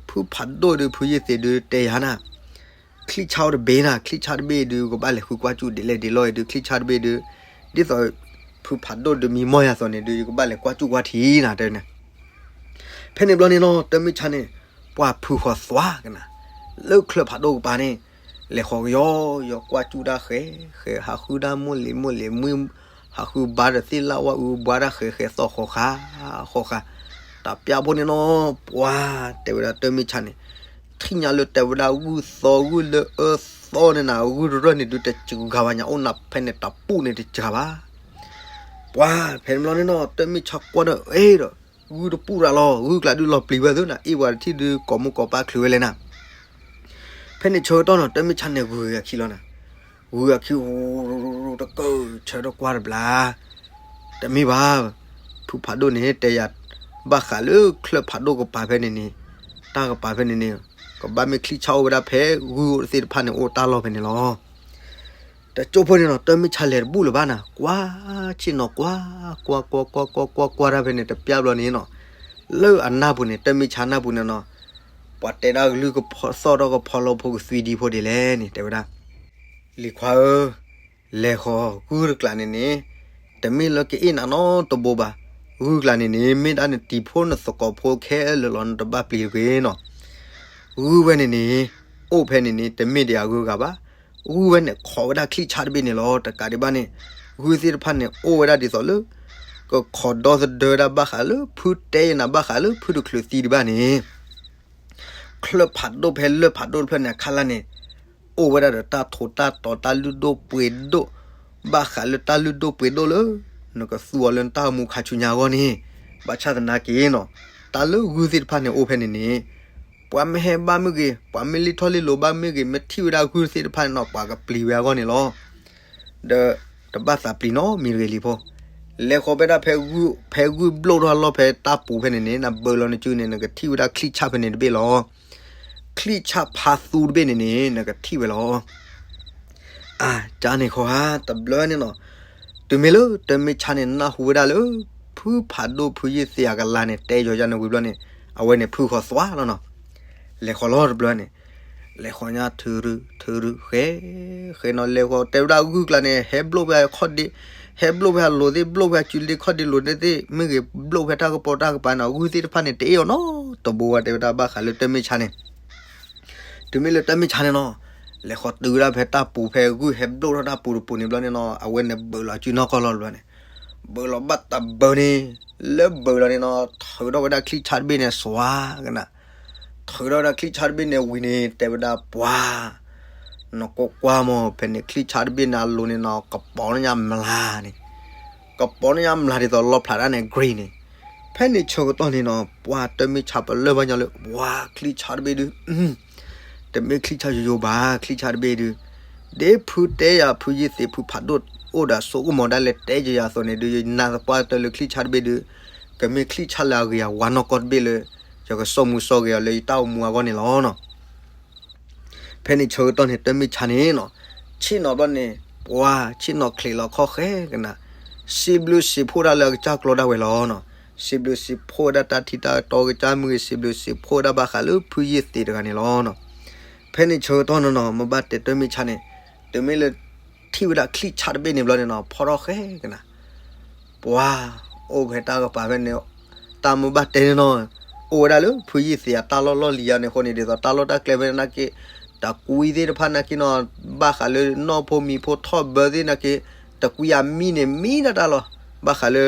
ဖုဖးဒိၣ်ဒီးဖုယ့ၢ်သ့းဒီးတဲယၤနၤ, ချံၣ်ဆၣ်အိၣ်တဘ့ၣ်နၤ, ချံၣ်ဆၣ်တဘ့ၣ်ဒီး ကဘၣ်လဲၤဃုကွၢ်စူၣ်ဒ်လဲၣ်ဒ်လဲၣ်အံၤဒီး ချံၣ်ဆၣ်တဘ့ၣ်ဒီး, ဒ်သိး ဖုဖးဒိၣ်ဒီးမံမီၢ်ယၤသိးန့ၣ်ဒီး ယကဘၣ်လဲၤကွၢ်စူၣ်ကွၢ်ထံနၤတဲန့ၣ်. ဖဲန့ၣ်ဘျီန့ၣ်နီၤ တၢ်မ့ၢ်ဆါန့ၣ်, ပှၢ်ဖုဃီၤသွါကနၤ, လၢချၢၣ်ဖးဒိၣ်ကပၤန့ၣ်, လဲၤဃီၤကယီယီကွၢ်စူၣ်တၢ်ဃဲဃဲ ဟးဃုတၢ်မိၢ်လံၤမိၢ်လံၤမုၢ်, ဟးဃုဘါဒီးသ့ၣ်လၣ်ဝါအုးဘှါတၢ်ဃဲဃဲသီၣ်ဃီဃါ, ဃီဃါ, တၢ်ပျၢ်ဖိန့ၣ်နီၤ, ပှၢ်တဲဝဲဒၣ်တၢ်မ့ၢ်ဆါန့ၣ်, ထံၣ်ညါလၢတဲဝဲဒၣ်ဂုၢ်သီဂုၢ်လၢအၢသီန့ၣ်နၤ ဂုၢ်တရၢၢ်န့ၣ်ဒုးတစှၤဘၣ်ညါ အိၣ်နၤဖဲန့ၣ်တပူၤန့ၣ်တစှၤဘၣ်. ပှၢ်ဖဲန့ၣ်ဘျီန့ၣ်နီၤ တၢ်မ့ၢ်ဆါကွၢ်ဒီး အဲၣ်ဒီး, ဂုၢ်တပူၤရၤလီၤ ဂုၢ်ကျးဒုးလီၤပျံၤဝဲသုနၤ အ့ၣ်ပှၤတထံၣ်ဒုးကိးမုၢ်ကိးပၢ်ချုးဝဲလဲၣ်နၤ. ဖဲန့ၣ်ဆၢကတီၢ်နီၤ တၢ်မ့ၢ်ဆါန့ၣ်ဂုၤအခံလီၤနၤ, ဂုၤအခံ တကၢၢ်ဆၢထီၣ်ကွၢ်တဘျီ, တမ့ၢ်ဘၣ်, ဖုဖးဒိၣ်န့ၣ်တဲယၤ, ဘၣ်ဃးလၢချၢၣ်ဖးဒိၣ်ကပၤဖဲန့ၣ်န့ၣ်, တၢ်ကပၤဖဲန့ၣ်န့ၣ်, ကဘၣ်မ့ၢ်ချံၣ်ဆၣ်အိၣ်ဝဲဒၣ်ဖဲဂုၢ်အိၣ်သ့ၣ်တဖၣ်န့ၣ်အိၣ်တၢ်လီၢ်ဖဲန့ၣ်လီၤ. တကၠိဖိန့ၣ်နီၤ တၢ်မ့ၢ်ဆါလဲၤတဘူၣ်လၢၤဘၣ်နၤ ကွၢ်ဆ့ၣ်နီၤ ကွၢ်ကွၢ်ကွၢ်ကွၢ်ကွၢ်ကွၢ်ကွၢ်တၢ်ဖဲန့ၣ် တပျၢ်ဘျီန့ၣ်နီၤ, လၢအနၢ်ပူၤန့ၣ် တၢ်မ့ၢ်ဆါနၢ်ပူၤန့ၣ်နီၤ, ပှၤတဲဒၣ်ကလုၢ်ကဖီသီၣ်ထီၣ်ကဖီလီဖိကသွံဒံဖိဒ်လဲၣ်န့ၣ် တဲဝဲဒၣ်, လံၤခွါဧၢ, လဲၤဃီၤဂုၢ်တကျးန့ၣ်န့ၣ်, တမ့ၢ်လၢကအ့ၣ်နၤနီတဘိဘၣ်, ဂုၢ်ကျးန့ၣ်န့ၣ် မ့ၢ်ဒၣ်နတံၤဖိနသကိးဖိခဲလၢာ်လီၤ နတဘၣ်ပျံၤတဂ့ၤနီၤ. ဂုၢ်ဝဲန့ၣ်န့ၣ်, အိၣ်ဖဲန့ၣ်န့ၣ် တမ့ၢ်ဒံးအဂုၢ်အဂၤဘၣ်, ဂုၢ်ဝဲန့ၣ်ခိးဝဲဒၣ်ချံၣ်ဆၣ်တဘ့ၣ်န့ၣ်လီၤ. တကးဒံးဘၣ်န့ၣ်, ဂုၢ်သ့ၣ်တဖၣ်န့ၣ် အိၣ်ဝဲဒၣ်ဒ်သိးလၢ ကခိးဒီသဒၢဒၣ်ဘၣ်ဃးလၢ ဖုတဲယနၤဘၣ်ဃးလၢဖုတချုးသံဒံးဘၣ်န့ၣ် ချၢၣ်ဖးဒိၣ်ဖဲလၢၢ်ဖးဒိၣ်တဖျၢၣ်န့ၣ် အခါလၢ်န့ၣ်, အိၣ်ဝဲဒၣ်ဒီးတၢ်ထိးတၢ်တီၤတၢ်လုၢ်ဒိၣ်ပှ့ၤဒိၣ်, ဘၣ်ဃးလၢတၢ်လုၢ်ဒိၣ်ပှ့ၤဒိၣ်လၢ နကသူအီၤလၢနတၢ်မူခါဆူညါအဂီၢ်န့ၣ်, ဘၣ်ဆၣ်သနာ်က့နီၤ, တၢ်လၢဂုၢ်သ့ၣ်တဖၣ်န့ၣ်အိၣ်ဖဲန့ၣ်န့ၣ်, ပှၤမ့ၢ်ဟဲဘၣ်မ့ၢ်ဂ့ၤ, ပှၤမ့ၢ်လံၣ်ထီၣ်လံၣ်လိၤဘၣ်မ့ၢ်ဂ့ၤ, မ့ၢ်ထံၣ်ဝဲဒၣ်ဂုၢ်သ့ၣ်တဖၣ်န့ၣ်နီၤ ပှၤကပျံၤဝဲအဂီၢ်န့ၣ်လီၤ. ဒီးတဘၣ်သးပျံၤနီတမံၤတဂ့ၤလံဖိ, လဲၤဃီၤဖဲဒၣ်ဖဲဂုၢ်, ဖဲဂုၢ်ဘျိၣ်ထီၣ်အလီၢ်ဖဲတၢ်ပူၤဖဲန့ၣ်န့ၣ် နဘၢလီၤနစုန့ၣ် နကထံၣ်ဝဲဒၣ်ချံၣ်ဆၣ်ဖဲန့ၣ်တဘ့ၣ်လီၤ. ချံၣ်ဆၣ်ဖါသူတဘ့ၣ်န့ၣ်န့ၣ် နကထံၣ်ဝဲလီၤ. အၢ ကန့ၣ်ဃီဧါ တဘျီန့ၣ်နီၤ, တုၤမ့ၢ်လၢတၢ်မ့ၢ်ဆါန့ၣ် နၢ်ဟူဝဲဒၣ်လၢ ဖုဖးဒိၣ်ဖုယ့ၢ်သ့ၣ်အကလၤန့ၣ် တဲယီၤယၤန့ၣ်ဝံၤဘျီန့ၣ် အဝဲန့ၣ်ဖုဃီၤသွါလီၤနီၤ. လဲၤဃီၤလီၤတဘျီန့ၣ်, လဲၤဃီၤညါထုရု ထုရု ဃဲ, ဃဲနီၤ လဲၤဃီၤ တဲဝဲဒၣ်ဂုၢ်ကျါန့ၣ် ဟဲဘျိၣ်ဖဲခီၣ်ဒ့, ဟဲဘျိၣ်ဖဲလိၤသ့ၣ် ဘျိၣ်ဖဲစုလ့ခီၣ်ဒ့လိၤသ့ၣ် မ့ၢ်ဂ့ၤ ဘျိၣ်ဖဲတၢ်ကပီၤတၢ်ကပၤနီၤ ဂုၢ်သ့ၣ်တဖၣ်န့ၣ် တအ့ၣ်အီၤနီတဘိဝဲ တဲဝဲဒၣ်ဘၣ်ဃးလၢတၢ်မ့ၢ်ဆါန့ၣ် တုၤမ့ၢ်လၢတၢ်မ့ၢ်ဆါန့ၣ်နီၤ, လဲၤဃီၤတုၤဝဲဒၣ်ဖဲတၢ်ပူၤဖဲဂုၢ်ဟဲဘျိၣ်ထီၣ်တၢ်ပူၤတပူၤန့ၣ်ဘျီန့ၣ်နီၤ အဝဲန့ၣ်ဘၢးလီၤစုနီၢ်ကီၢ်လီၤတဘျီန့ၣ်, ဘၢးလီၤဘၣ်တဘၢန့ၣ်, လၢဘၢးလီၤန့ၣ်နီၤ ထုးထီၣ်ဝဲဒၣ်ချံၣ်ဆၣ်တဘ့ၣ်န့ၣ် စွါကနၤ, ထုးထီၣ်ဝဲဒၣ်ချံၣ်ဆၣ်တဘ့ၣ်န့ၣ်ဝံၤန့ၣ် တဲဝဲဒၣ်ပှၤ နကွၢ်ကွၢ်မး ဖဲန့ၣ်ချံၣ်ဆၣ်တဘ့ၣ်န့ၣ်အလိၤန့ၣ်နီၤ ကပီၤန့ၢ်ညါမျးန့ၣ်, ကပီၤန့ၢ်ညါမျးဒ်သိးလီဖျးတၢ်န့ၣ် green န့ၣ်, ဖဲန့ၣ်ဆၢကတီၢ်န့ၣ်နီၤ ပှၤတၢ်မ့ၢ်ဆါပလၢၢ်ဘၣ်ညီလၢ ပှၤချံၣ်ဆၣ်တဘ့ၣ်ဒုး တမ့ၢ်ချံၣ်ဆၣ်ယိယိဘၣ် ချံၣ်ဆၣ်တဘ့ၣ်ဒုး, ဒ်ဖုတဲယၤဖုယ့ၢ်သ့ၣ်ဖုဖးဒိၣ်အိၣ်ဒီးအစိကမီၤဒၣ်လဲာ်တဲယၤအသိးန့ၣ်ဒုး ယနာ်သပှၢ်တၢၢ်လၢချံၣ်ဆၣ်တဘ့ၣ်ဒုး ကမ့ၢ်ချံၣ်ဆၣ်လၢအဂ့ၤအဝါနီၢ်ကီၢ်တဘ့ၣ်လၢ ယကစိာ်မူစိာ်ဂဲၤအီၤလၢယတၢ်အိၣ်မူအဂီၢ်န့ၣ်လီၤနီၤ. ဖဲန့ၣ်ဆၢကတီၢ်န့ၣ် တၢ်မ့ၢ်ဆါန့ၣ်နီၤ, ဆ့ၣ်နီၤဘျီန့ၣ် ပှၤဆ့ၣ်နီၤချံးလီၤခီၣ်ဃဲကနၤ, စံးဘျုးစံးဖှိၣ်ဒၣ်လၢအကစၢ်ကျီဒၣ်ဝဲလီၤနီၤ, စံးဘျုးစံးဖှိၣ်ဝဲဒၣ်တၢ်ထံတၢ်တီကစၢ်မ့ၢ်ဂ့ၤ စံးဘျုးစံးဖှိၣ်ဝဲဒၣ်ဘၣ်ဃးလၢဖုယ့ၢ်သ့ၣ်တဂၤန့ၣ်လီၤနီၤ. ဖဲန့ၣ်ဆၢကတီၢ်နီၤနီၤ မ့ၢ်ဘၣ်တဲတၢ်မ့ၢ်ဆါန့ၣ်, တုၤမ့ၢ်လၢ ထံၣ်ဝဲဒၣ်ချံၣ်ဆၣ်တဘ့ၣ်န့ၣ်ဘျီန့ၣ်နီၤ ဖီထီၣ်ဃဲကနၤ ပှၤအိၣ်ဖဲတၢ်ကပၤဖဲန့ၣ်, တၢ်မ့ၢ်ဘၣ်တဲန့ၣ်နီၤ, အိၣ်ဝဲဒၣ်လၢဖုယ့ၢ်သ့ၣ်အတၢ်လီၢ်လီၢ်လံၤယါန့ၣ်အဃိန့ၣ် ဒ်သိးတၢ်လီၢ်တၢ်ကျဲဖဲန့ၣ်နာ်က့, တၢ်ကွံသ့ၣ်တဖၣ်နာ်က့နီၤ, ဘၣ်ဃးလၢနီၢ်ဖိမံၤဖိထီၣ်ဘၢသ့ၣ်နာ်က့, တၢ်ကွံအမံန့ၣ် မံဒၣ်တၢ်လီၤ, ဘၣ်ဃးလၢ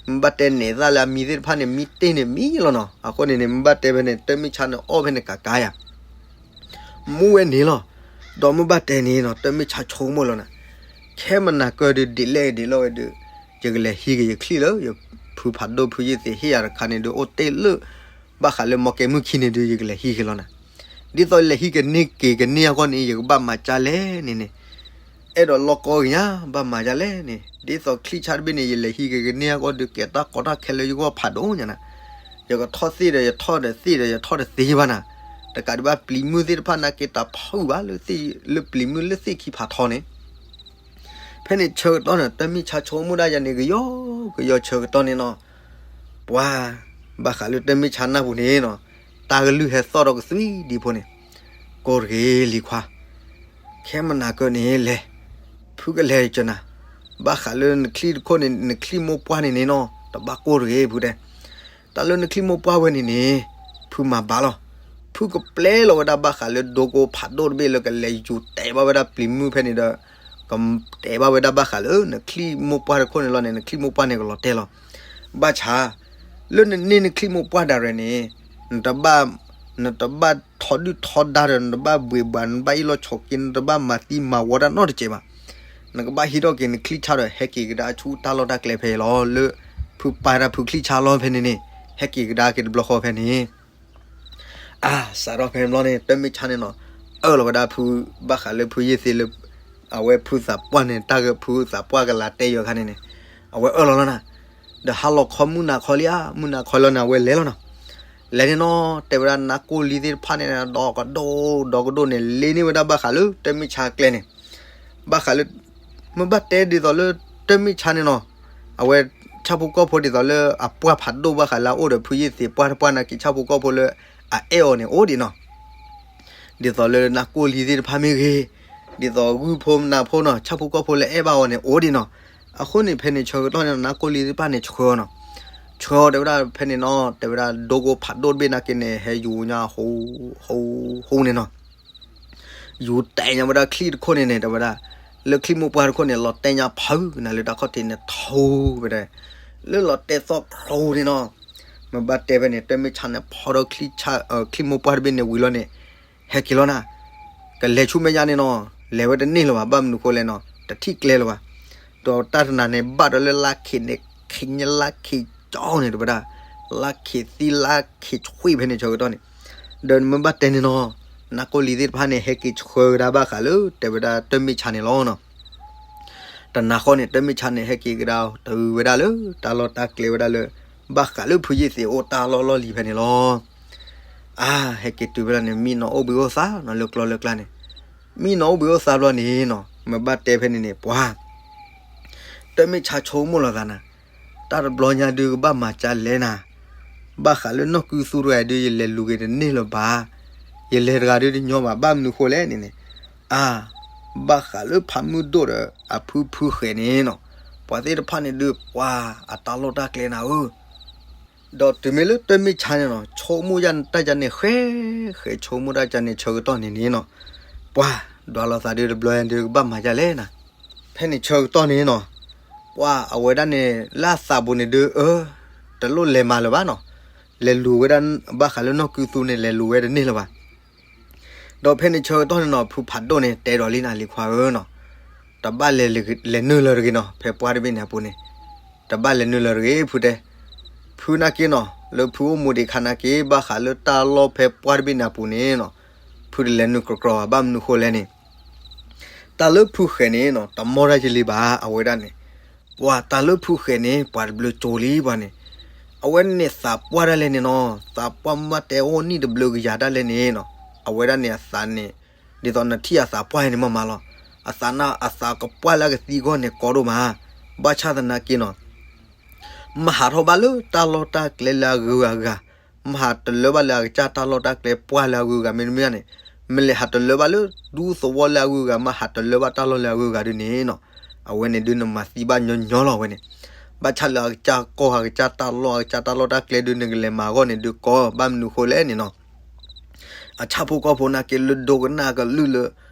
မ့ၢ်ဘၣ်တဲနဲၣ်သၣ်လၢအမံသ့ၣ်တဖၣ်န့ၣ် မံတ့ၢ်န့ၣ်မံလီၤနီၤ, အဃိန့ၣ်န့ၣ် မ့ၢ်ဘၣ်တဲဖဲန့ၣ် တၢ်မ့ၢ်ဆါန့ၣ်အီၣ်ဖဲန့ၣ်ကကါယၤ မူဝဲန့ၣ်လီၤ. ဒီးမ့ၢ်ဘၣ်တဲန့ၣ်နီၤ တၢ်မ့ၢ်ဆါဆိကမိၣ်လီၤနၤ, ခဲမနၤကၢဒုးဒ်လဲၣ်ဒ်လဲၣ်ဝဲဒုး, ယကလဲၤဟံးက့ၤယချံၣ်လၢ ယဖုဖးဒိၣ်ဖုယ့ၢ်သ့ၣ်ဟ့ၣ်ယၤတခါန့ၣ်ဒုး အိၣ်တ့ၢ်လၢ ဘၣ်ဃးလၢမီကဲမုၢ်ခံန့ၣ်ဒုး ယကလဲၤဟံးက့ၤလီၤနၤ, ဒ်သိးယလဲၤဟံးကန့ၢ်က့ၤကန့ၢ်အဂီၢ်န့ၣ် ယကဘၣ်မၤကၢ်လဲၣ်န့ၣ်န့ၣ်, အဲၣ်ဒိးလီၢ်ကီကညါ ဘၣ်မၤဒ်လဲၣ်န့ၣ် ဒ်သိးချံၣ်ဆၣ်တဘ့ၣ်န့ၣ် ယလဲၤဟံးက့ၤကန့ၢ်အဂီၢ်ဒုး ကဲတၢ်ကီတၢ်ခဲလၢယဂီၢ်ဖးဒိၣ်ညါနၤ, ယကထီၣ်သ့ၣ်ဒီးယထီၣ်ဒီးသ့ၣ်ဒီးယထီၣ်တသ့ဘၣ်နၤ, တကးဒံးဘၣ်ပျံၤမုၢ်သ့ၣ်တဖၣ်နာ်က့ တၢ်ဖုးဘၣ်လၢ လၢပျံၤမုၢ်လၢသ့ၣ်ခံဖးထီန့ၣ် ဖဲန့ၣ်ဆၢကတီၢ်န့ၣ် တၢ်မ့ၢ်ဆါဆိကမိၣ်ဒၣ်ယၤန့ၣ် ကယီကယီဆၢကတီၢ်န့ၣ်နီၤ, ပှၤ ဘၣ်ဃးလၢတၢ်မ့ၢ်ဆါနၢ်ပူၤန့ၣ်နီၤ, တၢ်ကလုၢ်ဟဲသီၣ်ဒီးကသွံဒံးဖိန့ၣ်, ကိးတဂ့ၤလံၤခွါ, ခဲမနၤကၢန့ၣ်လဲၤ, ဖုကလဲၤကနၤ, ဘၣ်ဃးလၢနချံၣ်တခိၣ်န့ၣ် နချံၣ်မိၢ်ပှၢ်န့ၣ်န့ၣ်နီၤ တဘၣ်ကိၢ်တဂ့ၤဖုတဲ တၢ်လၢနချံၣ်မိၢ်ပှၢ်ဝဲန့ၣ်န့ၣ်, ဖုမၤဘၣ်လီၤ. ဖုကပျဲလီၤဝဲဒၣ်ဘၣ်ဃးလၢဒိကိဖးဒိၣ်တဘ့ၣ်လၢကလဲၤယူၤတဲာ်ဘၣ်ဝဲဒၣ်ပျံၤမုၢ်ဖဲန့ၣ်ဒီး, ကတဲာ်ဘၣ်ဝဲဒၣ်ဘၣ်ဃးလၢနချံၣ်မိၢ်ပှၢ်တခိၣ်န့ၣ်လီၤန့ၣ် နချံၣ်မိၢ်ပှၢ်န့ၣ်ကလီၤတဲာ်လီၤ. ဘၣ်ဆၣ်, လၢနန့ၢ်နချံၣ်မိၢ်ပှၢ်ဒၣ်ရဲၣ်န့ၣ်, နတဘၣ်, နတဘၣ်ထီဒုၣ်ထီဒါဒီး နတဘၣ်ဘှံးဘှး နတဘၣ်အ့ၣ်လိာ်ဆိးက့ နတဘၣ်မၤသံမၤဝီတၢ်နီတစဲးဘၣ်. နကဘၣ်ဟံးထီၣ်က့ၤနချံၣ်ဆၣ်ဒီး ဟဲက့ၤကဒါဆူတၢ်လီၢ်တၢ်ကျဲဖဲအံၤလီၤ. လၢဖုပာ်တၢ်ဖုချံၣ်ဆၣ်လီၤဖဲန့ၣ်န့ၣ်, ဟဲက့ၤကဒါက့ၤတဘျီဃီဖဲန့ၣ် အါ, စးထီၣ်ဖဲန့ၣ်ဘျီန့ၣ် တၢ်မ့ၢ်ဆါန့ၣ်နီၤ, အၢၣ်လီၤဝဲဒၣ်ဖု, ဘၣ်ဃးလၢဖုယ့ၢ်သ့ၣ်လၢ, အဝဲဖုသးပှၢ်န့ၣ် တၢ်ဂ့ၢ်ဖုသးပှၢ်ကလၤတဲယီၤခါန့ၣ်န့ၣ်, အဝဲအၢၣ်လီၤလီၤနၤ, ဒီးဟါလီၤခီမုၢ်နၤခီလံဧါ, မုၢ်နၤခီလီၤန့ၣ် အဝဲလဲၤလီၤနီၤ. လဲၤန့ၣ်နီၤ တဲဝဲဒၣ်နါကိၢ်လံသ့ၣ်တဖၣ်န့ၣ် ဒီကဒိၣ်, ဒီကဒိၣ်န့ၣ် လ့န့ၢ်ဝဲဒၣ်ဘၣ်ဃးလၢတၢ်မ့ၢ်ဆါကျဲန့ၣ် ဘၣ်ဃးလၢ, မ့ၢ်ဘၣ်တဲဒ်သိးလၢတၢ်မ့ၢ်ဆါန့ၣ်နီၤ, အဝဲဆၣ်ဖိကီၢ်ဖိဒ်သိးလၢအပှၢ်ဖးဒိၣ်ဘၣ်ဃးလၢအအိၣ်ဒီးဖုယ့ၢ်သ့ၣ်ပှၢ်တပှၢ်နာ်က့ ဆၣ်ဖိကီၢ်ဖိလၢအအဲၣ်အီၤန့ၣ်အိၣ်ဒံးနီၤ, ဒ်သိးလၢနါကိၢ်လံသ့ၣ်တဖၣ်မ့ၢ်ဂ့ၤ, ဒ်သိးဂုၢ်ဖိနၤဖိနီၤ ဆၣ်ဖိကီၢ်ဖိလၢအဲၣ်ဘၣ်အီၤန့ၣ်အိၣ်ဒံးနီၤ. အဃိန့ၣ်ဖဲန့ၣ်ဆၢကတီၢ်န့ၣ် နါကိၢ်လံသ့ၣ်တဖၣ်န့ၣ်ဆှၢအီၤနီၤ, ဆှၢအီၤတဲဝဲဒၣ်ဖဲန့ၣ်နီၤ တဲဝဲဒၣ်ဒိကိဖးဒိၣ်တဘ့ၣ်နာ်က့န့ၣ် ဟဲယူၤညါဟူ, ဟူ, ဟူန့ၣ်နီၤ ယူၤတဲာ်ညါဝဲဒၣ်ချံၣ်တခိၣ်န့ၣ်န့ၣ် တဲဝဲဒၣ်, လၢချံၣ်မိၢ်ပှၢ်တခိၣ်န့ၣ် လီၤတဲာ်ညါဖုကနၤလၢတၢ်ခီၣ်ထံးန့ၣ် ထူဝဲဒၣ်, လၢလီၤတဲာ်သီၣ်ဖျိန့ၣ်နီၤ, မ့ၢ်ဘၣ်တဲဖဲန့ၣ် တၢ်မ့ၢ်ဆါန့ၣ် ဖီထီၣ်ချံၣ်မိၢ်ပှၢ်တဘ့ၣ်န့ၣ်ဝံၤလီၤန့ၣ်, ဟဲက့ၤလီၤနၤ, ကလဲၤဆူမဲာ်ညါန့ၣ်နီၤ, လဲၤဝဲတန့ၢ်လၢၤဘၣ် ဘၣ်မနုၤဃိလဲၣ်နီၤ တထံၣ်ကျဲလၢၤဘၣ်, ဒီးတၢ်တနၤန့ၣ် ဘၣ်ဒီးလၢလါခ့န့ၣ် ခ့ညါလါခ့ကၠီန့ၣ် တဲဝဲဒၣ်, လါခ့သံလါခ့ဆွံဖဲန့ၣ်ဆၢကတီၢ်န့ၣ်, ဒီးနမ့ၢ်ဘၣ်တဲန့ၣ်နီၤ, နးကိးလံၤသ့ၣ်တဖၣ်န့ၣ် ဟဲက့ၤဆှၢကဒါဘၣ်ဃးလၢ တဲဝဲဒၣ်တၢ်မ့ၢ်ဆါန့ၣ်လီၤနီၤ. တနၤဃီန့ၣ် တၢ်မ့ၢ်ဆါန့ၣ် ဟဲက့ၤကဒါ တဂုၤဝဲဒၣ်လၢတၢ်လီၢ်တၢ်ကျဲဝဲဒၣ်လၢ ဘၣ်ဃးလၢဖုယ့ၢ်သ့ၣ်အိၣ်တၢ်လီၢ်လီၢ်လံၤဖဲန့ၣ်လီၤ. အါ, ဟဲက့ၤတုၤဖဲလီၤန့ၣ် မံနီၤအိၣ်ဘှံးအိၣ်သါနီၤ လၢကျီလၢကျါန့ၣ်, မံနီၤအိၣ်ဘှံးအိၣ်သါဘျီန့ၣ်နီၤ မ့ၢ်ဘၣ်တဲဖဲန့ၣ်န့ၣ် ပှၤ တၢ်မ့ၢ်ဆါဆိကမိၣ်လီၤသးနၤ, တၢ်တဘျီညါဒုးကဘၣ်မၤကၢ်လဲၣ်နၤ, ဘၣ်ဃးလၢနီၢ်ကုသူတဂၤဒုး ယလဲၤလူၤက့ၤတန့ၢ်လၢၤဘၣ်, ယလဲၤတဂၤဒုးတညီဘၣ်, ဘၣ်မနုၤဃိလဲၣ်န့ၣ်န့ၣ်, အါ, ဘၣ်ဃးလၢဖးမုၢ်ဒိၣ်ဒီးအဖုဖုဃဲၤန့ၣ်နီၤ, ပှၤသ့ၣ်တဖၣ်န့ၣ်ဒုး ပှၤအတၢ်လီၢ်တၢ်ကျဲနၤဧၢ ဒီးတုၤမ့ၢ်လၢတၢ်မ့ၢ်ဆါန့ၣ်နီၤ ဆိကမိၣ်တၢ်ယၤန့ၣ် ဃဲဃဲ ဆိကမိၣ်တၢ်ယၤန့ၣ် ဆၢကတီၢ်န့ၣ်န့ၣ်နီၤ, ပှၤဒွးလီၤသးဒုးတဘျီယၤဒုးကဘၣ်မၤဒ်လဲၣ်နၤ, ဖဲန့ၣ်ဆၢကတီၢ်န့ၣ်နီၤ, ပှၤအဝဲဒၣ်န့ၣ် လၢအသးပူၤန့ၣ်ဒုး အၢ, တလိၣ်လဲၤမၤလၢၤဘၣ်နီၤ, လဲၤလူၤဝဲဒၣ် ဘၣ်ဃးလၢနီၢ်ကုသူန့ၣ် လဲၤလူၤဝဲတန့ၢ်လၢၤဘၣ် ဒီးဖဲန့ၣ်ဆၢကတီၢ်န့ၣ်နီၤ ဖုဖးဒိၣ်န့ၣ် တဲဒီးလံနၤလံၤခွါဧၢနီၤ, တဘၣ်လဲၤနုာ်လၢၤတဂ့ၤနီၤ ဖဲပှၢ်တဘ့ၣ်န့ၣ်အပူၤန့ၣ်, တဘၣ်လဲၤနုာ်လၢၤတဂ့ၤ ဖုတဲ, ဖုနာ်က့နီၤ လၢဖုအိၣ်မူဒံးခါနာ်က့ ဘၣ်ဃးလၢတၢ်လီၢ်ဖဲပှၢ်တဘ့ၣ်န့ၣ်အပူၤန့ၣ်နီၤ, ဖုတလဲၤနုာ်ကြီကြီဘၣ် ဘၣ်မနုၤဃိလဲၣ်န့ၣ် တၢ်လၢဖုဃဲၤန့ၣ်နီၤ တမီၢ်တၢ်ယလံၤဘၣ် အဝဲဒၣ်န့ၣ်, ပှၤတၢ်လၢဖုဃဲၤန့ၣ် ပှၤတဘျုးကၠိလံပှၤန့ၣ်, အဝဲန့ၣ်သးပှၢ်ဒၣ်လဲာ်န့ၣ်နီၤ သးပှၢ်မ့ၢ်တဲအိၣ်နံၣ်တဘျုးကယၤဒၣ်လဲာ်န့ၣ်နီၤ, အဝဲဒၣ်န့ၣ်အသးန့ၣ်, ဒ်သိးနထံၣ်အသးပှၢ်န့ၣ်မးမးလီၤ, အသးနၢ်အသးကပှၢ်လၢအကသံအဂီၢ်န့ၣ်ကီဒိၣ်မး, ဘၣ်ဆၣ်သနာ်က့နီၤ မၤဟးထီၣ်ဘၣ်လၢတၢ်လီၢ်တၢ်ကျဲလၢအဂုၤအဂၤ, မၤဟးတလၢဘၣ်လၢအကစၢ်တၢ်လီၢ်တၢ်ကျဲပှၢ်လၢအဂုၤအဂၤမ့တမ့ၢ်န့ၣ်, မ့ၢ်လဲၤဟးတလၢဘၣ်လၢဒူသဝီလၢအဂုၤအဂၤ မၤဟးတလၢဘၣ်တၢ်လီၢ်လၢအဂုၤအဂၤဒုးန့ၣ်နီၤ, အဝဲန့ၣ်ဒုးနမၤသံဘၣ်ညီညီလီၤဝဲန့ၣ်, ဘၣ်ဆၣ်လၢအကစၢ်ကီၢ်အကစၢ်တၢ်လီၢ်အကစၢ်တၢ်လီၢ်တၢ်ကျဲဒုး နကလဲၤမၤအဂီၢ်န့ၣ်ဒုးကီ ဘၣ်မနုၤဃိလဲၣ်န့ၣ်နီၤ အဆၣ်ဖိကီၢ်ဖိနာ်က့လၢဒိကနၣ်ကလုၢ်လၢ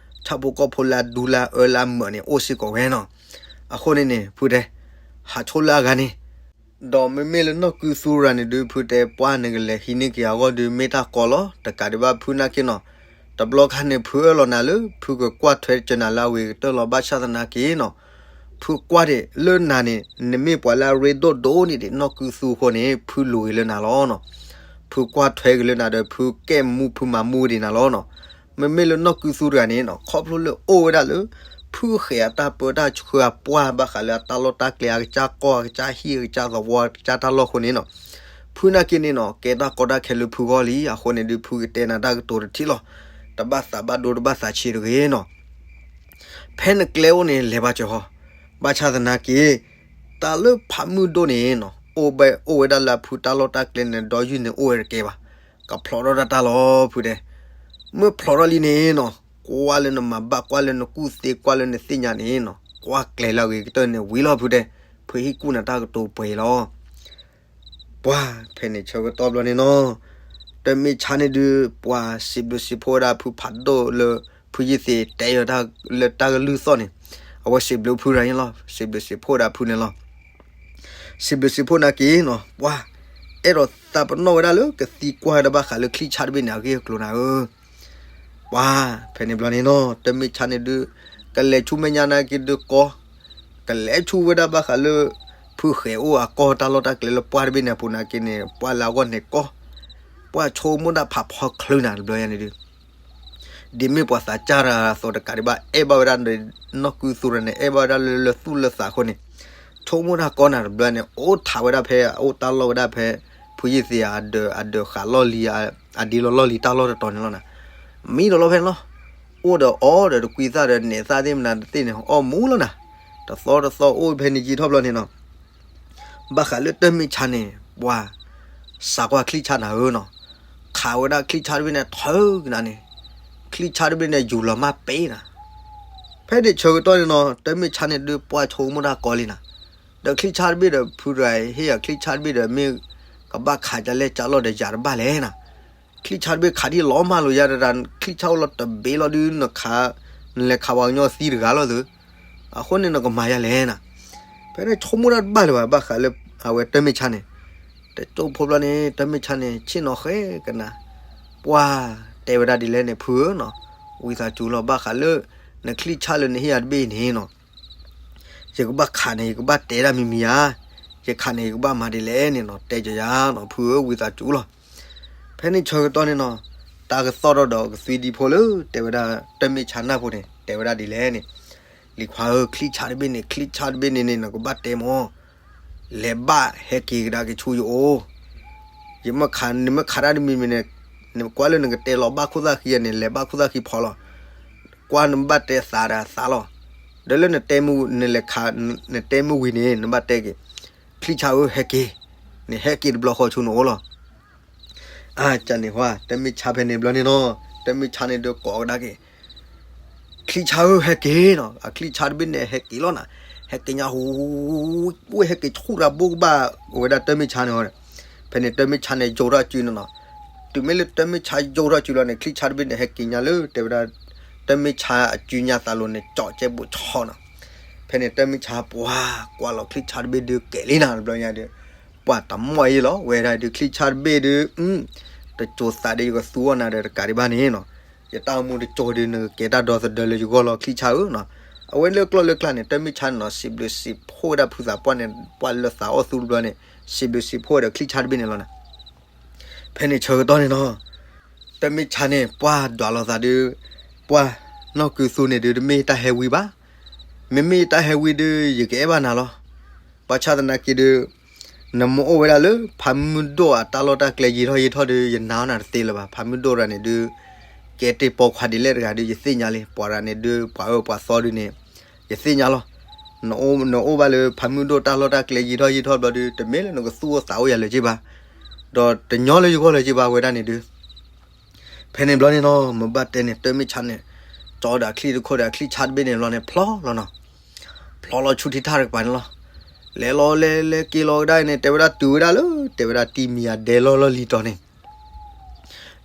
ဆၣ်ဖိကီၢ်ဖိလၢအဒူလၢအအၢလၢအမၢးန့ၣ် အိၣ်စ့ၢ်ကီးဝဲနီၤ. အဃိန့ၣ်န့ၣ် ဖုတဲ, ဟးဆိလၢအဂၤန့ၣ်, ဒီးမ့မ့ၢ်လၢနီၢ်ကုသူရၤန့ၣ်ဒုး ဖုတဲပှၢ်နကလဲၤဟံးန့ၢ်က့ၤအဂီၢ်ဒုး မ့ၢ်တၢ်ကီလီၤ. တကးဒံးဘၣ်ဖုနာ်က့နီၤ, တဘျီခါန့ၣ် ဖုအၢၣ်လီၤနၤလၢ ဖုကကွၢ်ထွဲကၢနၤလၢအဝံၤကတၢၢ်လီၤ. ဘၣ်ဆၣ်သနာ်က့နီၤ, ဖုကွၢ်ဒံးလၢနၤန့ၣ် နမ့ၢ်ပှၤလၢအရ့ဒိၣ်ဒိၣ်န့ၢ်ဒံးနီၢ်ကုသူအဃိန့ၣ် ဖုလူၤဂ့ၤလၢနၤလီၤနီၤ. ဖုကွၢ်ထွဲက့ၤလၢနၤဒီး ဖုကဲမူဖုမၤမူဒံးနၤလီၤနီၤ. မ့မ့ၢ်လၢနီၢ်ကုသူတဂၤန့ၣ်နီၤ, ခီဖျိလၢအိၣ်ဝဲဒၣ်လၢ ဖုဃဲၤအတၢ်ပၢတၢ်ဆှၢအပှၢ် ဘၣ်ဃးလၢအတၢ်လီၢ်တၢ်ကျဲ အကစၢ်ကီၢ်အကစၢ်ဟံၣ်အကစၢ်သဝီအကစၢ်တၢ်လီၢ်အဃိန့ၣ်နီၤ, ဖုနာ်က့န့ၣ်နီၤ ကဲတၢ်ကီတၢ်ခဲလၢဖုဂီၢ်လံ. အဃိန့ၣ်ဒုး ဖုကတဲနၤတၢ်ကတိၤတထံၣ်လီၤ. တဘၣ်သးဘၣ်ဒိတဘၣ်သးဆံးတဂ့ၤနီၤ. ဖဲနကျဲအိၣ်န့ၣ် လဲၤဘၣ်စၢၤဟီ, ဘၣ်ဆၣ်သနာ်က့ တၢ်လၢဖးမုၢ်ဒိၣ်န့ၣ်နီၤ အိၣ်ဘဲအိၣ်ဝဲဒၣ်လၢအဖုတၢ်လီၢ်တၢ်ကျဲန့ၣ် ဒီယုၢ်န့ၣ်အိၣ်ဝဲတကဲဘၣ်. ကဖျိးထီၣ်တၢ်တၢ်လီၤဖုတဲ. မ့ၢ်ဖျိးထီၣ်လံန့ၣ်နီၤ, ကွၢ်လၢနမၤဘၣ် ကွၢ်လၢနကူၣ်သ့ ကွၢ်လၢနသ့ၣ်ညါန့ၣ်နီၤ, ကွၢ်ကျဲၤလၢအဂ့ၤကတၢၢ်န့ၣ်ဝံၤလီၤဖုတဲ. ဖုဟံၣ်ကူၣ်နၤတၢ်ကတိၤပှဲၤလီၤ. ပှၤဖဲန့ၣ်ဆၢကတီၢ်ဘျီန့ၣ်နီၤ, တၢ်မ့ၢ်ဆါန့ၣ်ဒုး ပှၤစံးဘျုးစံးဖှိၣ်ဝဲဒၣ်ဖုဖးဒိၣ်လၢ ဖုယ့ၢ်သ့ၣ်တဲယီၤတၢ် လၢတၢ်ကလုၢ်သီၣ်န့ၣ်, အဝဲစံးဘျုးဖုရၤန့ၣ်လီၤ. စံးဘျုးစံးဖှိၣ်ဝဲဒၣ်ဖုန့ၣ်လီၤ. စံးဘျုးစံးဖှိၣ်နာ်က့နီၤ, ပှၤ အဲၣ်ဒိးသးပနီၣ်ဝဲဒၣ်လၢကသံကွၢ်ဝဲဒၣ်ဘၣ်ဃးလၢချံၣ်ဆၣ်တဘ့ၣ်န့ၣ် အဂ့ၢ်အကျိၤနၤဧၢ. ပှၤ ဖဲန့ၣ်ဘျီန့ၣ်နီၤ, တၢ်မ့ၢ်ဆါန့ၣ်ဒုး ကလဲၤဆူမဲာ်ညါနာ်က့ဒုးကီ, ကလဲၤဆူဝဲဒၣ်ဘၣ်ဃးလၢ ဖုဃဲၤအိၣ်အကီၢ်တၢ်လီၢ်တၢ်ကျဲလၢပှၢ်တဘ့ၣ်န့ၣ်အပူၤနာ်က့န့ၣ် ပှၤလၢအဂီၢ်န့ၣ်ကီ, ပှၤဆိကမိၣ်ဒၣ်ဖးဖီချုးနၤတဘျီယါန့ၣ်ဒုး ဒ်မ့ၢ်ပှၤသးစၢ်တဂၤအသိးတကးဒံးဘၣ် အဲၣ်ဘၣ်ဝဲဒၣ်နီၢ်ကုသူရၤန့ၣ် အဲၣ်ဘၣ်ဝဲဒၣ်လၢလၢသူၣ်လၢသးအဃိန့ၣ်, ဆိကမိၣ်တၢ်ကီနၤတဘျီန့ၣ် အိၣ်ထးဝဲဒၣ်ဖဲအအိၣ်တၢ်လီၢ်ဝဲဒၣ်ဖဲ ဖုယ့ၢ်သ့ၣ်အဒၢး အဒၢးဃာ်လီၢ်လံၤ အဒ့လီၤလီၢ်လံၤတၢ်လီၢ်တတီၤန့ၣ်လီၤနၤ. မံဒီးလီၤဖဲန့ၣ်လီၤ. အိၣ်ဒီးအီၣ်ဒီးတကွံသၣ်ဒီးနဲၣ်သၣ်သ့ၣ်မနုၤတသ့ၣ်န့ၣ် အီၣ်မူလီၤနၤ. တသီတသီအိၣ်ဖဲန့ၣ်ယံာ်ထီၣ်ဘျီန့ၣ်နီၤ ဘၣ်ဃးလၢတၢ်မ့ၢ်ဆါန့ၣ် ပှၤ စးကွၢ်ချံၣ်ဆါနၤဧၢနီၤ, ခးဝဲဒၣ်ချံၣ်ဆါတဘ့ၣ်န့ၣ် ထုးကနၤန့ၣ်, ချံၣ်ဆါတဘ့ၣ်န့ၣ် ယူၤလီၤမၢ်ပ့ၤနၤ. ဖဲန့ၣ်ဆၢကတီၢ်န့ၣ်နီၤ တၢ်မ့ၢ်ဆါန့ၣ်ဒုးပှၢ်ဆိကမိၣ်တၢ်ကီလံနၤ, ဒီးချံၣ်ဆါတဘ့ၣ်ဒီးဖုရၤဟ့ၣ်အီၤချံၣ်ဆါတဘ့ၣ်ဒီးမ့ၢ်ကဘၣ်ခးကလဲၣ်ကလီၢ်ဒီးယၤတဘၣ်လဲၣ်နၤ. ချံၣ်ဆါတဘ့ၣ်ခးဒ်လီၤမၢ်လိာ်ယၤတဒၣ် ချံၣ်ဆါအိၣ်လီၤတဘ့ၣ်လီၤဒုး နခး နလဲၤခးပှၤကညီသံတဂၤလီၤသု အဃိန့ၣ်နကမၤယၤလဲၣ်နၤ. ဖဲန့ၣ်ဆိကမိၣ်တၢ်တဘၣ်လၢၤဘၣ် ဘၣ်ဃးလၢအဝဲတၢ်မ့ၢ်ဆါန့ၣ်, တကၠိဖိဘျီန့ၣ် တၢ်မ့ၢ်ဆါန့ၣ် ဆ့ၣ်နီၤဃဲကနၤ, ပှၤတဲဝဲဒၣ်ဒ်လဲၣ်န့ၣ် ဖုဧၢနီၤ, ဝံသးစူၤလီၤ ဘၣ်ဃးလၢ နချံၣ်ဆါလၢနဟ့ၣ်ယၤတဘ့ၣ်အံၤန့ၣ်နီၤ, ယကဘၣ်ခးန့ၣ် ယကဘၣ်တဲဒၣ်မံၤမံၤဧါ, ယခးန့ၣ် ယကဘၣ်မၤဒ်လဲၣ်န့ၣ်နီၤ တဲကယၤနီၤ ဖုဧၢ ဝံသးစူၤလီၤ. ဖဲန့ၣ်ဆၢကတီၢ်န့ၣ်နီၤ တၢ်ကသီၣ်ထီၣ်ဒီးကသွံဒံဖိလၢ တဲဝဲဒၣ်တၢ်မ့ၢ်ဆါနၢ်ဖိန့ၣ် တဲဝဲဒၣ်ဒ်လဲၣ်န့ၣ်, လံၤခွါဧၢ, ချံၣ်ဆါတဘ့ၣ်န့ၣ်, ချံၣ်ဆါတဘ့ၣ်န့ၣ်န့ၣ် နကဘၣ်တဲမၢ်, လဲၤဘၣ်ဟဲက့ၤကဒါက့ၤဆူယအိၣ်, ယမ့ၢ်ခး, နမ့ၢ်ခးတၢ်တမံၤမံၤန့ၣ်, နကွၢ်လၢနကတဲလီၤဘၣ်ခိၣ်သၣ်ခံဂၤန့ၣ် လဲၤဘၣ်ခိၣ်သၣ်ခံဖီလီၤ. ကွၢ်နဘၣ်တဲသးဒီးသးလီၤ. ဒီးလၢနတဲမုၢ်, နလဲၤခး, နတဲမုၢ်ဝံၤန့ၣ် နဘၣ်တဲက့ၤ, ချံၣ်ဆါဧၢ ဟဲက့ၤ, နဟဲက့ၤတဘျီဃီဆူနအိၣ်လီၤ. အကန့ၣ်ဝဲ တၢ်မ့ၢ်ဆါဖဲန့ၣ်ဘျီန့ၣ်နီၤ, တၢ်မ့ၢ်ဆါန့ၣ်ဒုးကိးကဒါက့ၤ, ချံၣ်ဆါဧၢ ဟဲက့ၤနီၤ, အချံၣ်ဆါတဘ့ၣ်န့ၣ် ဟဲက့ၤလီၤနၤ, ဟဲက့ၤညါဟူ, ဝဲဟဲက့ၤဆူၣ်တၢ်ဘိကဘၣ်, အဝဲဒၣ်တၢ်မ့ၢ်ဆါန့ၣ်ဟီ, ဖဲန့ၣ်တၢ်မ့ၢ်ဆါန့ၣ် ယိးထီၣ်အစုန့ၣ်နီၤ, တုၤမ့ၢ်လၢတၢ်မ့ၢ်ဆါယိးထီၣ်အစုလီၤန့ၣ် ချံၣ်ဆါတဘ့ၣ်န့ၣ် ဟဲက့ၤညါလၢ တဲဝဲဒၣ်, တၢ်မ့ၢ်ဆါအစုညါသးလိၤန့ၣ် ကၠီးကဲဘူးဆီနီၤ, ဖဲန့ၣ်တၢ်မ့ၢ်ဆါပှၤကွၢ်လီၤချံၣ်ဆါတဘ့ၣ်ဒုးကဲလံနၤတဘျီညါဒီး, ပှၤတမီၢ်အံၤလီၤ, ဝဲဒၣ်ဒုးချံၣ်ဆါတဘ့ၣ်ဒုး, တစိၤသးဒီးယကသူအီၤနၤဒီးတကးဒံးဘၣ်န့ၣ်နီၤ, ယတၢ်အိၣ်မူတစိၤဒုး နကကဲတၢ်ဒီသဒၢလၢယဂီၢ်လီၤ ချံၣ်ဆါဧၢနီၤ, အဝဲလၢကျီၢ်လၢကျါန့ၣ် တၢ်မ့ၢ်ဆါန့ၣ်နီၤ စံးဘျုးစံးဖှိၣ်ဝဲဒၣ်ဖုသးပှၢ်န့ၣ် ပှၤလၢသးအီၣ်သူတဘျီန့ၣ် စံးဘျုးစံးဖှိၣ်ဝဲဒီးချံၣ်ဆါတဘ့ၣ်န့ၣ်လီၤနၤ, ဖဲန့ၣ်ဆၢကတီၢ်န့ၣ်နီၤ, တၢ်မ့ၢ်ဆါန့ၣ် ပှၤဒွးလိာ်သးဒုး, ပှၤနီၢ်ကုသူန့ၣ်ဒုး တမ့ၢ်ယတၢ်ဟဲဝံဘၣ်, မ့မ့ၢ်ယတၢ်ဟဲဝံဒုး ယကအဲၣ်ဘၣ်နၤလီၤ, ဘၣ်ဆၣ်သနာ်က့ဒုး, နမ့ၢ်အိၣ်ဝဲဒၣ်လၢ ဖးမုၢ်ဒိၣ်အတၢ်လီၢ်တၢ်ကျဲယံာ်ထီၣ်ယံာ်ထီၣ်ဒုး ယနာ်အီၤနၤတသ့လၢၤဘၣ်, ဖးမုၢ်ဒိၣ်ရၤန့ၣ်ဒုး, ကဲတ့ၢ်ပိာ်ခွါဒ်လဲၣ်တဂၤဒုး ယသ့ၣ်ညါလံ, ပှၤရၤန့ၣ်ဒုး ပှၤအၢပှၤသီဒုးန့ၣ်, ယသ့ၣ်ညါလီၤ, နအိၣ်ဘၣ်လၢဖးမုၢ်ဒိၣ်တၢ်လီၢ်တၢ်ကျဲယံာ်ထီၣ်ယံာ်ထီၣ်ဘျီဒုး တမ့ၢ်လၢနကသူၣ်အိၣ်သးအိၣ်ယၤလၢၤက့ဘၣ်, ဒီးတညီလၢယဂီၢ်လၢၤက့ဘၣ်ဝဲဒၣ်န့ၣ်ဒုး ဖဲန့ၣ်ဘျီန့ၣ်နီၤ မ့ၢ်ဘၣ်တဲန့ၣ် တၢ်မ့ၢ်ဆါန့ၣ်, ကၠီဒီးအချံၣ်တခိၣ်ဒီးအချံၣ်ဆါတဘ့ၣ်န့ၣ်ဘျီန့ၣ် ဖျီလီၤနီၤ, ဖျီလီၤဆူထံထၣ်တကပၤန့ၣ်လီၤ, လဲၤလီၤလဲၤလဲၤက့ၤလီၤကဒါအံၤန့ၣ် တဲဝဲဒၣ်တုၤဝဲဒၣ်လၢ တဲဝဲဒၣ်တံၤမံၤအဒဲလီၢ်လီၢ်လံၤတီၤန့ၣ်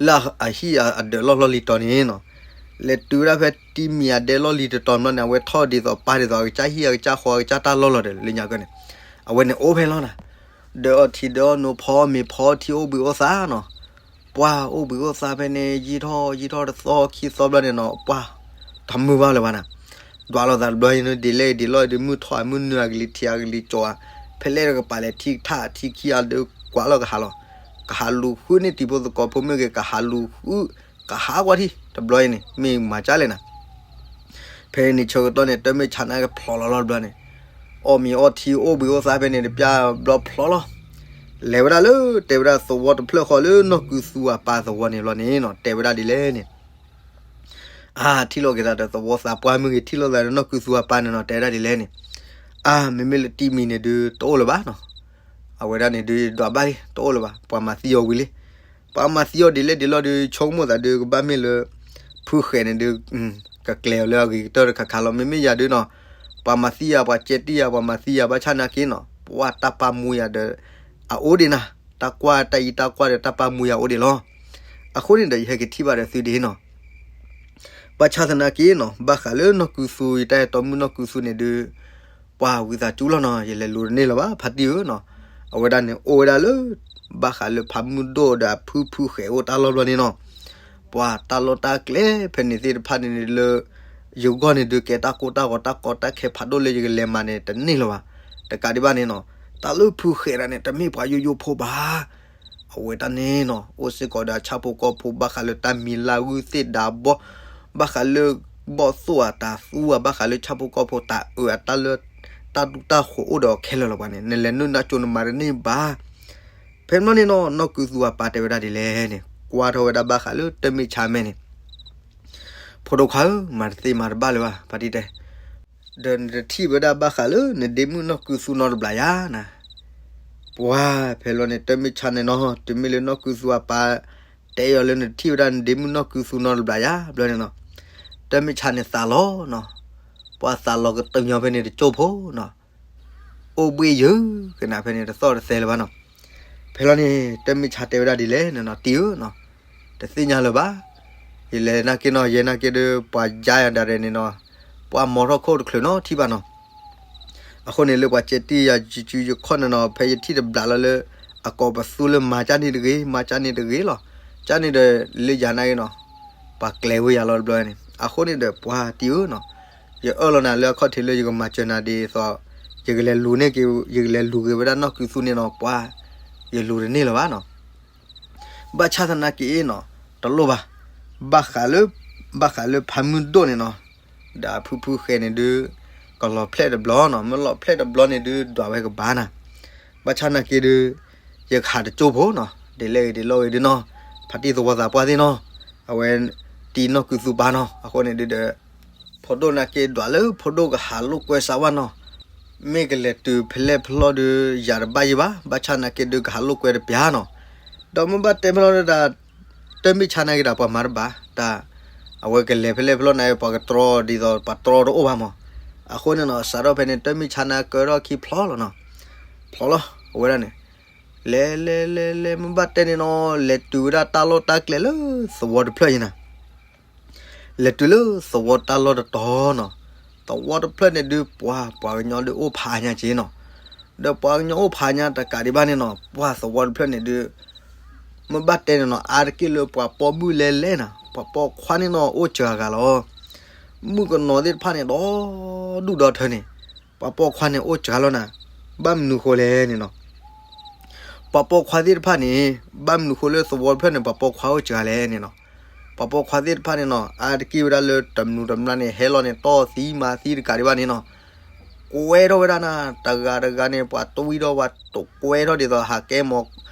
လၢအဟံၣ်အဒၢးလီၢ်လီၢ်လံၤတီၤန့ၣ်နီၤ, လဲၤတုၤဝဲဒၣ်ဖဲတံၤမံၤအဒဲလီၢ်လံၤတတီၤဘျီန့ၣ် အဝဲထီၣ်ဒ်သိးပၢ်ဒ်သိးအကစၢ်ဟံၣ်အကစၢ်ဃီအကစၢ်တၢ်လီၢ်လီၤဒီး လၢညါကၢန့ၣ်, အဝဲန့ၣ်အိၣ်ဖဲလီၤနၤ, ဒၢးအီထံဒၢးအီနိ ဖီအီမ့ၤဖီအီထံ အိၣ်ဘှံးအိၣ်သါနီၤ, ပှၤအိၣ်ဘှံးအိၣ်သါဖဲန့ၣ် ယံာ်ထီၣ်ယံာ်ထီၣ်တသီခံသီဘျီန့ၣ်နီၤ ပှၤ တမုာ်ဘၣ်လၢၤဘၣ်နၤ, ဒွးလိာ်သးတဘျီအံၤန့ၣ် ဒ်လဲၣ်ဒ်လဲၣ်ဒ်မုၢ်ထီၣ်အမုၢ်နုာ်အကလံၤထံးအကလံၤကၠီၤဧါ, ဖဲလဲၣ်တကပၤလဲၣ် ထံထၣ်ထံခံအဒုးကွၢ်လီၤကဟးလီၤ, ကဟးလူၤဃုန့ၢ်တံၤဖိသကိးဖိမ့ၢ်ဂ့ၤ ကဟးလူၤဃု, ကဟးကွၢ်ထံ တဘျီအံၤန့ၣ် မ့ၢ်မၤကၢ်လဲၣ်နၤ ဖဲန့ၣ်ဆၢကတီၢ်န့ၣ် တၢ်မ့ၢ်ဆါန့ၣ်ကဖျီလီၤလီၤတဘျီန့ၣ်, အီၣ်မ့ၤအီထံအိၣ်ဘှံးအိၣ်သါဖဲန့ၣ် တပျၢ်ဘျီဖျီလီၤ, လဲၤဝဲဒၣ်လၢ တဲဝဲဒၣ်သဝီတဖျၢၣ်ဃီလၢနီၢ်ကုသူအပၢ်သဝီန့ၣ်ဘျီန့ၣ်နီၤ တဲဝဲဒၣ်ဒ်လဲၣ်န့ၣ် အါ ထံၣ်လိာ်က့ၤသးဒီးသဝီသးပှၢ်မ့ၢ်ဂ့ၤ ထံၣ်လိာ်သးဒီးနီၢ်ကုသူအပၢ်န့ၣ်နီၤ တဲဝဲဒၣ်ဒ်လဲၣ်န့ၣ်, အါ မ့မ့ၢ်လၢတံၤမံၤန့ၣ်ဒုး တအိၣ်လၢၤဘၣ်နီၤ, အဝဲဒၣ်န့ၣ်ဒုး ဒွးဘၣ်လံ တအိၣ်လၢၤဘၣ် ပှၤမၤသံအီၤဝံၤလံ, ပှၤမၤသံအီၤဒ်လဲၣ်ဒ်လဲၣ်ဒုး ဆိကမိၣ်သးဒုး ကဘၣ်မ့ၢ်လၢ ဖုဃဲးန့ၣ်ဒုး ကကျဲၤအီၤလၢအဂ့ၤကတၢၢ်တခါခါလီၤ မ့မ့ၢ်ယၤဒုးနီၤ, ပှၤမၤသံယၤ ပှၤကဲတံၢ်ယၤ ပှၤမၤသံယၤ ဘၣ်ဆၣ်နာ်က့နီၤ ပှၤတၢ်ပာ်မူယၤဒီး အအိၣ်ဒံးနၤ, တၢ်ကွၢ်တၢ်အံးတၢ်ကွၢ်ဒီးတၢ်ပာ်မူယၤအိၣ်ဒံးလီၤ, အဃိန့ၣ်ဒီးယဟဲက့ၤထံၣ်ဘၣ်ဒီးသုဒ်နီၤ ဘၣ်ဆၣ်သနာ်က့နီၤ ဘၣ်ဃးလၢနီၢ်ကုသူ ယတၢ်အဲၣ်တီမုၣ်နီၢ်ကုသူန့ၣ်ဒုး ပှၤဝံသးစူၤလီၤနီၤ ယလဲၤလူၤတန့ၢ်လၢၤဘၣ် ဖါတံၢ်ဧၢနီၤ, အဝဲဒၣ်န့ၣ်အိၣ်ဝဲဒၣ်လၢ ဘၣ်ဃးလၢဖးမုၢ်ဒိၣ်ဒီးအဖုဖုဃဲးအိၣ်တၢ်လီၢ်ဘျီန့ၣ်နီၤ, ပှၤတၢ်လီၢ်တၢ်ကျဲဖဲန့ၣ်သ့ၣ်တဖၣ်န့ၣ်လၢ ယဂီၢ်န့ၣ်ဒုးကဲတၢ်ကိၢ်တၢ်ဂီၤတၢ်ကီတၢ်ခဲဖးဒိၣ်လၢယကလဲၤမၤန့ၣ်တန့ၢ်လၢၤဘၣ်, တကးဒံးဘၣ်န့ၣ်နီၤ, တၢ်လၢဖုဃဲးဒၣ်န့ၣ် တမ့ၢ်ပှၤယိယိဖိဘၣ် အဝဲတၢ်န့ၣ်နီၤ အိၣ်စ့ၢ်ကီးဒီးအဆၣ်ဖိကီၢ်ဖိ ဘၣ်ဃးလၢတၢ်မံၤလၢဂုၢ်သ့ၣ်ဒးဘီ, ဘၣ်ဃးလၢ ဘီၣ်သိၣ်အတၤသူဧါ ဘၣ်ဃးလၢဆၣ်ဖိကီၢ်ဖိတၤအုးအတၢ်လၢ တၢ်ဒူတၢ်ဃိးအိၣ်ဒီးခဲလၢာ်လီၤပှၤန့ၣ် နလဲၤနုာ်နၢ်ကၠိနမၤတန့ၢ်ဘၣ်. ဖဲမ့ၢ်န့ၣ်နီၤ နီၢ်ကုသူအပၢ်တဲဝဲဒၣ်ဒ်လဲၣ်န့ၣ် ကွၢ်ထီၣ်ဝဲဒၣ်ဘၣ်ဃးလၢတၢ်မ့ၢ်ဆါမဲာ်န့ၣ် ဖိဒိၣ်ခွါဧၢ, မၤတသ့မၤတဘၣ်လၢၤဘၣ် ဖါတံၢ်တဲ, ဒီးနတထံၣ်ဝဲဒၣ်ဘၣ်ဃးလၢနဒ့မုၣ်နီၢ်ကုသူနီတဘျီယါနၤ. ပှၤဖဲလီၤန့ၣ် တၢ်မ့ၢ်ဆါန့ၣ်နီၤ တုၤမ့ၢ်လၢနီၢ်ကုသူအပၢ် တဲအီၤလၢနတထံၣ်ဝဲဒၣ်နဒ့မုၣ်နီၢ်ကုသူနီတဘျီယါဘျီန့ၣ်နီၤ, တၢ်မ့ၢ်ဆါန့ၣ်သးလီၤနီၤ, ပှၤသးလီၤကတၢၢ်ညီဖဲန့ၣ်တကၠိၢ်ဖိနီၤ အိၣ်ဘှ့ၣ်ယုာ်ကနၣ်ဖဲန့ၣ် တသီၣ်တသဲလၢၤဘၣ်နီၤ. ဖဲလီၤန့ၣ် တၢ်မ့ၢ်ဆါတဲဝဲဒၣ်ဒ်လဲၣ်န့ၣ်နီၤ တံၢ်ဧၢနီၤ, တသ့ၣ်ညါလၢၤဘၣ်. ယလဲၤနာ်က့နီၤ ယဲနာ်က့ဒီး ပှၤယါယၤဒၣ်ရဲၣ်န့ၣ်နီၤ, ပှၤမီၤထီၣ်ခိၣ်တချုးနီတထံၣ်ဘၣ်နီၤ. အဃိန့ၣ်လၢပှၤကဲတံၢ်ယၤယစုယခီၣ်န့ၣ်နီၤ ဖဲယထံၣ်တဘျးလီၤလၢ အကိးပသူလၢမၤကၢ်န့ၣ်တဂ့ၤ မၤကၢ်န့ၣ်တဂ့ၤလီၤ. ကၢ်န့ၣ်ဒီးလၢယၤနာ်က့နီၤ ပှၤကျဲၤဝဲယၤလီၤတဘျီန့ၣ် အဃိန့ၣ်ဒီးပှၤတံၢ်ဧၢနီၤ, ယအၢၣ်လီၤနၤလၢအခီၣ်ထံးလၢယကမၤစၢၤနၤဒ်သိး ယကလဲၤလူၤန့ၢ်က့ၤ ယကလဲၤလူၤက့ၤဝဲဒၣ်နီၢ်ကုသူန့ၣ်နီၤ ပှၤ ယလူၤတန့ၢ်လၢၤဘၣ်နီၤ. ဘၣ်ဆၣ်သနာ်က့နီၤ တလိၣ်ဘၣ် ဘၣ်ဃးလၢ ဘၣ်ဃးလၢဖးမုၢ်ဒိၣ်န့ၣ်နီၤ, ဒီးဖုဖုဃဲန့ၣ်ဒုး ကလီၤဖျဲၣ်တဘျီနီၤ, မ့ၢ်လီၤဖျဲၣ်တဘျီန့ၣ်ဒုး ဒွးဝဲကဘၣ်နၤ, ဘၣ်ဆၣ်နာ်က့ဒုး ယကဟးတကၠိဖိနီၤ, ဒ်လဲၣ်ဂ့ၤဒ်လဲၣ်ဂ့ၤဒုးနီၤ, ဖါတံၢ်သဝီသးပှၢ်သ့ၣ်နီၤ, အဝဲတံၤနီၢ်ကုသူပၢ်နီၤ, အဃိန့ၣ်ဒုးဒီး ဖိဒိၣ်နာ်က့ဒွးလၢဖိဒိၣ်ကဟးလိာ်ကွဲစးဝါနီၤ, မ့ၢ်ကလဲၤတုၤဖဲလဲၣ်ဖဲလဲၣ်ဒုး ယၤတဘၣ်ယံၤဘၣ်, ဘၣ်ဆၣ်နာ်က့ဒုးကဟးလိာ်ကွဲတပျၢ်နီၤ, ဒီးမ့ၢ်ဘၣ်တဲဖဲလဲၣ်ဒၣ် တမ့ၢ်ဆါနာ်က့ဒီး ပှၤမၤတဘၣ်, တၢ် အဝဲကလဲၤဖဲလဲၣ်ဖဲလဲၣ်န့ၣ် ပှၤကတြီဒ်သိးပှၤတြီတအိၣ်ဘၣ်မး, အဃိန့ၣ်နီၤ စးထီၣ်ဖဲန့ၣ် တမ့ၢ်ဆါနာ်က့ဒီးခံဖျီလီၤနီၤ, ဖျီလီၤ အဝဲဒၣ်န့ၣ် လဲၤလဲၤလဲၤလဲၤ မ့ၢ်ဘၣ်တဲန့ၣ်နီၤ လဲၤတုၤဝဲဒၣ်တၢ်လီၢ်တၢ်ကျဲလၢသဝီတဖျၢၣ်အံၤနၤ လဲၤတုၤလၢသဝီတၢ်လီၢ်တတီၤနီၤ, သဝီတဖျၢၣ်န့ၣ်ဒုး ပှၤ ပှၤကညီဒုးအိၣ်ဖးညါက့နီၤ, ဒီးပှၤကညီအိၣ်ဖးညါတကးဒံးဘၣ်န့ၣ်နီၤ ပှၤသဝီတဖျၢၣ်န့ၣ်ဒုး မ့ၢ်ဘၣ်တဲန့ၣ်နီၤ အါတက့ၢ်လၢပှၤပိာ်မုၣ်လဲၤလဲၤနၤ, ပှၤပိာ်ခွါန့ၣ်နီၤ အိၣ်စှၤဂၤလီၤ, မုၣ်ကနီၤသ့ၣ်တဖၣ်န့ၣ် ဒီဒူၣ်ဒီထၢန့ၣ်, ပှၤပိာ်ခွါန့ၣ်အိၣ်စှၤလီၤနၤ, ဘၣ်မနုၤဃိလဲၣ်န့ၣ်နီၤ ပှၤပိာ်ခွါသ့ၣ်တဖၣ်န့ၣ် ဘၣ်မနုၤဃိလၢသဝီတဖျၢၣ်န့ၣ် ပှၤပိာ်ခွါအိၣ်စှၤလဲၣ်န့ၣ်နီၤ, ပှၤပိာ်ခွါသ့ၣ်တဖၣ်န့ၣ်နီၤ အါတက့ၢ်ဝဲဒၣ်လၢတမနုၤတမနုၤန့ၣ် ဟဲလီၤန့ၣ်တီၢ်သံမၤသံတကးဒံးဘၣ်န့ၣ်နီၤ, ကွဲထီၣ်ဝဲဒၣ်နၤ တဂၤတဂၤန့ၣ် ပှၤတဝံဒီးပှၤတကွဲထီၣ်ဒ်သိးဟးကဲမး,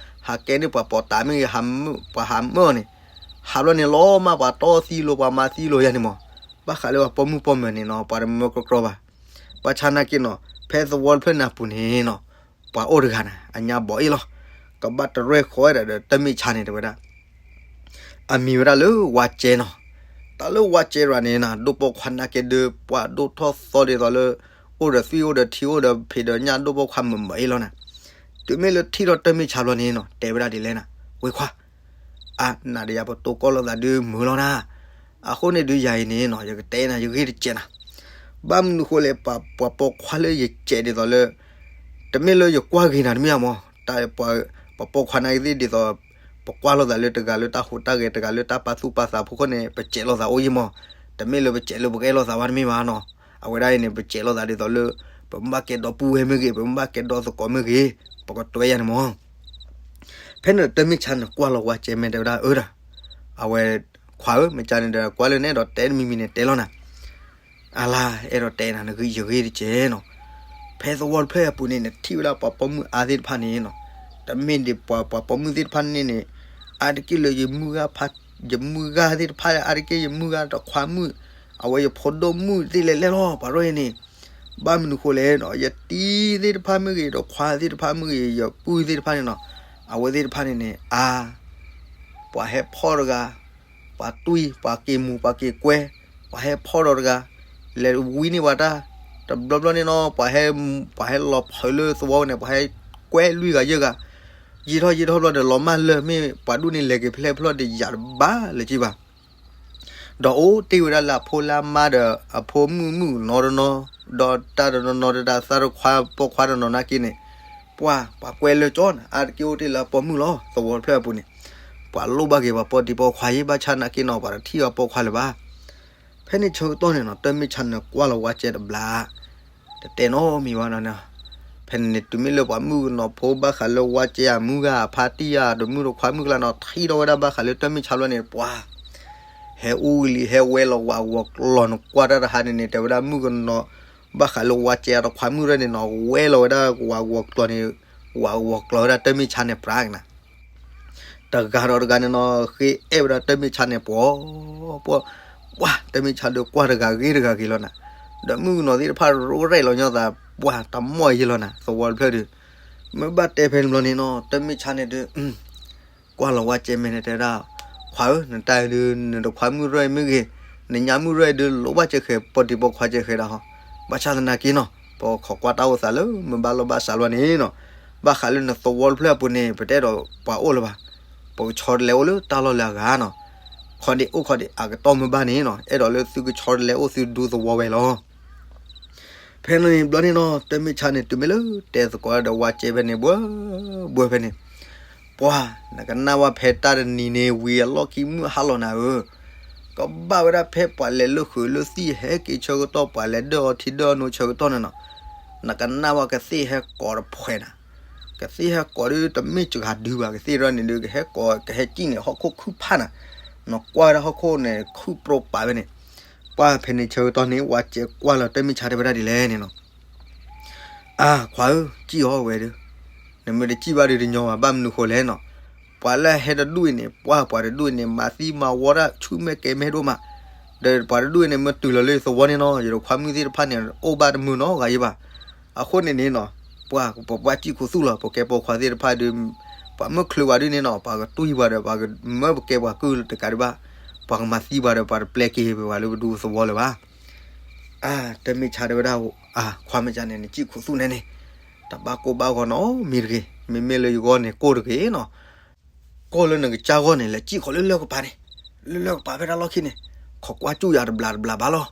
ဟးကဲန့ၣ်ပှၤပိာ်တၢ်မ့ၢ်ဂ့ၤ, ပှၤဟးမၢအီၤန့ၣ်, ဟးဘျီန့ၣ်လီၤမး ပှၤတီၢ်သံလိာ် ပှၤမၤသံလိာ်ယၤန့ၣ်မး, ဘၣ်ဃးလၢပှၤပိာ်မုၣ်ပိာ်မၢၤန့ၣ်နီၤ ပှၤတမၢကီကီဘၣ် ဘၣ်ဆၣ်နာ်က့နီၤ ဖဲသဝီတဖျၢၣ်န့ၣ်အပူၤန့ၣ်နီၤ, ပှၤအိၣ်တဂၤန့ၣ် အညါဘီၣ်အ့ၣ်လီၤ, ကဘၣ်တရဲၣ်ဃီဝဲဒၣ်ဒီးတမ့ၢ်ဆါန့ၣ်တဲဝဲဒၣ်, အမံၤဝဲဒၣ်လၢဝါကဲနီၤ, တၢ်လၢဝါကဲရၤန့ၣ်နီၤ ဒိၣ်ပိာ်ခွါနာ်က့ဒုး ပှၤဒိၣ်ထီၣ်သီဒ်သိးလၢ အိၣ်ဒီးသွံၣ်အိၣ်ဒီးထံအိၣ်ဒီးဖံးဒီးညၣ် ဒိၣ်ပိာ်ခွါမုာ်မုာ်အ့ၣ်လီၤနၤ, တုၤမ့ၢ်လၢထံၣ်ထီၣ်တမ့ၢ်ဆါဘျီန့ၣ်နီၤ တဲဝဲဒၣ်ဒ်လဲၣ်နၤ, ဝ့ၢ်ခွါ အါ နၤဒီးယၤပတိၢ်ကီၢ်လိာ်သးဒုးမုာ်လီၤနၤ, အဃိန့ၣ်ဒုးယၤအံၤန့ၣ်နီၤ ယကတဲနၤ ယဂ့ၢ်တစဲးနၤ, ဘၣ်မနုၤဃိလဲၣ် ပှၤပိာ်ခွါလၢယစဲးဒ်သိးလၢ တမ့ၢ်လၢယကွၢ်ဂ့ၤနၤတမ့ၢ်ဧါမး, တၢ် ပှၤပိာ်ခွါနာ်က့သ့ၣ်ဒ်သိး ပကွၢ်လိာ်သးလၢတဂၤလၢတၢ်ဟူးတၢ်ဂဲၤ တဂၤလၢတၢ်ပာ်သူၣ်ပာ်သးဖိခိၣ်န့ၣ် ပစဲးလိာ်သးအိၣ်ယံၤမး, တမ့ၢ်လၢပစဲးလၢပကအဲၣ်လိာ်သးဘၣ်တမ့ၢ်ဘၣ်နီၤ, အဝဲဒၣ်အံၤန့ၣ် ပစဲးလိာ်သးဒ်သိးလၢ ပမ့ၢ်ဘၣ်ကဲဒီပုၢ်ဝဲၢ်မ့ၢ်ဂ့ၤ ပမ့ၢ်ဘၣ်ကဲဒီသကိးမ့ၢ်ဂ့ၤ ပကတွဲယၤန့ၣ်မး ဖဲန့ၣ်တမ့ၢ်ဆါန့ၣ် ကွၢ်လီၤဝါကဲမဲာ်တဲဝဲဒၣ်အၢဒၣ်, အဝဲ ခွါဧၢ မ့ၢ်ကန့ၣ်ဒီး ကွၢ်လၢနအဲၣ်ဒိးတဲတမံၤမံၤန့ၣ်တဲလီၤနၤ, အလါ အဲၣ်ဒိးတဲနၤ နဂ့ၢ်ယဂ့ၢ်တကဲနီၤ, ဖဲသဝီတဖျၢၣ်အပူၤန့ၣ် နထံၣ်ဝဲဒၣ်ပှၤပိာ်မုၣ်အါသ့ၣ်တဖၣ်န့ၣ်နီၤ, တမ့ၢ်ဒ်ပှၤ ပှၤပိာ်မုၣ်သ့ၣ်တဖၣ်န့ၣ်န့ၣ်, အါတက့ၢ်လၢယမုၢ်ဂၢ်ဖး ယမုၢ်ဂၢ်သ့ၣ်တဖၣ် အါတက့ၢ်ယမုၢ်ဂၢ်တခွါမုၣ်, အဝဲယဖိဒိၣ်မုၣ်သ့ၣ်လဲၤလဲၣ်လီၤ ပှၤရိၣ်အံၤန့ၣ်, ဘၣ်မနုၤဃိလဲၣ်နီၤ ယတံၤသ့ၣ်တဖၣ်မ့ၢ်ဂ့ၤ တခွါသ့ၣ်တဖၣ်မ့ၢ်ဂ့ၤ ယပုၢ်သ့ၣ်တဖၣ်န့ၣ်နီၤ, အဝဲသ့ၣ်တဖၣ်န့ၣ်န့ၣ် အါ ပှၤဟဲဖီၣ်တဂၤ, ပှၤတွံၢ် ပှၤက့ၤမူၤ ပှၤက့ၤကွဲ, ပှၤဟဲဖီၣ်ဒီးတဂၤ, လဲၤဝံန့ၢ်ပှၤတၢ်, တဘျီဘျီန့ၣ်နီၤ ပှၤဟဲ ပှၤဟဲလီၤဖုးလၢသဝီန့ၣ် ပှၤဟဲကွဲလွံၢ်ဂၤယဲၢ်ဂၤ, ယံာ်ထီၣ်ယံာ်ထီၣ်ဘျီဒီးလီၤမၢ်လၢာ် မ့ၢ်ပှၤဒူၣ်န့ၣ်လဲၤက့ၤဖဲလဲၣ်ဖဲလဲၣ်ဒီးယၤတဘၣ်လၢၤက့ၤဘၣ် ဒီးအိၣ်တ့ၢ်ဝဲဒၣ်လၢအဖိလၢအမါဒီးအဖိမုၣ်မုၣ်ကနီၤတနီၤ, ဒီးတၢ်တနီၤနီၤတဒၣ်သၣ်တခွါပိာ်ခွါတနီၤနာ်က့န့ၣ်, ပှၤ ပှၤကွဲလၢာ်ကၠီန့ၣ် အါတက့ၢ်အိၣ်တ့ၢ်လၢအပိာ်မုၣ်လီၤ သဝီတဖျၢၣ်အပူၤန့ၣ်, ပှၤလိၣ်ဘၣ်က့ၤပှၤပိာ်တံၤပိာ်ခွါယဲၢ် ဘၣ်ဆၣ်နာ်က့နီၤ ပှၤတထံၣ်အပိာ်ခွါလၢၤဘၣ် ဖဲန့ၣ်ဆၢကတီၢ်န့ၣ်နီၤ တၢ်မ့ၢ်ဆါန့ၣ်ကွၢ်လီၤဝါကဲတဘျီ, တတဲနီတမံၤဘၣ်နီၤ, ဖဲန့ၣ်န့ၣ် တုၤမ့ၢ်လၢပှၤမုၣ်ကနီၤဖိဘၣ်ဃးလၢဝါကဲအမုၢ်ဂၤအဖါတံၢ်ဧါ ဒီးမုၣ်ဒီးခွါမုၣ်ကျါနီၤ ထံၣ်ထီၣ်ဝဲဒၣ်ဘၣ်ဃးလၢတၢ်မ့ၢ်ဆါဘျီန့ၣ် ပှၤ ဟဲအူလံ ဟဲဝဲလီၤဝးဂီၤကျီၤန့ၣ် ကွၢ်တၢ်တဟါန့ၣ်န့ၣ် တဲဝဲဒၣ်မုၣ်ကနီၤ ဘၣ်ဃးလၢဝါကဲအတခွါမုၣ်ရဲၣ်န့ၣ်နီၤ ဝဲလီၤဝဲဒၣ်ဝးဂီၤကျီၤန့ၣ် ဝးဂီၤကျီၤဝဲဒၣ်တၢ်မ့ၢ်ဆါန့ၣ်ပြးကနၤ တဂၤဒီးတဂၤန့ၣ်နီၤ ဃ့အဲၣ်ဝဲဒၣ်တၢ်မ့ၢ်ဆါန့ၣ်ပှီၤပှီၤ, ပှၤတၢ်မ့ၢ်ဆါဒီးကွၢ်တဂၤဂ့ၤတဂၤဂ့ၤလီၤနၤ, ဒီးမုၣ်ကနီၤသ့ၣ်တဖၣ်ရိရဲၣ်လီၤညီသး ပှၤတမီၢ်ယဲၢ်လီၤနၤ သဝီတဖျၢၣ်ဒီး, မ့ၢ်ဘၣ်တဲဖဲန့ၣ်ဘျီန့ၣ်နီၤ တၢ်မ့ၢ်ဆါန့ၣ်ဒီး ကွၢ်လီၤဝါကဲမဲာ်န့ၣ်တဲဝဲဒၣ်, ခွါဧၢ နတၢ်အံၤဒုး နတခွါမုၣ်ရဲၣ်မ့ၢ်ဂ့ၤ, နညါမုၣ်ရဲၣ်ဒုး လိၣ်ဘၣ်စဲဃဲၤ ပိာ်တံၤပိာ်ခွါစဲဃဲၤဒၣ်ဟီ, ဘၣ်ဆၣ်သနာ်က့နီၤ ပခိးကွၢ်တၢ်အိၣ်သးလၢ မ့ၢ်ဘၣ်လိၣ်ဘၣ်စးလီၤန့ၣ်နီၤ, ဘၣ်ဃးလၢနသဝီတဖျၢၣ်အပူၤန့ၣ် ပတအဲၣ်ဒိးပှၤအိၣ်လၢၤဘၣ်, ပကဆီတလဲအိၣ်လၢတၢ်လီၢ်လၢအဂၤနီၤ, ခီဒံးအိၣ်ခီဒံး အကတီၢ်မ့ၢ်ဘၣ်န့ၣ်နီၤ အဲၣ်ဒိးလၢသုကဆီတလဲအိၣ်သုဒူသဝီဝဲလီၤ. ဖဲန့ၣ်ဘျီန့ၣ်နီၤ တၢ်မ့ၢ်ဆါန့ၣ် တုၤမ့ၢ်လၢတဲသကိးဒီးဝါကဲဖဲန့ၣ် ဘှၢ ဘှၢဖဲန့ၣ်, ပှၤ နကနၣ်ဝဲဖဲတၢ်တနံၤန့ၣ် ဝံၤအလီၢ်ခံမုၢ်ဟါလီၤနၤဧၢ, ကဘၣ်ဝဲဒၣ်ဖဲပှၤလဲၤလၢဃုာ်လၢသံၣ်ဟဲက့ၤဆၢကတီၢ် ပှၤလဲၤဒၢၣ်အီထံဒၢၣ်အနိဆၢကတီၢ်န့ၣ်နီၤ, နကနၣ်ဝဲကသ့ၣ်ဟဲကိးတဖှဲးနၤ, ကသ့ၣ်ဟဲကိးဒုးတမ့ၢ်စှၤဒုဘၣ် ကသ့ၣ်ရၢန့ၣ်ဒုး ကဟဲကိး ကဟဲစံၣ်န့ၣ် ဟီၣ်ခိၣ်ခုၣ်ဖးနၤ, နကွၢ်ဝဲဒၣ်ဟီၣ်ခိၣ်န့ၣ် ခုၣ်ပြိပာ်ဝဲန့ၣ်, ပှၢ်ဖဲန့ၣ်ဆၢကတီၢ်န့ၣ် ဝၤစဲးကွၢ်လီၤတၢ်မ့ၢ်ဆါတဲဝဲဒၣ်ဒ်လဲၣ်န့ၣ်နီၤ, အၢ ခွါဧၢ, စံၣ်အီၤဝဲဒီး, နမ့ၢ်တစံၣ်ဘၣ်ဒီးတညီဘၣ်, ဘၣ်မနုၤဃိလဲၣ်နီၤ, ပှၤလၢဟဲတဒူၣ်အံၤန့ၣ် ပှၢ်ပှၤတဒူၣ်အံၤန့ၣ် မၤသံမၤဝီတၢ် ဆူၣ်မဲာ်ကဲၤမဲာ်ဒိၣ်မး, ဒီးပှၤတဒူၣ်အံၤန့ၣ် မ့ၢ်တုၤလီၤလၢသဝီန့ၣ်နီၤ, ယဒီးခွါမုၣ်သ့ၣ်တဖၣ်န့ၣ် အိၣ်ဘၣ်တမုာ်နီတဂၤအံၤဘၣ်. အဃိန့ၣ်န့ၣ်နီၤ, ပှၤပပှၢ်စံၣ်ခူသူၣ်လီၤ, ပကဲပိာ်ခွါသ့ၣ်တဖၣ်ဒီး ပှၤမ့ၢ်ချုးဝဲဒၣ်န့ၣ်နီၤ, ပှၤကတွံၢ်ပှၤဒီး ပှၤကမၢပကဲပှၤကုၢ်တကးဒံးဘၣ်, ပှၤကမၤသံပှၤဒီး ပှၤတပျဲက့ၤပှၤလၢပဒူသဝီလၢၤဘၣ်. အၢ တၢ်မ့ၢ်ဆါတဲဝဲဒၣ်, အၢ ခွါမ့ၢ်ကန့ၣ် နစံၣ်ခူသူၣ်န့ၣ်န့ၣ်, တဘၣ်ကိၢ်ဘၣ်ဂီၤနီတမံၤတဂ့ၤ, မ့မ့ၢ်လၢယဂီၢ်န့ၣ်ကိၢ်တဂ့ၤနီၤ, ကိၢ်လၢနကစၢ်ဂီၢ်န့ၣ် လဲၤစံၣ်ဃီၤလၢလၢၢ်ကပၤန့ၣ်, လၢလၢၢ်ကပၤဖဲဒၣ်လီၢ်ခံန့ၣ်, ခိးကွၢ်စူၣ်ယၤတဘျးတဘျးဘၣ်လီၤ.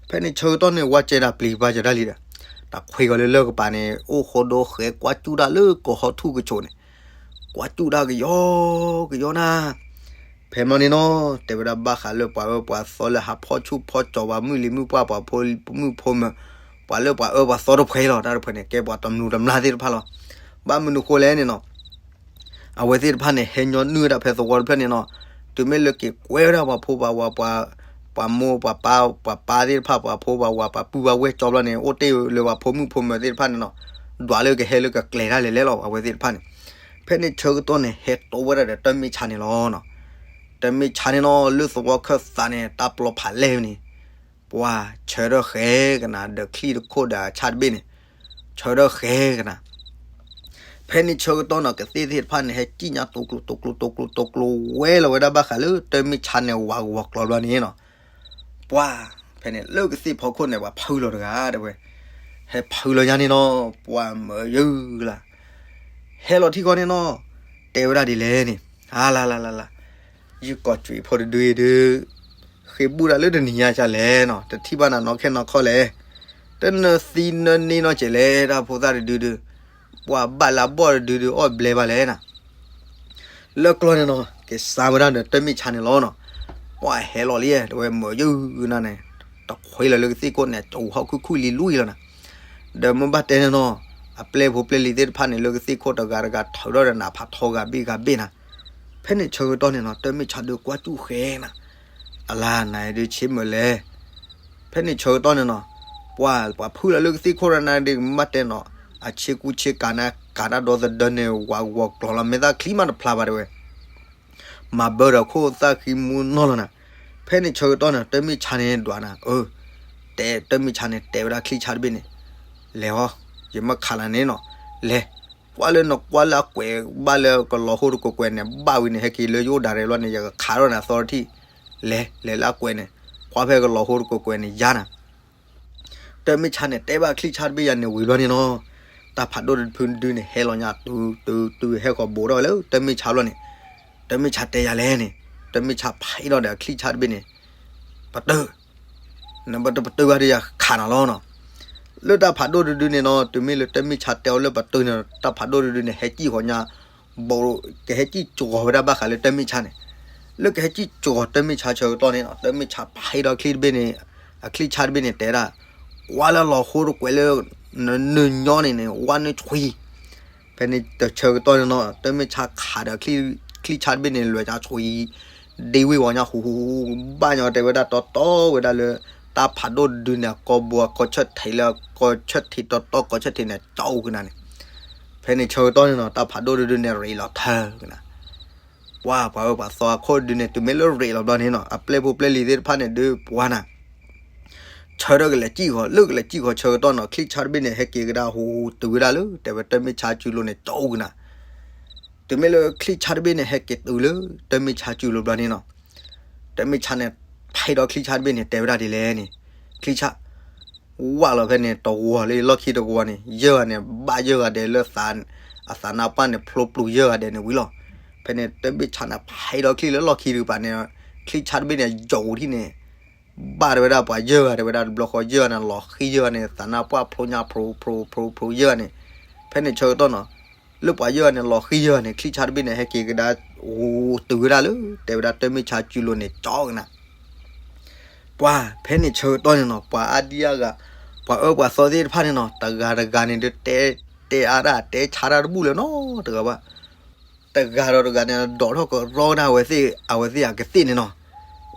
ဖဲန့ၣ်ဆၢကတီၢ်န့ၣ် ဝၤစဲးဒၣ်ပျံၤဘၣ်စၢၤဒၣ်လံဒီး, တၢ်ခွဲးဂီၤလၢလၢၢ်ကပၤန့ၣ် အိၣ်ဃီဒီဃဲကွၢ်စူၣ်တၢ်လၢကီၤဟီထူၣ်ကဆိးန့ၣ်, ကွၢ်စူၣ်တၢ်ကယီကယီနၤ ဖဲမီန့ၣ်နီၤ, တဲဝဲဒၣ်ဘၣ်ဃးလၢပှၤအၢပှၤသီလၢဟးဖီၣ်ဆူၣ်ဖီၣ်ကၠီၤ ပှၤမုၣ်လံၤမုၣ်ပှၢ် ပှၤဖိမုၣ်ဖိမၢၤ, ပှၤလၢပှၤအၢပှၤသီတဖှဲလီၤ, တၢ်တဖှဲန့ၣ် ကဲပှၤတမျိးတမျာ်သ့ၣ်တဖၣ်လီၤ. ဘၣ်မနုၤဃိလဲၣ်န့ၣ်နီၤ, အဝဲသ့ၣ်တဖၣ်န့ၣ် ဟဲညီနုၢ်ဝဲဒၣ်ဖဲသဝီတဖျၢၣ်န့ၣ်နီၤ, တုၤမ့ၢ်လၢက့ၤကွဲဝဲဒၣ်ပှၤဖိပှၤဝၤ, ပှၤမိၢ်ပှၤပၢ် ပှၤပၢ်သ့ၣ်တဖၣ် ပှၤဖိပှၤဝၤ ပှၤပုၢ်ပှၤဝဲၢ်ကၠီဘျီန့ၣ် အိၣ်တ့ၢ်လၢပှၤဖိမုၣ်ဖိမၢၤသ့ၣ်တဖၣ်န့ၣ်နီၤ, ဒွးလၢကဟဲလၢကကျဲၤတၢ်လဲၤလဲၣ်လီၤ အဝဲသ့ၣ်တဖၣ်န့ၣ်. ဖဲန့ၣ်ဆၢကတီၢ်န့ၣ် ဟဲတိဝဲဒၣ်ဒီးတၢ်မ့ၢ်ဆါန့ၣ်လီၤနီၤ. တၢ်မ့ၢ်ဆါန့ၣ်နီၤ လၢသဝီခၢၣ်သးန့ၣ် တၢ်ပျီဖးလဲၢ်ဝဲန့ၣ်, ပှၤဆၢထၢၣ်ဃဲကနၤ ဒီးချံၣ်တခိၣ်ဒီးအဆၣ်တဘ့ၣ်န့ၣ်, ဆၢထၢၣ်ဃဲကနၤ ဖဲန့ၣ်ဆၢကတီၢ်နီၤ ကသ့ၣ်သ့ၣ်တဖၣ်န့ၣ် ဟဲစံၣ်ညါတိၤကျိၤတိၤကျိၤတိၤကျိၤတိၤကျိၤဝဲလီၤဝဲဒၣ်ဘၣ်ဃးလၢတၢ်မ့ၢ်ဆါန့ၣ် ဝးဂီၤကျီၤဘျီန့ၣ်နီၤ. ပှၤ ဖဲန့ၣ်လၢကသ့ၣ်ဖီခိၣ်န့ၣ် ပှၤဖုလီၤတဂၤတဲဝဲ, ဟဲဖုလီၤညါန့ၣ်နီၤ ပှၤမၢယုၢ်လၢ ဟဲလီၤထံၣ်ဃီန့ၣ်နီၤ, တဲဝဲဒၣ်ဒ်လဲၣ်န့ၣ်, အါလါလါလါလါ, ယကီၢ်ကွံာ်ဖိတဒုအံၤဒုး, ဃ့ဘူၣ်တၢ်လၢတနံၤညါကလဲၣ်နီၤ, တထံၣ်ဘၣ်နၤနီၢ်ခဲနီၢ်ခီလဲၣ်, တနၢၤသံနၢၤန့ၢ်နီၢ်ကလဲၣ် တၢ်ဖိသၣ်တဒုဒုး, ပှၤဘၣ်လၢအဘီၣ်တဒုဒုး အီၣ်ဘျဲဘၣ်လဲၣ်နၤ လၢကျီၢ်န့ၣ်နီၤ က့ၤစါဝဲဒၣ်ဒီးတၢ်မ့ၢ်ဆါန့ၣ်လီၤနီၤ. ပှၤဟဲလီၤလံ တဲဝဲမၢယုၢ်နၤန့ၣ်, တခွဲလီၤလၢကသ့ၣ်ခိၣ်န့ၣ် တူၢ်ဟီၣ်ခုၣ်ခုၣ်လံၤလွံၢ်လီၤနၤ. ဒီးမ့ၢ်ဘၣ်တဲန့ၣ်နီၤ, အပျဲၢ်ဖိပျဲၢ်လံၤသ့ၣ်တဖၣ်န့ၣ် လၢကသ့ၣ်ခိၣ်တဂၤတဂၤ ထုးထီၣ်ဒီးနးဖးထီဂၤဘ့ၣ်ဂၤဘ့ၣ်နၤ. ဖဲန့ၣ်ဆၢကတီၢ်န့ၣ်နီၤ တၢ်မ့ၢ်ဆါဒုးကွၢ်စူၣ်ဃဲနၤ, အလါနၤဒုးဆ့မၢလဲၣ် ဖဲန့ၣ်ဆၢကတီၢ်န့ၣ်နီၤ, ပှၤ ပှၤဖုလီၤလၢကသ့ၣ်ခိၣ်ဒီးနၤဒုး မ့ၢ်ဘၣ်တဲနီၤ, အဆ့ကူဆ့ကၤန့ၣ် ကၤတၢ်ဒီသဒၢန့ၣ် ဝးဂီၤကျီၤလီၤ မဲာ်သၣ်ချံမးတဖျါဘၣ်တဲဝဲ, မၤဘၢဒီးခိၣ်သၣ်ဃံမူနီၢ်လီၤနၤ. ဖဲန့ၣ်ဆၢကတီၢ်န့ၣ် တၢ်မ့ၢ်ဆါန့ၣ်ဒွးနၤ, အၢ, တဲ တၢ်မ့ၢ်ဆါန့ၣ် တဲဝဲဒၣ်ချံၣ်ဆါတဘ့ၣ်န့ၣ်, လဲၤဟီ, ယမ့ၢ်ခးနၤန့ၣ်နီၤ, လဲၤ, ကွၢ်လၢနကွၢ်လၢအကွဲးဘၣ်လၢကလီၤဟိတကိးကွဲးန့ၣ် ဘၣ်ဝံၤန့ၣ် ဟဲက့ၤလၢယအိၣ်ဒၣ်ရဲၣ်လီၤန့ၣ် ယကခးထီၣ်နၤသီတထံၣ်, လဲၤ လဲၤလၢအကွဲးန့ၣ်, ကွၢ်ဖဲကလီၤဟိတကိးကွဲးန့ၣ် ယါနၤ တၢ်မ့ၢ်ဆါန့ၣ် တဲဘၣ်ချံၣ်ဆါတဘ့ၣ်ယၤန့ၣ်ဝံၤဘျီန့ၣ်နီၤ, တၢ်ဖးဒိၣ်တဖုဒုန့ၣ် ဟဲလီၤညါတုၤတုၤတုၤ ဟဲဃီၤဘိးထီၣ်ဝဲလၢတၢ်မ့ၢ်ဆါဘျီန့ၣ်, တၢ်မ့ၢ်ဆါတဲယၤလဲၣ်န့ၣ်, တၢ်မ့ၢ်ဆါဖးအ့ၣ်ဒီးဒီးချံၣ်ဆါတဘ့ၣ်န့ၣ်, ပတုာ်, နပတပတုာ်ဘၣ်ဒီးယၤခးနၤလီၤနီၤ. လၢတၢ်ဖးဒိၣ်တဒုန့ၣ်နီၤ တုၤမ့ၢ်လၢတၢ်မ့ၢ်ဆါတဲအီၤလၢပတုာ်န့ၣ် တၢ်ဖးဒိၣ်တဒုန့ၣ် ဟဲစံၣ်ဃီၤညါ ဘိး ကဟဲစံၣ်ကၠီၤဝဲဒၣ်ဘၣ်ဃးလၢတၢ်မ့ၢ်ဆါန့ၣ်, လၢကဟဲစံၣ်ကၠီၤတၢ်မ့ၢ်ဆါဆၢကတီၢ်န့ၣ်နီၤ တၢ်မ့ၢ်ဆါဖးအ့ၣ်ဒီးချံၣ်တဘ့ၣ်န့ၣ်, အချံၣ်ဆါတဘ့ၣ်န့ၣ် တဲဒၣ်, ကွၢ်လၢလီၤဟိတကွဲးလၢ နနုာ်ညီန့ၣ်န့ၣ် ဝါနုာ်ဆွံ ဖဲန့ၣ်တဆၢကတီၢ်န့ၣ်နီၤ တၢ်မ့ၢ်ဆါခးဒီးချံၣ်ဆါတဘ့ၣ်န့ၣ် လွဲၢ်ကၠါဆွံ ဒ့ဝံၣ်ဝီၤညါဟူးဟူးဟူး ဘၣ်ညီတဲဝဲဒၣ်တီတီဝဲဒၣ်လၢ တၢ်ဖးဒိၣ်တဒုန့ၣ် အကိာ်ဘိအကိာ်ဆၢထံးလၢအကိာ်ဆၢထံးတီတီကိာ်ဆၢထံးန့ၣ် ကၠီအိၣ်ကနၤန့ၣ်, ဖဲန့ၣ်ဆၢကတီၢ်န့ၣ်နီၤ တၢ်ဖးဒိၣ်တဒုန့ၣ် ရ့းလီၤထၢကနၤ ပှၤပှၤအၢပှၤသီအခိၣ်တဒုန့ၣ် တုၤမ့ၢ်လၢရ့းလီၤဘျီန့ၣ်နီၤ အပျဲၢ်ဖိပျဲၢ်လံၤသ့ၣ်တဖၣ်န့ၣ် ဒုးပှၤနၤ ဆၢထၢၣ်ကလဲၤစံၣ်ဃီၤ လၢကလဲၤစံၣ်ဃီၤဆၢကတီၢ်နီၤ ချံၣ်ဆါတဘ့ၣ်န့ၣ် ဟဲက့ၤကဒါဟူးဟူးတုၤဝဲဒၣ်လၢ တဲဝဲတၢ်မ့ၢ်ဆါစုလိၤန့ၣ် ကၠီအိၣ်ကနၤ တုၤမ့ၢ်လၢချံၣ်ဆါတဘ့ၣ်န့ၣ် ဟဲက့ၤတုၤလၢတၢ်မ့ၢ်ဆါစုလိၤဘျီန့ၣ်နီၤ တၢ်မ့ၢ်ဆါန့ၣ် ဖးဒီးချံၣ်ဆါတဘ့ၣ်န့ၣ် တဲဝဲဒၣ်ဒ်လဲၣ်န့ၣ်, ချံၣ်ဆါ ဝၣ်လီၤဖဲန့ၣ် တဝီၤလၢလီၢ်ခံတဝီၤန့ၣ် ယဲၢ်ဂၤန့ၣ် ဘၣ်ယဲၢ်ဂၤဒဲးလၢ အသးနါပှၢ်န့ၣ် ဖျိပျူၤယဲၢ်ဂၤဒဲးန့ၣ်ဝံၤလီၤ. ဖဲန့ၣ် တၢ်မ့ၢ်ဆါန့ၣ် ဖးဒီးချံၣ်လၢလီၢ်ခံတကပၤန့ၣ် ချံၣ်ဆါတဘ့ၣ်န့ၣ် ယိာ်ထံၣ်န့ၣ် ဘၣ်တဲဝဲဒၣ်ပှၤယဲၢ်ဂၤ တဲဝဲဒၣ်တဘျီဃီယဲၢ်ဂၤန့ၣ် လီၤဃံယဲၢ်ဂၤန့ၣ် သးနါပှၢ်ဖျိညါဖျိဖျိဖျိဖျိယဲၢ်ဂၤန့ၣ်, ဖဲန့ၣ်ဆၢကတီၢ်နီၤ လၢပှၤယဲၢ်ဂၤန့ၣ် လီၤဃံယဲၢ်ဂၤန့ၣ် ချံၣ်ဆါတဘ့ၣ်န့ၣ် ဟဲက့ၤကဒါ ဟူးတုၤဝဲဒၣ်လၢ တဲဝဲဒၣ်တၢ်မ့ၢ်ဆါစုလိၤန့ၣ် ကၠီကနၤ ပှၤဖဲန့ၣ်ဆၢကတီၢ်န့ၣ်နီၤ ပှၤအါဒံအါဂၤ ပှၤအၢပှၤသီသ့ၣ်တဖၣ်န့ၣ်နီၤ တဂၤတဂၤန့ၣ် ဒုးတဲ တဲအါတၢ် တဲဆါတၢ်တဘူၣ်လၢၤနီတဂၤဘၣ်. တဂၤဒီးတဂၤန့ၣ် ဒိးထီၣ်ကရီဝဲဒၣ်အဝဲသ့ၣ် အဝဲသ့ၣ်အကသ့ၣ်န့ၣ်နီၤ,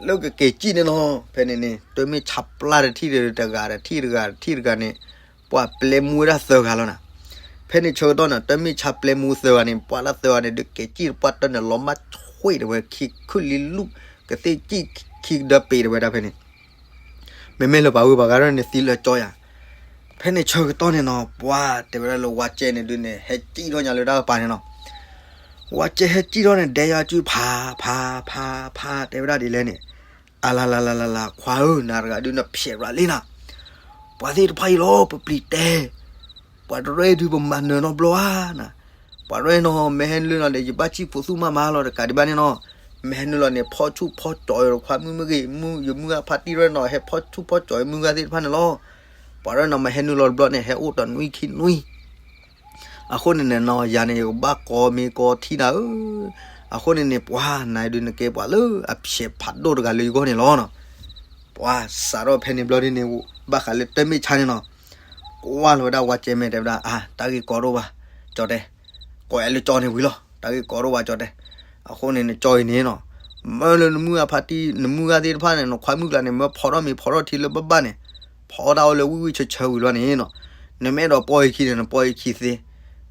လၢကက့ၤစံၣ်န့ၣ်နီၤ. ဖဲန့ၣ်န့ၣ် တမ့ၢ်ဆါပျၢ်တထံၣ်ဒီးတဂၤ တထံၣ်တဂၤ တထံၣ်တဂၤန့ၣ် ပှၤပျဲမူဝဲဒၣ်သၢဂၤလီၤနၤ. ဖဲန့ၣ်ဆၢကတီၢ်န့ၣ် တမ့ၢ်ဆါပျဲမူသၢဂၤန့ၣ် ပှၤလၢသၢဂၤန့ၣ် ဒုးက့ၤစံၣ်တပှၢ်တၢၢ်န့ၣ် လီၤမၢ်ဆွ့ၣ်တဝဲ ခံခုၣ်လံလူၢ် ကသ့ၣ်စံၣ်ခံကဒၢပ့ၤတဝဲဒၣ်ဖဲန့ၣ် မ့မ့ၢ်လၢပှၤဂုၤပှၤဂၤထီၣ်န့ၣ် သံလၢကၠီယၤ. ဖဲန့ၣ်ဆၢကတီၢ်န့ၣ်နီၤ ပှၤတဲဝဲဒၣ်လၢဝါကဲန့ၣ်ဒုးန့ၣ် ဟဲစံၣ်ထီၣ်ညါလၢတၢ်ကပၤန့ၣ်နီၤ. ဝါကဲဟဲစံၣ်ထီၣ်န့ၣ် ဒဲယၤစုဖး ဖး ဖး ဖး တဲဝဲဒၣ်ဒ်လဲၣ်န့ၣ်, အလၤလၤလၤလၤလၤ ခွါဧၢ နၤတဂၤဒုးနဖျဲးရၤလံနၤ, ပှၤသ့ၣ်တဖၣ်အံၤလီၤ ပပျံၤတဲ ပှၤတရဲဒုးပမၤနၢၤနီတဘျီဧါနၤ, ပှၤရဲနီၤ မ့ၢ်ဟဲနုာ်လီၤဒီး ယဘၣ်စံၣ်ဖိသူၣ်မးမးလီၤ တကးဒံးဘၣ်န့ၣ်နီၤ, မ့ၢ်ဟဲနုာ်လီၤန့ၣ် ဖီၣ်ဆူၣ်ဖီၣ်ကၠီၤ ခွါမုၣ်မ့ၢ်ဂ့ၤ မုၣ်ယမုၢ်ဂၤဖါတံၢ်ရဲနီၤ ဟဲဖီၣ်ဆူၣ်ဖီၣ်ကၠီၤယမုၢ်ဂၤသ့ၣ်တဖၣ်န့ၣ်လီၤ. ပှၤရဲနီၤ မ့ၢ်ဟဲနုာ်လီၤတဘျီန့ၣ် ဟဲအိၣ်တနွံခံနွံ အဃိန့ၣ်န့ၣ်နီၤ ယၤန့ၣ် ယကဘၣ်ကိးမ့ၢ်ကိးထံနၤဧၢ, အဃိန့ၣ်န့ၣ် ပှၤနၤဒုးနကဲပှၤလၢအဖျဲးဖးဒိၣ်တဂၤလၢယဂီၢ်န့ၣ်လီၤနီၤ. ပှၤစးထီၣ်ဖဲန့ၣ်ဘျီဒ်န့ၣ် ဘၣ်ဃးလၢတၢ်မ့ၢ်ဆါန့ၣ်နီၤ, ကွၢ်လီၤဝဲဒၣ်ဝါကဲမဲာ်တဲဝဲဒၣ် အါ တၢ်ဂ့ၢ်ကီဒိၣ်ဘၣ် ကၠီတဲ, ကိးအဲၣ်လၢကၠီန့ၣ်ဝံၤလီၤ တၢ်ဂ့ၢ်ကီဒိၣ်ဘၣ်ကၠီတဲ, အဃိန့ၣ်နကၠီအံၤန့ၣ်နီၤ, မၢလၢနမုၢ်ဂၤဖါတံၢ် နမုၢ်ဂၤသ့ၣ်တဖၣ်န့ၣ် နခွါမုၣ်ကျါန့ၣ် မၢဖီထီၣ်မ့ၤဖီထီၣ်ထံလၢဘၣ်ဘၣ်န့ၣ်, ဖီတၢ်အိၣ်လၢဝံၣ်ဝံၣ်ဆၢဆၢဝံၤလီၤန့ၣ်နီၤ, နမ့ၢ်အဲၣ်ဒိးပီၢ်အခံန့ၣ် နပီၢ်အခံသ့,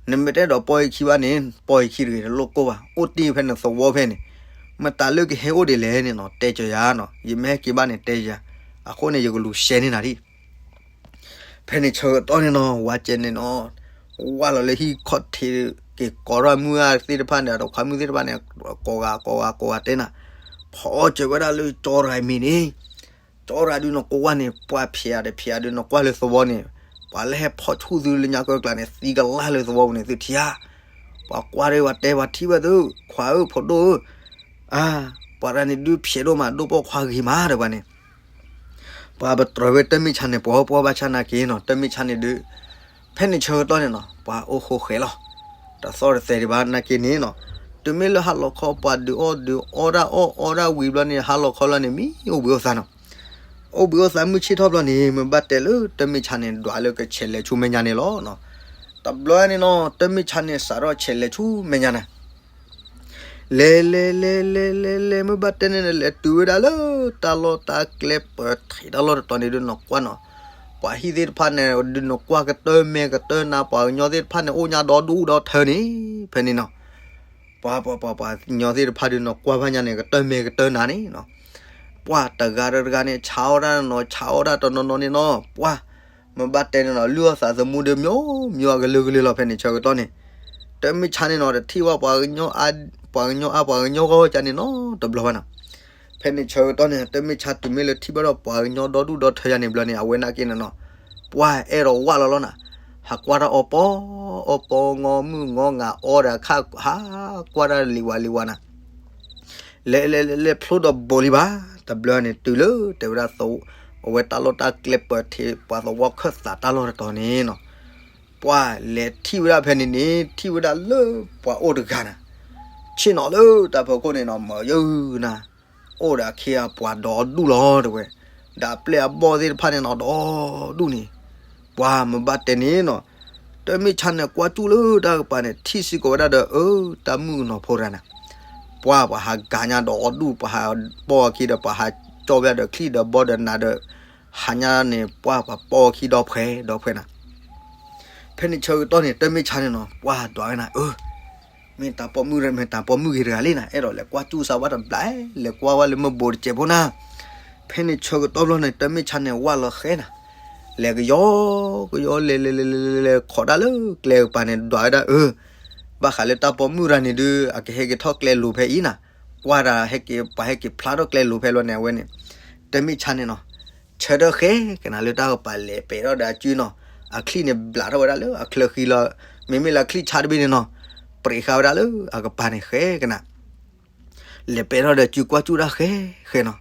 နမ့ၢ်တအဲၣ်ဒိးပီၢ်အခံဘၣ်န့ၣ် ပီၢ်အခံတဂ့ၤတလိၣ်ကိၢ်ဘၣ် အိၣ်တ့ၢ်ဖဲနသဝီဖဲန့ၣ်, မတၤလၢကဟဲအိၣ်ဒ်လဲၣ်န့ၣ်နီၤ တဲကၠီယၤနီၤ ယမ့ၢ်ဟဲက့ၤဘၣ်န့ၣ်တဲယၤ, အဃိန့ၣ် ယကလူၤရှဲန့ၢ်နၤဒံး ဖဲန့ၣ်ဆၢကတီၢ်န့ၣ်နီၤ ဝါကဲန့ၣ်နီၤ, ဝၢ်လီၤလၢဟံၣ်ခီၣ်ထံး က့ၤကိးထီၣ်မုၢ်ဂၤသ့ၣ်တဖၣ်န့ၣ် ဒီးခွါမုၣ်သ့ၣ်တဖၣ်န့ၣ် ကိးဂၤကိးဂၤကိးဂၤတဲနၤ, ဖီကၢၤဝဲဒၣ်လၢကၠီတဂၤအံၤမ့ၢ်န့ၣ်, ကၠီတဂၤဒုးနကွၢ်န့ၣ် ပှၤဖျဲးယၤဒီးဖျဲးယၤဒုးနကွၢ်လၢသဝီန့ၣ်, ပှၤလၢဟဲဖီၣ်ဆူၣ်သုလၢညါကၢကျါန့ၣ် သံကလၢ်လၢသဝီပူၤန့ၣ် သုထံၣ်ဧါ, ပှၤကွၢ်ဒီးပှၤတဲပှၤထံၣ်ဘၣ်သု, ခွါဧၢ ဖိဒိၣ်ဧၢ, အါ, ပှၤတဂၤန့ၣ်ဒုးဖျဲးဒိၣ်မး ဒိၣ်ပိာ်ခွါဂ့ၤမးဒီးပှၤန့ၣ် ပှၤပတြၢၤဝဲတၢ်မ့ၢ်ဆါန့ၣ် ပှၤဟီၣ်ပှၢ်ဘၣ်ဆၣ်နာ်က့နီၤ တၢ်မ့ၢ်ဆါန့ၣ်ဒုး, ဖဲန့ၣ်ဆၢကတီၢ်န့ၣ်နီၤ ပှၤအိၣ်ဃိဃဲၤလီၤ, တသီၣ်တသဲဒံးဘၣ်နာ်က့န့ၣ်နီၤ, တုၤမ့ၢ်လၢဟါလီၤခီ ပှၤဒုးအီၣ်ဒုးအီတၢ်အီၣ်အီတၢ်ဝံၤဘျီန့ၣ် ဟါလီၤခီလီၤန့ၣ် မ့ၢ်အိၣ်ဘှံးအိၣ်သါနီၤ, အိၣ်ဘှံးအိၣ်သါမုၢ်ဆ့ၣ်ထီၣ်ဘျီန့ၣ် မ့ၢ်ဘၣ်တဲလၢတၢ်မ့ၢ်ဆါန့ၣ် ဒွးလၢကဆဲးလဲၤဆူမဲာ်ညါန့ၣ်လီၤ. တဘျီန့ၣ်နီၤ တၢ်မ့ၢ်ဆါန့ၣ် စးထီၣ်ဆဲးလဲၤဆူမဲာ်ညါနၤ လဲၤလဲၤလဲၤလဲၤလဲၤလဲၤ မ့ၢ်ဘၣ်တဲန့ၣ် လဲၤတုၤဝဲဒၣ်လၢတၢ်လီၢ်တၢ်ကျဲပၢၤထံးတၢ်လီၢ်တတီၤန့ၣ်ဒုးနကွၢ်နီၤ, ပှၤဟံၣ်သ့ၣ်တဖၣ်န့ၣ် ဒုးနကွၢ်ကတၢၢ်မဲာ်ကတၢၢ်နါ ပှၤကညီသ့ၣ်တဖၣ်န့ၣ် အိၣ်ညါဒီဒူၣ်ဒီထၢန့ၣ်, ဖဲန့ၣ်နီၤ, ပှၤပှၤပှၤပှၤကညီသ့ၣ်တဖၣ်ဒုးနကွၢ်ဘၣ်ညါန့ၣ် ကတၢၢ်မဲာ်ကတၢၢ်နါန့ၣ်နီၤ, ပှၤတဂၤဒီးတဂၤန့ၣ် ဆါအီၣ်တၢ်နီၤ ဆါအီၣ်တၢ်တနီၤနီၤန့ၣ်နီၤ, ပှၤ မ့ၢ်ဘၣ်တဲန့ၣ်နီၤ လုၢ်အီၣ်သးသမူဒီး မျိုးမျိုး အကလုာ်ကလုာ်လီၤ ဖဲန့ၣ်ဆၢကတီၢ်န့ၣ်, တၢ်မ့ၢ်ဆါန့ၣ်နီၤ တထံၣ်ဘၣ်ပှၤကညီအါ ပှၤကညီအါ ပှၤကညီဂီၢ်ကန့ၣ်နီၤ တဘျီဘၣ်နီၤ, ဖဲန့ၣ်ဆၢကတီၢ်န့ၣ် တၢ်မ့ၢ်ဆါတုၤမ့ၢ်လၢထံၣ်ဘၣ်ဒီးပှၤကညီဒီဒူၣ်ဒီထၢယၤန့ၣ်ဘျီန့ၣ် အဝဲနာ်က့န့ၣ်နီၤ, ပှၤအဲၣ်ဒိးဝၣ်လီၤလီၤနၤ, ဟးကွၢ်တၢ်အီပီ အီပီ ငီမုၢ်ငီငါ အီဒီးခါ ဟးကွၢ်တၢ်လံဝါလံဝါနၤ လဲၤလဲၤလဲၤလဲၤဖျိဒီးဘိးလံဘၣ်, တဘျီန့ၣ်တုၤလၢ တဲဝဲဒၣ် အဝဲတၢ်လီၢ်တၢ်ကျဲပၢၤထံး ပှၤသဝီခၢၣ်သးတၢ်လီၢ်တတီၤန့ၣ်နီၤ, ပှၤလဲၤထံၣ်ဝဲဒၣ်ဖဲန့ၣ်န့ၣ် ထံၣ်ဝဲဒၣ်လၢပှၤအိၣ်တဂၤနၤ, ဆ့ၣ်နီၤလၢတၢ်ဖီခိၣ်န့ၣ်နီၤ မၤယုၤနၤ, အိၣ်ဒီးအခ့အပှၤဒီဒူၣ်လီၤတဲဝဲ, ဒီးအပျဲၢ်အဘီၣ်သ့ၣ်တဖၣ်န့ၣ်နီၤ ဒီဒူၣ်န့ၣ်, ပှၤမ့ၢ်ဘၣ်တဲန့ၣ်နီၤ တၢ်မ့ၢ်ဆါန့ၣ် ကွၢ်ကၠူၣ်လၢတၢ်ကပၤန့ၣ် ထံၣ်စ့ၢ်ကီးဝဲဒၣ်ဒီး အၢ တၢ်မုၣ်ကနီၤဖိတဂၤန့ၣ်, ပှၤ ပှၤဟးကၤညါဒီးအီၤဒူၣ် ပှၤဟးပိာ်အခံဒီး ပှၤဟးကၠီၣ်ဝဲဒၣ်ဒီးချံၣ်ဒီးဘီဒီးနးဒီး ဟးညါန့ၣ် ပှၤ ပှၤပိာ်အခံဒီဖှဲဒီဖှဲနၤ, ဖဲန့ၣ်ဆၢကတီၢ်န့ၣ် တၢ်မ့ၢ်ဆါန့ၣ်နီၤ ပှၤဒွးဝဲနၤ အၢ မ့ၢ်တၢ်ပိာ်မုၣ် မ့ၢ်တၢ်ပိာ်မုၣ်ဂ့ၤတဂၤလံနၤ အဲၣ်ဒိးလဲၤကွၢ်ကၠူၣ်စၢ်ဝဲတဘျီ လဲၤကွၢ်ဝဲလၢမ့ၢ်ဘိးတစဲးဖိနၤ, ဖဲန့ၣ်ဆၢကတီၢ်ဘျီန့ၣ် တၢ်မ့ၢ်ဆါန့ၣ် ဝၣ်လီၤဃဲနၤ, လဲၤကယီ ကယီလဲၤလဲၤလဲၤလဲၤလဲၤ ခိးတၢ်လၢကျဲကပၤန့ၣ် ဒွးဝဲဒၣ်အၢ, ဘၣ်ဃးလၢတၢ်ပိာ်မုၣ်တဂၤန့ၣ်ဒုး အကဟဲက့ၤထီၣ်ကျဲလိၤဖဲအံၤနၤ, ကွၢ်တၢ်ဟဲက့ၤ ပှၤဟဲက့ၤဖျါထီၣ်ကျဲလိၤဖဲလီၤန့ၣ် အဝဲန့ၣ်, တၢ်မ့ၢ်ဆါန့ၣ်နီၤ ဆၢထၢၣ်ဃဲကနၤလၢတၢ်ကပၤလဲၤပဲာ်ထီၣ်ဒီးအစုနီၤ, အချံၣ်န့ၣ်ဘျးထီၣ်ဝဲဒၣ်လၢအချၢဃံလီၤ, မ့မ့ၢ်လၢအချံၣ်ဆါတဘ့ၣ်န့ၣ်နီၤ, ပရ့းဃာ်ဝဲဒၣ်လၢအကပၤန့ၣ်ဃဲကနၤ လဲၤပဲာ်ထီၣ်ဒီးစုကွၢ်ကၠူၣ်တၢ်ဃဲဃဲနီၤ,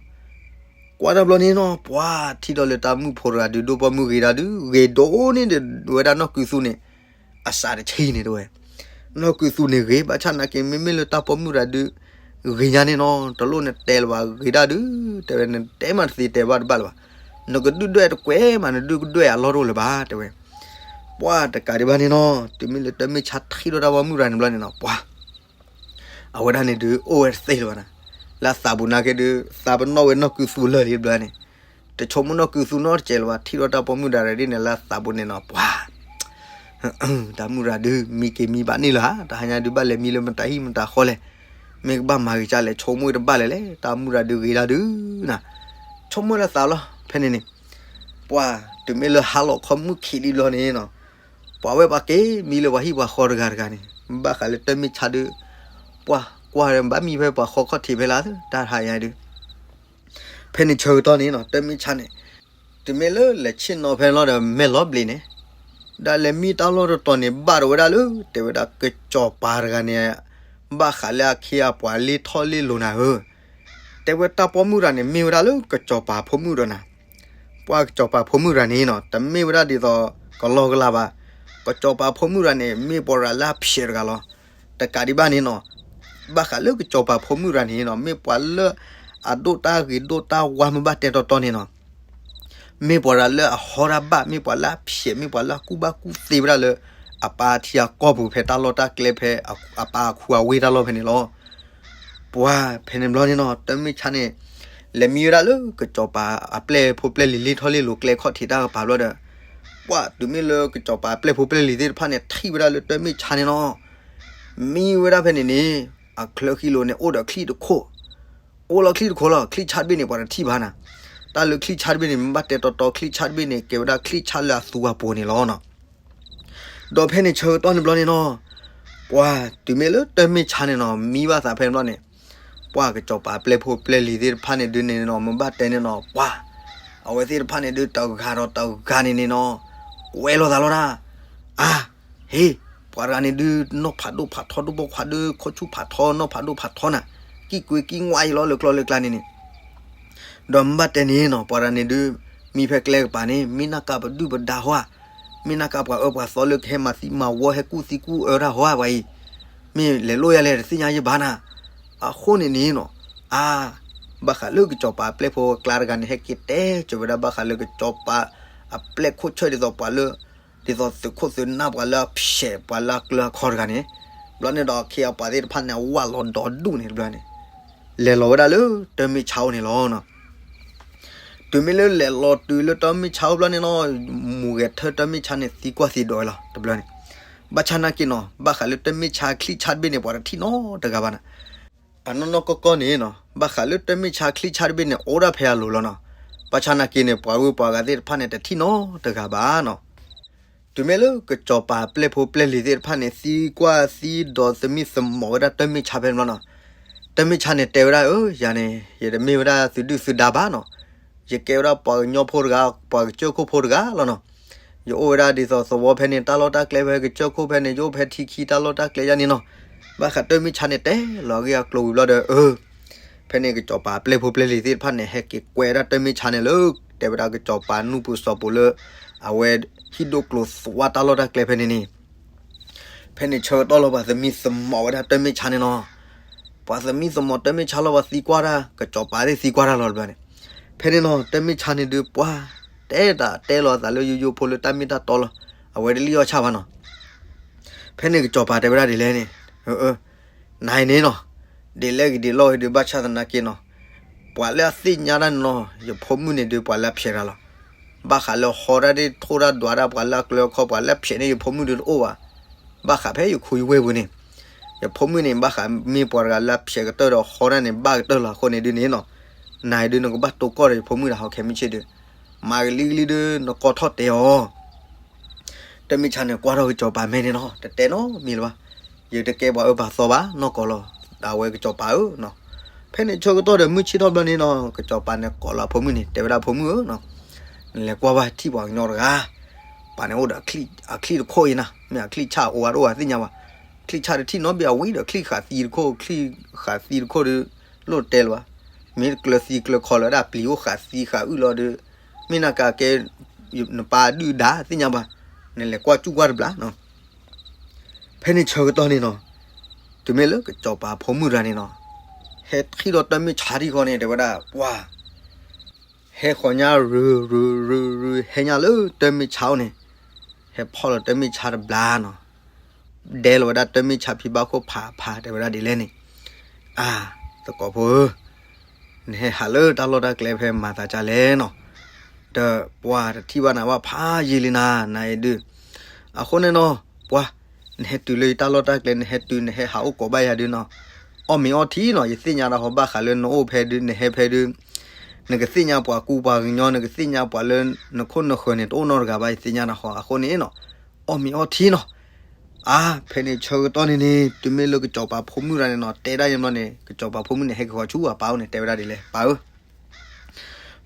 ကွၢ်တၢ်ဘျီန့ၣ်နီၤ ပှၤထံၣ်ဒီးလၢတၢ်မုၣ်ဖိတဂၤဒုး ဒိၣ်ပိာ်မုၣ်ဂ့ၤတၢ်ဒုး ဂ့ၤဒိၣ်န့ၢ်ဒံးဝဲဒၣ်နီၢ်ကုသူန့ၣ် အစးတဆံန့ၣ်တဲဝဲ, နီၢ်ကုသူန့ၣ်ဂ့ၤ ဘၣ်ဆၣ်နာ်က့ မ့မ့ၢ်လၢတၢ်ပိာ်မုၣ်တဂၤဒုး ဂ့ၤညါန့ၣ်နီၤ တလိၣ်နတဲလၢၤဘၣ် ဂ့ၤတၢ်ဒုး တဲဝဲ နတဲမးတသ့တဲဘၣ်တဘၣ်လၢၤဘၣ်, နကဒုၣ်ဒွဲၣ်တကွဲးမး နဒုၣ်ကဒွဲၣ်အလီၢ်တအိၣ်လၢၤဘၣ် တဲဝဲ, ပှၤတကးဒံးဘၣ်န့ၣ်နီၤ တုၤမ့ၢ်လၢတၢ်မ့ၢ်ဆါထံၣ်ဒီးတၢ်ပိာ်မုၣ်တဂၤန့ၣ်ဘျီန့ၣ်နီၤ ပှၤ အဝဲဒၣ်န့ၣ်ဒုးအိၣ်ဝဲတသ့လၢၤဘၣ်နၤ, လၢအသးပူၤနာ်က့ဒုး သးပနီၣ်ဝဲနီၢ်ကုသူလၢာ်လံတဘျီန့ၣ်, တဆိကမိၣ်နီၢ်ကုသူနီတစဲးလၢၤဘၣ်, ထံၣ်ဒီးတၢ်ပိာ်မုၣ်တဂၤဒ်န့ၣ်လၢအသးပူၤန့ၣ်နီၤ ပှၤ တၢ်မုၣ်တဂၤဒုး မံက့ၤမံဘၣ်န့ၣ်လၢၤဧါ, တဟါညါဒုးဘၣ်လဲၤမံလၢမတၤဟံၣ်မတၤဃီလဲၣ်, မ့ၢ်ကဘၣ်မၤဂ့ၤကၢ်လဲၣ်, ဆိကမိၣ်တဘၣ်လဲၣ်လဲၣ်, တၢ်မုၣ်တဂၤဒုးဂ့ၤဒၣ်ဒုးနၤ, ဆိကမိၣ်လၢသးလီၤ ဖဲန့ၣ်န့ၣ်, ပှၤတုၤမ့ၢ်လၢဟါလီၤခီမုၢ်ခံးဒ်ဘျီန့ၣ်နီၤ, ပှၤဝဲပှၤက့ၤမံလၢပှၤဟံၣ်ပှၤဃီတဂၤတဂၤန့ၣ်, ဘၣ်ဃးလၢတၢ်မ့ၢ်ဆါဒုး, ပှၤကွၢ်ဘၣ်မံဖဲပှၤဃီခီၣ်ထံးဖဲလၢ တၢ်တဟါညါဒုး ဖဲန့ၣ်ဆၢကတီၢ်န့ၣ်နီၤ တၢ်မ့ၢ်ဆါန့ၣ်, တုၤမ့ၢ်လၢလဲၤဆ့ၣ်နီၤဖဲန့ၣ်လီၤဒီးမဲာ်လီၤဘျ့န့ၣ်, ဒီးလဲၤမံတၢ်လီၢ်တတီၤန့ၣ် ဘၣ်ဒီးဝဲဒၣ်လၢ တဲဝဲဒၣ်ကစီၤပၤတဂၤန့ၣ်, ဘၣ်ဃးလၢအခ့အပှၤလ့ထီၣ်လ့လိၤနၤဧၢ, တဲဝဲတၢ်ပိာ်မုၣ်တဂၤန့ၣ် မ့ၢ်ဝဲဒၣ်လၢကစီၤပၤဖိမုၣ်ဒီးနၤ, ပှၤကစီၤပၤဖိမုၣ်တဂၤန့ၣ်နီၤ တမ့ၢ်ဝဲဒၣ်ဒ်သိးကလီကလီဘၣ်, ကစီၤပၤဖိမုၣ်တဂၤန့ၣ် မ့ၢ်ပှၤတဂၤလၢအဖျဲးတဂၤလီၤ, တကးဒံးဘၣ်န့ၣ်နီၤ ဘၣ်ဃးလၢကစီၤပၤဖိမုၣ်တဂၤန့ၣ်နီၤ မ့ၢ်ပှၤလၢအဒိၣ်တၢ်ဂ့ၤဒိၣ်တၢ်ဝါမ့ၢ်ဘၣ်တဲတီတီန့ၣ်နီၤ, မ့ၢ်ပှၤတဂၤလၢအဟီတၢ်ဘၣ်, မ့ၢ်ပှၤလၢအဖျဲး, မ့ၢ်ပှၤလၢအကူၣ်ဘၣ်ကူၣ်သ့ဝဲဒၣ်လၢ အပၢ်ထံအကီၢ်ပူၤဖဲတၢ်လီၢ်တၢ်ကျဲဖဲအပၢ်အခူအဝ့ၢ်တၢ်လီၢ်ဖဲန့ၣ်လီၤ. ပှၤဖဲန့ၣ်ဘျီန့ၣ်နီၤ တၢ်မ့ၢ်ဆါန့ၣ် လဲၤမံဝဲဒၣ်လၢကစီၤပၤအပျဲၢ်ဖိပျဲၢ်လံၤလ့ထီၣ်လ့လိၤကျဲခီၣ်ထံးတၢ်ကပၤဘျီဒီး, ပှၤတုၤမ့ၢ်လၢကစီၤပၤအပျဲၢ်ဖိပျဲၢ်လံၤသ့ၣ်တဖၣ်န့ၣ် ထံၣ်ဝဲဒၣ်လၢတၢ်မ့ၢ်ဆါန့ၣ်နီၤ မံဝဲဒၣ်ဖဲန့ၣ်န့ၣ် အချၢဃံလိၤန့ၣ် အိၣ်ဒီးချံၣ်တခိၣ်, အိၣ်လီၤချံၣ်တခိၣ်လီၤ, ချံၣ်ဆါတဘ့ၣ်န့ၣ် ပှၤတထံၣ်ဘၣ်နၤ, တၢ်လၢချံၣ်ဆါတဘ့ၣ်န့ၣ် မ့ၢ်ဘၣ်တဲတီတီ ချံၣ်ဆါတဘ့ၣ်န့ၣ် ကဲဝဲဒၣ်ချံၣ်ဆါလၢအသူအပူၤန့ၣ်လီၤနီၤ. ဒီးဖဲန့ၣ်ဆၢကတီၢ်န့ၣ်ဘျီန့ၣ်နီၤ, ပှၤတုၤမ့ၢ်လၢတၢ်မ့ၢ်ဆါန့ၣ်နီၤ မံဘၣ်သးဖဲန့ၣ်ဘျီန့ၣ်, ပှၤကစီၤပၤပျဲၢ်ဖိပျဲၢ်လံၤသ့ၣ်တဖၣ်န့ၣ်ဒုးန့ၣ်နီၤ မ့ၢ်ဘၣ်တဲန့ၣ်နီၤ ပှၤ အဝဲသ့ၣ်တဖၣ်န့ၣ်ဒုး တဂၤဒီးတဂၤန့ၣ်န့ၣ်နီၤ ကွဲးလိာ်သးလီၤဒၣ်, အါ ဟ့ ပှၤတဂၤန့ၣ်ဒုး နီၢ်ဖးဒိၣ်ဖးထီ ဒိၣ်ဘီခွါဒုး ခိၣ်ဆူၣ်ဖးထီ နီၢ်ဖးဒိၣ်ဖးထီနၤ, ကံၣ်ကွ့ကံၣ်ဝါအံၤလီၤ လၢကျီလၢကျါန့ၣ်န့ၣ် ဒီးမ့ၢ်ဘၣ်တဲန့ၣ်နီၤ ပှၤတဂၤန့ၣ်ဒုး မံဖဲကျဲကပၤန့ၣ် မ့ၢ်နၢ်ကးပဒုၣ်ပဒါဟီဧါ, မ့ၢ်နၢ်ကးပှၤအၢပှၤသီလၢကဟဲမၤသံမၤဝီ ဟဲကူၣ်သံကူၣ်အၢတၢ်ဟီဧါပှၤအံၤ, မ့ၢ်လဲၤလိာ်ယၤလဲၣ်တသ့ၣ်ညါယဘၣ်နၤ, အဃိန့ၣ်န့ၣ်နီၤ, အါ ဘၣ်ဃးလၢကစီၤပၤအပျဲၢ်ဖိအကျါတဂၤန့ၣ် ဟဲက့ၤတဲကၠိဝဲဒၣ်ဘၣ်ဃးလၢကစီၤပၤအပျဲၢ်ခိၣ်ဆၢၣ်ဒ်သိးပှၤလၢ ဒ်သိးသုးခိၣ်သုးနၢ်ပှၤလၢအဖျဲးပှၤလၢအကျၢၤအခီတဂၤန့ၣ်, ဘျီန့ၣ်ဒီးအခ့အပှၤသ့ၣ်တဖၣ်န့ၣ် အဝၢ်လီၤဒီဒူၣ်န့ၣ်တဘျီန့ၣ်, လဲၤလီၤဝဲဒၣ်လၢတၢ်မ့ၢ်ဆါအိၣ်န့ၣ်လီၤ. တုၤမ့ၢ်လၢလဲၤလီၤတုၤလၢတၢ်မ့ၢ်ဆါအိၣ်ဘျီန့ၣ်နီၤ, မူဂဲၤထၢၣ်တၢ်မ့ၢ်ဆါန့ၣ် သံကွၢ်သံဒိးဝဲလီၤတဘျီန့ၣ်, ဘၣ်ဆၣ်နာ်က့နီၤ ဘၣ်ဃးလၢတၢ်မ့ၢ်ဆါချံၣ်ဆါတဘ့ၣ်န့ၣ် ပှၤတထံၣ်နီတဂၤဘၣ်နၤ အနီၢ်နီၢ်ကီၢ်ကီၢ်န့ၣ်နီၤ ဘၣ်ဃးလၢတၢ်မ့ၢ်ဆါချံၣ်ဆါတဘ့ၣ်န့ၣ် အိၣ်ဒၣ်ဖဲအလိၤလီၤနီၤ, ဘၣ်ဆၣ်နာ်က့န့ၣ် ပှၤဂုၤပှၤဂၤသ့ၣ်တဖၣ်န့ၣ် တထံၣ်နီတဂၤဘၣ်နီၤ. တုၤမ့ၢ်လၢကစီၤပၤပျဲၢ်ဖိပျဲၢ်လံၤသ့ၣ်တဖၣ်န့ၣ် သံကွၢ်သံဒိးသမံသမိးဝဲဒၣ်တၢ်မ့ၢ်ဆါဖဲန့ၣ်ဘျီနီၤ, တၢ်မ့ၢ်ဆါန့ၣ်တဲဝဲဒၣ် အၢ ယၤန့ၣ် ယတမ့ၢ်ဝဲဒၣ်သုးဒုၣ်သုးဒါဘၣ်နီၤ, ယကဲဝဲဒၣ်ပှၤကညီဖိတဂၤ ပှၤကစၢၢ်ခိၣ်ဖိတဂၤလီၤနီၤ. ယအိၣ်ဝဲဒၣ်ဒ်သိးသဝီဖဲန့ၣ် တၢ်လီၢ်တၢ်ကျဲဖဲကစၢၢ်ခိၣ်ဖဲန့ၣ် ယအိၣ်ဖဲထံခံတၢ်လီၢ်တၢ်ကျဲယါန့ၣ်နီၤ. ဘၣ်ဃးတၢ်မ့ၢ်ဆါန့ၣ်တဲလီၤအဂ့ၢ်အကျိၤဝံၤဘျီဒီး အၢ ဖဲန့ၣ်ကစီၤပၤပျဲၢ်ဖိပျဲၢ်လံၤသ့ၣ်တဖၣ်န့ၣ် ဟဲက့ၤကွဲးဒၣ်တၢ်မ့ၢ်ဆါန့ၣ်လၢ တဲဝဲဒၣ်ကစီၤပၤနူၢ်ပူၤစီၤပူၤလၢ အဝဲဟံၣ်ဒိၣ်ကျိၤသွါတၢ်လီၢ်တၢ်ကျဲဖဲန့ၣ်န့ၣ်, ဖဲန့ၣ်ဆၢကတီၢ်လီၤ ပှၤသမံသမိးဝဲဒၣ်တၢ်မ့ၢ်ဆါန့ၣ်နီၤ. ပှၤသမံသမိးတၢ်မ့ၢ်ဆါလီၤ ပှၤသံကွၢ်တၢ် ကစီၤပၤသ့ၣ်သံကွၢ်တၢ်လီၤတဘျီန့ၣ်, ဖဲန့ၣ်နီၤ တၢ်မ့ၢ်ဆါန့ၣ်ဒုးပှၤ တဲတၢ်တဲလီၤအသးလၢယိယိဖိလၢတၢ်မ့ၢ်တၢ်တီလီၤ, အဝဲတလံၣ်အီၣ်ဆၣ်ဘၣ်နီၤ. ဖဲန့ၣ်ကစီၤပၤတဲဝဲဒၣ်ဒ်လဲၣ်န့ၣ်, နၤအံၤန့ၣ်နီၤ, ဒ်လဲၣ်ဂ့ၤဒ်လဲၣ်ဂ့ၤဒုး ဘၣ်ဆၣ်သနာ်က့နီၤ, ပှၤလၢအသ့ၣ်ညါတၢ်န့ၣ်နီၤ ယဖိမုၣ်န့ၣ်ဒုး ပှၤလၢအဖျဲးတၢ်လီၤ. ဘၣ်ဃးလၢဟီတၢ်ဒ့ၣ်ထိၣ်တၢ်ဒွးတၢ် ပှၤလၢအကျၢၤအခီ ပှၤလၢအဖျဲးန့ၣ် ယဖိမုၣ်ဒုးတအိၣ်ဘၣ်. ဘၣ်ဃးဖဲယခူယဝ့ၢ်ပူၤန့ၣ်, ယဖိမုၣ်န့ၣ် ဘၣ်ဃးမ့ၢ်ပှၤတဂၤလၢအဖျဲးကတၢၢ်ဒီးဟီတၢ်န့ၣ် ဘၣ်ကတၢၢ်လီၤအဃိန့ၣ်ဒုးန့ၣ်နီၤ, နၤအံၤဒုး နကဘၣ်တိၢ်ကီၢ်ဒီးယဖိမုၣ်ဒီး ဟီခဲမုၢ်ဆ့ၣ်ဒုး, မၤကလံကလံဒုး နကီၢ်ထီၣ်တဲအီၤ တၢ်မ့ၢ်ဆါန့ၣ် ကွၢ်ထီၣ်ကစီၤပၤမဲာ်န့ၣ်နီၤ, တတဲနီတမံၤလၢၤဘၣ်. ယတကဲပှၤအၢပှၤသီဘၣ် နီၢ်ကီၢ်လီၤ. အဝဲကစီၤပၤဧၢနီၤ. ဖဲန့ၣ်ဆၢကတီၢ်ဒီးမုၢ်ဆ့ၣ်ထီၣ်ဘျီန့ၣ်နီၤ, ကစီၤပၤန့ၣ်ကိးလီၤအဖိမုၣ်န့ၣ် တဲဝဲဒၣ် ဖိမုၣ်ဧၢနီၤ, နလဲၤကွၢ်ဘၣ်ထံၣ်ပှၤကညီတဂၤ, ပှၤန့ၣ်အိၣ်ဒီးအချံၣ်တခိၣ်အံၤနၤ, မ့ၢ်အချံၣ်ဆၣ်အိၣ်ဝဲတအိၣ်ဝဲသ့ၣ်ညါဘၣ်. ချံၣ်ဆၣ်တထံၣ်နီတဘ့ၣ် အဝံၤဒီးချံၣ်ဃးသံတခိၣ်, ချံၣ်ဃးသံတခိၣ်ဒီး လိၣ်တဲလၢၤဘၣ်. မ့ၢ်တကျၢၤသံကျၢၤခီလၢၤဒၣ် ပျံၤအိၣ်ဃးသံဃးအုၣ်လီၤဒီး မ့ၢ်နကကဲ နပၢ်ဒုၣ်ဒါသ့ၣ်ညါဘၣ်, နလဲၤကွၢ်စူၣ်ကွၢ်တဘျီနီၤ. ဖဲန့ၣ်ဆၢကတီၢ်န့ၣ်နီၤ, တုၤမ့ၢ်လၢကစီၤပၤဖိမုၣ်တဂၤန့ၣ်နီၤ, ဟဲထံၣ်ဒီးတၢ်မ့ၢ်ဆါထံၣ်ဃီန့ၣ် တဲဝဲဒၣ် ပှၤ ဟဲဃီၤညါ ရူၤ ရူၤ ရူၤ ရူၤ ဟဲညါလၢတၢ်မ့ၢ်ဆါအိၣ်န့ၣ်, ဟဲဖီၣ်လီၤတၢ်မ့ၢ်ဆါတဘျီနီၤ. ဒဲလီၤဝဲဒၣ်တၢ်မ့ၢ်ဆါဖံဘၣ်ခိၣ်ဖးဖး တဲဝဲဒၣ်ဒ်လဲၣ်န့ၣ်, အါ, သကိးဖိဧၢ, နဟဲဟးလၢတၢ်လီၢ်တၢ်ကျဲဖဲမၤသးဒ်လဲၣ်နီၤ, ဒီးပှၤတထံၣ်ဘၣ်နၤဘၣ်ဖးယံာ်လံနၤ နအံၤဒုး, အဃိန့ၣ်နီၤ, ပှၤ, နဟဲတုၤလၢယတၢ်လီၢ်တၢ်ကျဲ နဟဲတုၤ နဟဲဟးအိၣ်ကိးဘၣ်ယၤဒုးနီၤ, အီၣ်မ့ၤအီထံနီၤ, ယသ့ၣ်ညါတၢ်ဟီဘၣ်ဃးလၢနအိၣ်ဖဲဒုး နဟဲဖဲဒုး, နကသ့ၣ်ညါပှၤကူပှၤကညီ နကသ့ၣ်ညါပှၤလၢနခိၣ်နဃၢၤန့ၣ် တအိၣ်နီတဂၤဘၣ် ယသ့ၣ်ညါတၢ်ဟီ အဃိန့ၣ်နီၤ, အီၣ်မ့ၤအီထံနီၤ အါ, ဖဲန့ၣ်ဆၢကတီၢ်န့ၣ်န့ၣ် တုၤမ့ၢ်လၢကစီၤပၤဖိမုၣ်တဂၤန့ၣ်နီၤ တဲဒၣ်ယံၤဘျီန့ၣ် ကစီၤပၤဖိမုၣ်န့ၣ် ဟဲက့ၤဃီၤဆူအပၢ်အိၣ်န့ၣ် တဲဝဲဒၣ်ဒ်လဲၣ်, ပၢ်ဧၢ,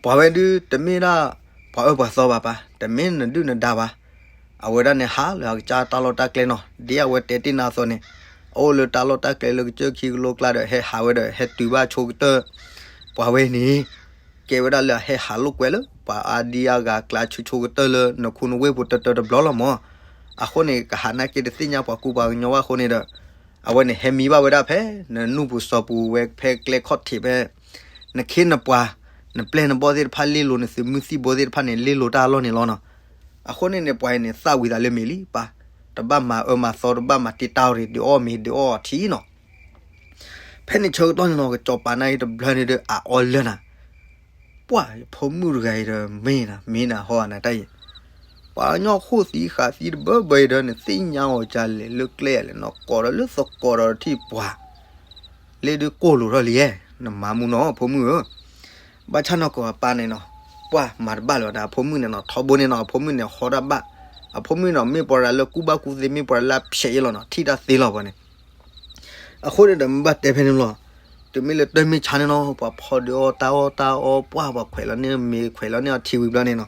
ပှၤဝဲဒုး တမ့ၢ်ဒၣ်ပှၤအၢပှၤသီဘၣ်ပၢ်, တမ့ၢ်နဒုၣ်နဒါဘၣ်, အဝဲဒၣ်န့ၣ်ဟးလၢအကစၢ်တၢ်လီၢ်တၢ်ကျဲနီၤ, ဒ်အဝဲတဲတ့ၢ်နၤအသိးန့ၣ်, အအိၣ်လၢတၢ်လီၢ်တၢ်ကျဲလၢကစၢၢ်ခံကလိကျါဒီး ဟဲဟးဝဲဒီး ဟဲတုၤဘၣ်ဆိကတၢၢ်, ပှၤဝဲန့ၣ် ကဲဝဲဒၣ်လၢအဟဲဟးလိာ်ကွဲလၢ ပှၤအါဒံအါဂၤအကျါဆူဆိကတၢၢ်လၢနခိၣ်နဝ့ၢ်ပူၤတၢၢ်တၢၢ်တဘျီလီၤမၢ်, အဃိန့ၣ် ကဟးနာ်က့တသ့ၣ်ညါပှၤကူပှၤကညီဘၣ်အဃိန့ၣ်ဒီး, အဝဲန့ၣ်ဟဲမံဘၣ်ဝဲဒၣ်ဖဲ နနူၢ်ပူၤစီၤပူၤဝဲဖဲကျဲခီၣ်ထံးဖဲ နခ့နပှၤ, နပျဲၢ်နဘီၣ်သ့ၣ်တဖၣ်လ့လိာ် နသုးမုၢ်သံၣ်ဘိသ့ၣ်တဖၣ်န့ၣ် လ့လိာ်တၢ်အလီၢ်န့ၣ်လီၤနီၤ, အဃိန့ၣ်န့ၣ် ပှၤအံၤန့ၣ် သၣ်ဝံၤသးလၢမ့ၤလံပၢ်, တဘၣ်မၤအၢမၤသီ တဘၣ်မၤတံာ်တာ်အီၤရ့ၣ် ဒုးအီၣ်မ့ၤဒုးအီအီထံနီၤ ဖဲန့ၣ်ဆၢကတီၢ်န့ၣ်နီၤ ကစီၤပၤနာ်က့တဘျီန့ၣ်ဒီး အအီလၢနၤ, ပှၢ် ယဖိမုၣ်တဂၤအံၤဒီး မ့ၢ်နၤ မ့ၢ်နၤဟီဧါနၤတၢ်အံၤ, ပှၤကညီဃိၣ်သံဃာ်သံတဘၢဘၢအံၤဒီး နသ့ၣ်ညါအီၤကလဲၣ်လၢကျဲယၤလဲၣ်နီၤ ကိးဒီးလၢသကိးဒီးတထံၣ်ပှၤ, လၢဒုးကိၢ်လိာ်ထီၣ်လံယဲ, နမၤမူနီၤ ဖိမုၣ်ဧၢ ဘၣ်ဆၣ်နီၤ ကိးအပၢ်န့ၣ်နီၤ, ပှၢ်မၤတဘၣ်လၢၤဒီး အဖိမုၣ်န့ၣ်နီၤ ထီဘိန့ၣ်နီၤ အဖိမုၣ်န့ၣ်ဟီတၢ်ဘၣ်, အဖိမုၣ်န့ၣ်မ့ၢ်ပှၤတဂၤလၢကူၣ်ဘၣ်ကူၣ်သ့ မ့ၢ်ပှၤတဂၤလၢအဖျဲးအံၤလီၤနီၤ ထံၣ်တၢ်သ့လီၤပှၤန့ၣ်, အဃိန့ၣ်ဒီးမ့ၢ်ဘၣ်တဲဖဲန့ၣ်လီၤ, တုၤမ့ၢ်လၢတၢ်မ့ၢ်ဆါန့ၣ်နီၤ ပှၤဖီဒုးအီၣ်တၢ်အီၣ်တၢ်အီ ပှၢ်ပှၤခွဲးလီၤန့ၢ် မ့ၤခွဲးလီၤန့ၢ်အီထံဝံၤဘျီန့ၣ်နီၤ,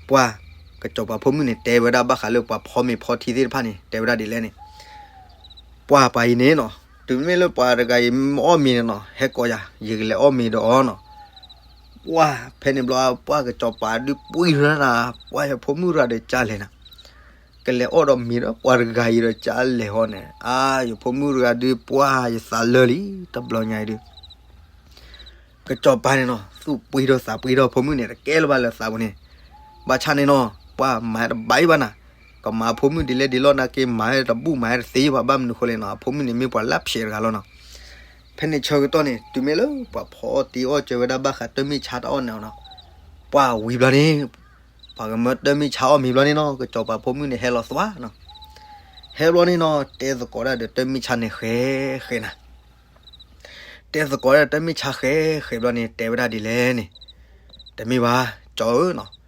ပှၢ် ကစီၤပၤဖိမုၣ်န့ၣ် တဲဝဲဒၣ်ဘၣ်ဃးလၢပှၤဖီမ့ၤဖီထံသ့ၣ်တဖၣ်န့ၣ် တဲဝဲဒၣ်ဒ်လဲၣ်န့ၣ် ပှၢ်ပှၤအံၤန့ၣ်နီၤ တုၤမ့ၢ်လၢပှၤတဂၤအံၤမ့ၢ်အီၣ်မ့ၤန့ၣ်နီၤ ဟဲကိးယၤ ယကလဲၤအီၣ်မ့ၤဒီးအီၤနီၤ, ပှၢ်ဖဲန့ၣ်ဘျီ ပှၢ်ကစီၤပၤဒုးပှံၢ်ထီၣ်နၤ, ပှၢ်ယဖိမုၣ်တဂၤဒီးကလဲၣ်နၤ, ကလဲၤအီၣ်ဒီးမ့ၤဒီးပှၤတဂၤအံၤဒီးကလဲၣ်ဟီန့ၣ်, အါ ယဖိမုၣ်တဂၤဒုး ပှၢ်ယသးလၢလံ တဘျီညါအံၤဒုး ကစီၤပၤန့ၣ်နီၤ သူၣ်ပှံထီၣ်သးပှံထီၣ် ဖိမုၣ်န့ၣ် တကဲလၢၤဘၣ်လၢသးပူၤန့ၣ်, ဘၣ်ဆၣ်န့ၣ်နီၤ ပှၢ်မၤတဘၣ်အံၤဘၣ်နၤ, ကမၤဖိမုၣ်ဒ်လဲၣ်ဒ်လဲၣ်နာ်က့ မၤတဘူၣ်မၤတသ့ဘၣ် ဘၣ်မနုၤဃိလဲၣ်နီၤ အဖိမုၣ်န့ၣ်မ့ၢ်ပှၤလၢအဖျဲးတဂၤလီၤနီၤ, ဖဲန့ၣ်ဆၢကတီၢ်န့ၣ် တုၤမ့ၢ်လၢပှၤဖီအီၣ်တ့အီၣ်စၢၤဝဲဒၣ်ဘၣ်ဃးတၢ်မ့ၢ်ဆါတၢ်အီၣ်န့ၣ်နီၤ, ပှၢ်ဝံၤဘျီန့ၣ် ပှၤကမၢတၢ်မ့ၢ်ဆါအီၣ်မ့ၤဘျီန့ၣ်နီၤ ကစီၤပၤဖိမုၣ်န့ၣ်ဟဲလီၤသွါနီၤ, ဟဲဘျီန့ၣ်နီၤ တဲသကိးဒၣ်ဒီးတၢ်မ့ၢ်ဆါန့ၣ်ဃဲဃဲနၤ တဲသကိးဒၣ်တၢ်မ့ၢ်ဆါဃဲဃဲဘျီန့ၣ် တဲဝဲဒၣ်ဒ်လဲၣ်န့ၣ်, တမ့ၢ်ဘၣ် ကၠီဧၢနီၤ,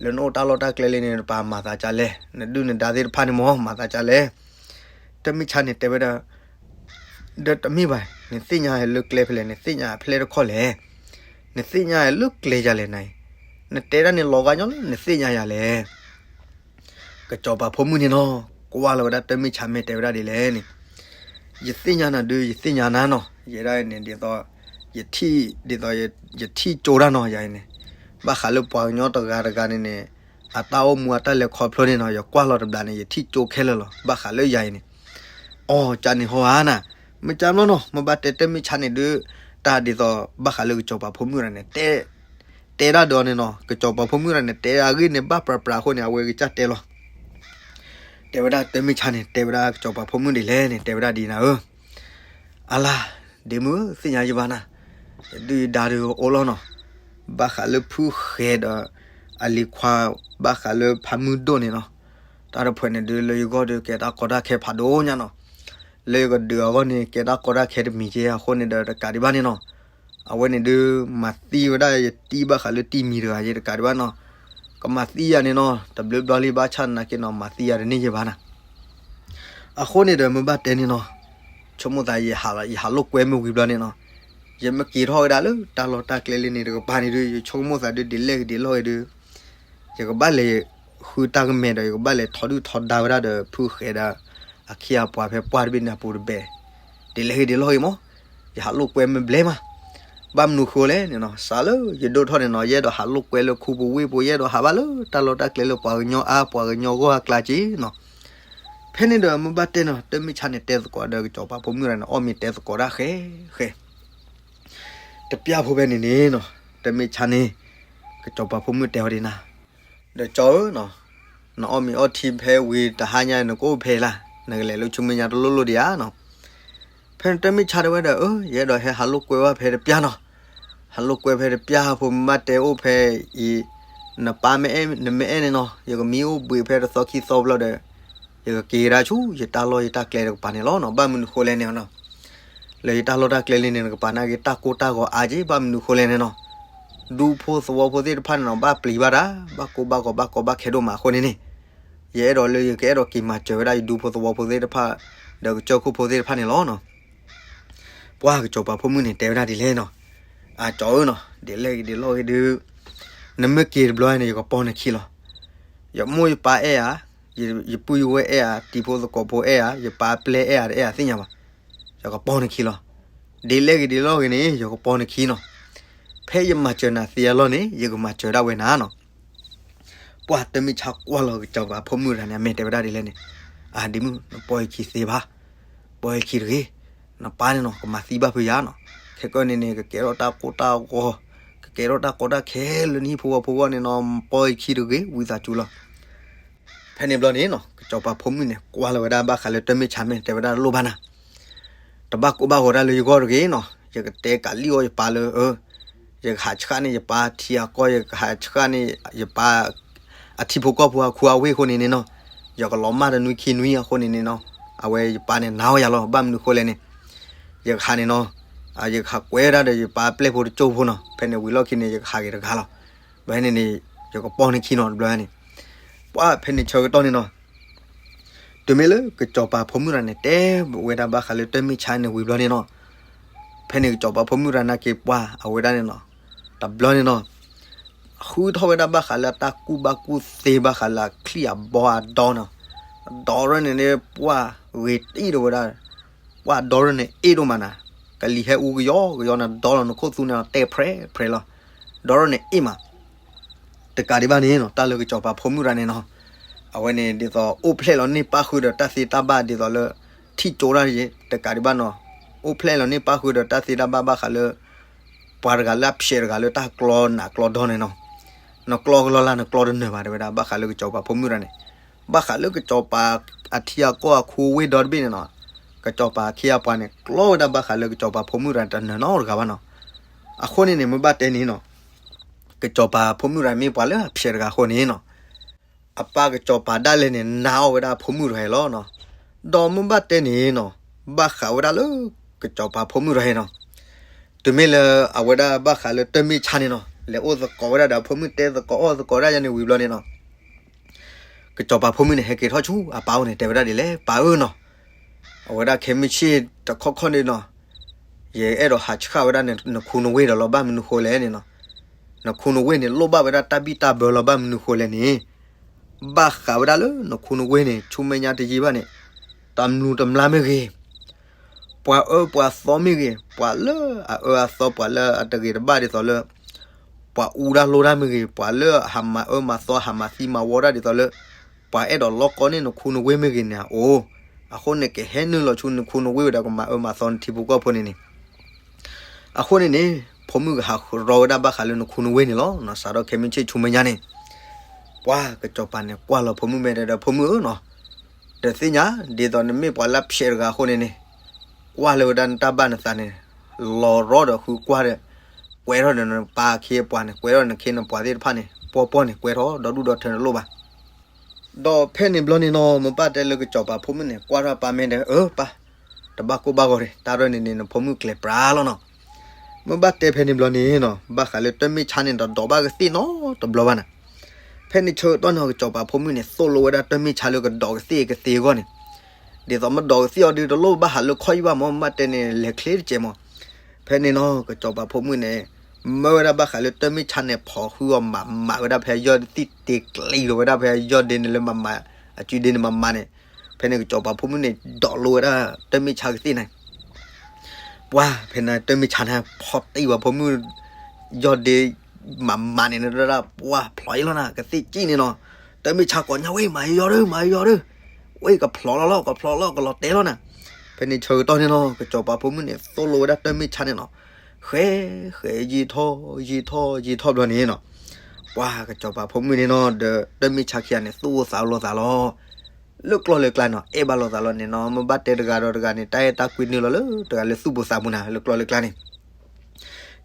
လၢနအိၣ်တၢ်လီၢ်တၢ်ကျဲလံန့ၣ် နပၢ်မၤသးဒ်လဲၣ်, နဒုၣ်နဒါသ့ၣ်တဖၣ်န့ၣ်မ့ၢ်မၤသးဒ်လဲၣ်, တၢ်မ့ၢ်ဆါန့ၣ်တဲဝဲဒၣ်, ဒီးတမ့ၢ်ဘၣ် နသ့ၣ်ညါလၢကျဲဖဲလဲၣ်, နသ့ၣ်ညါဖဲလဲၣ်တခီလဲၣ်, နသ့ၣ်ညါလၢကျဲယၤလဲၣ်နၤ, နတဲဒၣ်န့ၣ်လီၤဂာ်ညီလၢနသ့ၣ်ညါယၤလဲၣ် ကစီၤပၤဖိမုၣ်န့ၣ်နီၤ ကွၢ်လီၤဝဲဒၣ်တၢ်မ့ၢ်ဆါမ့ၢ်တဲဝဲဒၣ်ဒ်လဲၣ်န့ၣ်, ယသ့ၣ်ညါနၤဒုး ယသ့ၣ်ညါနၤနီၤ, ယဲဒၣ်န့ၣ် ဒ်သိး ယထံၣ် ဒ်သိး ယထံၣ်ကၠိတၢ်နီၤ ယၤအံၤန့ၣ်, ဘၣ်ဃးလၢပှၤကညီတဂၤတဂၤန့ၣ်န့ၣ်, အတၢ်အိၣ်မူအတၢ်လဲၤခီဖျိန့ၣ်နီၤ ယကွၢ်လီၤတဘျီန့ၣ် ယထံၣ်ကၠိခဲလၢာ်လီၤ ဘၣ်ဃးလၢယၤအံၤန့ၣ်, အိ ကန့ၣ်ဟီဧါနၤ, မ့ၢ်ကန့ၣ်နီၤ မ့ၢ်ဘၣ်တဲတၢ်မ့ၢ်ဆါန့ၣ်ဒုး, တၢ်ဒ်သိး ဘၣ်ဃးလၢကစီၤပၤဖိမုၣ်တဂၤန့ၣ် တဲ တဲဒၣ်ဒီးန့ၣ်နီၤ ကစီၤပၤဖိမုၣ်တဂၤန့ၣ် တဲအဂ့ၢ်န့ၣ် ဘၣ်ပြးပြးအဃိန့ၣ် အဝဲကစၢ်တဲလီၤ တဲဝဲဒၣ်တၢ်မ့ၢ်ဆါန့ၣ် တဲဝဲဒၣ်ကစီၤပၤဖိမုၣ်ဒ်လဲၣ်န့ၣ် တဲဝဲဒၣ်ဒ်နၤဧၢ, အလါ, ဒ့မုၣ်ဧၢ သ့ၣ်ညါယဘၣ်နၤ, ယဒုၣ်ယဒါဒုးအိၣ်လီၤနီၤ, ဘၣ်ဃးလၢဖုဃဲဒီး အလံၤခွါ ဘၣ်ဃးလၢဖးမုၢ်ဒိၣ်န့ၣ်နီၤ, တၢ်တဖှဲးန့ၣ်ဒုးလၢယဂီၢ်ဒုးကဲတၢ်ကီတၢ်ခဲဖးဒိၣ်ညါနီၤ, လၢယကဒုးအဂီၢ်န့ၣ် ကဲတၢ်ကီတၢ်ခဲတမံၤက့ အဃိန့ၣ်ဒီးတကးဒံးဘၣ်န့ၣ်နီၤ အဝဲန့ၣ်ဒုး မၤသံဝဲဒၣ်ယတံၢ်ဘၣ်ဃးလၢတံၢ်မံၤတဂၤယဲတကးဒံးဘၣ်နီၤ, ကမၤသံယၤန့ၣ်နီၤ တဘျုးဘျီလံဘၣ်ဆၣ်နာ်က့နီၤ မၤသံယၤတန့ၢ်ယဲဘၣ်နၤ, အဃိန့ၣ်ဒီးမ့ၢ်ဘၣ်တဲန့ၣ်နီၤ, ဆိကမိၣ်သး ယဟးလိာ်ကွဲမ့ၢ်ဝံၤဘျီန့ၣ်နီၤ, ယမ့ၢ်က့ၤထီၣ်ဝဲဒၣ်လၢတၢ်လီၢ်တၢ်ကျဲလံန့ၣ်တကပၤန့ၣ်ဒုး ယဆိကမိၣ်သးဒုးဒ်လဲၣ်ဂ့ၤဒ်လဲၣ်ဂ့ၤဒုး ယကဘၣ်လဲၤဃုတၢ်ကမဲာ်ဒီး ယကဘၣ်လဲၤထီဒုၣ်ထီဒါဝဲဒၣ်ဒီး ဖုဃဲဒီး အခံအပှၤဖဲပှၢ်တဘ့ၣ်န့ၣ်အပူၤတဘဲၣ်, ဒ်လဲၣ်ဂ့ၤဒ်လဲၣ်ဂ့ၤမး, ယဟးလိာ်ကွဲမ့ၢ်ဘျဲမး, ဘၣ်မနုၤဃိလဲၣ်န့ၣ်နီၤ စးလၢယဒိၣ်ထီၣ်န့ၣ်နီၤ ယအဲၣ်ဒိးဟးလိာ်ကွဲလၢခူပူၤဝ့ၢ်ပူၤ ယအဲၣ်ဒိးဟးဘၣ်လၢတၢ်လီၢ်တၢ်ကျဲလၢပှၤကညီအါပှၤကညီဂီၢ်အကျါက့နီၤ, ဖဲန့ၣ်ဒီးမ့ၢ်ဘၣ်တဲနီၤ တၢ်မ့ၢ်ဆါန့ၣ်တဲသကိးဒီးကစီၤပၤဖိမုၣ်တဂၤန့ၣ် အီၣ်မ့ၤတဲသကိးဒၣ်ဃဲဃဲ တပျၢ်ဖိဖဲန့ၣ်န့ၣ်နီၤ တၢ်မ့ၢ်ဆါန့ၣ် ကစီၤပၤဖိမုၣ်တဲအီၤဒ်နၤ, ဒီးကၠီဧၢနီၤ, နအီၣ်မ့ၤအီထံဖဲဝံၤတဟါညါ နကအိၣ်ဖဲလၢ်, နကလဲၤလၢဆူမဲာ်ညါတလိၣ်လိၣ်ဒံးဧါနီၤ, ဖဲန့ၣ်တၢ်မ့ၢ်ဆါတဲဝဲဒီး အၢ ယအဲၣ်ဒိးဟဲဟးလိာ်ကွဲဝဲဖဲတပျၢ်နီၤ, ဟးလိာ်ကွဲဖဲတပျၢ်ဖိမ့ၢ်ဘၣ်တဲအိၣ်ဖဲအံၤ, နပၢ်မ့ၢ်အဲၣ် နမ့ၢ်အဲၣ်န့ၣ်နီၤ ယကမံအိၣ်ဘှံးဖဲတသီခံသီဘျီဒီး ယကက့ၤဒၣ်ဆူယတၢ်လီၢ်ယတၢ်ကျဲတကပၤန့ၣ်လီၤနီၤ. ဘၣ်မနုၤဃိလဲၣ်န့ၣ်နီၤ, လၢယတၢ်လီၢ်တၢ်ကျဲလံန့ၣ် နကပာ်နာ်က့ၤတၢ်ကိၢ်တၢ်ဂီၤအါက့ ဘၣ်မနုၤဃိလဲၣ်န့ၣ်နီၤ, ဒူဖိသဝီဖိသ့ၣ်တဖၣ်န့ၣ်နီၤ ဘၣ်ပျံၤဘၣ်တၢ် ဘၣ်ကိၢ်ဘၣ်ဂီၤ ဘၣ်ကီဘၣ်ခဲဒိၣ်မးအဃိန့ၣ်န့ၣ်, ယအဲၣ်ဒိးလၢယကအဲၣ်ဒိးက့ၤမၤစၢၤဝဲဒၣ်ယဒူဖိသဝီဖိသ့ၣ်တဖၣ် ဒီးကစၢၢ်ခိၣ်ဖိသ့ၣ်တဖၣ်န့ၣ်လီၤနီၤ. ပှၢ်ကစီၤပၤဖိမုၣ်န့ၣ် တဲဝဲဒၣ်ဒ်လဲၣ်နီၤ, အကၠီဧၢနီၤ ဒ်လဲၣ်ဂ့ၤဒ်လဲၣ်ဂ့ၤဒီး နမ့ၢ်က့ၤတဘျီန့ၣ် ယကပီနခံလီၤ. ယမိၢ်ယပၢ်အဲၣ်ဧါ, ယပုၢ်ယဝဲၢ်အဲၣ်ဧါ, တံၤဖိသကိးဖိအဲၣ်ဧါ, ယပၢ်ပျဲအဲၣ်ဧါတအဲၣ်ဧါသ့ၣ်ညါဘၣ်, ယကပီနခံလီၤ. ဒ်လဲၣ်ဂ့ၤဒ်လဲၣ်ဂ့ၤန့ၣ် ယကပီနခံနီၤ. ဖဲယမၤစၢၤနၤသ့အလီၢ်န့ၣ် ယကမၤစၢၤဒၣ်ဝဲနၤနီၤ. ပှၢ်တၢ်မ့ၢ်ဆါကွၢ်လီၤကစီၤပၤဖိမုၣ်တဂၤန့ၣ် အမဲာ်တဲဝဲဒၣ်ဒ်လဲၣ်န့ၣ်, အဒ့မုၣ် နပီယခံသ့ဘၣ်, ပီယခံတဂ့ၤ, နပၢ်န့ၣ်နီၤ ကမၤသံဘၣ်ဖုးယၤနီၤ. ခဲကနံၣ်န့ၣ် ကကဲထီၣ်တၢ်ကိၢ်တၢ်ဂီၤ, ကကဲထီၣ်တၢ်ကီတၢ်ခဲလၢနဟံၣ်ဖိဃီဖိဂီၢ်န့ၣ်နီၤ ပီယခံတဂ့ၤ ဝံသးစူၤလီၤ. ဖဲန့ၣ်ဘျီန့ၣ်နီၤ ကစီၤပၤဖိမုၣ်န့ၣ် ကွၢ်လီၤဝဲဒၣ်ဘၣ်ဃးလၢတၢ်မ့ၢ်ဆါမ့ၢ်တဲဝဲဒၣ်လိၣ်ဘၣ်နၤ တဘၣ်ကိၢ်ဘၣ်ဂီၤတၢ်လၢယဂီၢ်တဂ့ၤနီၤ. ယကတဲကးလံၣ်အီၣ်ယပၢ်လၢ ယကဟးဆှၣ်န့ၢ်ယပၢ်ထံအကီၢ် ယကဟးဆှၣ်န့ၢ်ယပၢ်အထံဖိကီၢ်ဖိအခူအဝ့ၢ်အဃိန့ၣ်န့ၣ်နီၤ, ယကလီၤမၢ်တနွံခံနွံအဃိန့ၣ်န့ၣ်နီၤ, အဝဲယပၢ်န့ၣ်နာ်အီၣ်ယၤလီၤ. ဘၣ်မနုၤဃိလဲၣ်န့ၣ်, ယကဟးန့ၣ်နီၤ, ယကဟးကွဲဒၣ်ဒီးယပၢ်ပျဲၢ်ဖိတကၠိၢ်ဖိနီၤ. ဖဲန့ၣ်ဝံၤလီၢ်ခံန့ၣ် ယကဟးက့ၤတဂၤလီၤ. ဘၣ်န့ၣ်န့ၣ် ယကပီနခံနီၤတဘျီန့ၣ်. ပှၢ်ဖဲန့ၣ်ဆၢကတီၢ်န့ၣ်နီၤ တုၤမ့ၢ်လၢကစီၤပၤဖိမုၣ်တဂၤန့ၣ် တဲဝဲဒၣ်ဘၣ်ဃးလၢတၢ်မ့ၢ်ဆါန့ၣ်ဝံၤဘျီန့ၣ်နီၤ, ဖဲန့ၣ်ကစီၤပၤဖိမုၣ်တဂၤနာ်က့ၤပှၢ်အဝဲဒၣ်န့ၣ်နီၤ, တဘျီန့ၣ်နီၤ, ဃုထီၣ်ဝဲဒၣ်ဘၣ်ဃးလၢအတၢ်ကူၣ်ဘၣ်ကူၣ်သ့ဘၣ်ဃးလၢအချံၣ်အဘီအဒီနီၤ, ဒီရၢန့ၣ်န့ၣ် ပှၢ်ဂ့ၤတံၢ်ဒီးဝဲဒၣ်, ပှၢ်ဒီရၢန့ၣ်အ့ၣ်ဒိၣ်မးနၤ, ကလံၤဟဲအူကယီကယီနၤ ဒီလီၤနခိၣ်သူန့ၣ်တဲဖျဲးဖျဲးလီၤ, ဒီရၢန့ၣ်အ့ၣ်မး တကးဒံးဘၣ်န့ၣ်နီၤ တၢ်လၢကစီၤပၤဖိမုၣ်တဂၤန့ၣ်နီၤ, အဝဲန့ၣ်ဒ်သိးအိၣ်ဖျဲၣ်လီၤန့ၢ်ပၣ်ဃုာ်ဒီးတၢ်သ့တၢ်ဘၣ်ဒ်သိးလၢ ထံၣ်ကၠိတၢ်ယဲ တကးဒံးဘၣ်နီၤ, အိၣ်ဖျဲၣ်လီၤန့ၢ်ပၣ်ဃုာ်ဒီးတၢ်သ့တၢ်ဘၣ်ဘၣ်ဃးလၢ ပှၤတဂၤလၢအဖျဲးတဂၤလၢတၢ်ကျီနးကျီဒီန့ၣ်နီၤ, နကျီကလီလၢနကျီတနၢၤဘၣ် တဲဝဲဒၣ်ဘၣ်ဃးလၢကစီၤပၤဖိမုၣ်တဂၤန့ၣ်, ဘၣ်ဃးလၢကစီၤပၤအထံအကီၢ်အခူအဝ့ၢ်ဒီတဘ့ၣ်န့ၣ်နီၤ, ကစီၤပၤအခ့အပှၤန့ၣ် ကျီဝဲဒၣ်ဘၣ်ဃးလၢကစီၤပၤဖိမုၣ်တဂၤတနၢၤနီတဂၤဘၣ်နီၤ. အဃိန့ၣ်န့ၣ် မ့ၢ်ဘၣ်တဲန့ၣ်နီၤ, ကစီၤပၤဖိမုၣ်တဂၤမ့ၢ်ပှၤလၢအဖျဲးတဂၤအဃိန့ၣ်နီၤ, အပၢ်ကစီၤပၤဒၣ်လဲာ်န့ၣ် နာ်အီၣ်ဝဲဒၣ်ဖိမုၣ်တဂၤအံၤလီၤနီၤ. ဒီးမ့ၢ်ဘၣ်တဲန့ၣ်နီၤ, ဘၣ်ဃးဝဲဒၣ်လၢ ကစီၤပၤဖိမုၣ်တဂၤအံၤနီၤ, တုၤမ့ၢ်လၢအဝဲဒၣ်ဘၣ်ဃးလၢတၢ်မ့ၢ်ဆါန့ၣ်နီၤ, လဲၤအိၣ်သကိးဝဲဒၣ်ဒီးဖိမုၣ်တဲသကိးအီၣ်သကိးဒၣ်ယၤန့ၣ်ဝံၤဘျီန့ၣ်နီၤ ကစီၤပၤဖိမုၣ်န့ၣ် ဟဲက့ၤထီၣ်ဆူအပၢ်အိၣ်န့ၣ် တဲဝဲဒၣ်ဒ်လဲၣ်, ပၢ်ဧၢနီၤ, အဝဲဒၣ်ခဲမုၢ်ဆ့ၣ်တခီခီန့ၣ်နီၤ, ယအဲၣ်ဒိးဟးဆှၣ်ဝဲဒၣ်နခူနဝ့ၢ်ဒီးလီၤ ဘၣ်မနုၤဃိလဲၣ်န့ၣ်နီၤ, နခူနဝ့ၢ်န့ၣ် လိၣ်ဘၣ်ဝဲဒၣ်တၢ်ဘံၣ်တၢ်ဘၢလီၤ ဘၣ်မနုၤဃိလဲၣ်န့ၣ်, ဘၣ်ဃးဝဲဒၣ်လၢနခူနဝ့ၢ်န့ၣ် ဆူမဲာ်ညါတယံာ်ဘၣ်န့ၣ်, တမျူးတမျါမ့ၢ်ဂ့ၤ ပှၤအၢပှၤသီမ့ၢ်ဂ့ၤ, ပှၤလၢအအၢအသီ ပှၤလၢအတဂ့ၤတဘၣ်ဒ်သိးလၢ ပှၤအူတၢ်လိၣ်တၢ်မ့ၢ်ဂ့ၤ, ပှၤလၢအဟးမၤအၢမၤသီ ဟးမၤသံမၤဝီတၢ်ဒ်သိးလၢ ပှၤအဲၣ်ဒိးလီၢ်ကီန့ၢ်နခူနဝ့ၢ်မ့ၢ်ဂ့ၤန့ၣ်အအိၣ်, အဃိန့ၣ် ကဟဲနုာ်လီၤဆူနခူနဝ့ၢ်ဝဲဒီး ကမၤအၢမၤသီနထံဖိကီၢ်ဖိန့ၣ်န့ၣ် အဃိန့ၣ်န့ၣ် ဖိမုၣ်ကဟးရီဝဲဒၣ်ဘၣ်ဃးလၢနခူနဝ့ၢ်န့ၣ်လီၤ. စးထီၣ်ခဲမုၢ်ဆ့ၣ်ဆူမဲာ်ညါန့ၣ်, ပှၤကစီၤပၤန့ၣ်ကွၢ်လီၤဖိမုၣ်မဲာ်ဒီး ဖိမုၣ်ဧၢနီၤ, ဒီးသ့ၣ်ညါ ဒ်သိးနမ့ၢ်ပှၤလၢအဖျဲးတဂၤအဃိန့ၣ်န့ၣ်, ကွၢ်လၢဝဲဒၣ်နတၢ်ဘၣ်နသးန့ၣ်, လီၤရီဒီးဃုကွၢ်ဒီး, ကွဲးထီၣ်ဒီးနပၢ်အခ့အပှၤန့ၣ်, ကွဲးထီၣ်နခ့နပှၤသ့ၣ်တဖၣ်န့ၣ်, ပှီၢ်ပှီၢ်န့ၣ် ကွဲးထီၣ်ဒီဒူၣ်ဒီထၢတလိၣ်ဘၣ် ဒီးဖဲန့ၣ်ဘျီန့ၣ်နီၤ, မ့ၢ်ဘၣ်တဲလၢကစီၤပၤဖိမုၣ်န့ၣ် ကွၢ်ထီၣ်ပၢ်မဲာ်ဒီး အၢပၢ်, တဘၣ်ကိၢ်ဘၣ်ဂီၤတဂ့ၤ, တၢ်ရဲၣ်န့ၣ်န့ၣ် နဖိမုၣ်ကျဲၤပြးလီၤနီၤ. မ့ၢ်ဘၣ်တဲဖဲန့ၣ်ဘျီန့ၣ်နီၤ, ဘၣ်ဃးလၢတၢ်မ့ၢ်ဆါန့ၣ် တဒိးဘၣ်ကသ့ၣ်နီတဘျီဘၣ်နၤ. ဖဲန့ၣ်ဆၢကတီၢ်န့ၣ် ကစီၤပၤဖိမုၣ်န့ၣ် သိၣ်လိဝဲဒၣ်တၢ်မ့ၢ်ဆါလၢကဒိးကသ့ၣ်ကသ့အဂီၢ်န့ၣ်, ဒ်သိးမ့ၢ်ဒိးကသ့ၣ်အီၤဒီး တလိၣ်ဘၣ်ဟးလၢခီၣ်အံၤဘၣ်မး, မ့ၢ်ဘၣ်တဲန့ၣ် လဲၤချ့တကဲးမး. ဖဲန့ၣ်နီၤ ကစီၤပၤဖိမုၣ်န့ၣ် မၢဝဲဒၣ်ဘၣ်ဃးလၢတၢ်မ့ၢ်ဆါန့ၣ် ဖီၣ်ဃုအီၤမးမးဝဲဒၣ်ဖဲယီၢ်သ့ၣ်တ့ကျံၤလီၤဝဲဒၣ်ဖဲယီၢ်ဒ့န့ၣ်လၢမးမး, အစုဒ့န့ၣ်မးမးန့ၣ်, ဖဲန့ၣ်ကစီၤပၤဖိမုၣ်န့ၣ် ဒိးလိဝဲဒၣ်တၢ်မ့ၢ်ဆါကသ့ၣ်န့ၣ် ပှၤဖဲန့ၣ်တၢ်မ့ၢ်ဆါန့ၣ် ဖီၣ်တံၢ်ဝဲဖိမုၣ် ယီၢ်ဒ့ မးမးန့ၣ် ဒၣ်ဒၣ်ပှၤဖျိးအံၤလီၤနၤ, ကသ့ၣ်ကံၣ်န့ၣ်နီၤ, တၢ်မ့ၢ်ဆါကိးညါဝဲ မၤယီၤဒုး မၤယီၤဒုး, ဝဲကဖျိးလီၤလီၤ ကဖျိးလီၤ ကလီၤတဲာ်လီၤနၤ. ဖဲန့ၣ်ဆၢကတီၢ်န့ၣ်နီၤ ကစီၤပၤဖိမုၣ်န့ၣ် သိၣ်လိဝဲဒၣ်တၢ်မ့ၢ်ဆါန့ၣ်နီၤ, ဃဲ ဃဲ ယံာ်ထီၣ် ယံာ်ထီၣ် ယံာ်ထီၣ်ဘျီန့ၣ်နီၤ, ပှၤကစီၤပၤဖိမုၣ်န့ၣ်နီၤ ဒီးတၢ်မ့ၢ်ဆါခံဂၤန့ၣ် သူၣ်အိၣ်သးအိၣ်လိာ်သးလီၤ. လၢကျီၢ်လၢကျါန့ၣ် အဲၣ်ဘၣ်လိာ်သးလီၤန့ၣ်နီၤ, မ့ၢ်ဘၣ်တဲတဂၤဒီးတဂၤန့ၣ် တၢ်အဲၣ်တၢ်ကွံနုာ်လီၤလၢတဂၤလၢသူၣ်ပူၤသးပူၤနၤ လၢကျီၢ်လၢကျါန့ၣ်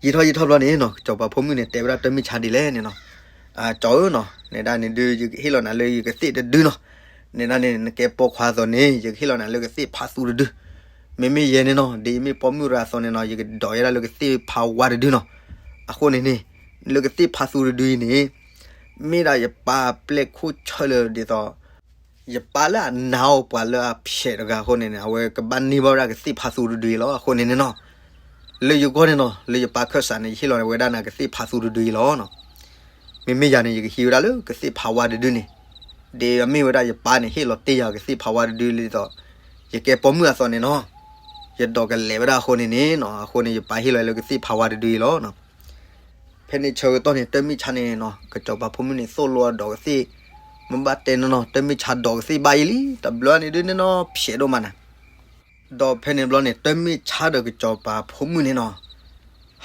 ယံာ်ထီၣ်ယံာ်ထီၣ်ဘျီန့ၣ်နီၤ ကစီၤပၤဖိမုၣ်န့ၣ် တဲဝဲဒၣ်တၢ်မုၢ်ဆါဒ်လဲၣ်န့ၣ်နီၤ, ကၠီဧၢနီၤ, နဲဒၣ်န့ၣ်ဒုး ယကဟ့ၣ်လီၤနၤလၢယကသ့ၣ်တဒုနီၤ, နဲဒၣ်န့ၣ် နကဲပိာ်ခွါအသိးန့ၣ် ယကဟ့ၣ်လီၤနၤလၢကသ့ၣ်ဖးသူတဒု, မ့မ့ၢ်ယဲန့ၣ်နီၤ ဒ်ယမ့ၢ်ပိာ်မုၣ်ရၤအသိးန့ၣ်နီၤ ယကဒိးယဲဒၣ်လၢကသ့ၣ်ဖးဝါတဒုနီၤ, အဃိန့ၣ်န့ၣ် လၢကသ့ၣ်ဖးသူတဒုအံၤန့ၣ် မ့ၢ်ဒၣ်ယပၢ်အပျဲၢ်ခိၣ်ဆၢလၢဒ်သိး ယပၢ်လၢအနာ်အီၤပှၤလၢအဖျဲးတဂၤအဃိန့ၣ်န့ၣ် အဝဲကဘၣ်န့ၢ်ဘၣ်ဝဲဒၣ်ကသ့ၣ်ဖးသူတဒုအံၤလီၤ. အဃိန့ၣ်န့ၣ်နီၤ လၢယဂီၢ်န့ၣ်နီၤ လၢယပၢ်ခၢၣ်စးန့ၣ် ယဟ့ၣ်လီၤဝဲဒၣ်နၤကသ့ၣ်ဖးသူတဒုအံၤလီၤ. မ့မ့ၢ်ယၤန့ၣ် ယကဟံးဝဲဒၣ်လၢကသ့ၣ်ဖးဝါတဒုန့ၣ်, ဒ်အမ့ၢ်ဝဲဒၣ်ယပၢ်န့ၣ် ဟ့ၣ်လီၤတ့ၢ်ယၤကသ့ၣ်ဖးဝါတဒုလၢဒ်သိး ယကဲပိာ်မုၣ်အသိးန့ၣ်နီၤ ယဒိးကလဲာ်ဝဲဒၣ်အဃိန့ၣ်န့ၣ်နီၤ အဃိန့ၣ် ယပၢ်ဟ့ၣ်လီၤလၢကသ့ၣ်ဖးဝါတဒုအံၤလီၤ. ဖဲန့ၣ်ဆၢကတီၢ်န့ၣ် တၢ်မုၢ်ဆါန့ၣ်နီၤ ကစီၤပၤဖိမုၣ်န့ၣ် သိၣ်လိအဒိးကသ့ၣ်, မ့ၢ်ဘၣ်တဲန့ၣ်နီၤ တၢ်မုၢ်ဆါဒိးကသ့ၣ်ဘၣ်အံၤလံ တဘျီန့ၣ်ဒုးန့ၣ်နီၤ ဖျဲးဒိၣ်မးနၤ. ဒီးဖဲန့ၣ်ဘျီန့ၣ် တၢ်မုၢ်ဆါဒီးကစီၤပၤဖိမုၣ်န့ၣ်နီၤ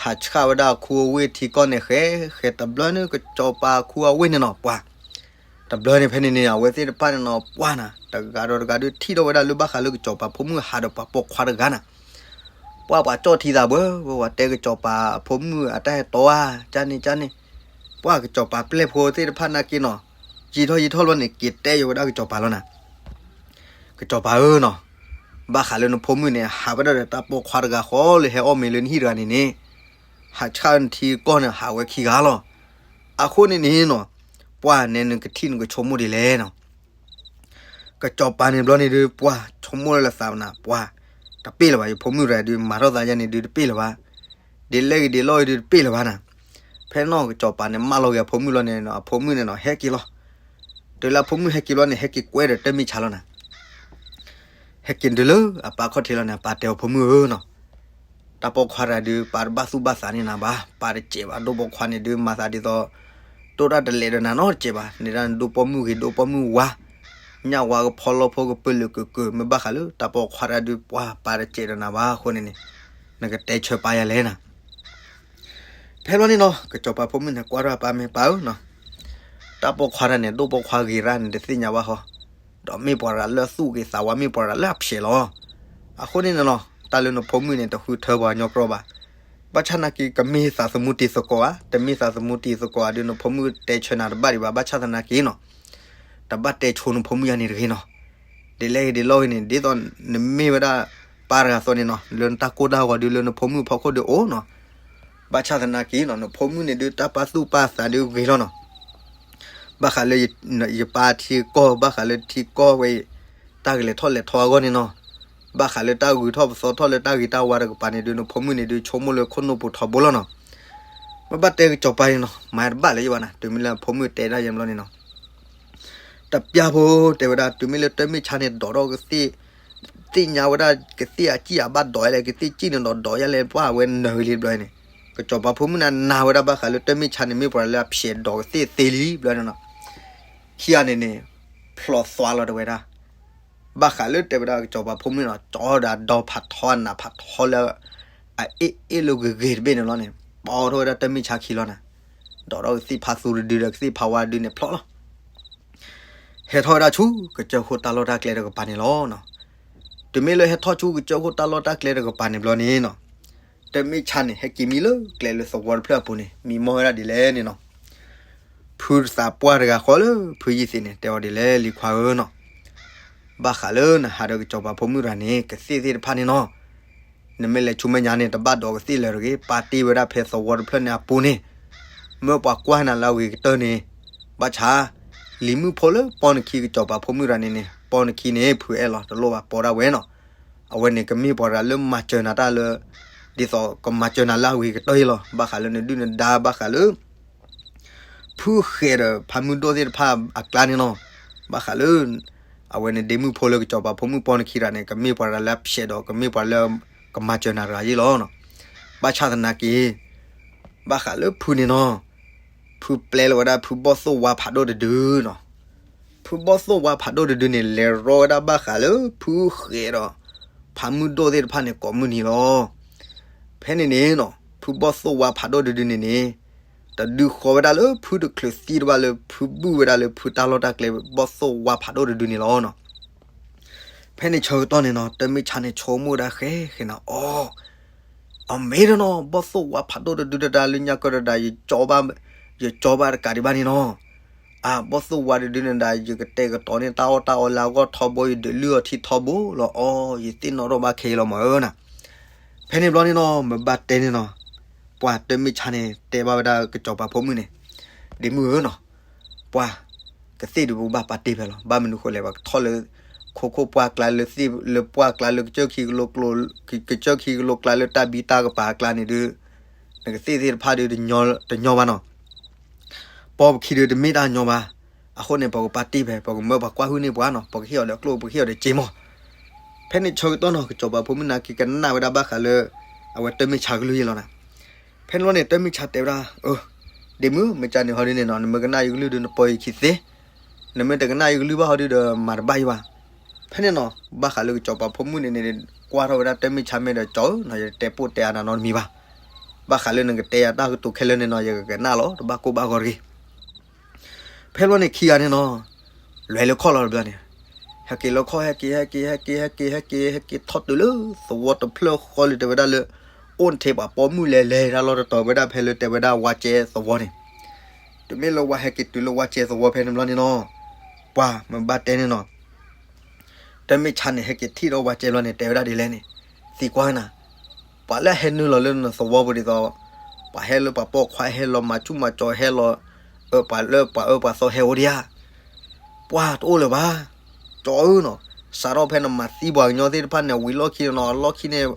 ဟးဆှၣ်ဝဲဒၣ်အခူအဝ့ၢ်ထံကီၢ်န့ၣ် ဃဲ ဃဲတဘျီန့ၣ် ကစီၤပၤအခူအဝ့ၢ်န့ၣ်နီၤ ပှၤ တဘျီန့ၣ်ဖဲန့ၣ်န့ၣ် အဝဲသ့ၣ်တဖၣ်န့ၣ်နီၤ ပှၢ်နၤ တဂၤဒီးတဂၤဒုးထံၣ်ထီၣ်ဝဲဒၣ်လၢဘၣ်ဃးလၢကစီၤပၤဖိမုၣ်ဟးဒီးပှၤပိာ်ခွါတဂၤနၤ, ပှၢ်ပှၤကၠီၣ်ထံသးဘၣ် ပှၤတဲကစီၤပၤအဖိမုၣ်အတၢ်ဟဲတီဧါ ကၢ်န့ၣ်ကၢ်န့ၣ်, ပှၢ်ကစီၤပၤပျဲၢ်ဖိသ့ၣ်တဖၣ်နာ်က့နီၤ, ယံာ်ထီၣ်ယံာ်ထီၣ်ဘျီန့ၣ် က့ၤတဲယိၤဝဲဒၣ်ကစီၤပၤလီၤနၤ ကစီၤပၤဧၢနီၤ, ဘၣ်ဃးလၢနဖိမုၣ်န့ၣ် ဟးဝဲဒၣ်ဒီးတၢ်ပိာ်ခွါတဂၤဃီလၢဟဲအီၣ်မ့ၤလၢနဟံၣ်တဂၤန့ၣ်န့ၣ်, ဟးဆှၣ်နထံကီၢ်န့ၣ် ဟးဝဲခံဂၤလီၤ. အဃိန့ၣ်န့ၣ်နီၤ, ပှၢ်နဲနကထံၣ်နကဆိကမိၣ်ဒ်လဲၣ်နီၤ. ကစီၤပၤန့ၣ်ဘျီန့ၣ်ဒုး ပှၢ်ဆိကမိၣ်လၢသးနၤ ပှၢ်, တပ့ၢ်လၢၤဘၣ် ယဖိမုၣ်တဂၤဒုး မၤထီၣ်သးယါန့ၣ်ဒုးတပ့ၢ်လၢၤဘၣ်, ဒ်လဲၣ်ဂ့ၤဒ်လဲၣ်ဂ့ၤဒုးတပ့ၢ်လၢၤဘၣ်နၤ. ဖဲနီၢ်ကစီၤပၤန့ၣ် မၢလီၤက့ၤအဖိမုၣ်လီၤန့ၣ် အဖိမုၣ်န့ၣ်နီၤ ဟဲက့ၤလီၤ. တုၤလၢအဖိမုၣ်ဟဲက့ၤဘျီန့ၣ် ဟဲက့ၤကွဲဒီးတၢ်မုၢ်ဆါလီၤနၤ. ဟဲက့ၤတုၤလၢအပၢ်ခီၣ်ထံးလီၤန့ၣ် အပၢ်တဲအီၤ ဖိမုၣ်ဧၢနီၤ, တၢ်ပိာ်ခွါတဂၤဒုး ပၢ်တဘၣ်သူၣ်ဘၣ်သးန့ၢ်နၤဘၣ်, ပၢ်တစဲးဘၣ် ဒိၣ်ပိာ်ခွါန့ၣ်ဒုး မၤသးဒ်သိး တိၢ်တၢ်တလဲၤဒီးနၤနီတစဲးဘၣ်, န့ၣ်ဒၣ်နဒိၣ်ပိာ်မုၣ်ဂ့ၤ ဒိၣ်ပိာ်မုၣ်ဝါ, ညၣ်ဝါကဖီလီဖိကပၢၤလၢာ်ကၢၢ်ကၢၢ်, မ့ၢ်ဘၣ်ဃးလၢတၢ်ပိာ်ခွါတဂၤဒုး ပှၢ်ပၢ်တစဲးဒီးနၤဘၣ်အဃိန့ၣ်န့ၣ်, နကတဲဆၢပၢ်ယၤလဲၣ်နၤ. ဖဲဘျီန့ၣ်နီၤ ကစီၤပၤဖိမုၣ်န့ၣ် ကွၢ်ထီၣ်အပၢ်မ့ၢ် ပၢ်ဧၢနီၤ, တၢ်ပိာ်ခွါတဂၤန့ၣ် ဒိၣ်ပိာ်ခွါဂ့ၤရၣ်န့ၣ် တသ့ၣ်ညါဘၣ်ဃီ, ဒီးမ့ၢ်ပှၤတဂၤလၢအသူၣ်ဂ့ၤသးဝါ မ့ၢ်ပှၤတဂၤလၢအဖျဲးလီၤ. အဃိန့ၣ်န့ၣ်နီၤ တၢ်လၢနဖိမုၣ်န့ၣ် တဃုထၢပှၤကညီကြီဘၣ်. ဘၣ်ဆၣ်သနာ်က့ ကမ့ၢ်သးသမူတံၤသကိးဧါ, တမ့ၢ်သးသမူတံၤသကိးဧါဒုး နဖိမုၣ်တဲဆၢနၤတဘၣ်ဒံးဘၣ်. ဘၣ်ဆၣ်သနာ်က့နီၤ တဘၣ်တဲဆိနဖိမုၣ်ယါန့ၣ်တဂ့ၤနီၤ. ဒ်လဲၣ်ဂ့ၤဒ်လဲၣ်ဂ့ၤန့ၣ် ဒ်သိးနမ့ၢ်ဝဲဒၣ်ပၢ်တဂၤအသိးန့ၣ်နီၤ လၢနတၢ်ကိၢ်တၢ်ဂီၤဒုး လၢနဖိမုၣ်ဖီခိၣ်ဒုးအိၣ်နီၤ. ဘၣ်ဆၣ်သနာ်က့နီၤ နဖိမုၣ်န့ၣ်ဒုး တၢ်ပာ်သူၣ်ပာ်သးဒုးဂ့ၤလီၤနီၤ. ဘၣ်ဃးလၢယပၢ်ထံကီၢ် ဘၣ်ဃးလၢထံကီၢ်ဝဲအံၤ တၢ်ကလဲၤထီၣ်လဲၤထီအဂီၢ်န့ၣ်နီၤ, ဘၣ်ဃးလၢတၢ်ဂုၤထီၣ်ပသီထီၣ်လၢတၢ်ဂ့ၤတၢ်ဝါတကပၤန့ၣ်ဒုး နဖိမုၣ်န့ၣ်ဒုး ဆိကမိၣ်လၢခိၣ်နူာ်ပူၤထီဘိလီၤနီၤ. မ့ၢ်ဘၣ်တဲကစီၤပၤန့ၣ်နီၤ မၤတဘၣ်လၢယဘၣ်နၤ တုၤမ့ၢ်လၢဖိမုၣ်တဲဒၣ်ယဲဘျီန့ၣ်နီၤ. တပျၢ်ဖိတဲဝဲဒၣ် တုၤမ့ၢ်လၢတၢ်မ့ၢ်ဆါန့ၣ် ဒိးထီၣ်ကသ့ၣ်, သ့ၣ်ညါဝဲဒၣ်ကသ့ၣ်အစံၣ်အဘၣ်ဒိးလဲၣ် ကသ့ၣ်စံၣ်န့ၣ်ဒီးဒိးယါလဲၣ် ပှၢ်ဝဲနၢၤဂ့ၤလံဘျီန့ၣ်, ကစီၤပၤဖိမုၣ်န့ၣ်နာ်ဝဲဒၣ်ဘၣ်ဃးလၢတၢ်မ့ၢ်ဆါန့ၣ် မ့ၢ်ပှၤလၢအဖျဲးဒိးကသ့ၣ်သ့လံဘျီန့ၣ်နီၤ. ခံဂၤန့ၣ်န့ၣ် ဖျိးသွါလီၤတဲဝဲဒၣ် ဘၣ်ဃးလၢတဲဝဲဒၣ်ကစီၤပၤဖိမုၣ်နီၤ ကၠီဒီးအဒီဖးထီအနးဖးထီလၢ အအ့ၣ်အ့ၣ်လၢဂ့ၤဂ့ၤတဘ့ၣ်န့ၣ်လီၤန့ၣ် ပိာ်ထီၣ်ဝဲဒၣ်တၢ်မ့ၢ်ဆါခံလီၤနၤ, ဒိးထီၣ်ကသ့ၣ်ဖးသူတဒုဒီးကသ့ၣ်ဖးဝါတဒုန့ၣ်ဖျိးလီၤ. ဟဲထီၣ်ဝဲဒၣ်ဆူကစၢၢ်ခိၣ်တၢ်လီၢ်တၢ်ကျဲတကပၤန့ၣ်လီၤ. တုၤမ့ၢ်လၢဟဲထီၣ်ဆူကစၢၢ်ခိၣ်တၢ်လီၢ်တၢ်ကျဲတကပၤန့ၣ်ဘျီန့ၣ်နီၤ တၢ်မ့ၢ်ဆါန့ၣ် ဟဲက့ၤမံလၢကျဲလၢသဝီတဖျၢၣ်အပူၤန့ၣ် မံမီၢ်ဝဲဒၣ်ဒ်လဲၣ်န့ၣ်နီၤ. ဖုသးပှၢ်တဂၤဃီလၢဖုယံၤသ့ၣ်န့ၣ် တဲအီၤဒ်လဲၣ် လံၤခွါဧၢနီၤ, ဘၣ်ဃးလၢနဟးဒီးကစီၤပၤဖိမုၣ်တဂၤန့ၣ် ကသ့ၣ်သ့ၣ်တဖၣ်န့ၣ်နီၤ နမ့ၢ်လဲၤဆူမဲာ်ညါန့ၣ် တဘၣ်ဒိးကသ့ၣ်လၢၤတဂ့ၤ, ပာ်တ့ၢ်ဝဲဒၣ်ဖဲသဝီတဖျၢၣ်န့ၣ်အပူၤန့ၣ်, မ့ၢ်ပှၤကွၢ်နၤလၢအဂ့ၤကတၢၢ်န့ၣ်, ဘၣ်ဆၣ် လံၤမုၣ်ဖိလၢပိာ်နခံကစီၤပၤဖိမုၣ်တဂၤန့ၣ်န့ၣ် ပိာ်နခံန့ၣ် ဖုအဲၣ်လီၤတလိၣ်ဘၣ်ပိာ်ဒၣ်ဝဲနီၤ, အဝဲန့ၣ်ကမ့ၢ်ပှၤတဂၤလၢမၤစၢၤနၤတၢ်လၢ ဒ်သိးကမၤစၢၤနၤလၢအဂ့ၤကတၢၢ်အံၤလီၤ. ဘၣ်ဃးလၢနဒုၣ်နဒါ ဘၣ်ဃးလၢ ဖုဃဲးဒီးဖးမုၢ်ဒိၣ်သ့ၣ်တဖၣ်အကျါန့ၣ်နီၤ, ဘၣ်ဃးလၢ အဝဲန့ၣ်ဒ့မုၣ်ဖိလၢကစီၤပၤဖိမုၣ်ပိာ်နခံတဂၤန့ၣ် ကမ့ၢ်ပှၤတဂၤလၢအဖျဲးဒီး ကမ့ၢ်ပှၤလၢကမၤစၢၤနၤတဂၤအံၤလီၤ. ဘၣ်ဆၣ်သနာ်က့ ဘၣ်ဃးလၢဖုန့ၣ်နီၤ, ဖုပျဲလီၤဝဲဒၣ်ဖုဘီၣ်သိၣ်ဝါဖးဒိၣ်တဒုနီၤ, ဖုဘီၣ်သိၣ်ဝါဖးဒိၣ်တဒုန့ၣ် လဲၤရီဝဲဒၣ်ဘၣ်ဃးလၢဖုဃဲးဒီး ဖးမုၢ်ဒိၣ်သ့ၣ်တဖၣ်န့ၣ် ကိးမုၢ်နံၤလီၤ. ဖဲန့ၣ်န့ၣ်နီၤ ဖုဘီၣ်သိၣ်ဝါဖးဒိၣ်တဒုန့ၣ်န့ၣ် တဒုဃီဝဲဒၣ်လၢဖုတချုးသံတဘၣ်လၢ ဖုဘုၣ်ဝဲဒၣ်လၢဖုတၢ်လီၢ်တၢ်ကျဲဘီၣ်သိၣ်ဝါဖးဒိၣ်တဒုန့ၣ်လီၤနီၤ. ဖဲန့ၣ်ဆၢကတီၢ်န့ၣ်နီၤ တၢ်မ့ၢ်ဆါန့ၣ်ဆိကမိၣ်ဝဲဒၣ်ဃဲဃဲနီၤ အီ, အမ့ၢ်တနီၤ ဘီၣ်သိၣ်ဝါဖးဒိၣ်တဒုတဒါလၢညါကၢတဒါ ယကၠီဘၣ်, ယကၠီဘၣ်တကးဒံးဘၣ်န့ၣ်နီၤ, အဘီၣ်သိၣ်ဝါတဒုတဒါ ယကတဲာ်ကတီၤန့ၢ်တၢ်အီၣ်တၢ်အီလၢအဂီၢ်ထီဘိ ယဒုးလုၢ်အီၤထံထီဘိလီၤအီ, ယသ့ၣ်နီၣ်ထီၣ်ဘၣ်ခဲအံၤလီၤမၢ်ဧၢနီၤ. ဖဲန့ၣ်ဘျီန့ၣ်နီၤ မ့ၢ်ဘၣ်တဲန့ၣ်နီၤ, ပှၤတၢ်မ့ၢ်ဆါန့ၣ် တဲဘၣ်ဝဲဒၣ်ကစီၤပၤဖိမုၣ်န့ၣ်, ဒ့မုၣ်ဧၢနီၤ, ပှၤ ကသ့ၣ်ဒုးပကဘၣ်ပာ်တ့ၢ်ဖဲလီၤ. ဘၣ်မနုၤဃိလဲၣ် ပကထီၣ်လၢ ခိခိၣ်ပှၢ်ကျါလၢသ့ၣ်လၢပှၢ်ကျါလၢကစၢၢ်ခံကလိကျိ, ကစၢၢ်ခံကလိကျါလၢတၢ်ဘံတၢ်ကပၤအကျါန့ၣ်ဒုး, နကသ့ၣ်သ့ၣ်တဖၣ်ဒုး တညီဘၣ်နီၤ. ပီပခံဒုးတမ့ၢ်တၢ်ညီဘၣ်. အဃိန့ၣ် ပကပာ်တ့ၢ်ဖဲ ပကမၢပှၤကွၢ်ဟုၣ်န့ၢ်ပှၤနီၤ, ပကဟ့ၣ်အီၤဒီးကျိၣ် ပကဟ့ၣ်အီၤဒီးစ့မီၤ. ဖဲန့ၣ်ဆၢကတီၢ်နီၤ ကစီၤပၤဖိမုၣ်နာ်က့ၤကနၣ်ဝဲဒၣ်ဘၣ်ဃးလၢ အဝဲတၢ်မ့ၢ်ဆါကလုၢ်ယဲလီၤနီၤ. ဖဲန့ၣ်ဘျီန့ၣ် တၢ်မ့ၢ်ဆါတဲဝဲဒၣ်, အၢ, ဒ့မုၣ် မ့ၢ်ကန့ၣ်ဟီဒုန့ၣ်နီၤ နမ့ၢ်ကနၣ်ယကလုၢ်ဒုး နပၢၤယခံသ့, နမ့ၢ်တကနၣ်ယကလုၢ်ဘၣ်ဟီဒုဒီး မၤတဘၣ်ယဘၣ်. ဖဲန့ၣ်နီၤ ဘၣ်ဃးလၢကစီၤပၤဖိမုၣ်န့ၣ်န့ၣ် ကွၢ်ထီၣ်ဝဲဒၣ်တၢ်မ့ၢ်ဆါမ့ၢ်ဒီး ကၠီဧၢနီၤ ယတဲပိၢ်တဲအါနၤနီတမံၤဘၣ်. ဘၣ်ဃးလၢနကတဲယၤတၢ်ကတိၤခဲလၢာ်န့ၣ်နီၤ ယကကနၣ်လီၤ တဘၣ်ကိၢ်ဘၣ်ဂီၤတဂ့ၤ. ဖဲဘျီန့ၣ်ခံဂၤန့ၣ်နီၤ လဲၤလၢခီၣ်လီၤတဘျီန့ၣ်, ဟဲက့ၤလၢခီၣ် ဟဲက့ၤ ဟဲက့ၤ ဟဲက့ၤ ဟဲက့ၤ ဟဲက့ၤ ဟဲက့ၤထီၣ်တုၤလၢသဝီတဖျၢၣ်ဃီလံ တဲဝဲဒၣ်လၢ အိၣ်နထ့ပှၤပိာ်မုၣ်လဲၤလဲၤတၢ်လီၢ်တတီၤဝဲဒၣ်ဖဲလၢတဲဝဲဒၣ်ဝါကဲသဝီန့ၣ်. တုၤမ့ၢ်လၢဝါဟဲက့ၤတုၤလၢဝါကဲသဝီဖဲန့ၣ်ဘျီန့ၣ်နီၤ, ပှၤမ့ၢ်ဘၣ်တဲန့ၣ်နီၤ တၢ်မ့ၢ်ဆါန့ၣ် ဟဲက့ၤထံၣ်ဒီးဝါကဲဘျီန့ၣ် တဲဝဲဒၣ်ဒ်လဲၣ်န့ၣ်, သံကွၢ်နၤ, ပှၤလၢဟဲနုာ်လီၤလၢနသဝီပူၤဒ်သိး ပှၤဟဲလၢပှၤပိာ်ခွါဟဲလီၤ မၤဆူၣ်မၤစီၤဟဲလီၤ, ပှၤလၢပှၤအၢပှၤသီဟဲအိၣ်ဒံးဧါ. ပှၤတအိၣ်လၢၤဘၣ်, ကၠီဧၢနီၤ, စးထီၣ်ဖဲနမၤသံပှၤကညီသ့ၣ်တဖၣ်န့ၣ် ဝံၤလီၢ်ခံန့ၣ်နီၤ အလီၢ်ခံန့ၣ်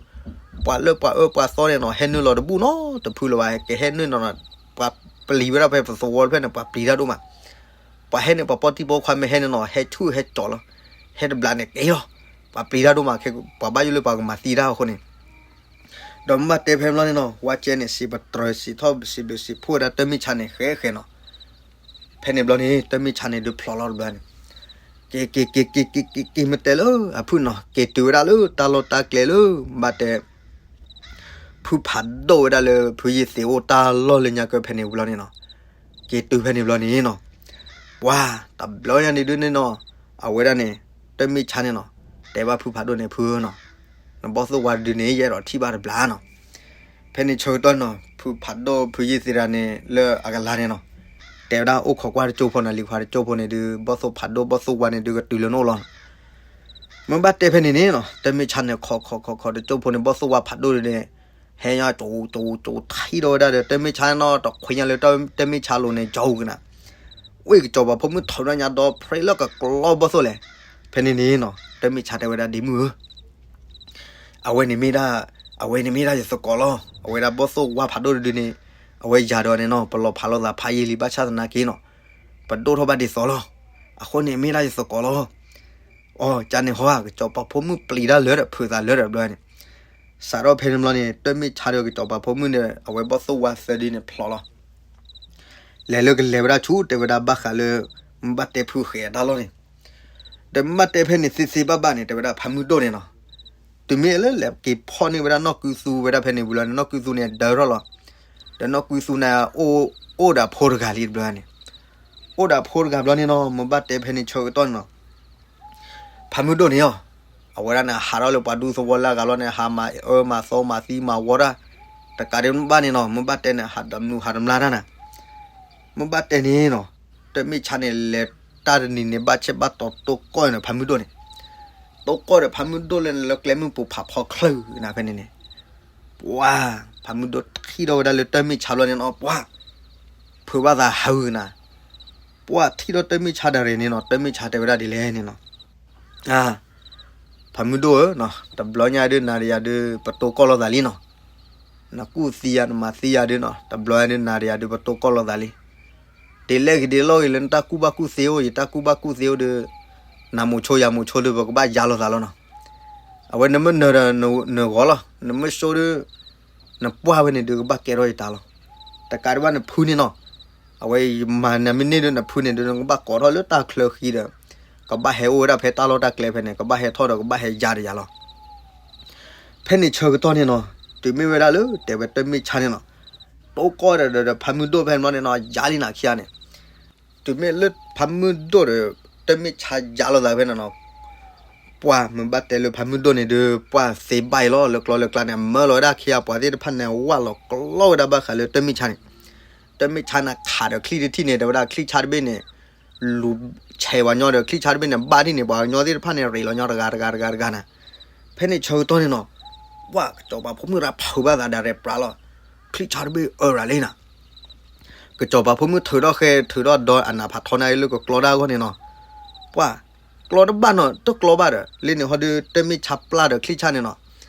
ပှၤလၢပှၤအၢပှၤသီန့ၣ်နီၤ ဟဲနုာ်လီၤတဘူၣ်နီတဖုလၢၤဘၣ်, ကဟဲနုာ်နီၤနီၤ, ပှၤပျံၤဝဲဒၣ်ဖဲပသဝီတဖျၢၣ်န့ၣ် ပှၤပျံၤတၢ်ဒိၣ်မး. ပှၤဟဲန့ၣ် ပှၤပိာ်တံၢ်ပိာ်ခွါမ့ၢ်ဟဲန့ၣ်နီၤ ဟဲဆူၣ်ဟဲကၠီလီၤ, ဟဲတဘျီန့ၣ်ကဲလီၤ, ပှၤပျံၤတၢ်ဒိၣ်မး ပှၤဘၣ်ယိၣ်လၢပှၤကမၤသံတၢ်အဃိန့ၣ် ဒီးမ့ၢ်ဘၣ်တဲဖဲဘျီန့ၣ်နီၤ ဝါကဲန့ၣ် စံးပတြၢၤစံးထီၣ်စံးဘျုးစံးဖှိၣ်ဝဲဒၣ်တၢ်မ့ၢ်ဆါန့ၣ် ဃဲဃဲနီၤ. ဖဲန့ၣ်ဘျီန့ၣ် တၢ်မ့ၢ်ဆါန့ၣ်ဒုးဖျိးလီၤတဘျီန့ၣ်, က့ၤက့ၤက့ၤက့ၤက့ၤက့ၤက့ၤမ့ၢ်တဲလၢအဖုၣ်နီၤ က့ၤတုၤဝဲဒၣ်လၢတၢ်လီၢ်တၢ်ကျဲလၢ ဘၣ်တဲ ဖုဖးဒိၣ်ဝဲဒၣ်လၢဖုယ့ၢ်သ့ၣ်အိၣ်တၢ်လီၢ်လၢညါကၢဖဲန့ၣ်ဘျီန့ၣ်နီၤ, က့ၤတုၤဖဲန့ၣ်ဘျီန့ၣ်နီၤ, ပှၤတဘျီညါန့ၣ်ဒုးန့ၣ်နီၤ, အဝဲဒၣ်န့ၣ် တၢ်မ့ၢ်ဆါန့ၣ်နီၤ တဲဘၣ်ဖုဖးဒိၣ်န့ၣ် ဖုဧၢနီၤ, နဘီၣ်သိၣ်ဝါတဒုန့ၣ် ယအဲၣ်ဒိးထံၣ်ဘၣ်တဘျီနီၤ. ဖဲန့ၣ်ဆၢကတီၢ်နီၤ ဖုဖးဒိၣ်ဖုယ့ၢ်သ့ၣ်တဂၤန့ၣ် လၢအကလၤန့ၣ်နီၤ, တဲဝဲဒၣ်အိၣ်ခိးကွၢ်တကၠိဖိနီၤ လံၤခွါတကၠိဖိန့ၣ်ဒုး ဘီၣ်သိၣ်ဖးဒိၣ်ဘီၣ်သိၣ်ဝါန့ၣ်ဒုးကတုၤလၢနအိၣ်လီၤ. မ့ၢ်ဘၣ်တဲဖဲန့ၣ်န့ၣ်နီၤ တၢ်မ့ၢ်ဆါန့ၣ် ခိးခိးခိးခိးတကၠိဖိန့ၣ် ဘီၣ်သိၣ်ဝါဖးဒိၣ်ဒုးန့ၣ် ဟဲညါကၠိကၠိကၠိထံၣ်ဒီးဝဲဒၣ်ဒီး တၢ်မ့ၢ်ဆါနီၤ တခွံညါလၢတၢ်မ့ၢ်ဆါလိၤန့ၣ် ကၠီကနၤ, ဝ့ၢ်ကစီၤပၤဖိမုၣ်ထီၣ်ဝဲဒၣ်ညါဒီး ဖျ့လၢကကျီဘီၣ်သိၣ်လဲၣ်. ဖဲန့ၣ်န့ၣ်နီၤ တၢ်မ့ၢ်ဆါတဲဝဲဒၣ်ဒ့မုၣ်ဧၢ အဝဲန့ၣ်မ့ၢ်ဒၣ်, အဝဲန့ၣ်မ့ၢ်ဒၣ်ယသကိးလီၤ. အဝဲဒၣ်ဘီၣ်သိၣ်ဝါဖးဒိၣ်တဒုန့ၣ် အဝဲယၤဒီးန့ၣ်နီၤ ပလီၤဖးလိာ်သးဖးယံာ်လံ ဘၣ်ဆၣ်သနာ်က့နီၤ ပဒိၣ်ထီၣ်ဘၣ်ဒ်သိးလီၤ. အဃိန့ၣ်မ့ၢ်ဒၣ်ယသကိးလီၤ. အီ ကန့ၣ်ဟီဧါ ကစီၤပၤဖိမုၣ်ပျံၤတၢ်လၢာ်ဒီး ဖုးသးလၢာ်ဒီးဘျီန့ၣ်, စးထီၣ်ဖဲန့ၣ်ဘျီန့ၣ် တၢ်မ့ၢ်ဆါဒီးကစီၤပၤဖိမုၣ်န့ၣ် အဝဲဘီၣ်သိၣ်ဝါသၢဒုန့ၣ်ဖျိးလီၤ. လဲၤလၢကလဲၤဝဲဒၣ်ဆူ တဲဝဲဒၣ်ဘၣ်ဃးလၢ မ့ၢ်ဘၣ်တဲဖုဃဲးအတၢ်လီၢ်န့ၣ်, ဒီးမ့ၢ်ဘၣ်တဲဖဲန့ၣ်သ့သ့ဘၣ်ဘၣ်န့ၣ် တဲဝဲဒၣ်ဖးမုၢ်ဒိၣ်န့ၣ်နီၤ, တုၤမ့ၢ်လၢလဲၤက့ၤဖီၣ်န့ၢ်ဝဲဒၣ်နီၢ်ကုသူဝဲဒၣ်ဖဲန့ၣ်ဝံၤလီၤန့ၣ် နီၢ်ကုသူန့ၣ်ဒၢထီၣ်လီၤ. ဒီးနီၢ်ကုသူန့ၣ် အိၣ်ဒီးဖိတဂၤလံတဘျီန့ၣ်, အိၣ်ဒီးဖိတဂၤဘျီန့ၣ်နီၤ မ့ၢ်ဘၣ်တဲဖဲန့ၣ်ဆၢကတီၢ်န့ၣ်နီၤ ဖးမုၢ်ဒိၣ်န့ၣ်အီၤ, အဝဲဒၣ်န့ၣ် ဟးထီၣ်လၢပှၤဒူသဝီလၢအဂၤလီၤန့ၣ် ဟးမၤအၢမၤသီမၤသံမၤဝီတၢ်, တကးဒံးဘၣ်န့ၣ်နီၤ မ့ၢ်ဘၣ်တဲန့ၣ် ဟးတမုာ်ဟးတမျါတၢ်နၤ, မ့ၢ်ဘၣ်တဲန့ၣ်နီၤ, တၢ်မ့ၢ်ဆါန့ၣ် လဲၤတၢ်တနံၤန့ၣ် ဘၣ်ဆဲးဘၣ်တီၤတိၢ်ကီၢ်န့ၣ် ဖးမုၢ်ဒိၣ်န့ၣ်, တိၢ်ကီၢ်ဒီးဖးမုၢ်ဒိၣ်လၢန့ၣ် လၢကျဲမုၢ်ပူၤဖးဖီချၢနၤဖဲန့ၣ်န့ၣ်, ပှၤ, ဖးမုၢ်ဒိၣ်ထံၣ်ထီၣ်ဝဲဒၣ်လၢတၢ်မ့ၢ်ဆါဘျီန့ၣ်နီၤ ပှၤ ဖုးဘၣ်သးဟးဂုာ်နၤ, ပှၤထံၣ်ထီၣ်တၢ်မ့ၢ်ဆါဒၣ်ရဲၣ်န့ၣ်နီၤ တၢ်မ့ၢ်ဆါတဲဝဲဒၣ်ဒ်လဲၣ်န့ၣ်နီၤ, ဖးမုၢ်ဒိၣ်ဧၢ, တဘျီညါဒုးနၤဒီးယၤဒုး ပတိၢ်ကီၢ်လိာ်သးလံနီၤ, နကူၣ်သံယၤနမၤသံယၤဒုးနီၤ တဘျီညါဒုးနၤဒီးယၤဒုး ပတိၢ်ကီၢ်လိာ်သးလံ, ဒ်လဲၣ်ဂ့ၤဒ်လဲၣ်ဂ့ၤလၢနတၢ်ကူၣ်ဘၣ်ကူၣ်သ့အိၣ် ယတၢ်ကူၣ်ဘၣ်ကူၣ်သ့အိၣ်ဒီး, နမိၤဆိယၤမိၤဆိဒီး ပကဘၣ်ယၤလိာ်သးလီၤနီၤ, အဝဲနမ့ၢ်နၢၤဒီးနဂီၤလီၤ နမ့ၢ်ဆိဒီး နပှၢ်ဝဲန့ၣ်ဒုးကဘၣ်ကဲထီၣ်ယတၢ်လီၤ, တကးဒံးဘၣ်နဖုန့ၣ်နီၤ, အဝဲမၤနမ့ၢ်န့ၢ်ဒီးနဖုန့ၣ်ဒုး နကဘၣ်ကိးထီၣ်လၢတၢ်ချၢဃံဒီး, ကဘၣ်ဟဲအိၣ်ဝဲဒၣ်ဖဲတၢ်လီၢ်တၢ်ကျဲဖဲန့ၣ် ကဘၣ်ဟဲထီၣ်ဒီးကဘၣ်ဟဲယၤဒီးယၤလီၤ, ဖဲန့ၣ်ဆၢကတီၢ်န့ၣ်နီၤ, တုၤမ့ၢ်ဝဲဒၣ်လၢ တဲဝဲတၢ်မ့ၢ်ဆါန့ၣ်နီၤ, တိၢ်ကီၢ်ဒီးဒီးဖးမုၢ်ဒိၣ်ဖဲန့ၣ်ဘျီန့ၣ်နီၤ ယၤလံနၤခံဂၤန့ၣ်, တုၤမ့ၢ်လၢဖးမုၢ်ဒိၣ်ဒီး တၢ်မ့ၢ်ဆါယၤလိာ်သးဖဲန့ၣ်နီၤ, ပှၢ်မ့ၢ်ဘၣ်တဲလၢဖးမုၢ်ဒိၣ်န့ၣ်ဒီး ပှၢ်သ့ဘၣ်အံၤလီၤ လၢကျီလၢကျါန့ၣ် မၢလီၤဝဲဒၣ်ခ့အပှၤသ့ၣ်တဖၣ်န့ၣ် ဝၢ်လီၤကျီဝဲဒၣ်ဘၣ်ဃးလၢတၢ်မ့ၢ်ဆါန့ၣ်, တၢ်မ့ၢ်ဆါန့ၣ်ခးဒီးချံၣ်တထံၣ်န့ၣ် တဲဝဲဒၣ်ချံၣ်ဆါတဘ့ၣ်န့ၣ် လူၤဆဲးဝဲညီဒီး ချံၣ်ဆါတဘ့ၣ်န့ၣ် ဘၣ်ထံၣ်န့ၣ် ပှၤကညီသ့ၣ်တဖၣ်န့ၣ် ရ့းလီၤညီတဂၤတဂၤတဂၤတဂၤန့ၣ်, ဖဲန့ၣ်ဆၢကတီၢ်န့ၣ်နီၤ, ပှၢ်ကစီၤပၤဖိမုၣ်ရၤဖုးဘၣ်သးဒီးရဲၣ်ပြးလီၤ, ချံၣ်ဆါတဘ့ၣ်အၢရၤလံနီၤ ကစီၤပၤဖိမုၣ်ထုးထီၣ်ဃဲ ထုးထီၣ်ဒီးအနးဖးထီန့ၣ်လၢကကျီတၢ်အဂီၢ်န့ၣ်နီၤ, ပှၢ်ကျီတဘၣ်နီၤ တကျီဘၣ်ဒီး လၢန့ၣ်ဟီဒီး တၢ်မ့ၢ်ဆါပျၢ်ဒီးချံၣ်ဆါန့ၣ်နီၤ,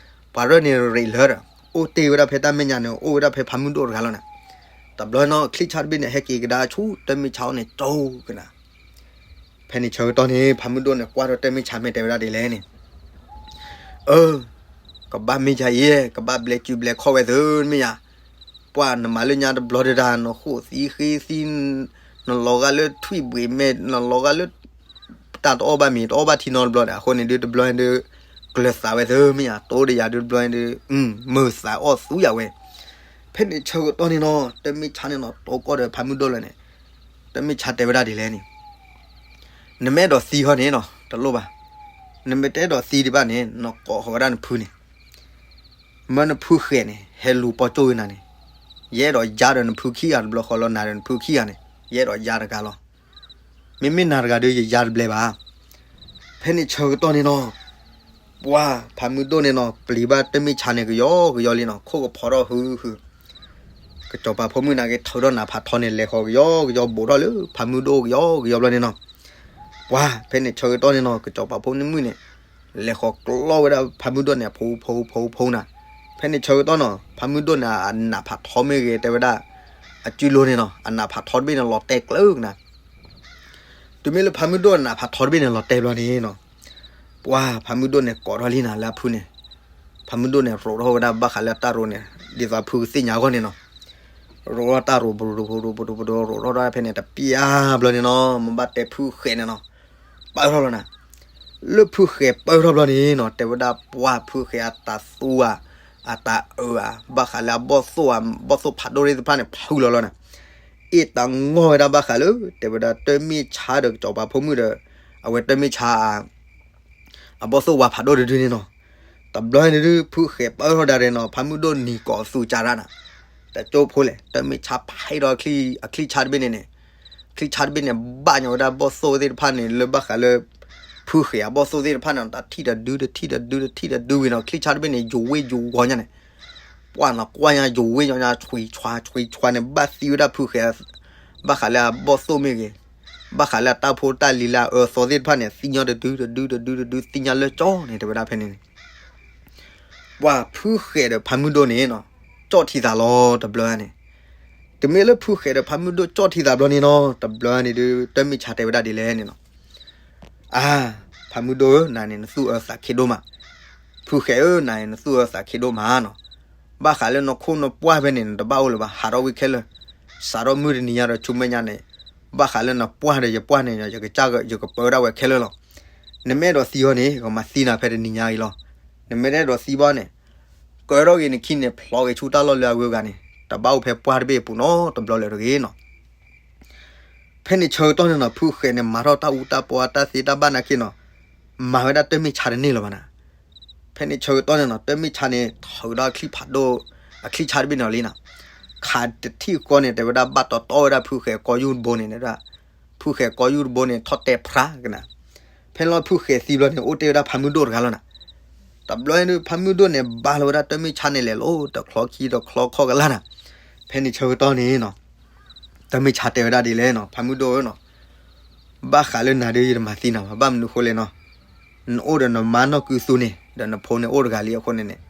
ပှၤရဲၣ်န့ၣ်ရ့းလၢဒီး အိၣ်တ့ၢ်ဝဲဒၣ်ဖဲတၢ်မဲာ်ညါန့ၣ် အိၣ်ဝဲဒၣ်ဖဲဖးမုၢ်ဒိၣ်တဂၤလီၤန့ၣ်, တဘျီနီၤ ချံၣ်ဆါတဘ့ၣ်န့ၣ် ဟဲက့ၤကဒါဆူတၢ်မ့ၢ်ဆါအအိၣ်န့ၣ် ကၠိကနၤ ဖဲန့ၣ်ဆၢကတီၢ်န့ၣ် ဖးမုၢ်ဒိၣ်န့ၣ် ကွၢ်ထီၣ်တၢ်မ့ၢ်ဆါမ့ၢ်တဲဝဲဒၣ်ဒ်လဲၣ်န့ၣ်, အၢ ကဘၣ်မ့ၢ်ယၤအံၤ ကဘၣ်ဘျဲးစုဘျဲးခီၣ်ဝဲသုမ့ၢ်ယၤ, ပှၢ်နမၤလၢညါတဘျီတဒါ နဃိၣ်သံဃ့သံ, နလီၤဂာ်လၢထွံၣ်ဘှံးမဲာ် နလီၤဂာ်လၢ တၢ်တအီၣ်ဘၣ်မ့ၤ တအီၣ်ဘၣ်ထံနီတဘျီဒီး အဃိန့ၣ်ဒုးတဘျီန့ၣ်ဒုး ကျၢၤသးဝဲသုမ့ၢ်ယၤ တိဒ်ယၤဒုးတဘျီန့ၣ်ဒုး မုာ်သးအီၣ်သူယၤဝဲ, ဖဲန့ၣ်ဆၢကတီၢ်န့ၣ်နီၤ တၢ်မ့ၢ်ဆါန့ၣ်နီၤ တိကီၢ်ဒီးဖးမုၢ်ဒိၣ်လၢန့ၣ်, တၢ်မ့ၢ်ဆါတဲဝဲဒၣ်ဒ်လဲၣ်န့ၣ်, နမ့ၢ်အဲၣ်ဒိးသံဃီန့ၣ်နီၤ တလိၣ်ဘၣ်, နမ့ၢ်တအဲၣ်ဒိးသံဒံးဘၣ်န့ၣ် နကိးဃီၤဝဲဒၣ်နဖုန့ၣ်, မၢနဖုဃဲၤန့ၣ် ဟဲလူၤပီၢ်ကၠိဂ့ၤနၤန့ၣ်, ယအဲၣ်ဒိးယါဒီးနဖုခံဂၤတဘျီဃီလီၤ နၤဒီးနဖုခံဂၤန့ၣ် ယအဲၣ်ဒိးယါတဂၤလီၤ, မ့မ့ၢ်နၤတဂၤဒီးယယါတဘျဲဘၣ်, ဖဲန့ၣ်ဆၢကတီၢ်န့ၣ်နီၤ ပှၢ်ဖးမုၢ်ဒိၣ်န့ၣ်နီၤ ပျံၤဘၣ်တၢ်မ့ၢ်ဆါန့ၣ်ကယီကယီလံနီၤ ခိၣ်ကဖီထီၣ်ဟုဟု, ကစီၤပၤဖိမုၣ်နာ်က့ထုးထီၣ်နးဖးထီန့ၣ် လဲၤဃီၤကယီကယီ ဘူးထီၣ်လၢဖးမုၢ်ဒိၣ်ကယီကယီဘျီန့ၣ်နီၤ, ပှၢ်ဖဲန့ၣ်ဆၢကတီၢ်န့ၣ်နီၤ ကစီၤပၤဖိမုၣ်န့ၣ် လဲၤဃီၤကျီဝဲဒၣ်ဖးမုၢ်ဒိၣ်န့ၣ် အဖိဖိဖိဖိနၤ, ဖဲန့ၣ်ဆၢကတီၢ်နီၤ ဖးမုၢ်ဒိၣ်န့ၣ် အနးဖးထီမ့ၢ်ဂ့ၤ တဲဝဲဒၣ် အစုလိၤန့ၣ်နီၤ အနးဖးထီတဘ့ၣ်န့ၣ် လီၤတဲာ်ကျၢၤကနၤ တုၤမ့ၢ်လၢဖးမုၢ်ဒိၣ်အနးဖးထီတဘ့ၣ်န့ၣ် လီၤတဲာ်ဘျီန့ၣ်နီၤ, ပှၢ်ဖးမုၢ်ဒိၣ်န့ၣ် ကိးထီၣ်လံနၤလၢအဖုန့ၣ်, ဖးမုၢ်ဒိၣ်န့ၣ် ရိးထီၣ်ဝဲဒၣ်ဘၣ်ဃးလၢတၢ်ရိးန့ၣ် ဒ်သိးဖုကသ့ၣ်ညါအဂီၢ်န့ၣ်နီၤ, ရိးထီၣ်တၢ်ရိး ပဒိပဒိပဒိပဒိ ရိးထီၣ်ဒၣ်ဖဲန့ၣ် တပျၢ်ဘျီန့ၣ်နီၤ မ့ၢ်ဘၣ်တဲဖုဃဲၤန့ၣ်နီၤ, ပၢၢ်ထီၣ်လီၤနၤ, လၢဖုဃဲၤပၢၢ်ထီၣ်ဘျီန့ၣ်နီၤ တဲဝဲဒၣ်ပှၢ်ဖုဃဲၤအတၢ်သူဧါ, အတၢ်အၢဧါ, ဘၣ်ဃးလၢအဘီၣ်သိၣ်ဧါ, ဘီၣ်သိၣ်ဖးဒိၣ်သ့ၣ်တဖၣ်န့ၣ် ဖုလီၤလီၤနၤ, အ့ၣ်တၢ်ငီၢ်ဝဲဒၣ်ဘၣ်ဃးလၢ တဲဝဲဒၣ်တၢ်မ့ၢ်ဆါဒီးကစီၤပၤဖိမုၣ်ဒီး အဝဲတၢ်မ့ၢ်ဆါ အဘီၣ်သိၣ်ဝါဖးဒိၣ်တဒုန့ၣ်နီၤ, တဘျီန့ၣ်ဒုး ဖုဃဲၤပၢၢ်ထီၣ်ဒၣ်ရဲၣ်နီၤ ဖးမုၢ်ဒိၣ်နံၤကိးသူကၢ်ရၣ်နၤ, တကၠိဖိလဲၣ် တၢ်မ့ၢ်ဆါဖးဟ့ၣ်ဒီးအချံၣ်ဆါတဘ့ၣ်န့ၣ်န့ၣ်, ချံၣ်ဆါတဘ့ၣ်န့ၣ် ဘၣ်ညီဝဲဒၣ်ဘီၣ်သိၣ်သ့ၣ်တဖၣ်န့ၣ် လၢဘၣ်ဃးလၢ ဖုဃဲၤအဘီၣ်သိၣ်သ့ၣ်တဖၣ်န့ၣ် တထံၣ်တဒု တထံၣ်တဒု တထံၣ်တဒုဝံၤနီၤ ချံၣ်ဆါတဘ့ၣ်န့ၣ် ယိၤဝ့ယိၤဝီၤညါန့ၣ်, ပှၢ်နီၤကွၢ်ညါယိၤဝ့ယိၤညါ ဆွံဆွါဆွံဆွါန့ၣ် ဘၣ်သံဝဲဒၣ်ဖုဃဲၤ ဘၣ်ဃးလၢအဘီၣ်သိၣ်မ့ၢ်ဂ့ၤ ဘၣ်ဃးလၢအတၢ်ဖိတၢ်လံၤလၢအအၢသီသ့ၣ်တဖၣ်န့ၣ် သံညီတဒုတဒုတဒုတဒု သံညီလၢကၠီန့ၣ် တဲဝဲဒၣ်ဖဲန့ၣ်န့ၣ်, ပှၢ်ဖုဃဲၤဒီးဖးမုၢ်ဒိၣ်န့ၣ်နီၤ ကၠီၣ်ထံသးလီၤတဘျီန့ၣ်, တမ့ၢ်လၢဖုဃဲၤဒီးဖးမုၢ်ဒိၣ်ကၠီၣ်ထံသးဘျီန့ၣ်နီၤ တဘျီန့ၣ်ဒုး တၢ်မ့ၢ်ဆါတဲဝဲဒၣ်ဒ်လဲၣ်န့ၣ်နီၤ, အါ, ဖးမုၢ်ဒိၣ်ဧၢ နၤန့ၣ် နသူၣ်အၢသးခံဒိၣ်မး, ဖုဃဲၤဧၢ နၤန့ၣ် နသူၣ်အၢသးခံဒိၣ်မးနီၤ, ဘၣ်ဃးလၢနခိၣ်နပှၢ်ဖဲန့ၣ် နတဘၣ်အိၣ်လၢၤဘၣ် ဟးထီၣ်ဝံၤခဲလၢာ်, စးထီၣ်မုၢ်တနံၤညါဒီးဆူမဲာ်ညါန့ၣ်, ဘၣ်ဃးလၢနပှၢ်ဒီးယပှၢ်န့ၣ် ယကစၢ်ယကပၢဝဲဒၣ်ဝဲခဲလၢာ်လီၤ, နမ့ၢ်အဲၣ်ဒိးသံအီၤန့ၣ် ကမၤသံနၤဖဲတနံၤညါအံၤလီၤ, နမ့ၢ်အဲၣ်ဒိးသံဘၣ်န့ၣ်, ကၢထီၣ်ဂ့ၤနခံန့ၣ် ဖျီဂ့ၤဆူတၢ်လီၢ်လၢအဂုၤအဂၤန့ၣ် တဘၣ်အိၣ်ဖဲပှၢ်တဘ့ၣ်အပူၤနီတဘျီလၢၤတဂ့ၤနီၤ ဖဲန့ၣ်ဆၢကတီၢ်န့ၣ်နီၤ ဖုဃဲၤန့ၣ် မၤထီၣ်တၢ်အူတၢ်ပီအတၢ်သ့တၢ်ဘၣ်နာ်က့နီၤ, မၤဝဲဒၣ်တၢ်မ့ၢ်ဆါတန့ၢ်လၢၤဘၣ်နၤ, ဖဲန့ၣ်ဆၢကတီၢ်န့ၣ်နီၤ တၢ်မ့ၢ်ဆါန့ၣ် ထုးဒီးအချံၣ်ဖးဒိၣ်, အချံၣ်ဆါတဘ့ၣ်န့ၣ်လီၤလံနီၤ, ခးတထံၣ်ဃီန့ၣ် တဲဝဲဒၣ်ဘၣ်တီတီဝဲဒၣ်ဖုဃဲၤကီၢ်ယူၢ်တဘိန့ၣ် ဖုဃဲၤကီၢ်ယူၢ်တဘိန့ၣ် ထီၣ်တဲဖျါကနၤ, ဖဲလီၤဖုဃဲၤသံဘျီန့ၣ် အိၣ်တ့ၢ်ဝဲဒၣ်ဖးမုၢ်ဒိၣ်တဂၤလီၤနၤ, တဘျီန့ၣ် ဖးမုၢ်ဒိၣ်န့ၣ် ဘါလီၤဝဲဒၣ်တၢ်မ့ၢ်ဆါန့ၣ်လဲၤလီၤ တချီခံတချီခီၣ်ကလၢ်နၤ, ဖဲန့ၣ်ဆၢကတီၢ်န့ၣ်နီၤ တၢ်မ့ၢ်ဆါတဲဝဲဒၣ်ဒ်လဲၣ်နီၤ ဖးမုၢ်ဒိၣ်ဧၢနီၤ, ဘၣ်ဃးလၢနၤဒီးယတမၤသံနၤဘၣ် ဘၣ်မနုၤဃိလဲၣ်နီၤ, နအိၣ်ဒီးနမါနီၢ်ကုသူန့ၣ် ဒီးနဖိန့ၣ်အိၣ်တဂၤလံအဃိန့ၣ်န့ၣ်,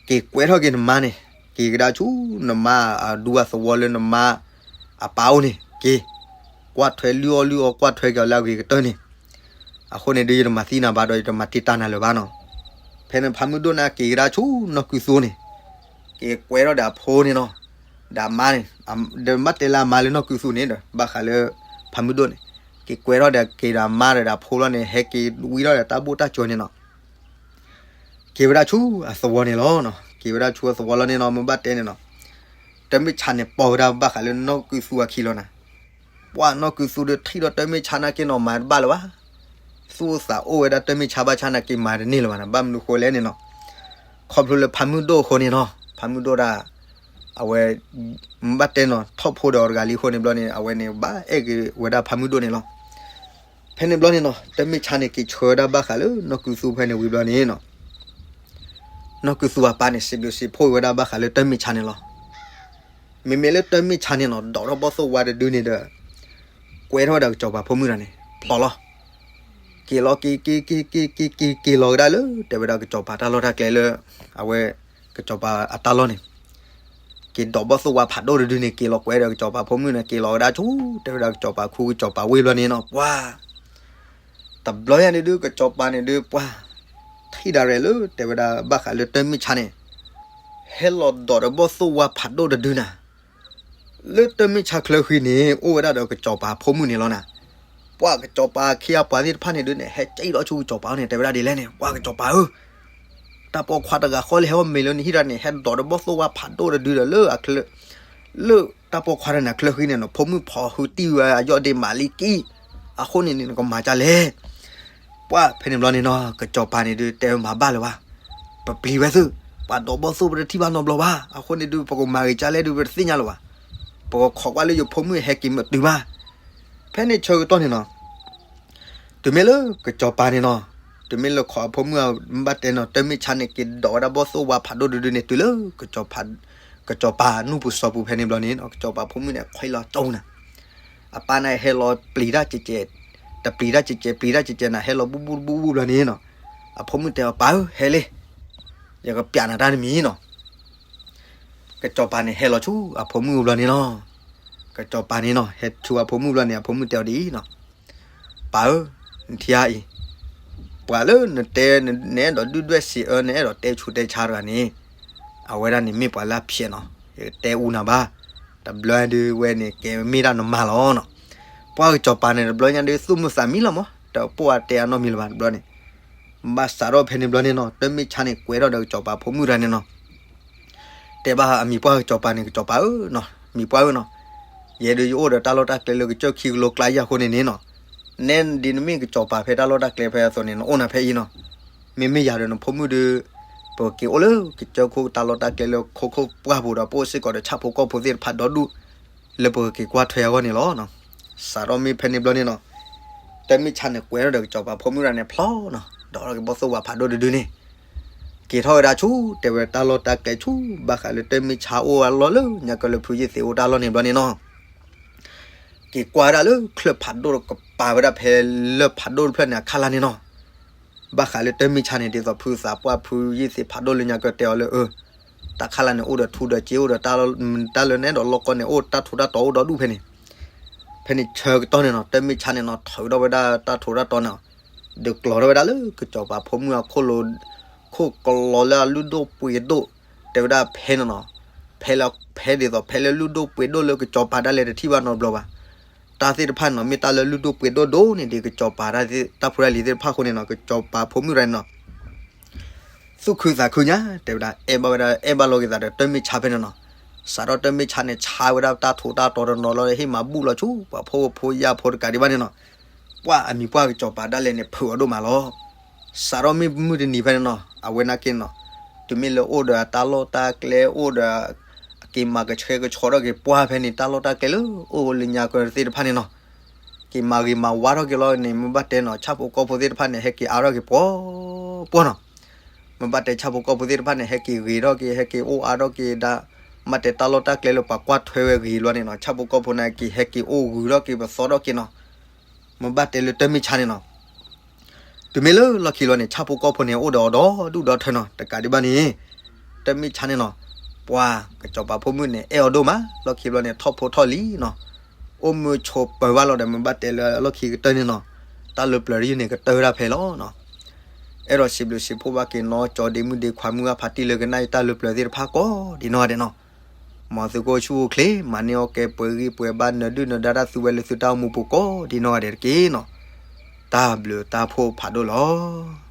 က့ၤကွဲထီၣ်က့ၤနမါန့ၣ် က့ၤကဒါဆူနမါအဒူအသဝီလၢနမါအပၢ်အိၣ်န့ၣ် က့ၤ ကွၢ်ထွဲလုၢ်အီၣ်လုၢ်အီ ကွၢ်ထွဲက့ၤအီၤလၢအဂ့ၤကတၢၢ်န့ၣ်, အဃိန့ၣ်ဒီး ယတမၤသံနၤဘၣ်ဒီး ယတမၤတံာ်တာ်နၤလၢၤဘၣ်နီၤ, ဖဲန့ၣ်ဖးမုၢ်ဒိၣ်န့ၣ် က့ၤကဒါဆူနီၢ်ကုသူန့ၣ် က့ၤကွဲထီၣ်ဒီးအဖိန့ၣ်နီၤ, ဒီးအမါန့ၣ်, ဒီးမ့ၢ်တဲလၢအမါလၢနီၢ်ကုသူန့ၣ်ဒီး ဘၣ်ဃးလၢ ဖးမုၢ်ဒိၣ်န့ၣ်, က့ၤကွဲထီၣ်ဒီးက့ၤဒီးအမါဒီးအဖိလီၤန့ၣ် ဟဲက့ၤဝံထီၣ်ဒီးတၢ်ဘိၣ်တၢ်ကၠီၤန့ၣ်နီၤ, က့ၤဝဲဒၣ်ဆူအသဝီန့ၣ်လီၤ, က့ၤဝဲဒၣ်ဆူအသဝီလီၤန့ၣ်နီၤ မ့ၢ်ဘၣ်တဲန့ၣ်နီၤ, တၢ်မ့ၢ်ဆါန့ၣ်ပိာ်ဝဲဒၣ်ဘၣ်ဃးလၢနီၢ်ကုသူအခံလီၤနၤ, ပှၢ်နီၢ်ကုသူဒီးထံၣ်ဒီးတၢ်မ့ၢ်ဆါနာ်က့နီၤ မၤတဘၣ်လၢၤဘၣ်, သူၣ်အိၣ်သးအိၣ်ဝဲဒၣ်တၢ်မ့ၢ်ဆါဘၣ်ဆါန့ၣ် က့ၤမၤတန့ၢ်လၢၤဘၣ်န့ၣ် ဘၣ်မနုၤဃိလဲၣ်န့ၣ်နီၤ, ခီဖျိလၢဖးမုၢ်ဒိၣ်အဃိန့ၣ်နီၤ, ဖးမုၢ်ဒိၣ်ဒၣ် အဝဲ ဘၣ်တဲနီၤ ထီၣ်ဖိဒီးအီၤတဂၤလံအဃိန့ၣ်ဘျီန့ၣ် အဝဲန့ၣ် ဘၣ်အဲၣ်က့ၤဝဲဒၣ်ဖးမုၢ်ဒိၣ်န့ၣ်လီၤ. ဖဲန့ၣ်ဘျီန့ၣ်နီၤ တၢ်မ့ၢ်ဆါန့ၣ် က့ၤဆှၢဝဲဒၣ်ဘၣ်ဃးလၢနီၢ်ကုသူဖဲန့ၣ်ဝံၤဘျီန့ၣ်နီၤ, နီၢ်ကုသူအပၢ်န့ၣ် စံးဘျုးစံးဖှိၣ်ဝဲဒၣ်ဘၣ်ဃးလၢတၢ်မ့ၢ်ဆါန့ၣ်လီၤ. မ့မ့ၢ်လၢတၢ်မ့ၢ်ဆါန့ၣ်နီၤ ဒိးထီၣ်ဘီၣ်သိၣ်ဝါတဒုန့ၣ်ဒီး ကွဲထီၣ်ဝဲဒၣ်ကစီၤပၤဖိမုၣ်တဂၤန့ၣ် ဖျိလီၤ. က့ၤလီၤက့ၤက့ၤက့ၤက့ၤက့ၤက့ၤက့ၤလီၤကဒါလၢ တဲဝဲဒၣ်ကစီၤပၤတၢ်လီၢ်တၢ်ကျဲလၢ အဝဲ ကစီၤပၤအတၢ်လီၢ်န့ၣ် က့ၤဒိးဘီၣ်သိၣ်ဝါဖးဒိၣ်တဒုန့ၣ် က့ၤလီၤကွဲဒီးကစီၤပၤဖိမုၣ်န့ၣ် က့ၤလီၤကဒါဆူ တဲဝဲဒၣ်ကစီၤပၤခူကစီၤပၤဝ့ၢ်ဘျီန့ၣ်နီၤ ပှၤ တဘျီညါန့ၣ်ဒုး ကစီၤပၤန့ၣ်ဒုး ပှၤ ထံၣ်ဒၣ်ရဲၣ်လၢ တဲဝဲဒၣ်ဘၣ်ဃးလၢတၢ်မ့ၢ်ဆါန့ၣ် ဟဲလီၤဒိးဒီးဘီၣ်သိၣ်ဝါဖးဒိၣ်တဒုနၤ လၢတၢ်မ့ၢ်ဆါချၢဃံန့ၣ် အိၣ်ဝဲဒၣ်ဒီးကစီၤပၤဖိမုၣ်န့ၣ်လီၤနၤ. ပှၤကစီၤပၤအခ့အပှၤသ့ၣ်တဖၣ်န့ၣ်ဒုးန့ၣ် ဟဲကဲအံၤဒီးဆူကစီၤပၤအအိၣ်န့ၣ် တဲဝဲဒၣ်ဒ်လဲၣ်န့ၣ် ပှၤကစီၤပၤဧၢ, တၢ်ပိာ်ခွါတဂၤဃီလၢဟဲအိၣ်မ့ၤလၢနဟံၣ်တၢ်န့ၣ် ဟဲဒိးဒီးဘီၣ်သိၣ်ဝါဖးဒိၣ်တဒုဒီးလၢအချၢ လၢတၢ်ပိာ်ခွါတဂၤန့ၣ်အချၢဃံန့ၣ်နီၤ ဖိမုၣ်ဖိးဟုတံၢ်ဝဲအယီၣ်ဒ့မးလံကံ, အဃိန့ၣ်န့ၣ် နကမၤဒ်လဲၣ်. ပှၤဖဲန့ၣ်ဘျီန့ၣ်နီၤ ကစီၤပၤန့ၣ်ဒုးတဲဝဲမၤဘၣ်လၢၤဘၣ်, ပပျံၤဝဲသု, ပှၤဒိးဘီၣ်သိၣ်ပတထံၣ်ဘၣ်နီတဘျီဘၣ်, အဃိန့ၣ်ဒုး ပကမၤဂ့ၤဒ်လဲၣ်ဒုး ပတသ့ၣ်ညါလၢၤဘၣ်, ပကခိးကွၢ်လၢယဖိမုၣ်ဟဲက့ၤမ့ၢ်တုၤမး. ဖဲန့ၣ်ဆၢကတီၢ်န့ၣ်နီၤ တုၤမ့ၢ်လၢကစီၤပၤန့ၣ်နီၤ, တုၤမ့ၢ်လၢခိးအဖိမုၣ်ဘၣ်တဲနီၤ တၢ်မ့ၢ်ဆါန့ၣ် က့ၤဒိးဝဲဒၣ်ဘီၣ်သိၣ်ဝါဖးဒိၣ်တဒုန့ၣ် တုၤလၢ ကစီၤပၤနူၢ်ပူၤစီၤပူၤဖဲန့ၣ်ဘျီန့ၣ်နီၤ ကစီၤပၤဖိမုၣ်န့ၣ် ခွဲးလီၤကၠိနၤ, အပၢ်န့ၣ်ဟဲလီၤပျံၤတၢ်ကဲးကဲး, တပျံၤတၢ်ကဲးကဲး ပျံၤတၢ်ကဲးကဲးနၤ ဟဲလီၤဘူၣ်ဘူၣ်ဘူၣ်ဘူၣ်ဘျီန့ၣ်နီၤ, အဖိမုၣ်တဲအီၤ ပၢ်ဧၢ ဟဲလံ, ယကပျးနၤတၢ်တမံၤနီၤ. ကစီၤပၤန့ၣ်ဟဲလီၤဆူအဖိမုၣ်ဘျီန့ၣ်နီၤ, ကစီၤပၤန့ၣ်နီၤ ဟဲဆူအဖိမုၣ်ဘျီန့ၣ် အဖိမုၣ်တဲအီၤဒ်အံၤနီၤ, ပၢ်ဧၢ, နထံၣ်အံၤ, ပှၤလၢနတဲ နအဲၣ်ဒိးဒုၣ်ဒွဲၣ်စံးအၢ နအဲၣ်ဒိးတဲဆူးတဲဆါတဂၤန့ၣ်, အဝဲဒၣ်န့ၣ်မ့ၢ်ပှၤလၢအဖျဲးနီၤ, ယတဲအူနၤဘၣ်, တဘျီဒုးဝဲန့ၣ် ကဲမ့ၢ်ဒၣ်နမါလီၤနီၤ. ပှၤကစီၤပၤန့ၣ် တဘျီညါဒုး သူၣ်မုာ်သးမံလီၤမး တပိာ်အတဲအနီတမံၤလၢၤဘၣ် တဘျီန့ၣ် ဘၣ်စးထီၣ်ဖဲန့ၣ်ဘျီန့ၣ်နီၤ တၢ်မ့ၢ်ဆါန့ၣ် ကွဲးထီၣ်ဒီးကစီၤပၤဖိမုၣ်တဂၤန့ၣ်နီၤ တဲဘၣ်အမံၤပှၢ်ကစီၤပၤန့ၣ် ကစီၤပၤဧၢနီၤ, မံၤပှၢ်ဧၢနီၤ, ယဲဒုးယအိၣ်ဒီးတၢ်လီၢ်တၢ်ကျဲလၢကစၢၢ်ခံကလိကျါယၤအဃိန့ၣ်န့ၣ်နီၤ, နဲဒ်နမ့ၢ်ကစီၤပၤဖဲတၢ်လီၢ်တၢ်ကျဲဖဲအသိးန့ၣ် နအိၣ်နၤဖဲအံၤနီၤ, မ့မ့ၢ်ယၤဒီးနဖိမုၣ်ဒုး ပက့ၤအိၣ်လၢကစၢၢ်ခိၣ်တၢ်လီၢ်တၢ်ကျဲလၢခိခိၣ်ပှၢ်ပူၤဒီး ပအိၣ်စ့ၢ်ကီးဒီးဆၣ်ဖိကီၢ်ဖိသ့ၣ်တဖၣ်ဒီဒူၣ် လၢပကက့ၤကွၢ်ထွဲအဂီၢ်န့ၣ်လီၤ. စးထီၣ်မ့ၢ်ဖဲန့ၣ်ဘျီန့ၣ်နီၤ, တၢ်မ့ၢ်ဆါန့ၣ်ကွဲးထီၣ်ဒီးကစီၤပၤဖိမုၣ်တဂၤန့ၣ်ဖျီနီၤ, ဒီးထီၣ်က့ၤဘီၣ်သိၣ်ဝါဖးဒိၣ်တဒုန့ၣ် က့ၤထီၣ်ဝဲဒၣ်ဆူ တဲဝဲတၢ်လီၢ်တၢ်ကျဲဆူ ဘၣ်ဃးလၢတၢ်မ့ၢ်ဆါအိၣ်အလီၢ်လၢညါကၢလၢဖုယ့ၣ်သ့းအိၣ်တၢ်လီၢ်န့ၣ်ဘျီန့ၣ်နီၤ, က့ၤကွၢ်ဝဲဒၣ်လၢချၢၣ်ဖးဒိၣ်ကပၤဝဲဒၣ်ဖဲလၢၢ်ဖးဒိၣ်တဖျၢၣ်န့ၣ်အခါလၢ်န့ၣ်နီၤ, ဘၣ်ဃးလၢတၢ်မ့ၢ်ဆါန့ၣ် ဒ်သိးဖုသးပှၢ်ဖုယ့ၣ်သ့းဖးဒိၣ်လၢညါကၢတဲအီၤလၢ အၢ တၢ်ခါလၢ်န့ၣ် အိၣ်ဒီးထူဒီးစ့ အိၣ်ဒီးတၢ်လၢ တၢ်လၢနအဲၣ်ဒိးလီၢ်ကီၢ်န့ၣ် အိၣ်တၢ်ထူးတၢ်တီၤအိၣ်ဒီဒူၣ်ဖဲန့ၣ်, ဖဲန့ၣ်ဆၢကတီၢ်န့ၣ်နီၤ တၢ်မ့ၢ်ဆါန့ၣ်နီၤ ထုးထီၣ်ဝဲဒၣ်တၢ်ထူးတၢ်တီၤန့ၣ် ဒုးကျီၤထီၣ်ဝဲဒၣ်လၢကစီၤပၤဖိမုၣ်အခိၣ်လိၤ, ခိၣ်ကလီၤလၢအလုၢ်ဒိၣ်ပှ့ၤဒိၣ်, တဲဝဲဒၣ်ဖဲန့ၣ်နီၤ, ဖဲလၢ ဖဲဒ်သိးဖဲလၢလုၢ်ဒိၣ်ပှ့ၤဒိၣ်လၢကစီၤပၤဒၣ်လဲာ်တထံၣ်ဘၣ်နီတဘျီဘၣ်, တၢ်သ့ၣ်တဖၣ်န့ၣ်နီၤ မ့ၢ်တၢ်လၢလုၢ်ဒိၣ်ပှ့ၤဒိၣ်ဒိၣ်န့ၣ်ဒီး ကစီၤပၤ တၢ်ဖိတၢ်လံၤသ့ၣ်တဖၣ်အဃိန့ၣ်နီၤ ကစီၤပၤဖိမုၣ်တဂၤန့ၣ်နီၤ သူၣ်ခုသးခုညါ တဲဝဲဒၣ် အဲၣ်ဘၣ်ဝဲဒၣ် အဲၣ်ဘၣ်လိာ်က့ၤသးဒီးတၢ်မ့ၢ်ဆါဖဲန့ၣ်နီၤ, စးထီၣ်တၢ်မ့ၢ်ဆါန့ၣ် ဆါဝဲဒၣ်တၢ်ထူးတၢ်တီၤတနီၤလီၤ ဟ့ၣ်မၤဘူၣ်လီၤဆူ ပှၤဖိဖိယာ်ဖိတကးဒံးဘၣ်န့ၣ်နီၤ, ပှၤအမံၤပှၢ်ကစီၤပၤဒၣ်လဲာ်န့ၣ် ဖုးအီၤဒိၣ်မးလီၤ. စးထီၣ်မ့ၢ်မုၢ်တနံၤဖဲန့ၣ်နီၤ အဝဲနာ်က့န့ၣ်နီၤ, တုၤမ့ၢ်လၢအိၣ်ဒီးအတၢ်လီၢ်တၢ်ကျဲ အိၣ်ဒီး က့ၤမၤကဆှဲကဆှီထီၣ်က့ၤပှၢ်ဖဲန့ၣ် တၢ်လီၢ်တၢ်ကျဲလၢအိၣ်လၢညါကၢသ့ၣ်တဖၣ်န့ၣ်နီၤ က့ၤမၤဂ့ၤမၤဝါထီၣ်က့ၤလီၤန့ၣ် မ့ၢ်ဘၣ်တဲနီၤ ဆၣ်ဖိကီၢ်ဖိသ့ၣ်တဖၣ်န့ၣ် ဟဲက့ၤအါထီၣ်က့ၤပှီၤပှီၤနီၤ, မ့ၢ်ဘၣ်တဲဆၣ်ဖိကီၢ်ဖိသ့ၣ်တဖၣ်န့ၣ် ဟဲက့ၤဂ့ၤထီၣ်က့ၤ ဟဲက့ၤအိၣ်အါထီၣ်က့ၤဒၣ်, မ့ၢ်တဲတၢ်လီၢ်တၢ်ကျဲလၢပှၤကွၢ်ထွဲဝဲဂ့ၤလီၤန့ၣ်နီၤ ဆၣ်ဖိကီၢ်ဖိန့ၣ်က့ၤ ဟဲက့ၤအိၣ်ဂုၤထီၣ်က့ၤပသီထီၣ်က့ၤနီၤ, မ့ၢ်ဘၣ်တဲလၢတၢ်မ့ၢ်ဆါန့ၣ်နီၤ တုၤမ့ၢ်လၢလီၢ်ခံလီၤန့ၣ် ဆၣ်ဖိကီၢ်ဖိန့ၣ် အိၣ်ဒီးအီၤဒီဒူၣ်ဒီထၢနီၤ တကးဒံးဘၣ်န့ၣ် တၢ်မ့ၢ်ဆါန့ၣ်နီၤ ပှၤကစီၤပၤဖိမုၣ်န့ၣ် အဲၣ်အီၤဒိၣ်မး လီၢ်ခံဘျီန့ၣ် ထီၣ်ဖိထီၣ်လံနီၤ အိၣ်မုာ်ဆိးပၢၤဘၣ်လီၤဒီး မ့ၢ်ဘၣ်တဲလၢအလီၢ်ခံကတၢၢ်န့ၣ်နီၤ တၢ်လၢပျၢၤတယုၢ်န့ၣ် ကတၢၢ်ဝဲဒၣ်ဖဲလီၤနီၤ အဲၣ်ဒိးစံးဘျုးစံးဖှိၣ်ဘၣ်က့ၤနီၢ်ကၠီဒ့မုၣ်ဒ့ခွါမုၢ်ဂၢ်ဖးတံၢ်လၢကနၣ်ယတၢ်လၢပျၢၤသ့ၣ်တဖၣ်ကိးဒံးနီၢ်ဂၤဒဲးနီၤ မ်သုကအိၣ်ဆူၣ်အိၣ်ချ့ မၤန့ၢ်အီၣ်ကဲပှဲၤဂံၢ်ပှဲၤဘါ နၢၤဒုၣ်နၢၤဒါတၢ်သုဝဲလၢသုတၢ်အိၣ်မူပူၤကိးဒံးနီၢ်ဂၤဒဲးတက့ၢ်နီၤ တၢ်ဘျုးတၢ်ဖှိၣ်ဖးဒိၣ်လီၤ.